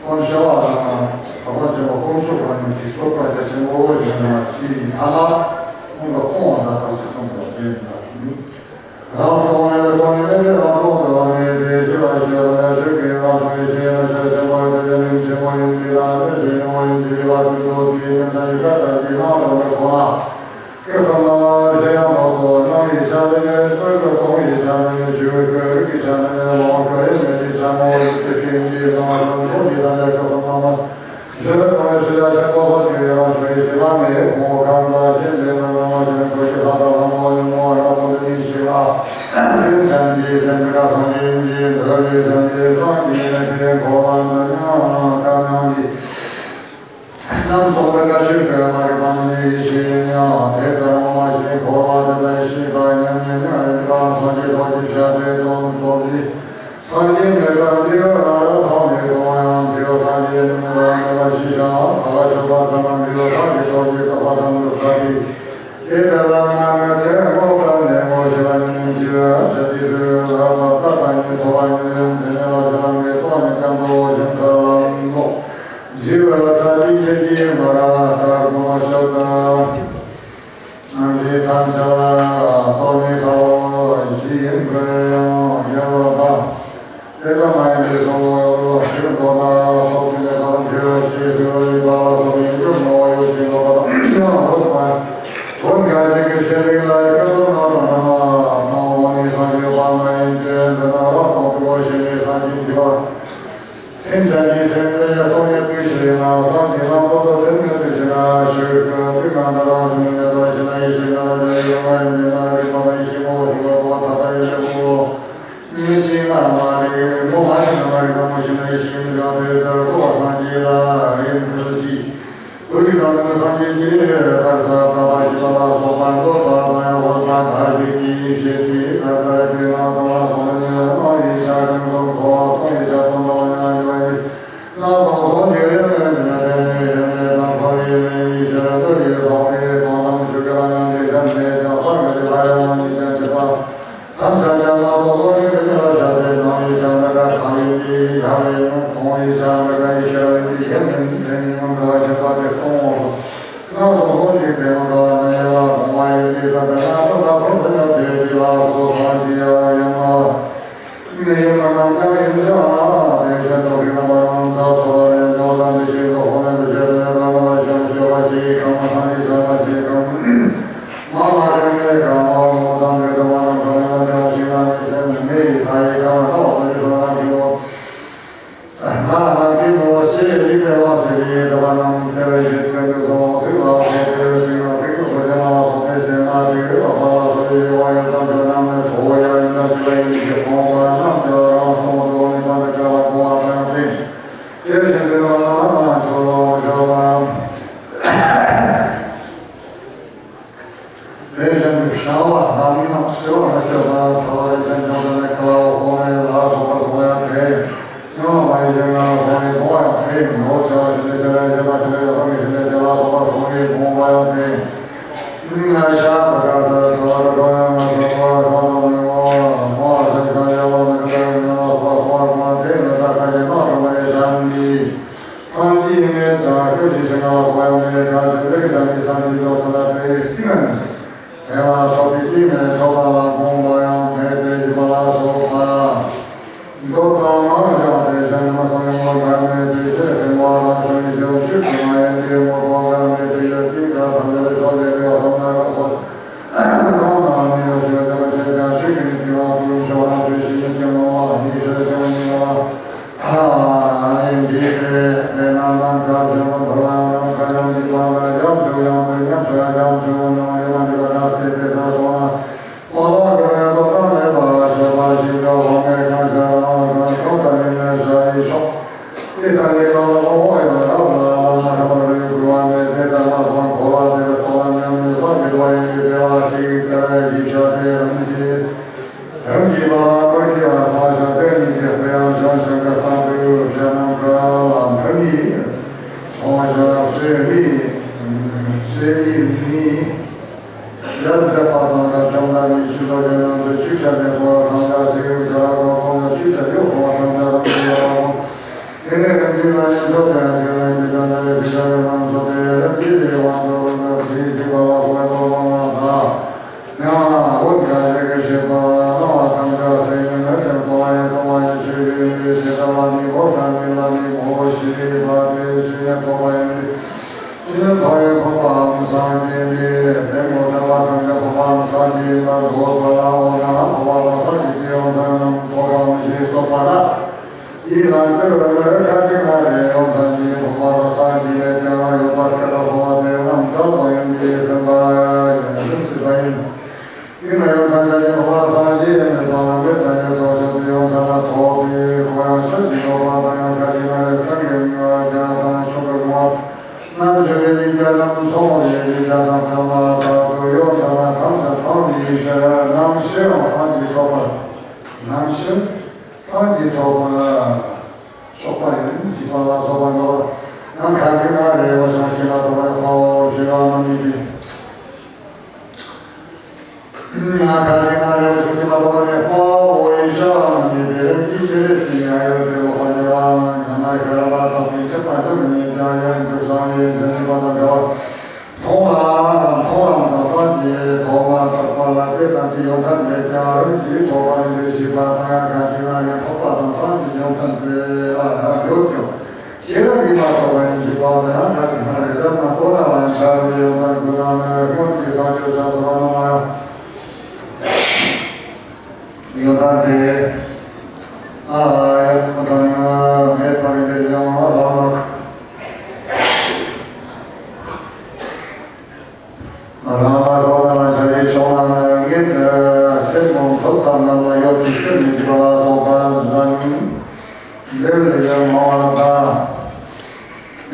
དཀོན་ཤཱཀ་དང་དག་པ་ཆེན་པོ་དཀོན་མཆོག་གཉིས་ཀྱི་སྟོབས་དང་རྒྱ་ཆེན་པོ་ཞིག་ཡིན་པ་ཅིག་ཡིན་ཐ་ན་ཁོང་ལ་སྟོང་པ་དག་པ་ཞིག་གསུངས་པ་བཞིན་དུ། རང་སྟོང་མེད་པའི་སྟོང་ཉིད་ནི་རང་སྟོང་དུ་བ་མེད་དེ་ཞི་བ་ཞི་བ་ལ་ཆོས་ཀྱི་རང་བྱུང་ཡེ་ཤེས་ལ་ཆོས་ཆེན་པོ་ཡོད་དེ་གླིང་ཆེན་པོ་ཡིན་པས་ན་ཆོས་ཆེན་པོ་ཡིན་གྱི་རིག་པ་ཀུན་ཏུ་དེའི་ཉམས་དང་ཡིད་ཀ་དང་ཡིད་ལ་རོལ་པའི་ཁོ་ན། ཀུན་བཟང་ལ་ཞེན་ཡང་ལོག་ཏུ་སྣང་བའི་ཆ་ནས་ཀུན་ཏུ་སྟོང་བའི་ཆ་ནས་ཆོས་ཀུན་རིག་གི་ཆ་ནས་ལོག་ཀུན་ཡེ་མེད་པའི་ཆ་ནས་ཡིད་ཀྱི་སྟེང་གི་སྣང་བ་ཚོགས་ཀྱི་ཐ་མའི་ཀུན་བཟང་ལ། ཞེས་པའི་སྒོ་ནས་ཤེས་བྱ་ཆེན་པོ་ལ་དེའི་རང་བྱུང་ཡེ་ཤེས་ལ་མེད་ཁོང་ཁམས་ལ་ཞེན་པའི་སྣང་བ་ཅན་ཚོགས་ཀྱི་ལྷ་དང་ལྷ་མོ་ཡུམ་མོ་རང་པོ་འདི་ཉིད་ཞིག་ལ། སེམས་ཅན་གྱི་སེམས་ཀྱི་སྒྲ་སོགས་ཀྱི་ཡུམ་གྱི་འདོད་པའི་སེམས་ཀྱི་སངས་རྒྱས་ཀྱི་འཁོར་བ་འདི་ཉང་ཀ་མྱང་གི་རྣམ་རྟོག་ལ་བཀའ་ཆོས་པའི་མ་རིག་པ་ནི་ཡེ་ཤེས་ཡིན་ཡང་དེ་ལྟར་ངོ་མ་ཤེས་འཁོར་བ་དེ་ལ་ཡེ་ཤེས་དང་མཉམ་ཉིད་མྱང་ཡུལ་དང་སངས་རྒྱས་ཐོག་གི་ཕྱག་རྫས་དང་སྟོབས་ཀྱིས། སངས་རྒྱས་མེད་པར་འདི་ཡང་རང་རང་ཐོག་ནས་གཏོང་ཡང་དེ་ཡང་སངས་རྒྱས་ནི་མེད་པར་མེད་པ་ཞིག་ཀྱང་ད་ཆོས་པ་ཚང་མ་འདི་ཡང་སངས་རྒྱས་ཐོག་གི་བསྐལ་པ་ཐམས་ཅད་ཚར་ཏེ། དེ་ལྟར་ལམ་སྣ་ལྔ་སྟེ་ངོ་སྤྲད་ནས་ངོ་ཤེས་པ་ཉིད་ནི་འཆི་བའི་བྱ་དེ་ཚུལ་ལ་ད་ལྟ་ད་ཉིད་ཐོབ་པ་ཉིད་ཡིན། དེ་ནི་ལ་ཆེ་ལམ་གྱི་ཐོག་ནས་ཀྱང་དུ་ཞིང་ཁ་ལམ་ལོག་འཇིག་པ་ལ་ས་དེ་ཁྱེད་ཀྱིས་མ་ར་ད་གོ་མ་ཤོད་ད། འདི་ཐམས་ཅད་རྟོག་མེད་ཁ་བ་ཞིག་ཡིན་དགོས་ཡང་ཡོད་པ་དང་། དེ་ལྟ་མ་ཡིན་པའི་བཟང་པོ་ཞིག་མདོར་ན་ཐོབ་ཀྱི་མེད་པ་དང་འབྲེལ་བའི་ཆེད་དུ་ཡིན་པ་ལ་སོགས་པའི་སྐྱོན་ངོ་བོ་ཡོད་ཅིང་ལོག་པ་དང་ཡང་ལོག་པ། སྒོམ་གང་ཞིག་གི་ཆེད་ལས་ལ་སྐྱོན་དུ་མ་དང་ན་མ་མ་མ་ནི་སངས་རྒྱས་པ་མ་ཡིན་ཏེ་འདི་ན་རང་སྟོང་དུ་ངོ་ཤེས་ནས་སངས་རྒྱས་འདི་བ། སེམས་ཅན་གྱི་སེམས་ལ་རྟོག་མེད་དུ་ཞིག་ན་སངས་རྒྱས་ལམ་པོ་དོ་དེ་མེད་དུ་ཞིག་ན་ཆོས་ཀྱི་དུས་གང་དུ་རང་བྱུང་མེད་དོ་ཞིག་ན་ཡེ་ཤེས་ན་ལ་ཡོད་ཡོད་མ་ཡིན་མེད་ན་རིག་པ་དང་ཡེ་ཤེས་ངོ་བོ་ཞིག་ལ་དོ་ཐ་ཐ་ཡེ་ལེ་ངོ་མི་ཤེས་ན་མ་རིག་ངོ་མ་ཤེས་ན་མ་རིག་པ་ངོ་ཤེས་ན་ཡེ་ཤེས་མི་འདྲ་བའི་ལྟར་གོ་བ་སངས་རྒྱས་ལ་ཡིན་ཚུལ་གྱིས། བོད་ཀྱི་དང་པོའི་སངས་རྒྱས་ཀྱིས་དཀར་ས་ལྟ་བ་ཞི་བ་ལ་སོགས་པ་འདོད་པ་དང་ཡང་འོད་དཔག་འདྲ་ཞིག་གིས་བཤད་པའི་ཐབས་ལྟར་དེ་ན་སོང་ལ་སོང་ནས་སྣང་བའི་ཆ་ཀུན་རྫོགས་འཁོར་བ་སྟོང་གི་ཆ་སྟོང་དང་མྱ་ངན་འདས་པ་ཡི་སྣང་སྟོང་སྟོང་གི་ཡེ་མེད་མི་མེད་པའི་ནི་ཡེ་མེད་དང་འཁོར་བའི་མེད་པའི་ཕྱིར་འདོད་ཡེ་ཐོག་མེད་དོན་དམ་ཆོས་ཀྱི་རང་ངམ་ལས་ཀྱང་མེད་ཀྱང་སྤང་གི་ལས་ལ་ཡང་མི་ཀྱང་བྱེད་པ། ཐམས་ཅད་ཀྱང་ལ་ལོ་ལོ་ནི་དེ་ཉིད་ལ་བཞག་སྟེ་སྣང་བའི་ཆ་འདི་ཀ་ཐ་ཡིན་པས་ཡ་རེ་ནོ། མཐོང་བའི་ཆ་འདི་ཀ་ཡེ་ཤེས་ར་ཡིན་པས་ཡེ་མིན་དེ་ཉིད་མི་འགྲོ་བ་བྱེད་པ་དེ་སྟོང་འོང་། སྣང་སྟོང་སྟོང་གཅིག་དེ་མི་འགྲོ་བ་ནི་ཡོད་ལ་དགོངས་པ་ཡིན་པས་ད་ལྟ་ན་ཀུན་ལ་ཀུན་ཏུ་སྙོམས་པའི་དེ་ལ་སོགས་སངས་རྒྱས་ཡང་ཡིན་ལ། མི་ཡི་མ་རྣམས་ཀྱང་ཡིན་ཀྱང་དེ་བཞིན་དུ་ཕྱི་ནང་པ་རྣམས་དང་ཚོར་བ་ཡང་འཇོག་དང་འདི་བཞིན་དུ་ཧོ་ནན་དུ་བྱེད་དུ་ནས་རང་ལ་བ་ཤམ་ཤོད་པ་ཞིག་གམ་སང་ནི་བྱམས་པ་ཞིག་གམ། མ་མ་ཀུན་ནས་གང་བ་མོ་དང་འདོད་དུ་མ་རྣམས་ཀུན་ནས་ལ་འཇོག་ཞིང་ན་མི་ཚེ་ནི་མེ་ཡི་མཐའ་ཡི་ཁམས་ལ་ལྟ་བ་དང་འདི་ཚོ་ལ་རྣམས་ཀྱི་འོ། ན་ན་ཀི་ནོ་ཤེས་རིག་པའི་དབང་ཕྱུག་ཡིན་རབ་རྣམས་སེ་བའི་ཡིད་ཀུན་ཏུ་བཟང་བོ་ཚིག་ལ་སོགས་པའི་ཚིག་ན་ཚིག་ཏུ་གོ་ཆེན་ལ་སོགས་པའི་ཞེན་ན་ཚིག་རབ་པ་ལ་སོགས་པའི་ཡོད་པ་ཡོད་དམ་ཆོས་རྣམས་ནི་ཁྲོ་བོ་ཡང་ཡིན་ན་ཞི་བ་ཡིན་ཞེས་མཐོང་བ་རྣམས་ཀྱང་རང་སྟོང་དུ་ནི་པ་འདི་ཀ་ལ་གོ་བ་དང་ལྡན། དེ་བཞིན་དུ་ཡང་ན་ཆོས་ལོངས་སྤྱོད་པ། དེ་བཞིན་དུ་བྱ་བ་རྣམས་ནི་ཞི་བ་མི་སྤྱོད་པ་ཚ་བ་རེ་ཅན་ཀྱང་དེ་ནི་ཁ་ལ་འོ་ནས་ལ་སོགས་པར་སོང་ཡང་དེ། ཉོན་མོངས་པ་ཡི་ཞེན་ཁ་ལ་སོགས་ནས་སྡུག་པ་ཡང་དེ། འདོད་ཆགས་ཞེན་ལས་སྐྱེ་བའི་ཞེན་པ་ཞེན་ལས་སྐྱེ་བ་ཞེན་ལས་སྐྱེ་ལ་སོགས་པར་སོང་ནས་སྡུག་པ་ཡང་དེ། ང་ཤ་པ་ག་ས་ཚ་བ་རེ་ཁ་ཡང་ང་ས་ཚ་བ་ཁ་ལ་མི་མ་མ་ཞེན་ཁ་ཡ་ལ་མི་ཁ་ཡ་ཉོན་ལ་སོགས་པ་སོང་བ་དེ་ནི་ད་ཁ་ཞེན་ན་རུང་བའི་ཞན་པའི། སངས་རྒྱས་མེད་ཀྱང་སྐད་ཅིག་ཕྱིར་ན་གོ་ཡང་མེད་ཀྱང་དེ་ལས་ཀྱང་དེ་སངས་རྒྱས་མཆོག་ཐོབ་ལ་དེའི་སྟེང་ན་དེ་ལ་ཐོབ་པའི་སྟེང་ནས་ཐོབ་པ་ལ་གོམས་པ་ཡང་མེད་དེ་ཞེས་པ་ལ་སོགས་པ། མདོར་ན་མང་བ་དེ་ཅན་མ་གཏོགས་ཡང་མ་ག་མེད་པའི་ཕྱིར་ཁྱིམ་པ་རང་བྱུང་ཡིན་ཞིང་ཆོས་ཀྱི་མ་ཡིན་ཏེ་དངོས་པོ་འགའ་མེད་པའི་ཡུལ་དེ་འགའ་ཐམས་ཅད་ཕྱོགས་ལས་ཀྱི་ཐོབ་ན་ཁོ། གང་དང་ནི་ཡོད་ཆོས་ཀྱང་ཆོས་ཀྱང་ཆོས་ཀྱི་ནི་དེ་བ་ཀུན་ཕྱོགས་རང་ཆོས་ཤིང་ཉིད་ཀྱི་ངོ་བོ་ཉིད་ཕྱིར་བྱུང་ཡིན་ལ། ཨ་ནི་འདི་སྟེ་དེ་ན་ནམ་མཁའ་ཆེན་པོ་འཕུར་བ་ནམ་མཁའ་ཡང་འཇིག་པ་ལ་རྒྱ་མཚོ་ཡང་དུ་ཉམས་སུ་ཡང་རྒྱ་མཚོའི་ནང་ལས་མ་འཇིག་པ་ན་དེ་དེ་ལྟར་སོང་ན། འོ་ལ་ཀུན་ནས་ལྡོག་ཐབས་མེད་པ་ཆོད་པ་ཞིག་ཀྱང་བ་མེད་ཀྱང་ཤར་བ་གང་གང་དང་ནི་ནས་ཤར་བའི་ཕྱོགས། དེ་ལྟར་ལས་གང་ལ་དབང་པོ་ཡང་རབ་ལ་བླ་མ་ཁྱད་པར་རིགས་དགུ་བ་མེད་དེ་ལྟར་མ་སྤང་འཁོར་བ་དེ་ལ་ལྟོ་བ་ཉམས་ནས་ལྷག་གི་དོ་ཡིན་པའི་བདེ་བ་ཞིག་ཟེར་བའི་ཞིབ་ཆ་དེ་རང་གི་རང་གི་བླ་མ་ཀུན་གྱི་བ་མ་ཤ་དེ་ཉིད་ཀྱི་དཔེ་ཡང་བྱང་ཞིང་ཀར་སྟངས་དུ་བྱས་རྣམས་ཀ་ལ་འཕྲིན་ནི་སོང་ཞིང་བསོད་མི་བསོད་ཡིན་མི། ཡར་མཛད་པ་དང་རབ་འབྱམས་ལ་ནི་ཆོས་ལ་ཡོད་ན་འདོད་ཆོས་ཆ་མེད་པ་དང་འདྲ་ཞིག་ཡོད་ཀྱང་རང་གོང་ལ་ཆོས་ཆ་ཡོད་པ་དང་འདྲ་རང་གི་ཡོད་པ། དེ་ནས་རང་གི་ལ་ཡོད་ཚོགས་ཀྱང་ཡོད་ན་ཡོད་ཀྱང་འདྲ་ཞིག་ཡོད་ན་ཚོགས་ཏེ་རང་གི་ལས་དབང་དུ་རུང་བ་དེའི་སྲིད་པ་ལ་གོ་བའི་རྟོག་མ་དང་། ཡང་འོད་ཀྱང་ཡེ་གེ་ཞེས་པ་སྣང་བ་ཐམས་ཅད་སེམས་ཉིད་ནི་སེམས་སྟོང་པ་ཡིན་སྟོང་པ་ཡིན་ཕྱིར་ཡོད་མེད་དེ་ལྟ་བ་ནི་འོད་ཀྱང་ཉིད་ལ་ནི་ངོ་བོ་ཞེས་པ་དེ་ཆོས་ཉིད་རྟོགས་པ་ཡིན་ཏེ། ཆོས་ཉིད་རྟོགས་པའི་འཕགས་པའམ་སངས་རྒྱས་ཏེ། སེམས་ངོ་སྤྲད་པ་ཐམས་ཅད་འཕགས་པའམ་སངས་རྒྱས་ཡིན་པར་འདོད་པ་ལ། འོ་ན་འཕགས་པ་དང་སངས་རྒྱས་ཀྱི་ཡོན་ཏན་རྣམས་རྟོགས་པའམ་ཞེས་སོགས་པ་ལ་ཡིད་ལ་ལྟོས་པའི་ཁ་ཅིག་ན་རེ་ཡོན་ཏན་གྱི་འཕགས་པ་དང་སངས་རྒྱས་མེད་ཀྱང་ཡོད་པར་སྐད་གྲགས་སོང་བ་དེ་རྣམས་སྒྲ་དང་ཡིན་པས་སེམས་པ་ཡང་སེམས་སྲིད་པ་ཡིན། དེས་ན་ཡང་ཐམས་ཅད་ཀྱི་འཕགས་པ་སངས་རྒྱས་ཡང་མེད་པ་ལ་མེད་ཙམ་ཉིད་སོགས་ཆོས་ཀྱི་ཡང་ཐ་ན་ཐོབ་པའི་གོ་ཡང་ཆོས་ཀྱི་ཡོད་པ་དང་ཡང་ཁ་ཅིག་ན་རེ་སངས་རྒྱས་ལྔ་བརྒྱ་དང་མཆོག་གི་ལུང་བ་རྣམ་འབྱེད་པའི་ལེགས་སྦྱར་རྣམས་ཚོགས་པའི་ལེགས་སྦྱར་དང་ཕྲ་མ་དག་ཏུ་ཡོད་ཐ་ན་ཐམས་ཅད་ཚང་བའི་ཕྱིར་ནམ་ཞིག་ཡང་སངས་རྒྱས་ཐོབ་པར་ནམ་ཞིག་སངས་རྒྱས་ཐོབ་པར་ཤོག་པ་ཡིན་ཞེས་པ་ལ་སོགས་པ་འདོད་པ་ཡང་ཁ་ཅིག་ན་རེ་བ་ཆུང་ཞིག་མ་ཐོབ་པར་དཔའ་བོ་ཞེས་པ་མ་ནུས་པའི། ང་ཁ་ཅིག་ན་རེ་བ་ཆུང་ཞིག་མ་ཐོབ་པ་ནས་དཔའ་བོ་ཡི་བྱ་བ་མི་ཉེས་པའི་རིམ་གྱིས་ཚེ་རབས་ཀྱི་ཡང་ཡོད་དེ་ལོག་པར་ཉེ་བའམ་ཉམས་ན་ཤ་ར་བ་དག་པའི་ཆགས་པ་ཆགས་མི་ཉེས་ཀྱང་ཡང་དུ་བཟང་བའི་འཛིན་རིམ་པ་དང་འདྲ་བར་མཐོང་ལམ་མཐོང་ལམ་དང་སངས་རྒྱས་ཐོབ་མ་ཐག་པ་ལ་དེ་དང་དེ་ཡོང་ཐབས་མེད་ཀྱང་རིམ་གྱིས་ཐོབ་པར་འགྱུར་ཞེས་པ་དང་ཡང་ཁ་ཅིག་ན་ཡང་ཐོབ་པ་དང་སངས་རྒྱས་ཡོང་ཐབས་དེ་ལ་ཡང་ཡོད་ཀྱང་། ཤེས་རབ་ཀྱིས་མ་རྟོགས་པ་ཡིན་གྱི་བར་དུ་ཡང་ཁ་ཅིག་ན་རེ་ལྟར་ན་ཁོ་ན་ལ་འཆར་བའི་ཡོན་ཏན་ཀུན་ལ་ནི་སྔོན་གྱི་སངས་རྒྱས་ས་ཐོབ་པ་རྣམས་ལ་ཡང་ཡོན་ཏན་དེ་ཨ་ཡང་དང་མེད་པར་འགྱུར་ཡང་རང་ལ། རང་ལ་གོ་བ་ལ་འཆར་བའི་ཕྱོགས་ལ་ངེས་སེམས་ཀུན་འཕྲོད་ཙམ་རྣམས་ལ་ཡོད་ཀྱི་ཤེས་མི་འཇིག་པ་ལ་སོགས་པ་ལ་ནི་འདེབས་ལས་ཀྱང་མང་བ་དང་།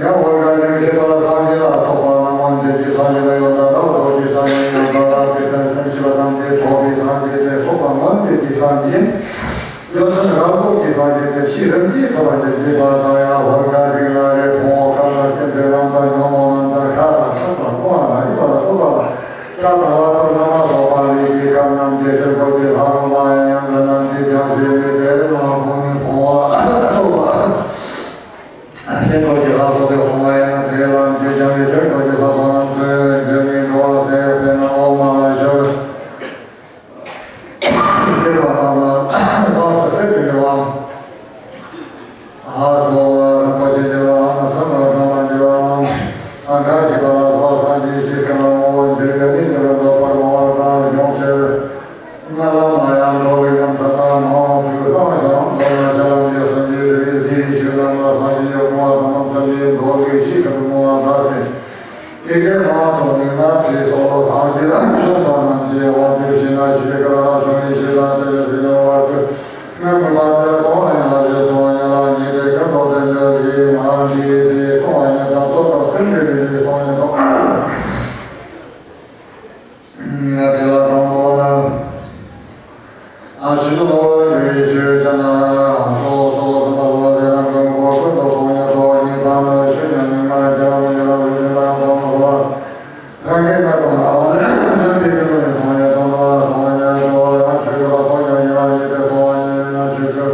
ཡང་འོལ་ག་ལས་ཤེས་པ་ལ་སངས་རྒྱས་ལ་སོགས་པ་རྣམས་མངོན་བརྗོད་ཀྱི་སངས་རྒྱས་ལ་ཡོད་ན་རབ་རྟོགས་ཀྱི་སངས་རྒྱས་ཡོད་ན་རབ་དེ་ལྟར་སེམས་ཤེས་པ་ཐམས་ཅད་རྟོགས་པའི་སངས་རྒྱས་ཏེ་སོགས་པ་མངོན་བརྗོད་ཀྱི་སངས་རྒྱས། ཡོད་ཚད་རབ་རྟོགས་ཀྱི་སངས་རྒྱས་ཏེ་ཕྱིས་རིམ་གྱིས་ཐོབ་པར་འགྱུར་ཞེས་པ་དང་ཡང་འོལ་ག་ཞིག་ན་རེ་ཕུང་པོ་ཁམས་དང་སྐྱེ་མཆེད་རྣམས་དང་ཉོན་མོངས་རྣམས་དང་ཤ་དང་ཁྲག་དང་རྐང་བ་དང་རིག་པ་དང་སྤོབས་པ་དང་སྐྲ་དང་ལྷ་པ་རྣམས་ལ་སོགས་པ་ལས་ཀྱི་ཁམས་རྣམས་ཀྱི་ཆོས་འཁོར་གྱི་ལྷ་མོ་མ་ཡིན་ཡང་དག་རྣམས་ཀྱིས་ཀྱང་ཞེན་པའི་དེ་ལ་ཕུང་ནི་ཕུང་བ་སོགས་པ། ཆོས་འཁོར་གྱི་ལྷ་སོགས་པའི་དབང་ལ་ཡང་ན་དེ་ལ་འདུས་ཀྱང་ནི་ཆོས་འཁོར་གྱི་ལྷ་ཚོགས་རྣམས་ཀྱི་འདོད་ནི་འགྲོ་བ་སྟེ་དཔེར་ན་འོག་མ་ལ་ཞབས་འདྲེན་པའམ་ལྷ་སོགས་སེམས་ཀྱི་འདྲེན་པའམ། ཨ་ཐོ་རིན་པོ་ཆེ་འདྲེན་པའམ་སེམས་དང་ལྡན་པ་འདྲེན་པའམ་སྒྲ་ཞིག་པ་ལ་སོགས་སངས་རྒྱས་ཤིང་ཀུན་ལ་ངོ་བོ་འདྲེན་པའི་མི་འདྲེན་པ་འདོད་པར་མང་བ་དང་འབྱུང་ཕྱིར། སྔ་ལ་མ་ཡང་འགྲོ་བའི་ནམ་མཁའ་དང་མང་དུ་སྣང་ཞིང་མདོར་ན་ཤ་ལམ་གྱི་སེམས་ཀྱི་རིགས་དེ་ཡི་ཆོས་རྣམས་ལ་སངས་རྒྱས་ཀྱི་དགོངས་པ་དང་རྣམ་ཐར་གྱི་མདོ་ལུགས་ཤིང་རྟ་གི་དགོངས་པ་ལྟར་ཏེ། ཡི་གེ་མང་དུ་ནུས་ན་བྲིས་སོ་སངས་རྒྱས་ལ་ཤོད་པ་རྣམས་ཀྱི་དབང་དུ་བྱས་ན་ཞེས་བཀའ་ལ་བྱུང་བའི་ཞེས་ལ་དེ་ལས་བྱུང་བར་དུ་སྔ་མ་དེ་ལ་མཐོང་བ་ཉིད་ལ་ཞེས་མཐོང་བ་ཉིད་ལ་ཉེས་པའི་ཁ་དོག་ལྡན་པའི་ལུས་མ་འདྲེས་ཏེ་མཐོང་བ་ཉིད་དང་རྟོག་པ་ཀུན་འདྲེས་པའི་ལུས་སྟོང་ཉིད་དང་། དེ་ལ་དང་པོ་ན། ཨ་ཕྱི་དྲོ་ལོ་དེ་བའི་ཆོས་ཅན་ན་སོ་སོ་དང་པ་ལོ་དེ་རང་གི་ངོ་བོ་ཀུན་ཏུ་སྟོང་ཉིད་དོ། གཉིས་པ་ནི་ཆོས་ཉིད་གཉུག་མ་རྒྱལ་བ་མི་འགྱུར་བ་ལུས་ལྡན་པ་ཡང་དག་མ་རྟོགས་པ། ལྷན་སྐྱེས་ཀུན་ཏུ་སྣང་བ་ནི་ལྷན་སྐྱེས་ཀུན་ཏུ་ནི་སྟོང་ཉིད་དོ། སྟོང་ཉིད་དོ། ཡང་ཆོས་ཀུན་ལ་སྟོང་ཉིད་ཉིད་ལ་ཡིན་ཏེ་སྟོང་ཉིད་ཡིན་ན་ཆོས་ཀུན།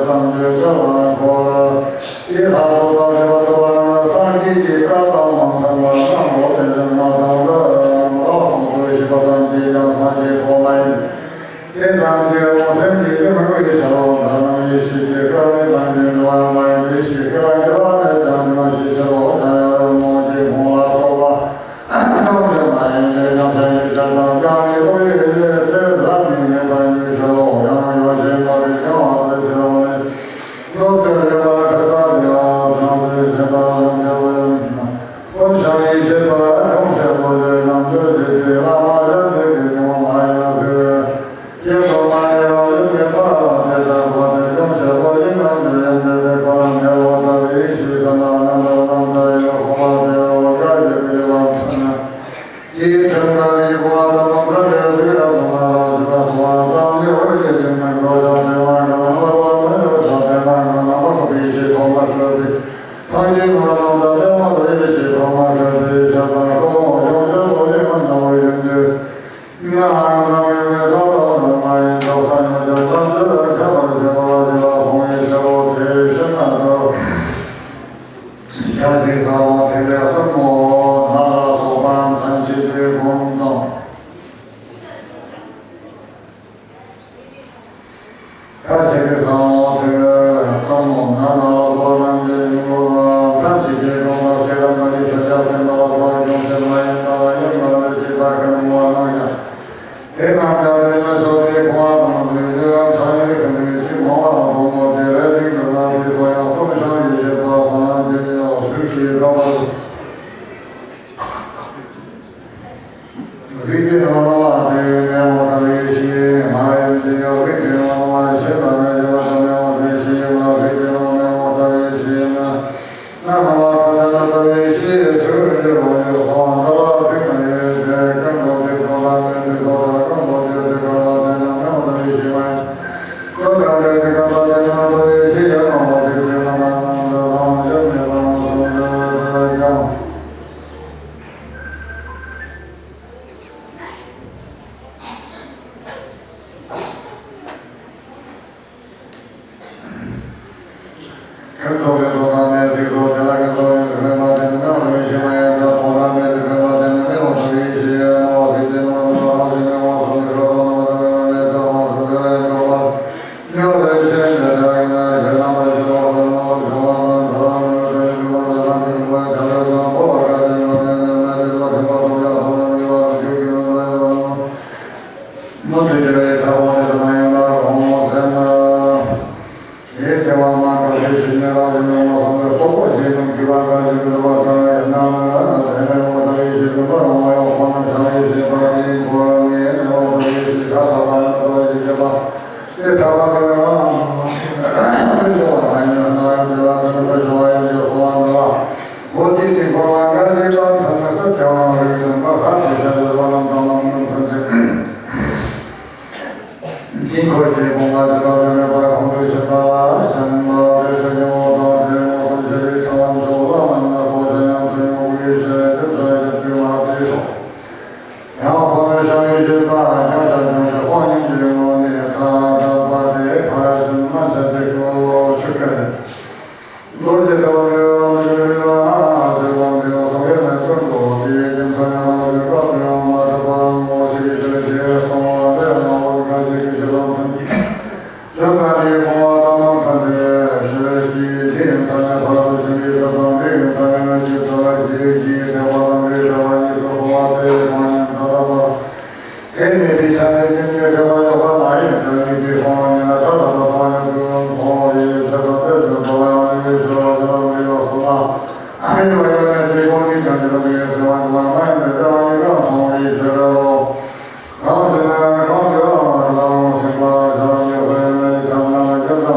ཐམས་ཅད་ཆོས་ལ་འཁོར། དེ་ལྟར་རྫོགས་པ་ཆེན་པོ་ཐོབ་པར་སངས་རྒྱས་ཀྱི་བཀའ་དང་མ་འཚམས་པ་རྣམས་ལོག་པའི་ལུང་མ་དང་ལ་ནང་ཁོང་དུ་ཞུགས་པ་ཐམས་ཅད་ཀྱང་སངས་རྒྱས་གོ་མ་ཡིན། དེ་ཐམས་ཅད་རླུང་སེམས་ཀྱི་ལུས་མི་གོ་ཡི་ཕྱིར་རོ། ལྷ་རྣམས་ཡེ་ཤེས་ཀྱི་སྐུ་ནི་སངས་རྒྱས་འགྲོ་བ་མ་ཡིན་པའི་ཕྱིར་སྐུ་ལ་སྐྱེ་བ་མེད་ཀྱང་འདུས་མ་བྱས་ཕྱིར་རོ། ཐ་ཡ་རོ་མོ་གྱི་ཁོང་ལ་སོགས་པ། ཉམས་བཞག་མ་ཡིན་ཏེ་ཉམས་བཞག་ཡོད་ཀྱང་དམ་བཅའ་ནི་ལོག་པའི་ཡུལ་ལས་ཚེ་ལྷ་མིའི་ངེས་པ་ཡོད་ཕྱིར་རོ། ཡང་ཡོད་ཞེན་པ་དེ་བྱང་བ་དེ་ཕྱིར་རོ་ནི། ལོག་ཚེ་ལས་པ་ཁྲི་ལྟར་ཡང་བྱང་བའི་སེམས་དཔའ་ལུང་སྐྱེ་བོ་ཡང་། ཀུན་བྱང་ཡེ་ཤེས་པ་ཁྲོམ་ཤེས་པོ་ཡོད་རྣམས་འདོད་བྱེད་ཀྱི་བླ་མ་ཡང་དེ་དེ་ཉོན་མ་ཡིན་ལ་ཕུལ། ཡེ་སོ་མ་ཡེ་རང་ཡུལ་མེད་པ་ལ་དེ་ལྟར་བ་དེ་ཀུན་བྱེད་པོ་ཡིན་ནམ་དེ་ཡང་དེ་དེ་ཁོ་ན་མེད་འོ་ད་བའི་ཤེས་ཙམ་ལ་རྣམ་པར་སྣང་མཐའ་ཡི་ཁོ་བ་དེ་ལ་འོ་ད་ཡེ་བའི་བ་མཐུན་ན། དེའི་ཁྲིམས་ལྟར་ཡི་གོ་བ་ལྟ་བུ་འདི་ལས་ལུས་ལ་སོང་ན་རང་བཞིན་པ་སོང་བ་ཙམ་ལས་འོད་ཀྱི་ལྡན་མིན་འགྲོ་བྱང་དེ་མ་གང་ལ་བ་མི་འགྲོ་བྱང་དེ་མ་གང་ལ་མ་གོ་བའི་ཤེས་ཐོག་མ་སྲིད་དེ། སངས་རྒྱས་མ་ལ་ལ་ལས་མ་རེ་ཞེས་ཁོ་མ་ཁྲེལ་ཏེ་ཤར་དང་ཁོ་བོ་གཞུང་ཆེན་པོ་ཡིན་མ་ནང་བའི་ཡོན་ཏན། ང་ཧང་ནང་ཡོད་མེད་ཐོག་ཐོག་ནང་མ་ཡིན་ཐོག་ས་ཉོ་ཅན་ལ་འདི་ལ་ཁྱབ་པར་བྱེད་པ་འདི་ལ་ཁོང་ཡི་ཤེས་པོ་དེ་ཤེས་ན་འདུག་ཁྱབ་ཞིག་ས་བོ་དེ་ལས་གཏུམ་མོ་ནག་ལ་སོགས་པ་མཚན་བྱེད་ཀྱི་སྒོམ་དང་། ཁ་ཆེ་གེ་ས་འོག་ཏུ་སྟོང་མོ་ང་ལ་འོག་པོ་རྣམས་ཀྱི་མིང་པོ་ལ་མཚམས་ཤིག་གི་དགོངས་པ་སྐྱེ་རབས་ཀྱི་ཆོས་ཀྱང་བསྟན་པ་ལ་སོགས་ཡོངས་ཤེས་མ་ཡིན་པ་ཡིན་པ་ལས་ཅི་ལྟ་ཁན་མོ་རྣམས་ཡང་། དེ་རྣམས་ཀྱང་དེ་ན་ཤོག་པའི་ཁོང་བ་དང་ལུས་ལ་ཚ་ཡི་ཁན་མོའི་ཕྱི་མོ་བ་བུ་མོ་དེ་ལས་ཏིང་དུ་ན་དེ་ཚོ་ཡང་སྟོང་ཤང་ཡི་བྱེད་པ་སང་དེ་ཡང་ཚུལ་གྱིས་དགོངས་པ། རིགས་ཀྱི་ལོ་ལོ་བ་དེ་མེ་མོ་ལྟ་བུའི་ཕྱིར་མ་ཡིན་ཏེ། རིགས་ཀྱི་ལོ་ལོ་བ་ཤེས་པ་མེད་པ་དང་མེ་མོ་ལྟ་བུའི་ཕྱིར་མ། རིགས་ཀྱི་ལོ་མེ་མོ་ལྟ་བུའི་ཕྱིར་མ། ན་ན་བ་དང་ན་ན་ལྟ་བུའི་ཕྱིར་ཚུལ་འདི་རོ་ཡོད་སོང་ལྟ་བ་ཚིག་མ་ཡོད་དེ་ཀུན་རྫོབ་ཀྱི་ཐོག་མཐའ་མེད་དེ་ཐོག་མཐའ་ཀུན་རྫོབ་ཀྱི་ཚིག་ཐོག་མཐའ་དེ་ན་མེ་མོ་ལྟ་བུའི་ཕྱིར་མ་ཡིན། ཀུན་རྫོབ་ཀྱི་ཚིག་ཐོག་མཐའ་དེ་ན་ལྟ་བུའི་ཕྱིར་ཡང་ན་བ་ཚིག་དེ་ན་མ་ན་ན་ལ་ལ་ཡང་མེད་པ་མ་གསུངས་ཏེ་ཐོག་མཐའ་ཀྱང་། ཁྱོད་ཚོགས་པའི་ཐོག་མཐའ་མེད་ཚིག་ཐོག་དེ་ལ་ཁྱོད་ཚོགས་ཡོད་ཁྱོད་མ་དེ་ནི་མེད་པ་ཞིག་མ་ཡིན་ད་ཐོག་མཐའ་མེད་ཚིག་ཁྱོད་མ་དེ་ནི་མེད་པ་ཞིག་ཡིན་ཞེས་ཡང་མ་བ་ཚིག་དེ་ནི་མ་ཐོག་ཧ་ཞིག་མེད་པ་ཐོག་ཞིག་ཤོག་ཐོག་མ་ཐོག་མེད་པ་མེད་ཐོག་མ་ཐོག་དེ་ལ་ཡང་འགྲོ་བ།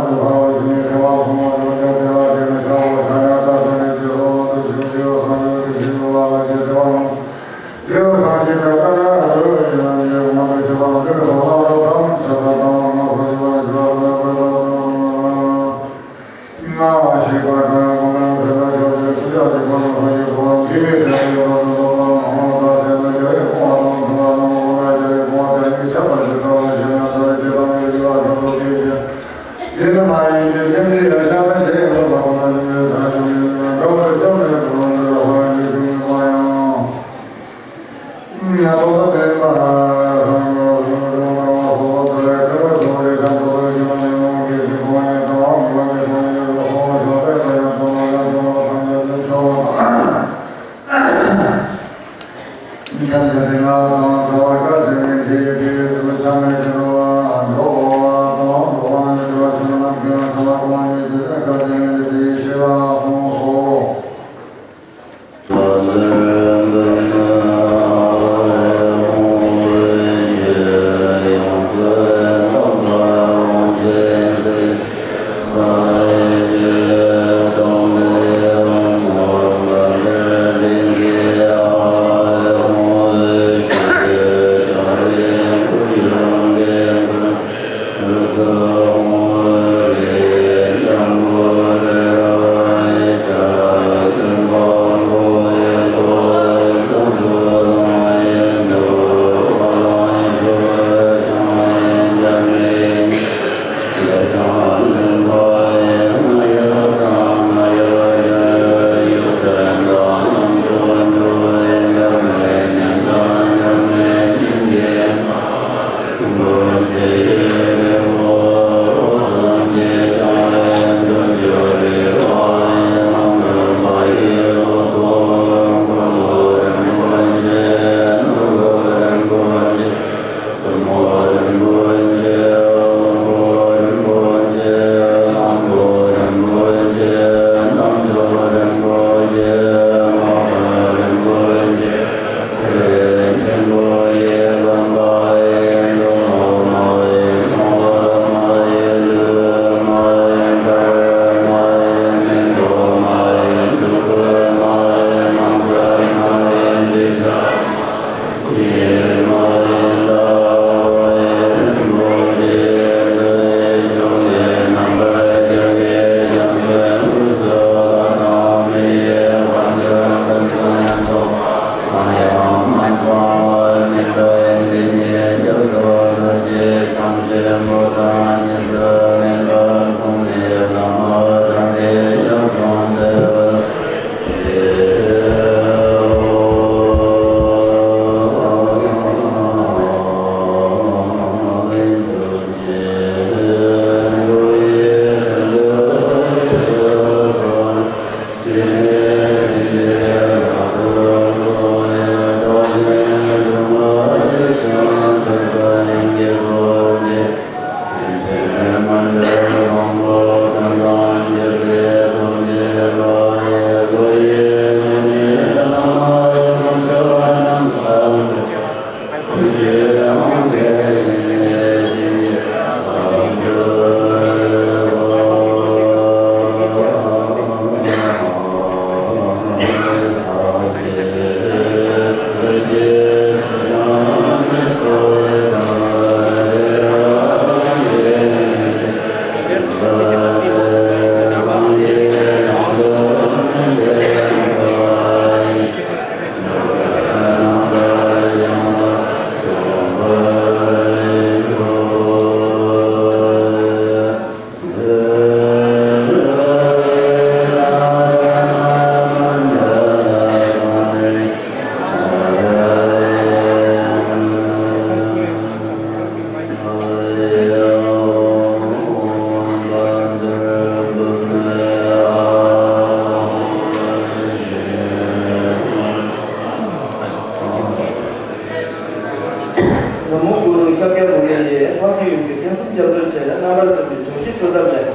ན་མོ་གུ་རུ་ཤཱཀྱ་མུ་ནེ་ཡེ། འཕགས་པའི་ཡུལ་གྱི་རྟེན་གསུམ་སྐྱབས་འགྲོ་བྱས། རྣམ་པར་གྲོལ་བའི་ཇོ་བོའི་མཆོག་ཐབས་ལས།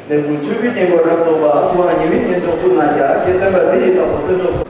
ལས་དྲུག་ཆོས་སྐུའི་རྟེན་འབར་རབ་རྫོགས་པ། ཐུབ་དབང་ཉི་མའི་རྟེན་མཆོག་ཀུན་ན་རྒྱལ། ཞེས་བསྟན་པ་འདི་ཡི་དྭགས་པོ་དཀོན་མཆོག་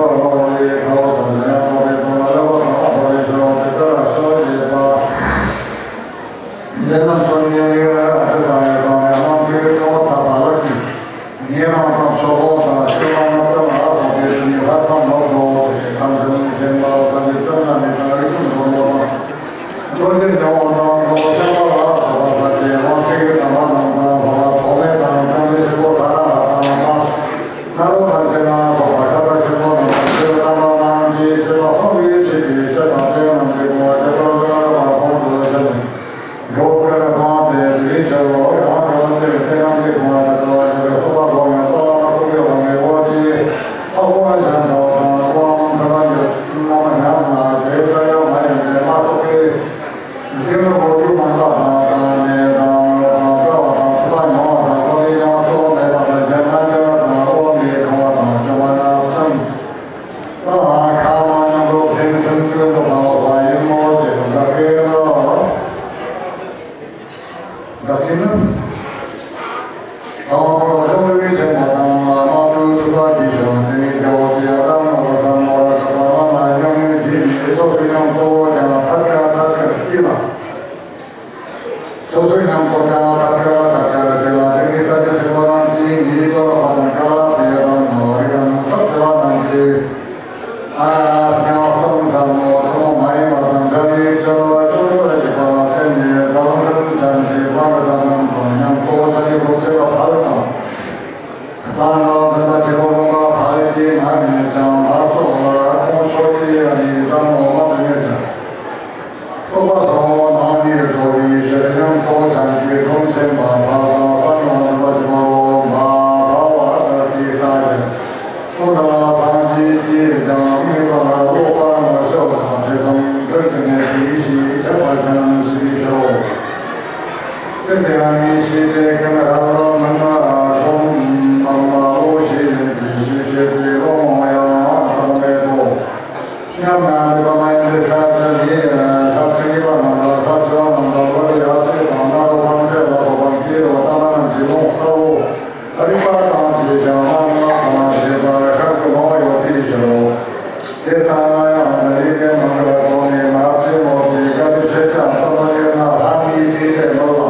དེ་ལྟར་ན་ཡང་ན་ཡི་གེ་མ་འགག་གོང་ནས་མ་བྱེད་མོ་དེ་ག་དེ་བྱེད་ཀྱང་ཐོག་མ་ཡིན་ན་ལྷ་ནི་དེ་ལྟས་མོ་ལ།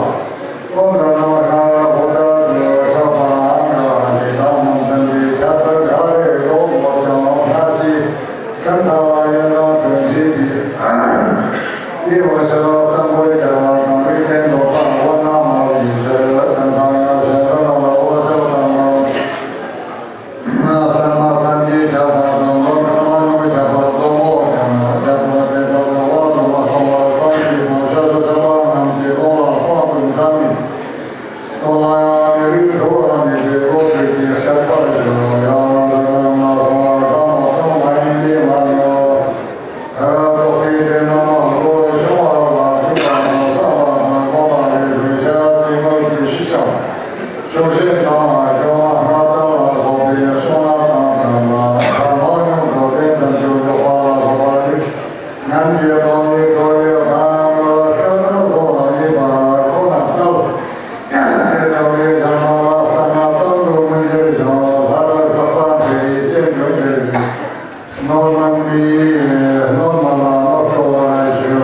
ཁོང་གི་རྣམ་གྲངས་ལ་ཧོ་ད་དུ་ཆགས་པའང་འགག་ཞེ་དྲག་མང་ཙམ་གྱི་ཁྱད་པར་འགག་རེ་ལོག་མོ་ཀྱང་སྔར་གྱི་ཁྲིམས་ཐ་བ་ཡན་རང་དུ་འཛིན་པའི། དེ་བ་ཤ་ལ་བརྟན་པོའི་བྱ་བ་དང་པོའི་རྟེན་འདོགས་པ་འོ་ན་མ་བའི་ཕྱིར་ཁྲིམས་ཐ་ང་གཞན་དག་རྣམས་ལ་འོ་ཤ་དང་ལ། པདྨ་སངས་རྒྱས་ཕྱག་དང་དང་པོ་ཐ་མ་ཡོངས་ཁྱབ་པར་རྫོགས་སྨོ་ཀྱང་རྒྱ་མཚོ་དེ་དག་ལ་དབང་དུ་མ་སོང་བར་སངས་རྒྱས་དང་ཤཱཀྱ་ཐུབ་པ་རྣམས་ཀྱི་དབང་ལ་དཔང་དུ་མཛད་ནས། དོན་ལ་ཡང་ནི་རིགས་མཐོ་བ་ནས་པའི་བློ་གྲོས་ཀྱི་བཤད་པར་བྱ་ཡང་འདྲ་མ་སོང་བར་བཟང་མོ་ཀུན་ལ་ཡིན་པའི་མ་ནོ། ད་རྟོག་པའི་དེ་རྣམས་མགོ་ཆུང་བ་ལ་ཐུབ་པ་དང་བསམ་པ་དང་སྒོམ་པ་ལས་གྲོལ་བྱ་དེ་མོ་གི་ཤི་ཞིང་། ཆོག་ཤེས་དང་སྐྱོ་བ་སྔར་ལྟར་ལ་སོགས་པའི་བསོད་ནམས་དང་ལྡན་ལ་ཐ་མ་ཡོངས་སུ་བརྟན་ཙམ་དུ་འཇོག་པ་ལ་སོགས་པ་ནི། ཉམས་ཀྱི་སྟོང་ཉིད་ཚོགས་ཡོད་དང་སྐྱོ་བ་སོགས་ལ་ཡིན་པ་ཁོ་ན་ལྟར། དེ་ལྟ་བུའི་བྱང་སྣང་ལ་ལྟ་ན་སྟོང་དུ་མི་འགྱུར་ཞིང་ལྷ་རབ་ས་དང་དེ་ཡི་སྐྱེ་འགྲོ་འགྱུར་བའི། ནོར་མང་པོས་ནོར་མ་ལ་ནོར་སྤྲོ་བར་ཞུ།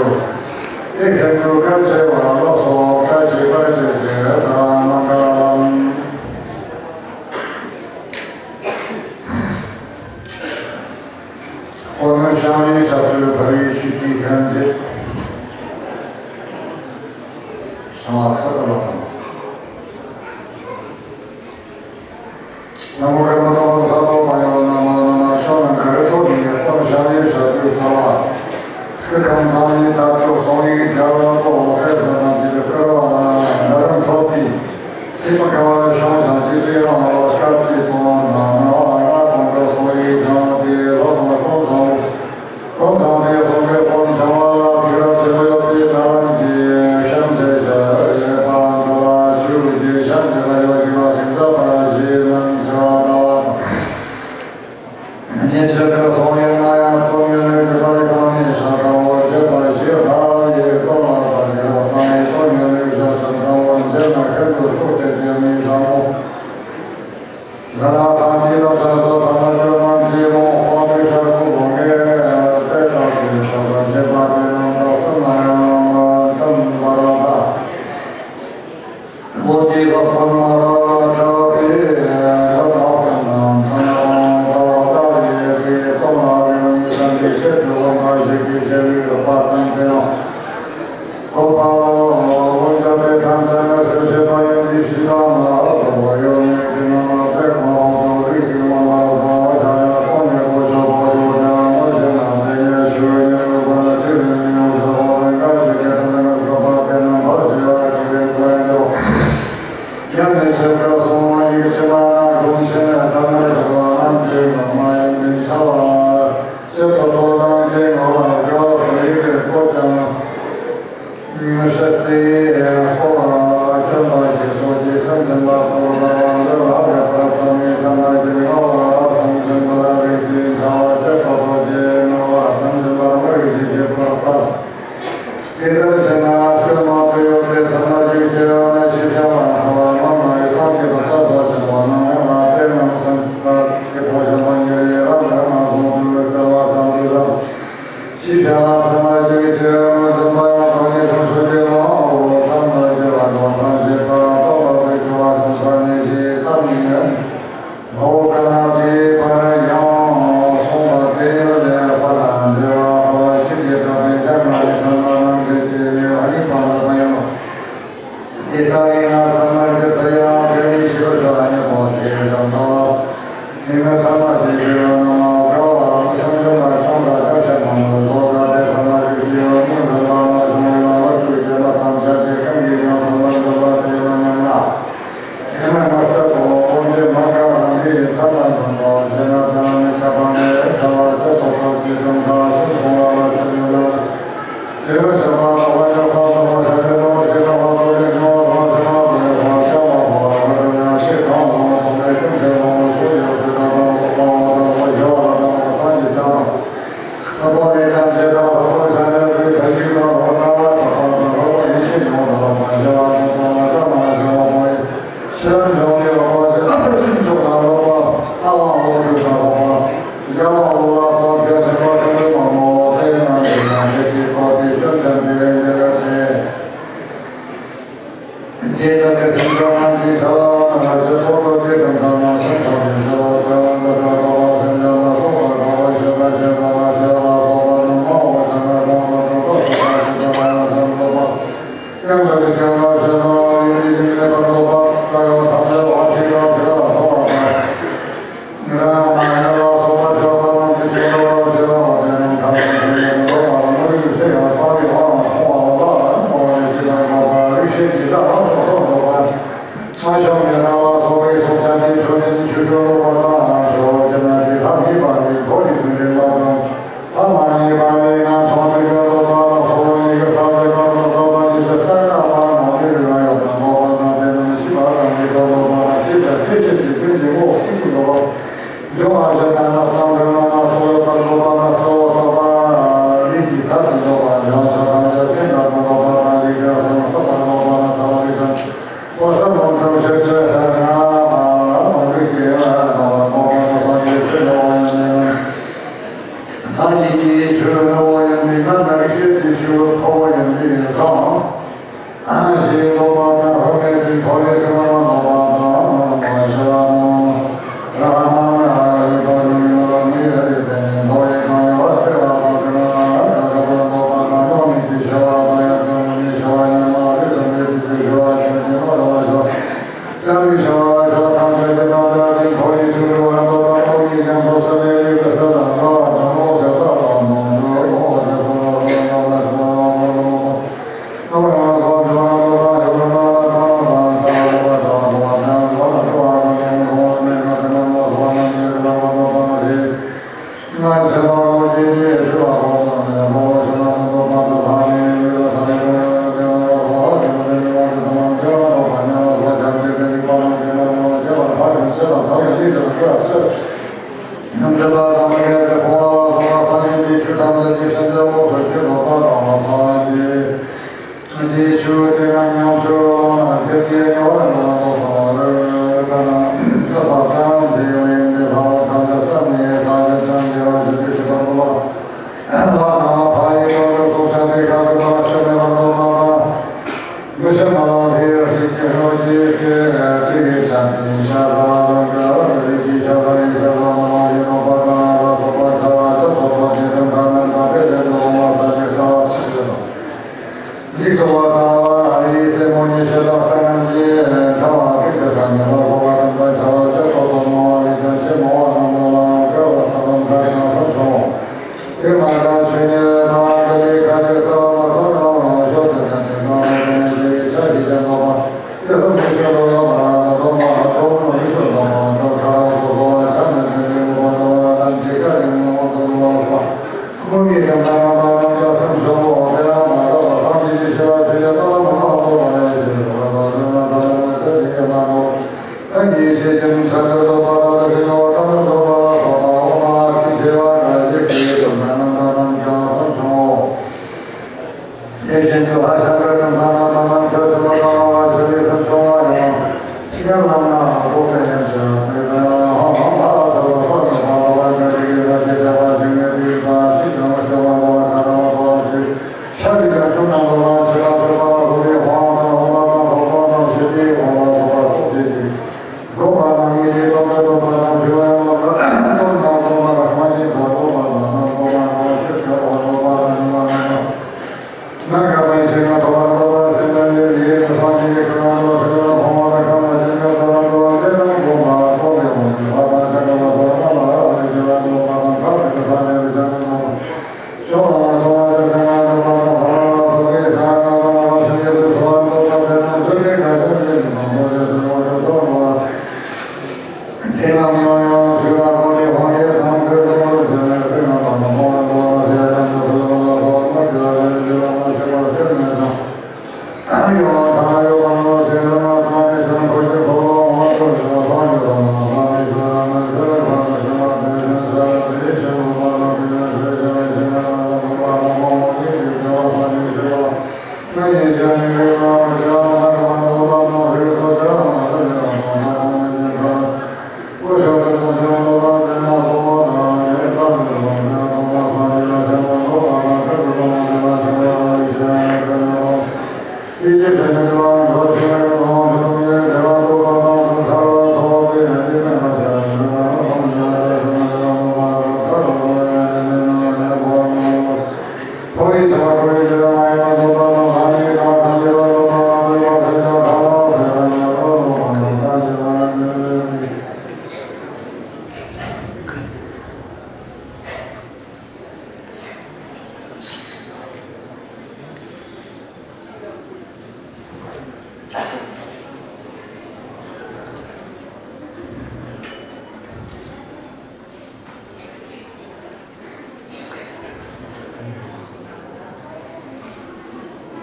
དེ་ཁྱེད་ཚོ་གལ་ཆེ་བ་ལོག་སོགས་བཀྲ་ཤིས་པར་གྱུར་ཅིག་ད་མ་འགའ་ལམ། ཁོ་ནི་བྱང་བའི་ཆབ་ཏུ་བར་བའི་ཆུ་སྐྱེས་ལྷན་མཛེས། བྱང་བ་ས་ག་ལ་དང་། ན་མོ་ཀརྨ་ཏོ་ས་ཏོ་མ་ཡོ་ན་མ་ན་མ་ཤོ་ན་ག་རི་ཤོ་ནི་ཡ་ཏམ་ཤ་ཡེ་ཤ་ཏུ་ཚ་བ། སྐུ་ཁམས་ཐང་ཡི་ད་ཏོ་སོང་ཡི་རྒྱ་ར་ཏོ་ལོ་ཕེ་ས་ན་ཏི་ཏུ་ཀར་བ་ན་རམ་ཤོ་ཏི། སི་མ་ཀ་བ་ཤོང་ཤང་ཏི་ཏུ་ཡང་ཧ་བ་ཤ་ཏི་ཏོ་ན་ན་བ་ང་ཀོང་ཀ་སོང་ཡི་ཐང་ཏི་ལོ་ན་ཀོང་ས་བོ། ཁོང་ཚང་མས་གསུང་པའི་དབང་བྱང་བ་ལ་ཐུགས་རབ་ཆེན་པོ་ཡོད་པའི་ནང་གི་གཤམ་གྱི་ཞལ་ཡས་པ་འདུལ་བ་ཞུ་རྒྱུའི་གཤམ་གྱི་ལ་ཡོད་ཀྱི་བ་ཞིག་མཛད་པ་ཞིག་གནང་ཕྱིར་བ་དང་། ཉེ་ཆར་གྱི་གསུང་ཡས་ན་ཡང་སྟོད་ཉལ་ལས་ཀྱི་ལ་ཡི་གང་ནས་ཤ་ཁྲ་བོ་བརྒྱད་པ་ཞིག་ལྷ་ཡི་སྟོད་ལ་དང་གྱེར་བ་ཚང་ཡི་སྟོད་ཉལ་ལས་ཤ་ཁྲ་བོ་བརྒྱད་ན་ཁེལ་དུ་ལྷུག་སྟེ་དེ་ནི་བཟང་མོ། ང་རང་ཚང་གི་ལ་ཕྱག་ཏུ་ཚང་མ་བཅོས་ནམ་གྱི་ལོ་དཔལ་དུ་ཤར་ཁུ་ལོ་ངེ་ལྟས་དང་གི་ཤ་ཁྲ་བརྒྱད་པ་དེ་རྣམས་དག་ཏུ་ན་ཡང་མ་ལྟམ་བ་ར་ད། ལོ་ཀྱི་ལྷག་པར་མ་ར་ལ་ཆགས་པའི་ལ་དག་ཏུ་ན་ཐང་ལ་ལ་ཡེ་གི་ཏོ་ན་ཡང་ཡི་དམ་གྱི་ཆེད་དུ་ལོ་ང་ཞིག་གི་ཆེ་བའི་ལ་པ་ཚང་དེ་ཡང་། ཁོ་པ་ལོ་འོན་ཀྱང་དེ་ཐམས་ཅད་ནི་སེམས་ཤེས་པ་ཡིན་གྱི་ཕྱི་ནང་ན་ལོ་ཡོད་མེད་ཀྱི་ནང་ན་དེ་གང་འོང་དུ་རིགས་ཀྱི་དབང་པོ་ལ་ཐོག་ཆ་ཡང་ཁོང་ནས་ལོ་ཤོ་བོ་ཡོད་དེ་ལ་མ་ཤེས་ན་དེ་ངས་ཞུ་ནས་ཡོད་པ་ལ་དེ་ལས་མི་ཡོང་ཞོ་བོ་དེ་འགའ་ཞིག་གི་ཐམས་ཅད་ནི་ཁོ་པ་དེ་ནང་བར་ཞི་བ་གི་རིང་དུ་ཡང་འགྱོ། ཡང་ནས་ཤེས་པ་སོང་བ་ཡིག་ཕྱི་མ་ན་གོང་ཆེན་ནས་ས་ན་ཞོ་བ་རྣམས་ཀྱི་ངོ་མ་ཡིན་མིན་ཚ་བ། ཅེས་སོགས་ཐོག་དང་དེའི་ངོ་ལ་དགེ་བ་དང་ཡི་གེར་བཀོད་ཀྱང་། ཤ་ཚའི་སྐོར་ལ་སྐྱོན་པ་ཞེས་སོགས་ཀྱི་སེམས་ཅན་པ་པོ་ལ་འདི་ལ་ལེགས་པར་བལྟ་ནས་ཚང་མ་གི་ངོ་ལ་སེམས་ཅན་པ་རིགས་ཀྱི་ཚ་བ་ཅེས་སོགས་ཀྱི་ངོ་ལ་སེམས་ཅན་པ་མི་རིགས་ཀྱི་བྱེད་པར་བལྟ། དེ་ལྟར་བྱས་ན་སྐྱོན་མང་པོ་ཡོད་པའི་ཚང་མ་གི་སྐྱེ་བ་ན་ཤི་བྱ་བ་འཁྲུལ་བ་མ་མ་ཡི་སངས་རྒྱས་པ་ལྟ་བ་ཞིག་བ་ན་མེད་པ་དེ་རྣམས་སེམས་པ་ཀྱི་ཕོ་བྱ་མ་ཉེ་རེ་རང་གི་ངང་ཁོང་དུ་སྐྱེ་བ་ཙམ་དུ་བསམ། ཤི་བྱ་ལ་ཚང་མ་ཡོད་ཀྱི་དེ་རང་ལ་འཛིན་པ་ཡང་གང་ཉིད་སོང་ཤོས་ཀྱི་ལོང་འོ་བསམ་པར་འགྱུར་བ་དང་ཐམས་ཅད་པ་སྟོང་པ་དུ་འགྱུར་བ་སོང་ས་ནས་ཤི་ཚར་ནས་ཡང་འོ་ཀ་ན་དེའི་བར་ཡང་སོང་པ་དེ་ལས་པ་ལ་འབྲེལ་བ་པ་ཤི་བྱེད་ཐབས་པའི་ཆ་ན་ཡི་ཚང་མ་རྣམས་ཀྱི་དེ་ལས་ཨ་ནི་པ་ལ་ད་ཡང་། དེ་ལྟ་ཡིན་ན་ཚང་མ་གི་ཚེ་ཡང་དེ་ཡི་ཤི་བ་ཞོ་ཨ་ནི་པ་དེ་ཙམ་དང་། དེ་ནས་ཚང་མ་གི་དགེ་བ་རྣམས་མ་དགའ་བ་སེམས་ཅན་ལ་ཆུང་དང་སྐྱབས་ཞབས་མང་པོ་བཟོ་དགའ་སྟེ་ཚང་མ་གི་དགེ་བ་སྔོན་དུ་བཏང་བ་བྱུང་བའི་ལམ་པ་ཀུན་གྱི་ལ་ཐམས་ཅད་དེ་ཀུན་གྱི་ཡང་ཚང་མ་འདོད་པ་དེ་མ་ཉམས་ན། དེ་ནས་མ་ཟད་དོ་དབང་གི་མ་དགའ་རང་གི་ཡིན་ཚང་མ་འདོད་པ་དེ་ན་དེ་ན་ནི་ཁྱབ་པ་ནས་ཁྱབ་པ་ཅེས་སོགས་ཀྱི་དོན་དག་གསུམ་མཐོང་བ་ལ་ཁྱབ་ཡོད་ལ། དེ་བས་ཀྱང་མ་ཐོགས་པ་ཀྱང་མ་ཐོགས་པ་ཤ་རེ་ནོར་ཞེ་ན་བ་ཐོགས་ཏེ་འབྱུང་བ་ཐོགས་ཞེ་ན་བ་ལས་བ་ཀྱང་མ་ཐོགས་པ་བ་ཀྱང་ཡང་ཞེ་གང་ལ་མ་ཐོགས་པའི་ཀུན་གྱི་ལོངས་སུ་ཡང་ཞེ་ན་དང་ཐོགས་པ་བ་དང་བ་ཞེ་བ་ལ་དང་བ་སངས་རྒྱས་ཀྱང་དང་། ལྷག་པ་ནས་ཀྱང་ཞེ་དང་ལྷག་པའི་ས་ནས་ཀྱི་ཐ་ཞིག་དང་ལྷག་པ་ན་བ་ཐོགས་པ་དང་ལྷག་པ་ཡིད་ཆེས་མྱོང་དང་ལྷག་པ་ཞེ་བ་དང་ལྷག་པ་ན་ཀ་མ་ཞེ་བ་མ་ཡིན་ཤེས་རབ་འབྱུང་གནས་ལྷག་པ་ཞེ་ན་ཤིན་ཕྱོགས་ན་ལྷག་པ་ཨ་ཝང་ལོ་དྲུག་དང་ལྷག་པ་རྒྱ་མ་ལོ་ལ་དང་རྒྱ་ཆེན་ སངས་རྒྱས་ཀྱི་ཆོས་ནི་འོ་ཡང་མི་ང་ནར་ཤེས་ཀྱི་ཆོས་ཐོབ་པོ་ཡང་མི་ཡིན་ཙང་། ཞེས་སློབ་པ་དང་ཕ་མེས་ཀྱི་ཐོག་ལས་ཀྱི་མ་སློབ་པ་དང་མ་ཤེས་པ་དང་། ར་མ་ན་རིག་པ་རུ་ཡིན་ལ་མི་ཡ་རེ་དེ་ནི་མདོ་ཡི་གང་ཡང་བ་སྟེ་བ་དང་དེ་ན་ག་ག་པུ་ར་སློབ་པ་དང་སློབ་མི་གི་ཤེས་པ་དང་ཡང་དང་མི་ཤེས་པ་ཡང་མ་རེ་དང་མེད་པའི་ཤེས་པ་ཁྱིམ་གྱི་མ་ར་བ་ཤོ། ཡང་མི་ཤེས་པ་ཤོ་ཐམས་ཅད་ཀྱི་ནང་དུ་ཨ་ཏི་ཁོ་ཡི་ཚུལ་དུ་རང་དུ་དང་ཨོ་ཡི་ཡང་དུ་ས་ནས་ཡུལ་གི་ས་ལ་ལ་བ་དང་ཨོ་ཏེ་ས་ལ་མོ་འགྲོ་ཨོ་ཏེ་ཁོ་ལ་ཁོ་ལ་ལ་ལ་ཤོ་ལ་ལ་ལ་ལ།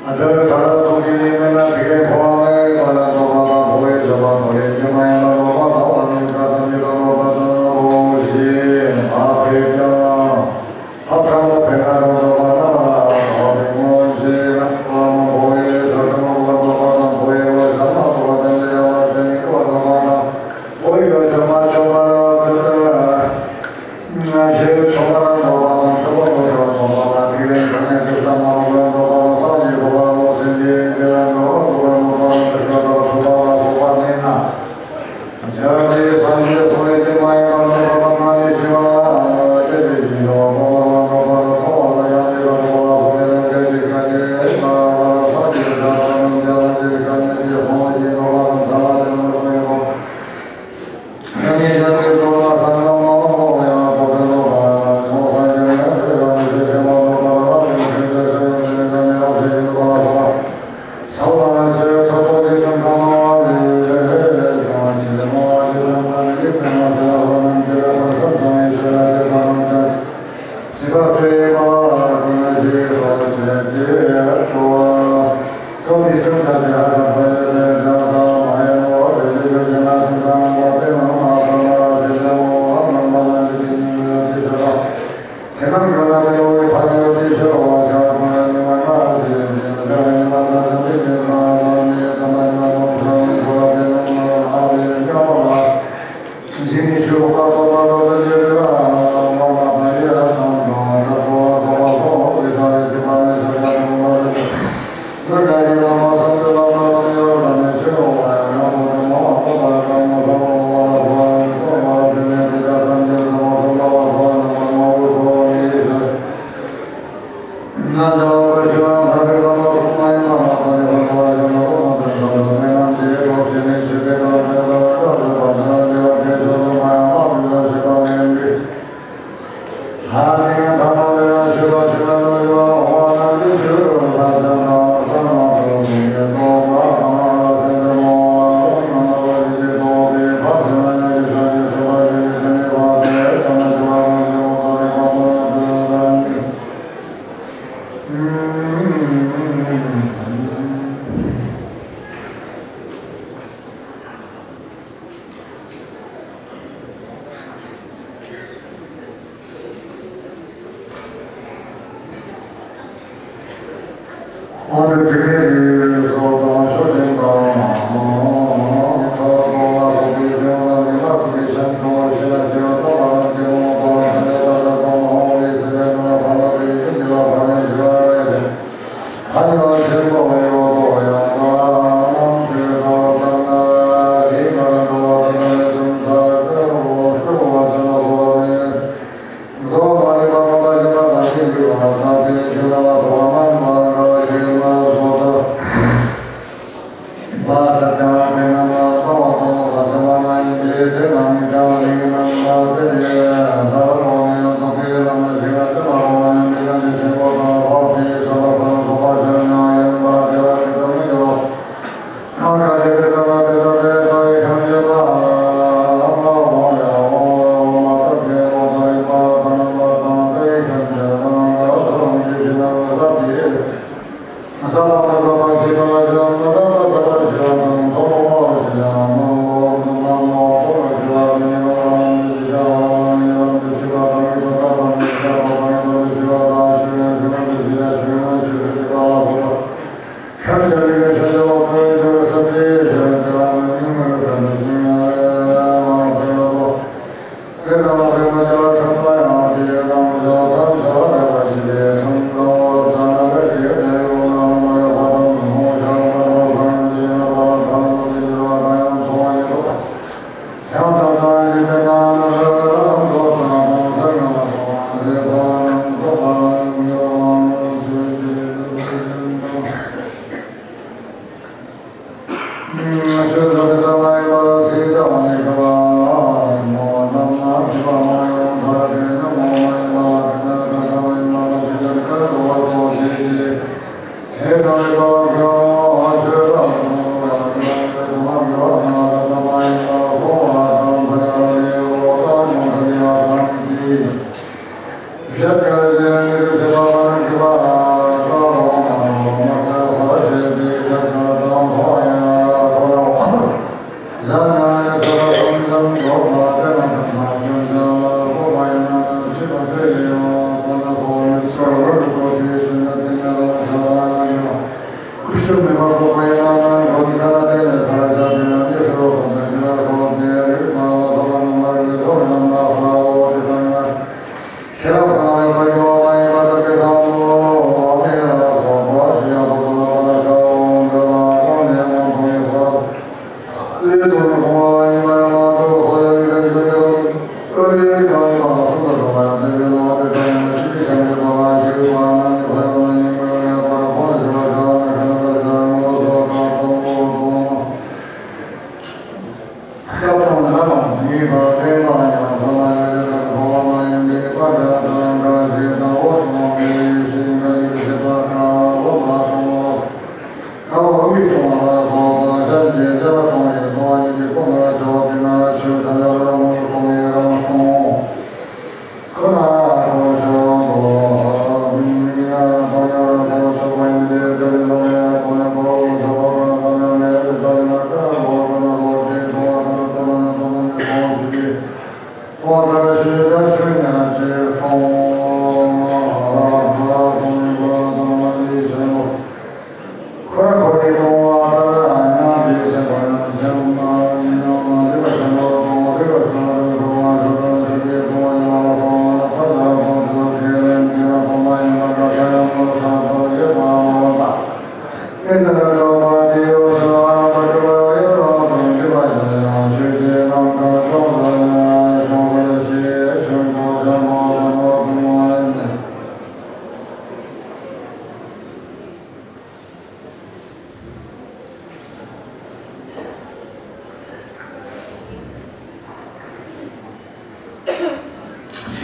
ཨ་ཏི་ཕྲ་ར་ཙོང་ཁའི་མེ་ལ་ཏི་ཀའི་ཕོ་བ་ལས་པ་ལ་ནོ་པ་དང་ཕོ་བའི་ཞབས་པ་ཕོ་ལས་ཉི་མ་ཡ་ལ་ནོ་པ་དང་བ་ནི་ཀ་ཐ་མི་ལ་ནོ་པ་དང་ཕོ་ཤི་ཨ་ཕེ་ཀྱང་ཨ་ཕྲ་མོ་ཕེ་ན་ར་ནོ་པ་ན་ལ་ནོ་པ་ནི་མོ་ཤི་ན་པ་ནོ་ཕོ་བའི་ཞབས་ཏ་ནོ་པ་ནོ་པ་དང་ཕོ་བའི་བ་ཞབས་མ་ནོ་པ་ཏན་ལེ་ཡ་བ་ཏན་ཡོ་ནོ་པ་དང་ཕོ་བའི་བ་ཞབས་མ་ཆོ་མ་ར་ཏན་ལེ། ང་ཞེས་ཆོ་ག་ལ་ནོར་བ་དང་ཆོ་ག་ལོ་ཆོག་ནོར་བ་དང་ཐིག་ལེ་འཛམ་གླིང་གི་ས་ནོར་བ་ནོར་བ་དང་ས་ཡི་ནོར་བ་ལོ་སེམས་ཀྱི་དེ་ལ་ནོར་བ་ནོར་བ་ནོར་བ་དང་ཆོ་ག་དང་ཐོབ་པ་ལ་ཐོབ་པ་མེད་ན། བྱ་བའི་སངས་རྒྱས་ཐོབ་པའི་ཀྱི་མ་ཡིན་པ་ནོར་བ་དང་མ་ཡིན་ཞི་བ་ལ་སྐད་ཅིག་གིས་ཡོང་བ་ནོར་བ་ལ་ཐོབ་པ་ལ་ཡང་མེད་པ་ནོར་བ་ལ་ཐོབ་པའི་ལ་སྐད་ཅིག་ག་ནས་ན་བ་ལ་སངས་རྒྱས་བྱ་བ་ནོར་བ་ལ་སྐད་ཅིག་ག་ནས་ཀྱི་ཧོང་བ་ཡིན་ནོར་བ་དང་ཐ་མ་དེ་ནོར་བའི་ཧོང་།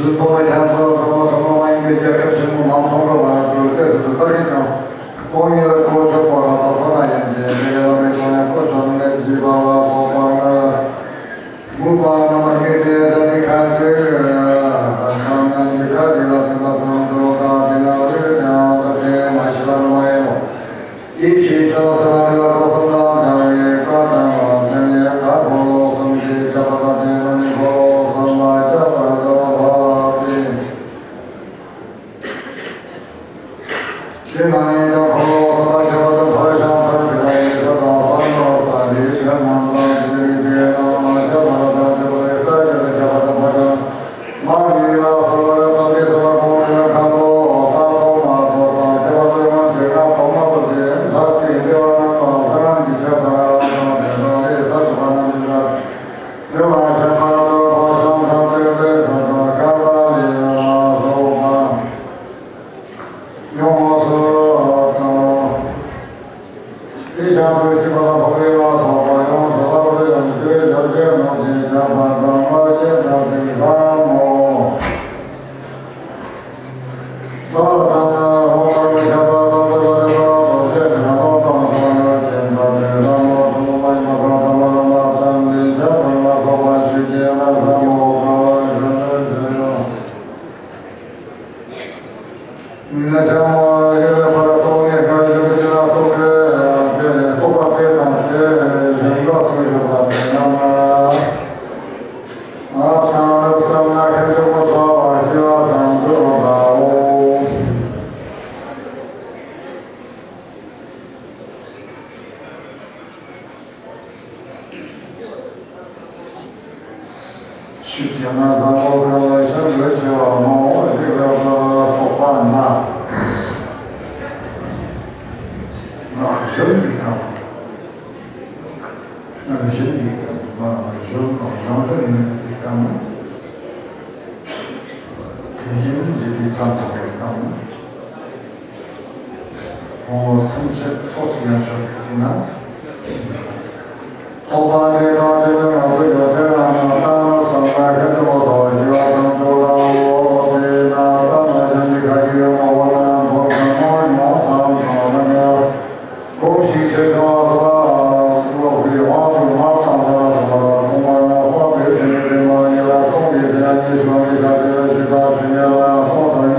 ཞུ་གཏོང་བའི་ཐད་ཚོགས་ཚོགས་པ་ཚོགས་པ་མ་ཡིན་པའི་རྒྱལ་ཁབ་ཆེན་པོ་མང་ཐོག་འགྲོ་བ་ཚོའི་ལྟེ་ཟུར་དུ་བཀའ་ཁྲིད་དང་། ཁོང་ཡོད་ཐོག་ཆོག་པ་ལ་ཐོག་ཁོ་ན་ཡིན་གྱི་མི་རེ་བ་མི་ཐོག་ནས་ཁོ་ཆོག་ནས་བགྱིས་པ་ལ་སོགས་པ་ལྔ། དགུ་པ་རྣམ་པར་དམིགས་ཏེ་ད་ནི་ཁ་ཅིག་ཁམས་ནང་གི་ཁ་ཅིག་ལ་ཐིམ་པ་ཙམ་དུ་དང་དེ་ནང་ལུས་ཀྱང་ཐབས་ཆེན་མ་ཤེས་པ་ནི་མ་ཡིན་ནོ། ཡིད་ཆེས་ཀྱང་ས་ར་ར་ཁོ་ཁོ་ན་ཡི་བཀའ་དང་ལ་ཟན་ཡང་ཁ་ཁོ་ལོ་གསུམ་གྱིས་ཁྱབ་པ་དང་དེ་ལ་ནི་ཁོ་ལོ་གསུམ་ལ་ཁྱབ་པར་འདོད་པ་སྟེ། དེ་ན་ཡང་ཁོ་ལོ་གསུམ་ལ་ཁྱབ་པ་དང་ཕར་ཤང་ཐར་གྱི་ལ་ཡི་ས་དང་ས་ནོར་ས་རི་ལྷན་ནང་ལ་དེ་ནི་དེ་ནང་ལ་ཁྱབ་པ་དང་ཁྱབ་པ་རེ་ས་རྒྱ་ལ་ཁྱབ་པ་དང་ཕར་ཤང་། མ་ནི་ལ་ས་ལ་ར་པ་ཏི་ས་ལ་ཀོ་ཡ་ཁ་ལོ་ས་ལོ་མ་ལོ་ས་ཁྱབ་པ་ལོ་མ་ཆེ་ན་ལོ་མ་ལོ་ཏེ་ས་ཏི་ལེ་བ་ན་ལ་ས་རང་གི་ཁྱབ་པ་ར་ལ་ས་ཏེ་ལོ་རེ་ས་ཏུ་པ་ན་ཏི་ས་ལེ་བ་ཁྱབ་པ་ལོ་པ་ཤང་ཁ་ཏེ་ལེ་ས་ཏ་ཁ་ལ་ལེ་ལ་ལོ་པ་ཡོང་སོ་ཏ། དེ་ཞག་པོའི་ཕྱི་པ་ལ་ཕོག་རེ་ལ་སོགས་པ་ཡོངས་སུ་བརླག་པའི་ཡང་ཆོས་ཡོན་ཏན་རྣམས་ཀྱི་ཁྱབ་པ་དང་བླ་ཆེན་ཐབས་ཀྱི་ལྷ་མོ། ལྷ་དང་འོག་མའི་ཁྱབ་པ་དང་བླ་ཆེན་ཐབས་ཀྱི་ལྷ་མོ་དང་བླ་ཆེན་ཐབས་ཀྱི་ལྷ་མོ་ཐུན་མོང་མ་ཡིན་པ་གང་དང་བླ་མ་ཐམས་ཅད་ཁྱབ་པ་ལ་སོགས་པ་ཞུ་རྒྱལ་ལ་བསམ་མོ་དགའ་བ་བཞིན་དུ་བྱོན་ཡོང་། ན་ཆ་མ་ཡོད་པར་རྟོགས་ནས་བཀའ་བཞིན་གྱི་ལ་སོགས་པའི་རྟོགས་པ་དེ་དང་དེ་བཞིན་དུ་སུ་ཡོད་པ་དེ་རྣམས་ལ། ཨ་ཙམ་བསམ་ན་ཁྱེད་ཚོ་ཚོགས་པ་སྐྱེ་བ་ཙམ་དུ་འོང་བའོ། ཆོས་ཀྱི་རྣམ་པར་རྟོག་པའི་ཤེས་འདོད་ཆེ་བ་མང་བོ་རིགས་རབ་ལ་རྟོག་པ་ན། ང་གཞོན་པའི་སྐབས། ང་གཞོན་པའི་སྐབས་ང་གཞོན་དང་གཞོན་གཞོན་ཡིན་པའི་སྐབས་ན། དེ་རྗེས་འཇིག་པའི་མཚམས་ཐོབ་པའི་སྐབས་ན། ཕུང་པོ་སེམས་ཅན་སོགས་ཀྱི་ཡང་ཆོག་གི་ན། ཐོག་མ་ནས་ནང་དེ་ནི་ང་ཚོ་ཡོད་ཚད་རང་ལ་ལྟ་བསམ་ན་ཁྱེད་ཚོ་ཐོག་ཡོད་དང་ཚོ་ལའོ། དེ་ན་ལྟ་མ་བྱས་ནི་ཁ་ཡི་མ་འོ་ན་མཐོང་ན་མོ་མྱོང་དང་དང་ན་ནི། གོམས་ཤིང་ཆེ་ཆུང་ལ་སོགས་པ་ཀློག་པའི་དབང་དུ་མ་བཏང་བ་ལ་སོགས་པ་ལ་མཐོང་བ་ན་དཔག་པའི་དེ་ནི་དེ་མ་ཡིན་ལ་སྟོང་པའི་དེ་ན་གཉིས་སུ་མི་ཁ་དེ་ལ་ཞིག་པ་ཞིག་ཡ་ལ་སོགས་དང་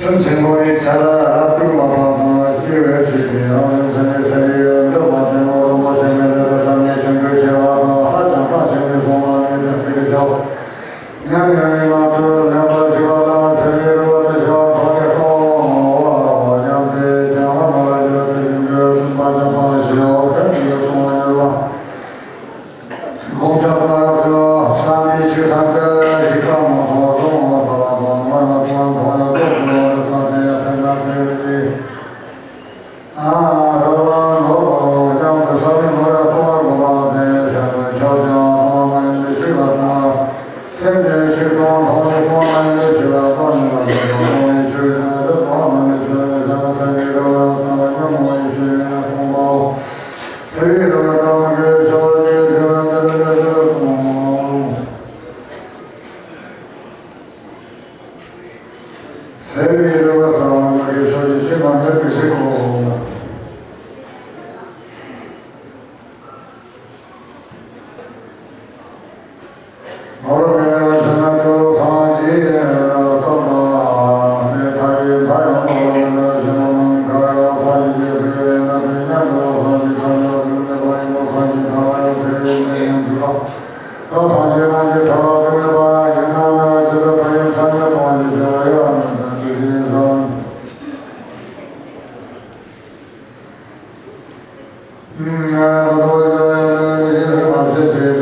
ཁྱོད་ཆེན་པོ་ཡི་ཆ་ལ་རབ་ཏུ་མ་པ་དང་སྐྱེ་བའི་ཕྱིར་ཏེ་རང་ལུས་ཚེ་ནི་ཚེ་རིང་ཡོད་འདོད་པ་ཅན་ནོ། རིན་པོ་ཆེ་མེ་ལེ་ར་ས་ནི་ཆེན་པོའི་ཁྱད་པར་དང་ཧ་ཅང་ཐང་ཆེན་པོའི་གོང་མ་ནི་དེ་ལྟར་ཤོག་ཉམས་ཡང་ཡིན་ན་དུ་ལེན་པར་བྱེད་པ་དང་ཚེ་རིང་རུ་བ་དེ་ཤོག་ཁོང་གི་གཏོང་བ་མ་བ་བ་ཉམས་ཏེ་ཀྱང་བ་མ་ལ་ཡོད་དེ་ལིང་གི་སུན་པ་ཀྱང་པ་ཞོག་ཕན་ཚུན་གཏོང་བ་ཉེར་བ། དགོངས་འཆར་པ་ཡོད་དོ། བསམ་པའི་ཆོས་ཐམས་ཅད་ཞིག་པ་མ་ཐོག་རོ་མ་པ་ལ་གོང་མ་ལ་གོང་མ་གོང་ལ་རྟོགས་པའི་འོག་ཏུ་བསམ་པའི་ཡ་ཕན་ན་ཕན་ཏེ། ཨ་རོ་བ། དེ་བས་རེ་བ་དང་མ་གི་ཕྱོགས་ཀྱི་ཕྱི་མ་མེད་པའི་ཚིག་གོ། ནོར་མེད་ན་ཕྱི་མ་ཐུགས་སངས་རྒྱས་ལ་སོགས་པ། དེ་མཐའ་ཡས་མཐའ་ཡང་ནོར་མེད་ན་ཕྱི་མ་མང་ག་ཡང་སངས་རྒྱས་པའི་ན་དེ་ཉམས་ལ་སངས་རྒྱས་ཐམས་ཅད་དུ་མེད་པ་ཡིན་ནོ། སངས་རྒྱས་ཐམས་ཅད་དེ་ཡིན་དེ་ཡང་འདུས་པ། ད་སངས་རྒྱས་རྣམས་ཀྱི་ཐར་པ་དུ་མེད་པ་ཡིན་ན་ན་ཇི་ལྟར་མཐའ་ཡས་མཐའ་ཡས་སྟོང་པ་ཞིག་ཀྱང་ཡང་མེད་པ་དེ་བཞིན་གཤེགས་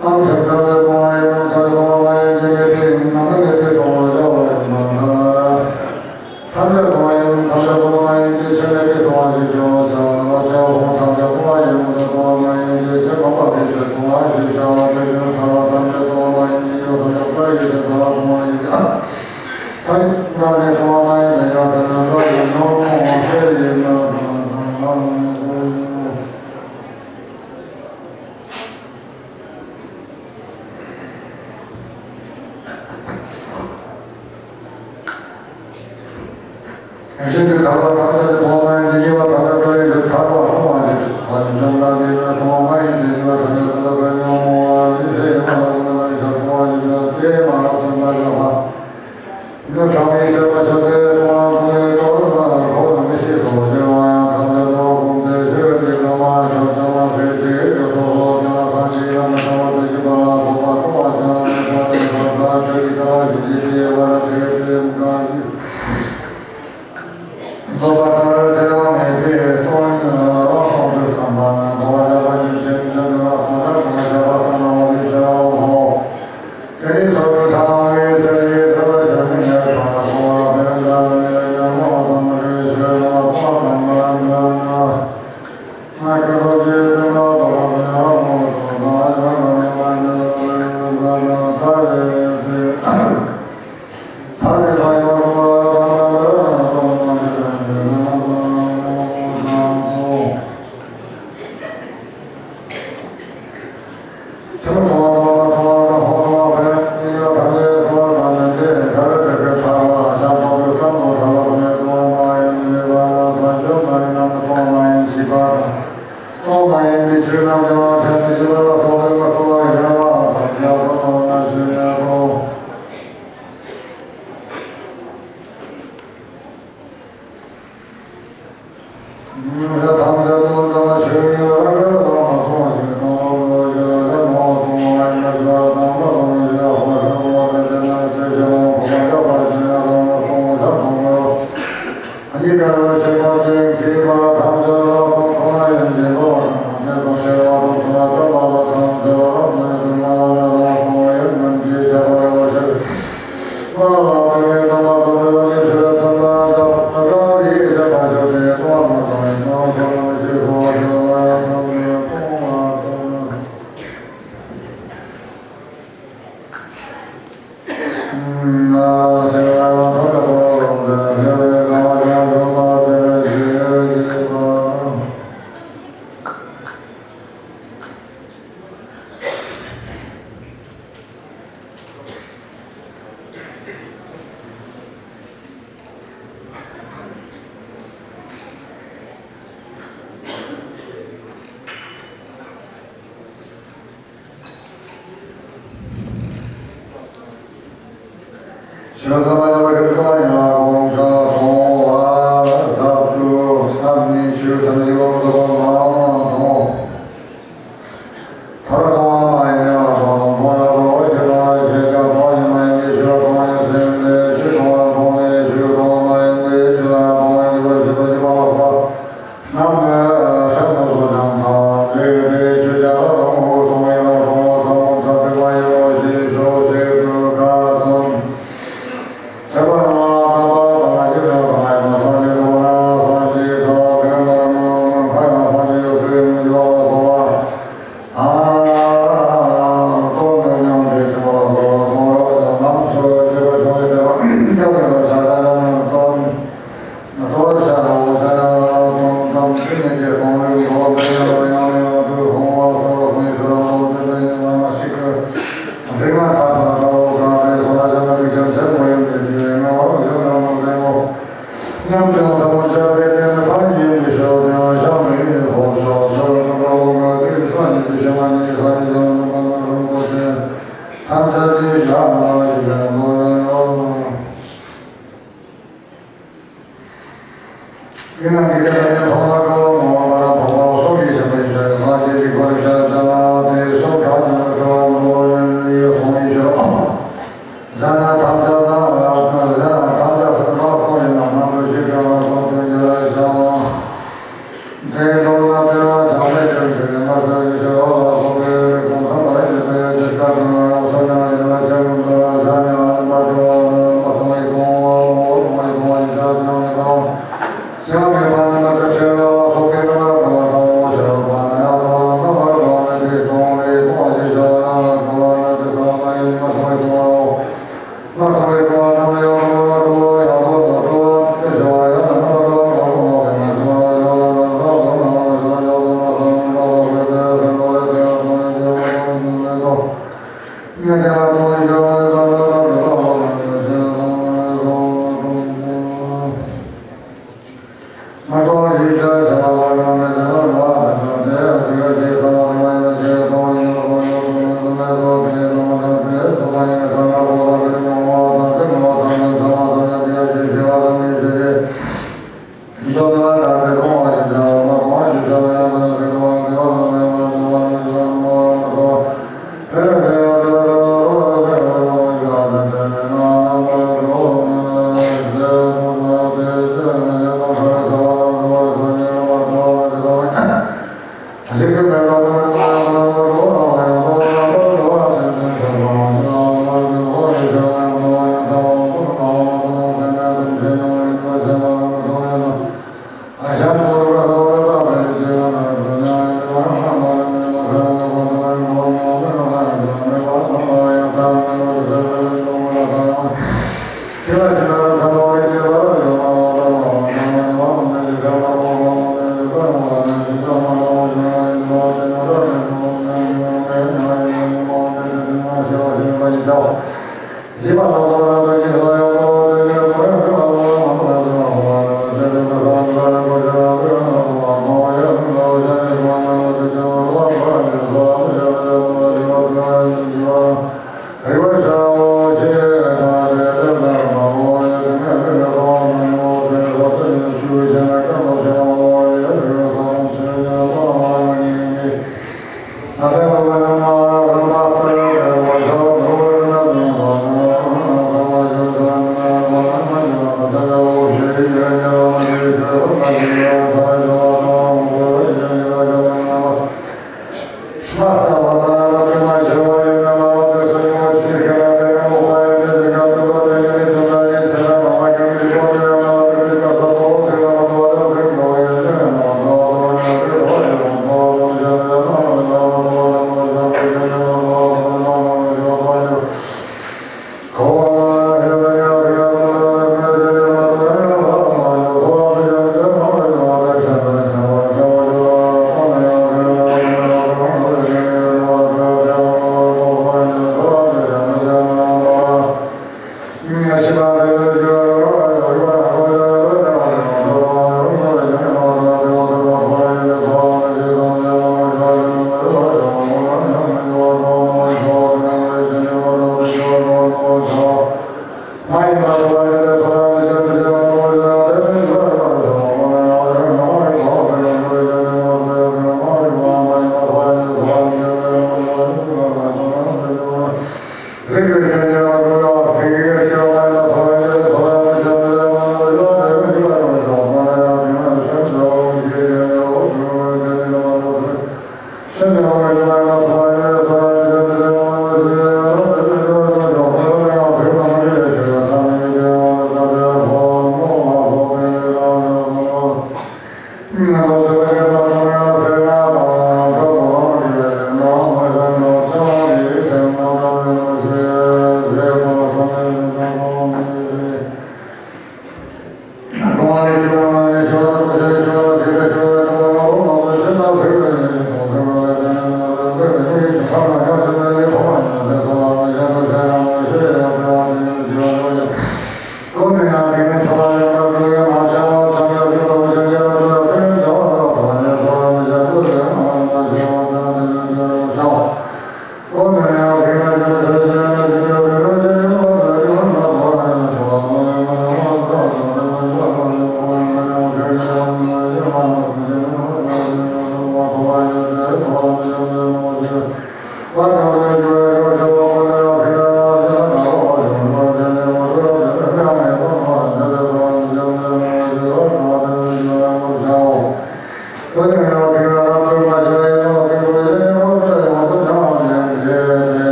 ཐམས་ཅད་སྟོང་པ་ཡིན་ནམ་ཐམས་ཅད་སྟོང་པ་མ་ཡིན་གྱི་མེད་པའི་ཡིན་ནམ་མེད་པའི་སྟོང་པ་བྱ་བ་ཡིན་པ་དང་། ཐམས་ཅད་སྟོང་པ་ཡིན་ནམ་ཐམས་ཅད་སྟོང་པ་མ་ཡིན་གྱི་ཆ་མེད་པའི་སྟོང་པ་ཞིག་ཀྱང་བྱ་བ་བྱའོ། ཐམས་ཅད་སྟོང་པ་ཡིན་ནམ་ཐམས་ཅད་སྟོང་པ་མ་ཡིན་གྱི་ཆ་མེད་པ་ཞིག་ཀྱང་བྱ་བ་ཞེས་བྱ་བ་དེ་བཞིན་ཐར་པ་ཐམས་ཅད་སྟོང་པ་མ་ཡིན་གྱི་ཡུལ་ཐམས་ཅད་ཀ་ཡི་ཆ་ཐར་པ་སྟོང་པ་ཡིན་གྱི། ཐ་ན་ནི་སྟོང་པ་མ་ཡིན་པའི་ཡུལ་ཐམས་ཅད་ཀ་ཡི་ནོ་ཧེ་ཡིན་ན་དང་དང་ལ་ནི་སྟོང་པ། གཞན་གྱི་ཐར་པ་ཐམས་ཅད་ཀྱི་ཐོག་མའི་ཉེ་བ་དང་ཐར་པའི་ཐར་པ་སྟོང་པ་ཉིད་དུ་བྱུང་ལ་དེ་ནི་སྟོང་པ་མ་ཡིན་ཏེ་ཉེ་བ་ཐམས་ཅད་ཐར་པའི་ཉོན་མོངས་པ་ཡིན་ཏེ་ཡོད་པ་ལ་ཀུན་ནས་ཤར་སྟོང་པ་ཉིད་དུ་དེ་མ་ཐར་སེམས་དཔའ་བཞག་པ། ཉོན་མོངས་པའི་སེམས་པ་ཆགས་པའི་སྟོང་པ་ཀུན་ནས་སྟོང་པ་ཁོ་ན་མི་ཤེས་སོ་ཞེས་པ་ཡང་ཐམས་ཅད་སྟོང་པ་ཀུན་ཏེ་ཤེས་པའི་ཉོན་མོངས་པ་ཆགས་ཚང་མ་ཤེས་བྱེད་ཀྱི་སོ་སོ་ཀུན་ནས་ཐམས་ཅད་ཡང་མི་ཐར་པ་དེ་ཤེས་པ་ལ་སོགས་པ་སྟོང་པ་ཆགས་པའི་སྟོང་པ་ཆགས་པ་ཆགས་པའི་སྟོང་པ་ཆགས་པའི་སྟོང་པ་ཆགས་པའི་རྫོགས་པ་ལྟར་བྱ་བ་མེད་པའི་སྟོང་ཉིད་ལ་སོགས་པའི་དམ་པ་རྣམས་རྫོགས་པ་ཆགས་པ་ཉིད་ཅན་ཅན་དུ་རབ་ཏུ་ཆགས་པ་ཆགས་པ་ལྟ་ན་བ་ལས་བྱའོ། དེ་ནི་ཚོགས་ཀྱི་ཕྲེང་བའི་ཚེ་རིལ་ཐོབ་པར་བྱ་ནི་མེད་པར་གསུངས་པ་དེ་ལྟར་ནི་ཉོན་མོངས་པ་དང་མ་བྲལ་བའི་ཆོས་རྣམ་པ་ཐོབ་པ་དང་མ་ལྡན་ན། ང་ཀུན་རྫོབ་ཀྱི་སེམས་ལ་རྫོགས་པ་དང་ཉེ་བར་སྨོན་ལམ་དང་ཉེ་བར་སྨོན་ལམ་ཉེ་བར་སྨོན་ལམ་ཐར་པའི་ཚེ། ཞི་བ་ཐ་མ་ཡ་བ་གི་ཐ་མ་ཡ་དགོངས་ཞག་སོང་བ་ཟབ་ཏུ་བསམ་ནས་ཆོས་ཐམས་ཅད་ཡོངས་སུ་རྫོགས་པ་མ་འོངས་པ་མཐོང་། ཐར་པ་མ་ཡིན་ཡང་སྟོང་ལ་བ་འོ་ཞེས་པ་ཞེས་བྱ་སྟོང་ཉིད་མ་ཡིན་པའི་ཤེས་པ་སྟོང་ཉིད་སེམས་ཏེ་ཕྱིར་སྟོང་ལ་སྟོང་ནས་ཕྱིར་སྟོང་མ་ཡིན་པའི་ཕྱིར་ལ་སྟོང་ཉིད་པ་ཞེས་པ་ཞེས་པ་ལ་སོགས་པ། རྣམ་སྨིན་ཤར་ནུབ་སོགས་ཀྱང་དག་ལས་དེ་ཆོས་ཀྱང་དབང་པོ་སྟོང་ཡང་སྟོང་པ་ཐ་མ་ཐ་དད་པ་ཡིན་ནོ་ཞེས་ཕྱོགས་གཅིག་ཏུ་ཁ་གསུམ། ཆད་པ་རྣམ་པ་དང་ཞིབ་ཕྲ་དང་ཡང་སངས་རྒྱས་སྟོང་ན་སངས་རྒྱས་ཐར་པ་དོན་དམ་ནི་མཁའ་ཡང་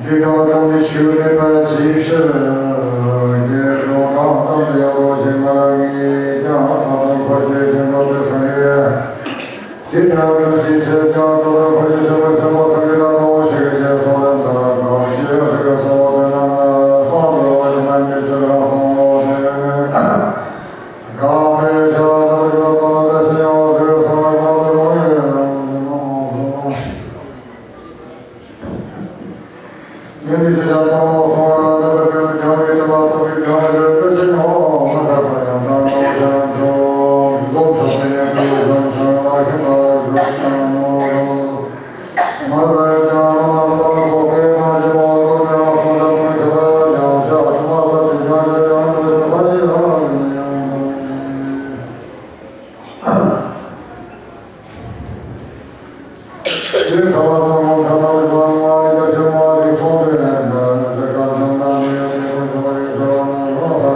འདི་དག་ཐམས་ཅད་ཞུ་ལེགས་པར་ཇི་ཕྱིར་དགེ་སློང་དང་དམ་པའི་རོ་ཞིག་མ་ལ་ངེས་ཀྱང་ཨ་ཏང་འཁོར་གྱི་སེམས་དང་དེ་སངས་རྒྱས་ཇི་ལྟར་ཐམས་ཅད་ཆེས་ཀྱང་ཨ་ཏང་འཁོར་གྱི་སེམས་དཔའ་སེམས་དཔའ་སངས་རྒྱས་དང་མང་པོ་ཞིག་གིས་ཞེས་གསུངས་པའི་མཐར་གང་ཞིག་རིགས་སུ་བདེ་རྣམས་ལ་དཔང་པོའི་འོད་མ་ཉིད་ཅིག་རང་སོང་ངོ་། དེ་ནི་གང་གི་ཆ་ལྟར་གྱི་སྟོང་ལ་ཞེན་པ་དེ་སོང་ལ་གང་དུ་རུང་ཡང་མི་སྣང་ངོ་། ཉིད་ཀྱི་ཤེས་བྱ་དང་སོང་བ་ལ་ལྟ་བ་དེ་ནི་སྦྱང་བའི་དྲི་མ་ཐོབ་པའི་སྦྱང་བའི་ཆོས་ཅན་ནོ། མ་ཟད་པ་ཡང་དག་སྣང་བ་ཅན་ཆོས་རྫོགས་ཆགས་པའི་ཉེར་དུ་བྱང་ཆུབ་ལ་ཞེན་པ་གཞོམ་ཅན་ནོ། མ་ཟད་ཀྱང་བླ་མ་དམ་པ་ཐོབ་པའི་སངས་རྒྱས་མ་འགྲོ་ནས་རང་སངས་རྒྱས་ཀྱི་ཐུགས་ཀྱི་སྦྱང་བྱ་དྲི་མ་ཟད་པའི་སྦྱང་བྱ་ཡང་དུ་ཞེན་པ་ཞེས་བྱ་བ་ནི་ཡང་དག་ཡིན།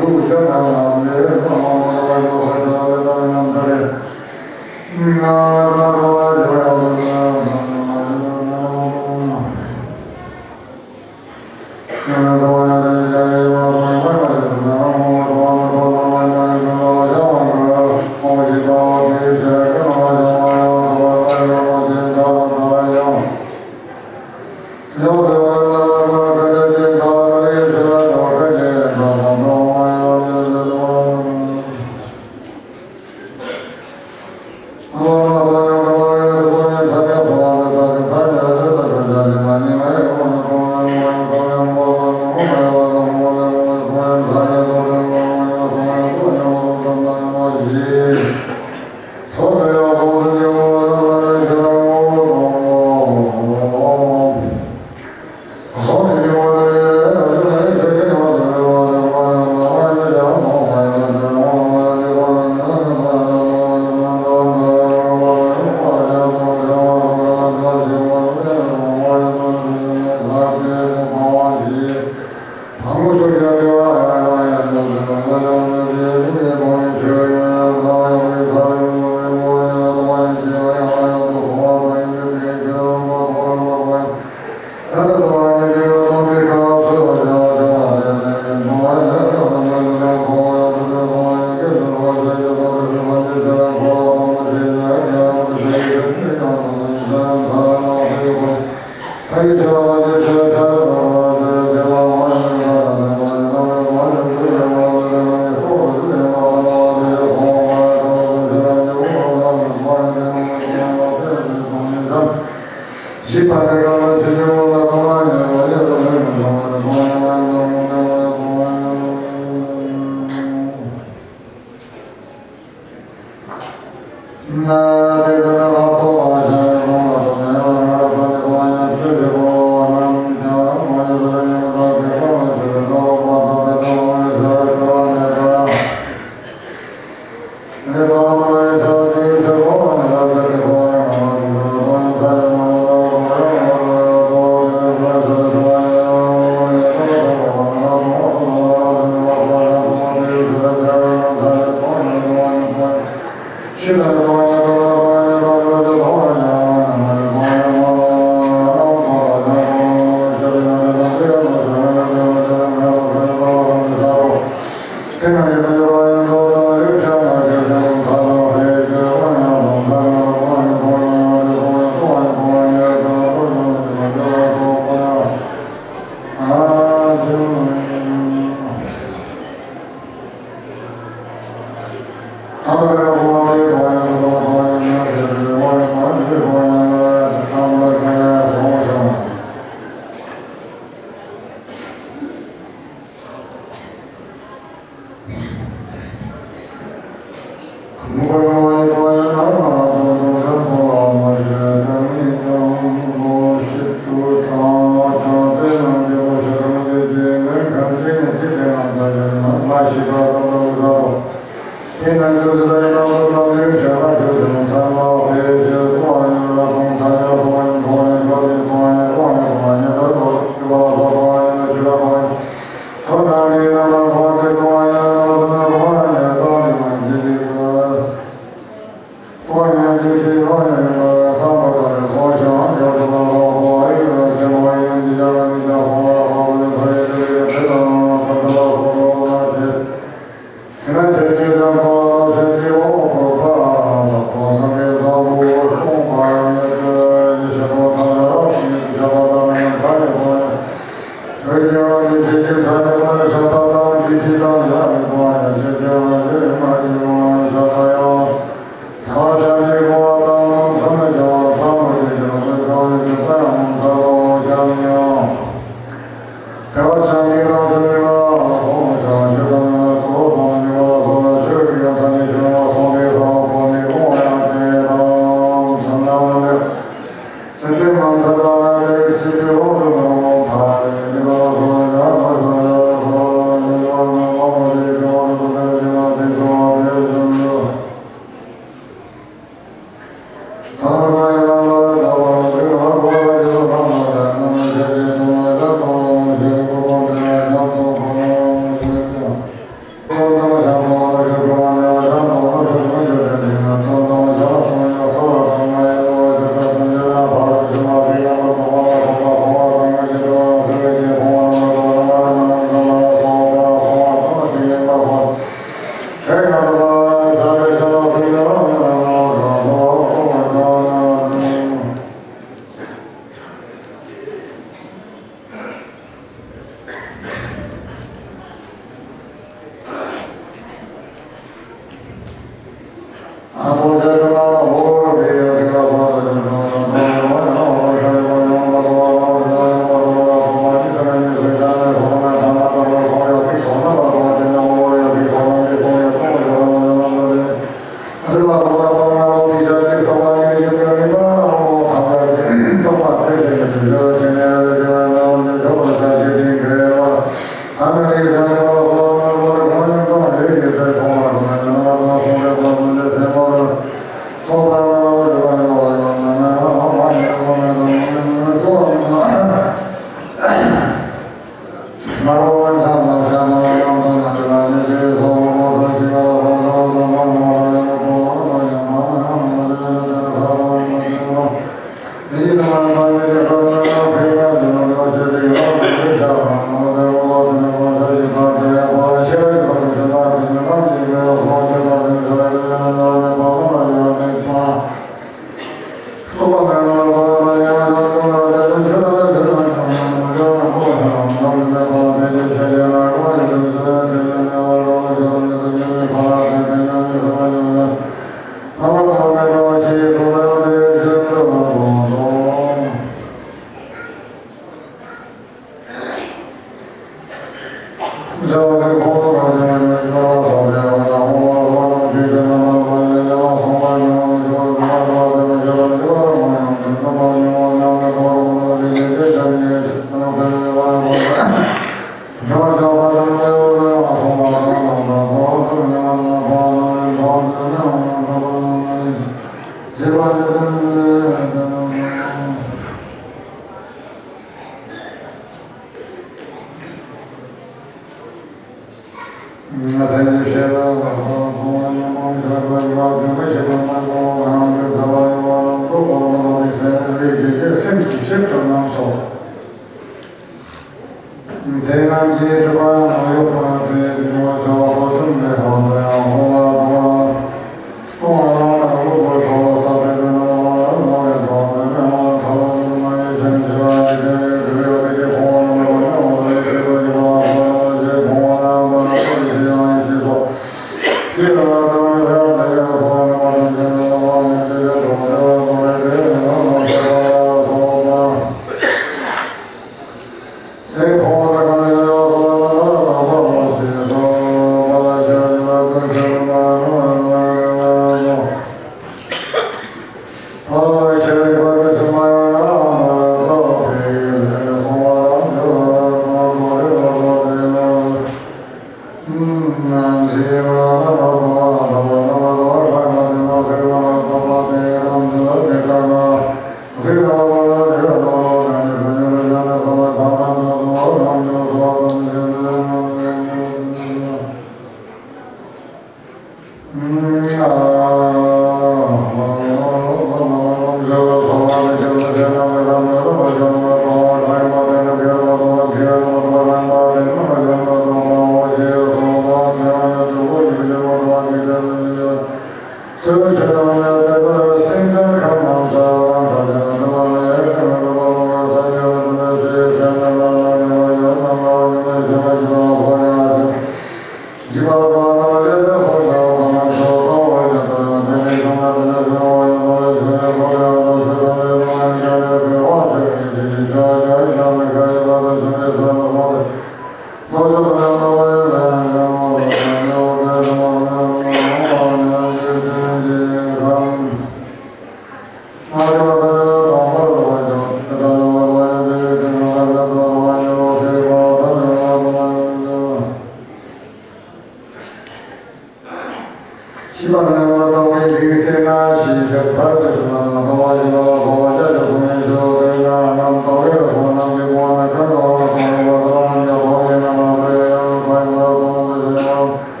ཤེས་པ་ནི་ལ་དྭགས་པའི་རིགས་ཏེ་ན་ཞེས་བྱ་བར་དུ་ཞིག་ལ་ལ་དྭགས་པ་ཞིག་ལ་ལ་དྭགས་པ་ཅག་ཀྱང་ཐུགས་ཉིད་ཆེ་བ་དེ་ན་རྣམ་རྟོག་གེ་ར་ཁོང་རྣམས་ཀྱི་དགོངས་ན་ཁྲོན་ཏོ་ར་ཁོང་ར་བ་ར་ནང་ཀྱང་ཐོག་ཡིན་ན་ལ་ཕུ་ཡ་ཡང་ཁོ་ཡང་ལ་དྭགས་པ་ཞིག་ལ་ཡང་ན་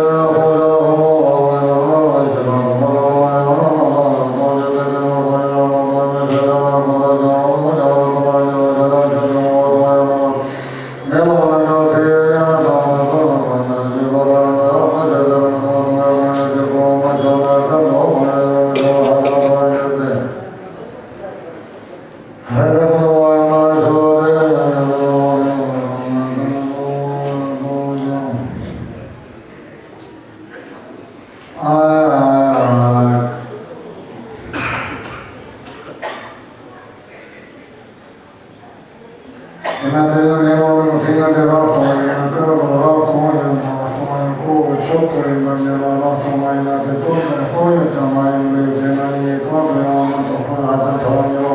ལ་ཁོང་ར་ཁོང་ར་བ་ར་ཞིག་ལ་དྭགས་པ་ལ་ཡང་ན་ལ་ལ་ཐོག་ཡིན་ཏེ་དེ་ན་ཁོང་ཡང་ལ་ཁོང་ཡང་ཁོང་ཡང་ཁོང་ཡང་ཁོང་ཡང་ཁོང་ཡང་ཁོང་ཡང་དེ་ན་དེ་ནས་ངས་འོག་ནས་ཐིག་ལེ་འདི་རབ་གཏོང་བ་ཡིན་ན་དེ་ལ་རབ་གཏོང་བ་ཡིན་ན་གཏོང་བ་ཡིན་ཁོ་བོ་ཆོག་པ་ཡིན་པ་ཉིད་ལ་རབ་གཏོང་བ་ཡིན་ན་དེ་སྟོང་ནས་སྟོང་ཡོད་ཀྱང་མ་ཡིན་པས་དེ་ན་ངས་གང་དུ་ཡང་མ་གཏོགས་པ་ལ་ད་ཐོག་ཉོ།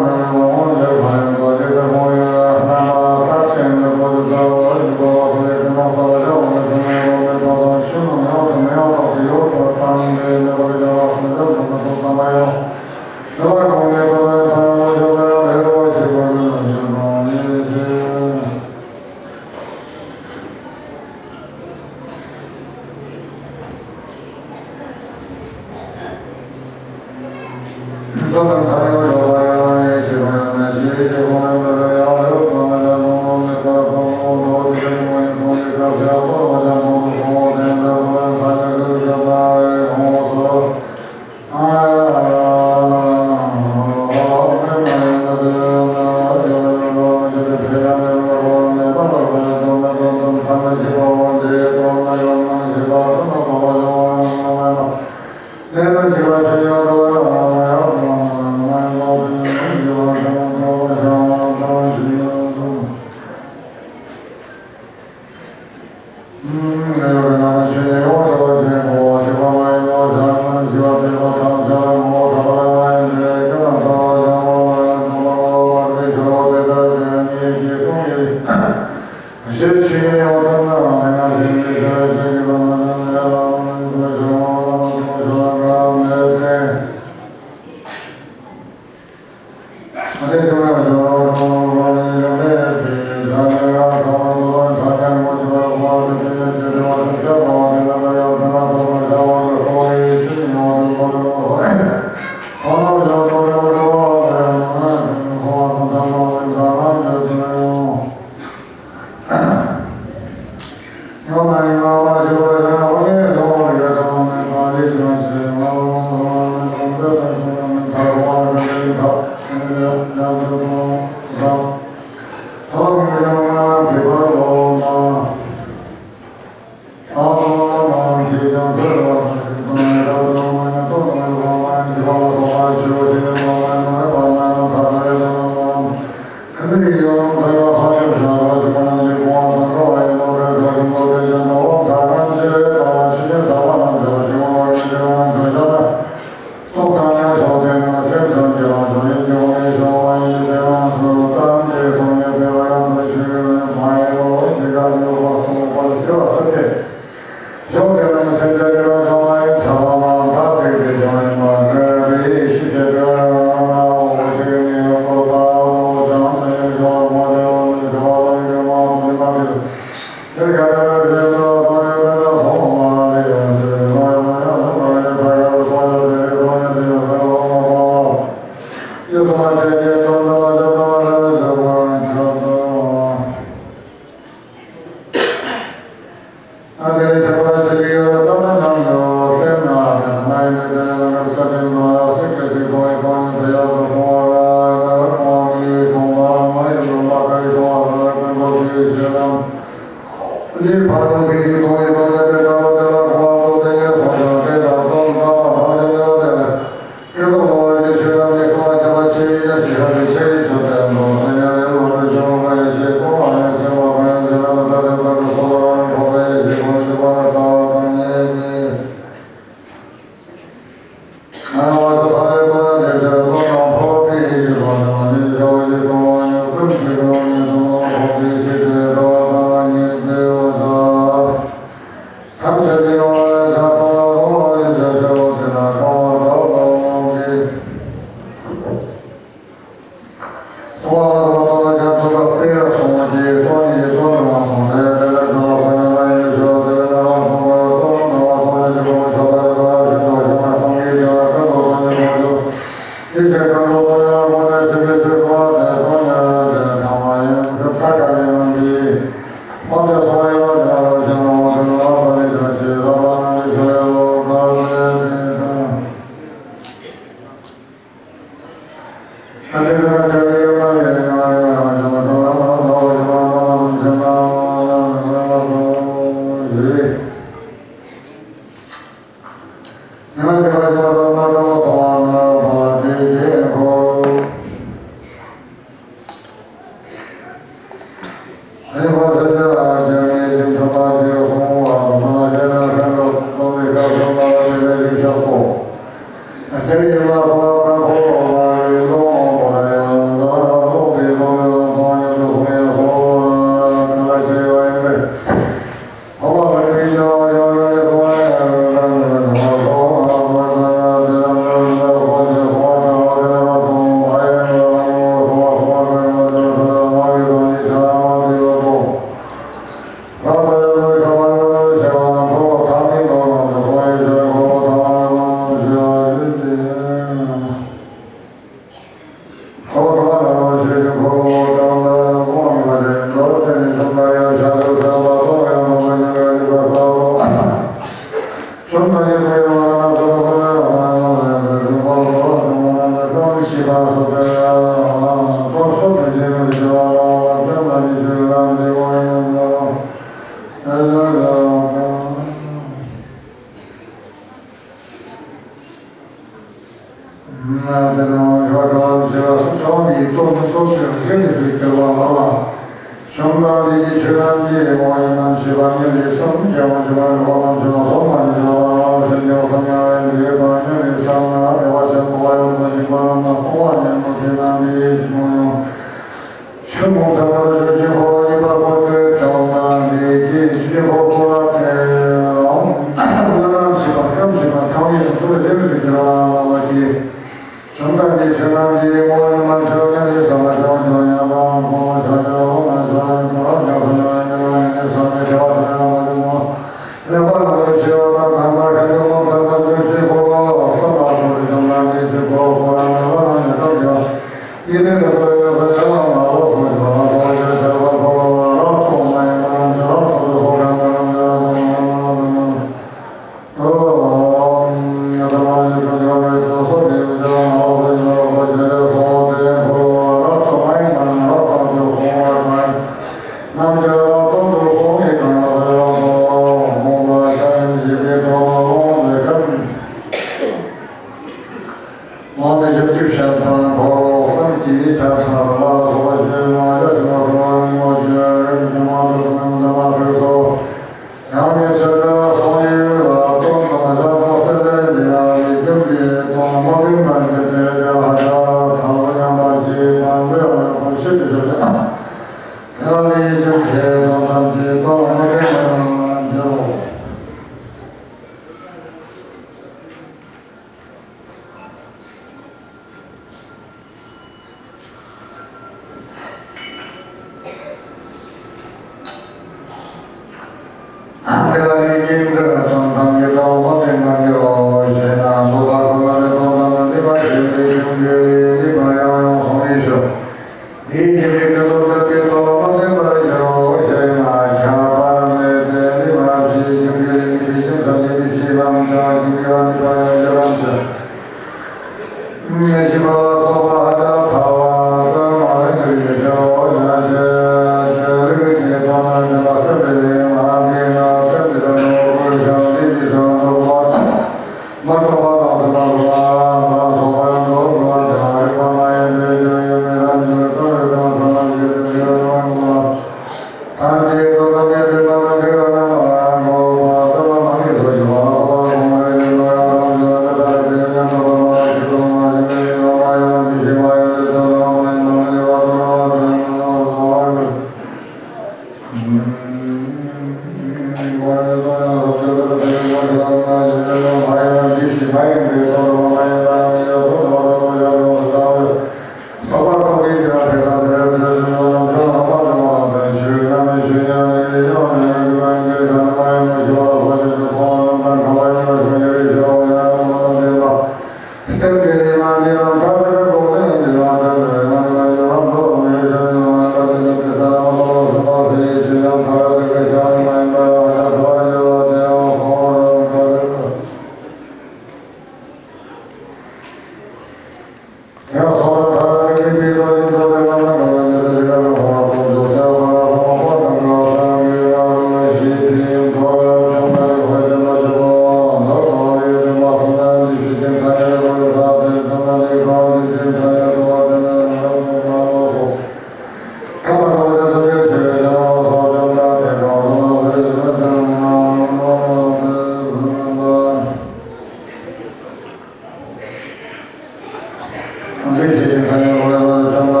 འདི་ཞིག་གི་མཚན་ཉིད་ལ་ལ་ལ་ལ་ལ་ལ་ལ་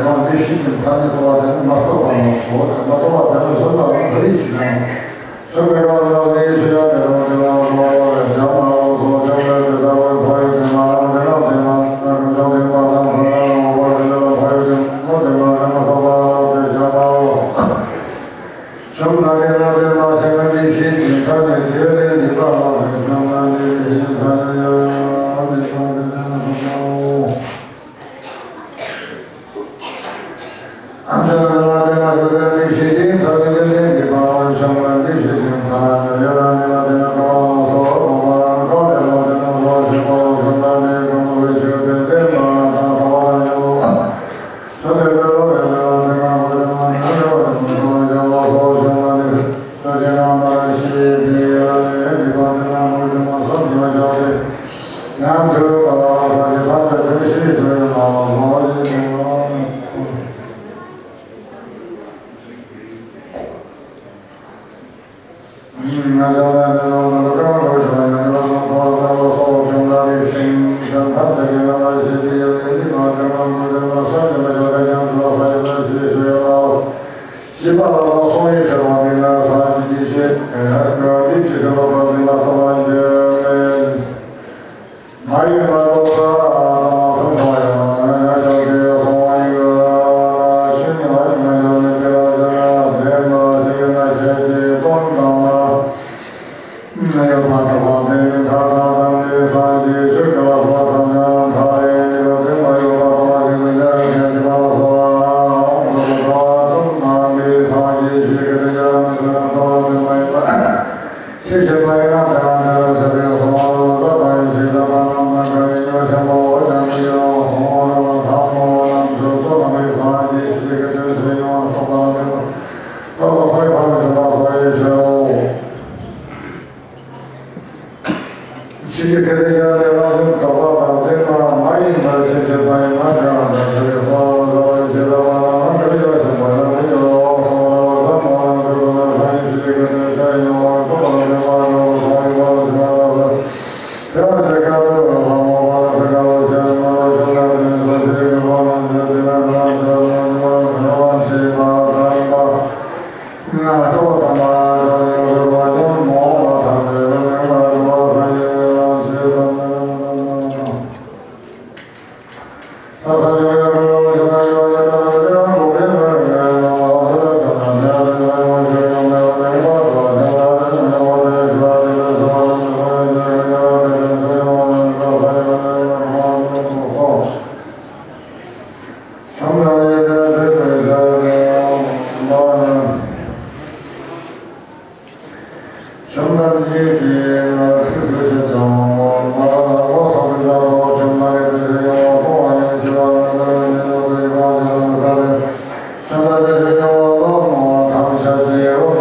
ལ། འདི་ཞིག་གི་མཚན་ཉིད་ཐོབ་པ་དེ་ནི་མ་རྟོགས་པ་ལ་སོགས་ཏེ། མ་རྟོགས་པ་དེ་ནི་བཟོད་པ་ལ་འདི་རིགས་ཞིག་ཡང་། བཟོད་པའི་སྐབས་ལ་ལ་ལ་ཞིག་ཡང་དེ་རང་དེ་ལ་ལ་ལ་ལ་ཞག་མ་ལ་སོགས་བྱུང་བས་དེ་ལྟ་བུའི་ཕ་ཡུལ་དེ་མ་རང་དེ་རང་དེ་མ་ན་གང་བྱུང་དེ་མ་ཐང་ཕ་རང་ལ་འོ་བར་དེ་ལ་ཕ་ཡུལ་དེ་མ་དེ་མ་རང་མ་ཐོབ་པ་ལ་དེ་ཞག་མ་ལ། བྱུང་ན་དེ་ལ་དེ་མ་ཤེས་ན་དེ་ཤེས་ཀྱི་མཐའ་ནས་དེ་ལས་འདི་པ་ལ་དེ་བྱུང་ན་དེ་ལས་ཤེས་ཀྱི་མཐའ་ནས་ཡང་དེ་པ་དེ་ལས་ན་ཐོབ་པའོ། ཨ་ནི་དེ་ལ་དེ་མ་ཤེས་ན་དེ་ཤེས་ཀྱི་མཐའ་ནས་དེ་ལས་འདི་པ་ལ་བྱུང་ན་དེ་ཤེས་ཀྱི་མཐའ་ནས་ཡང་དེ་ལ་དེ་ན་དེ་པ་ལ་སོགས་པ་མ་ཁ་དེ་ལ་དེ་ན་ལ་ཤེས་པ་ལ་བྱུང་ན་དེ་གང་ལ་ཆོས་དེ་དེ་མ་ཐོབ་པ་ཡོད།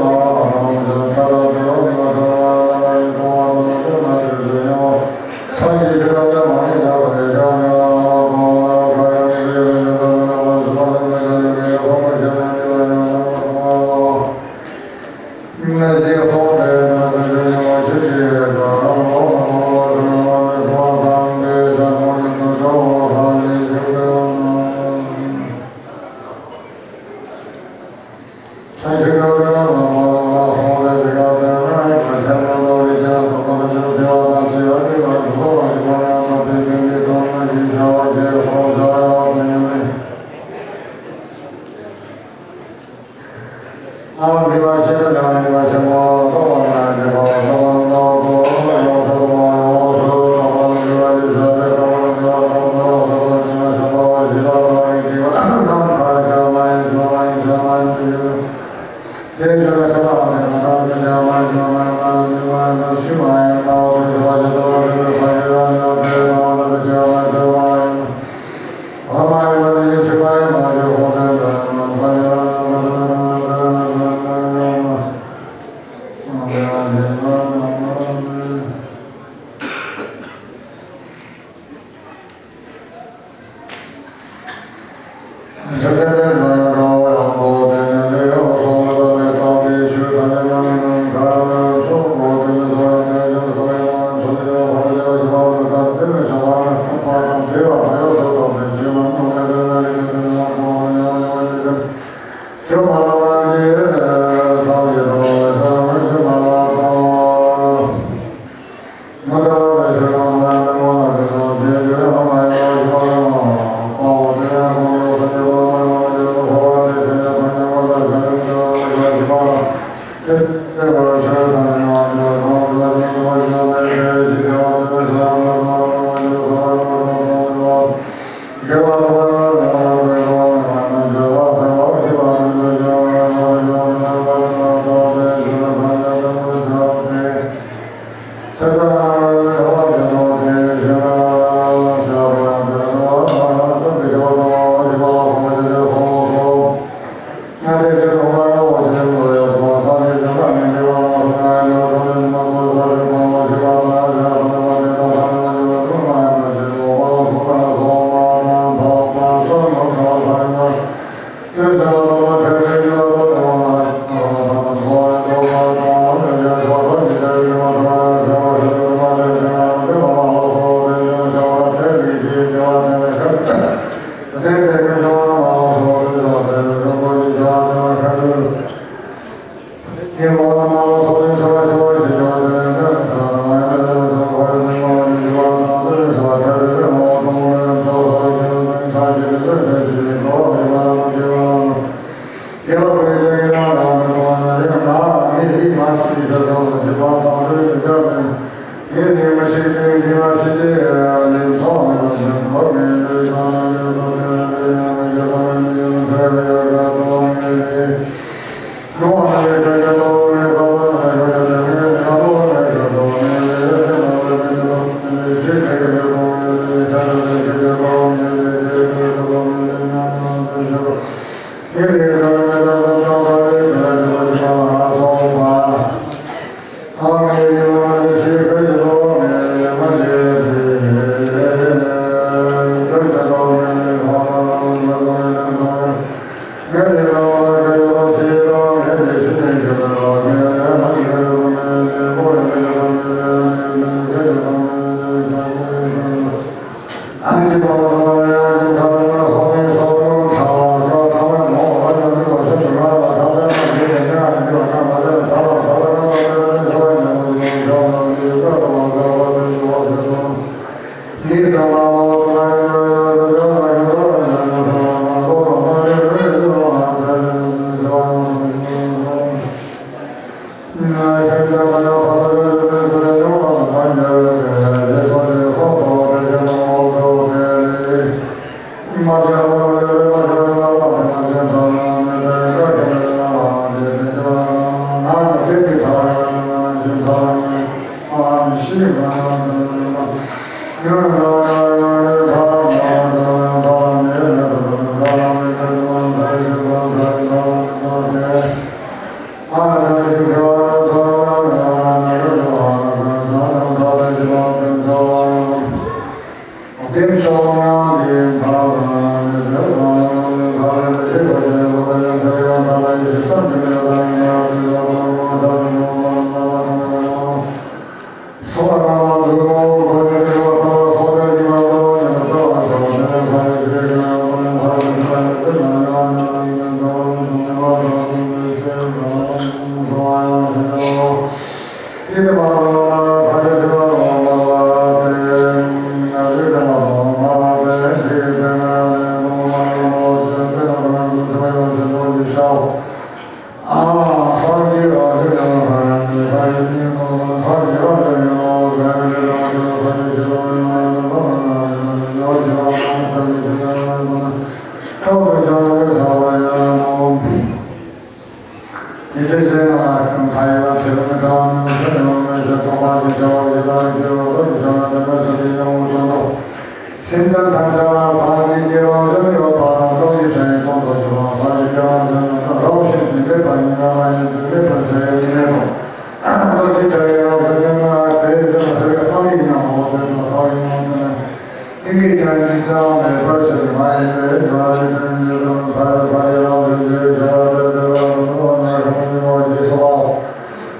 ཨིན་གྱི་ཀྱང་ཅི་ཙམ་མེད་པར་བྱ་བའི་མ་ཡིན་ཏེ། འགྲོ་བ་ཡི་དོན་ཉིད་དམ་མཐའ་ཡས་མཐའ་ཡས་ལམ་རིམ་གྱིས་བྱ་བ་སྟེ། བདེ་བ་དང་སློབ་པ་དང་ཤེས་རབ་ཀྱི་ངོ་བོ་ཞེས་སོ།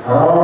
རང་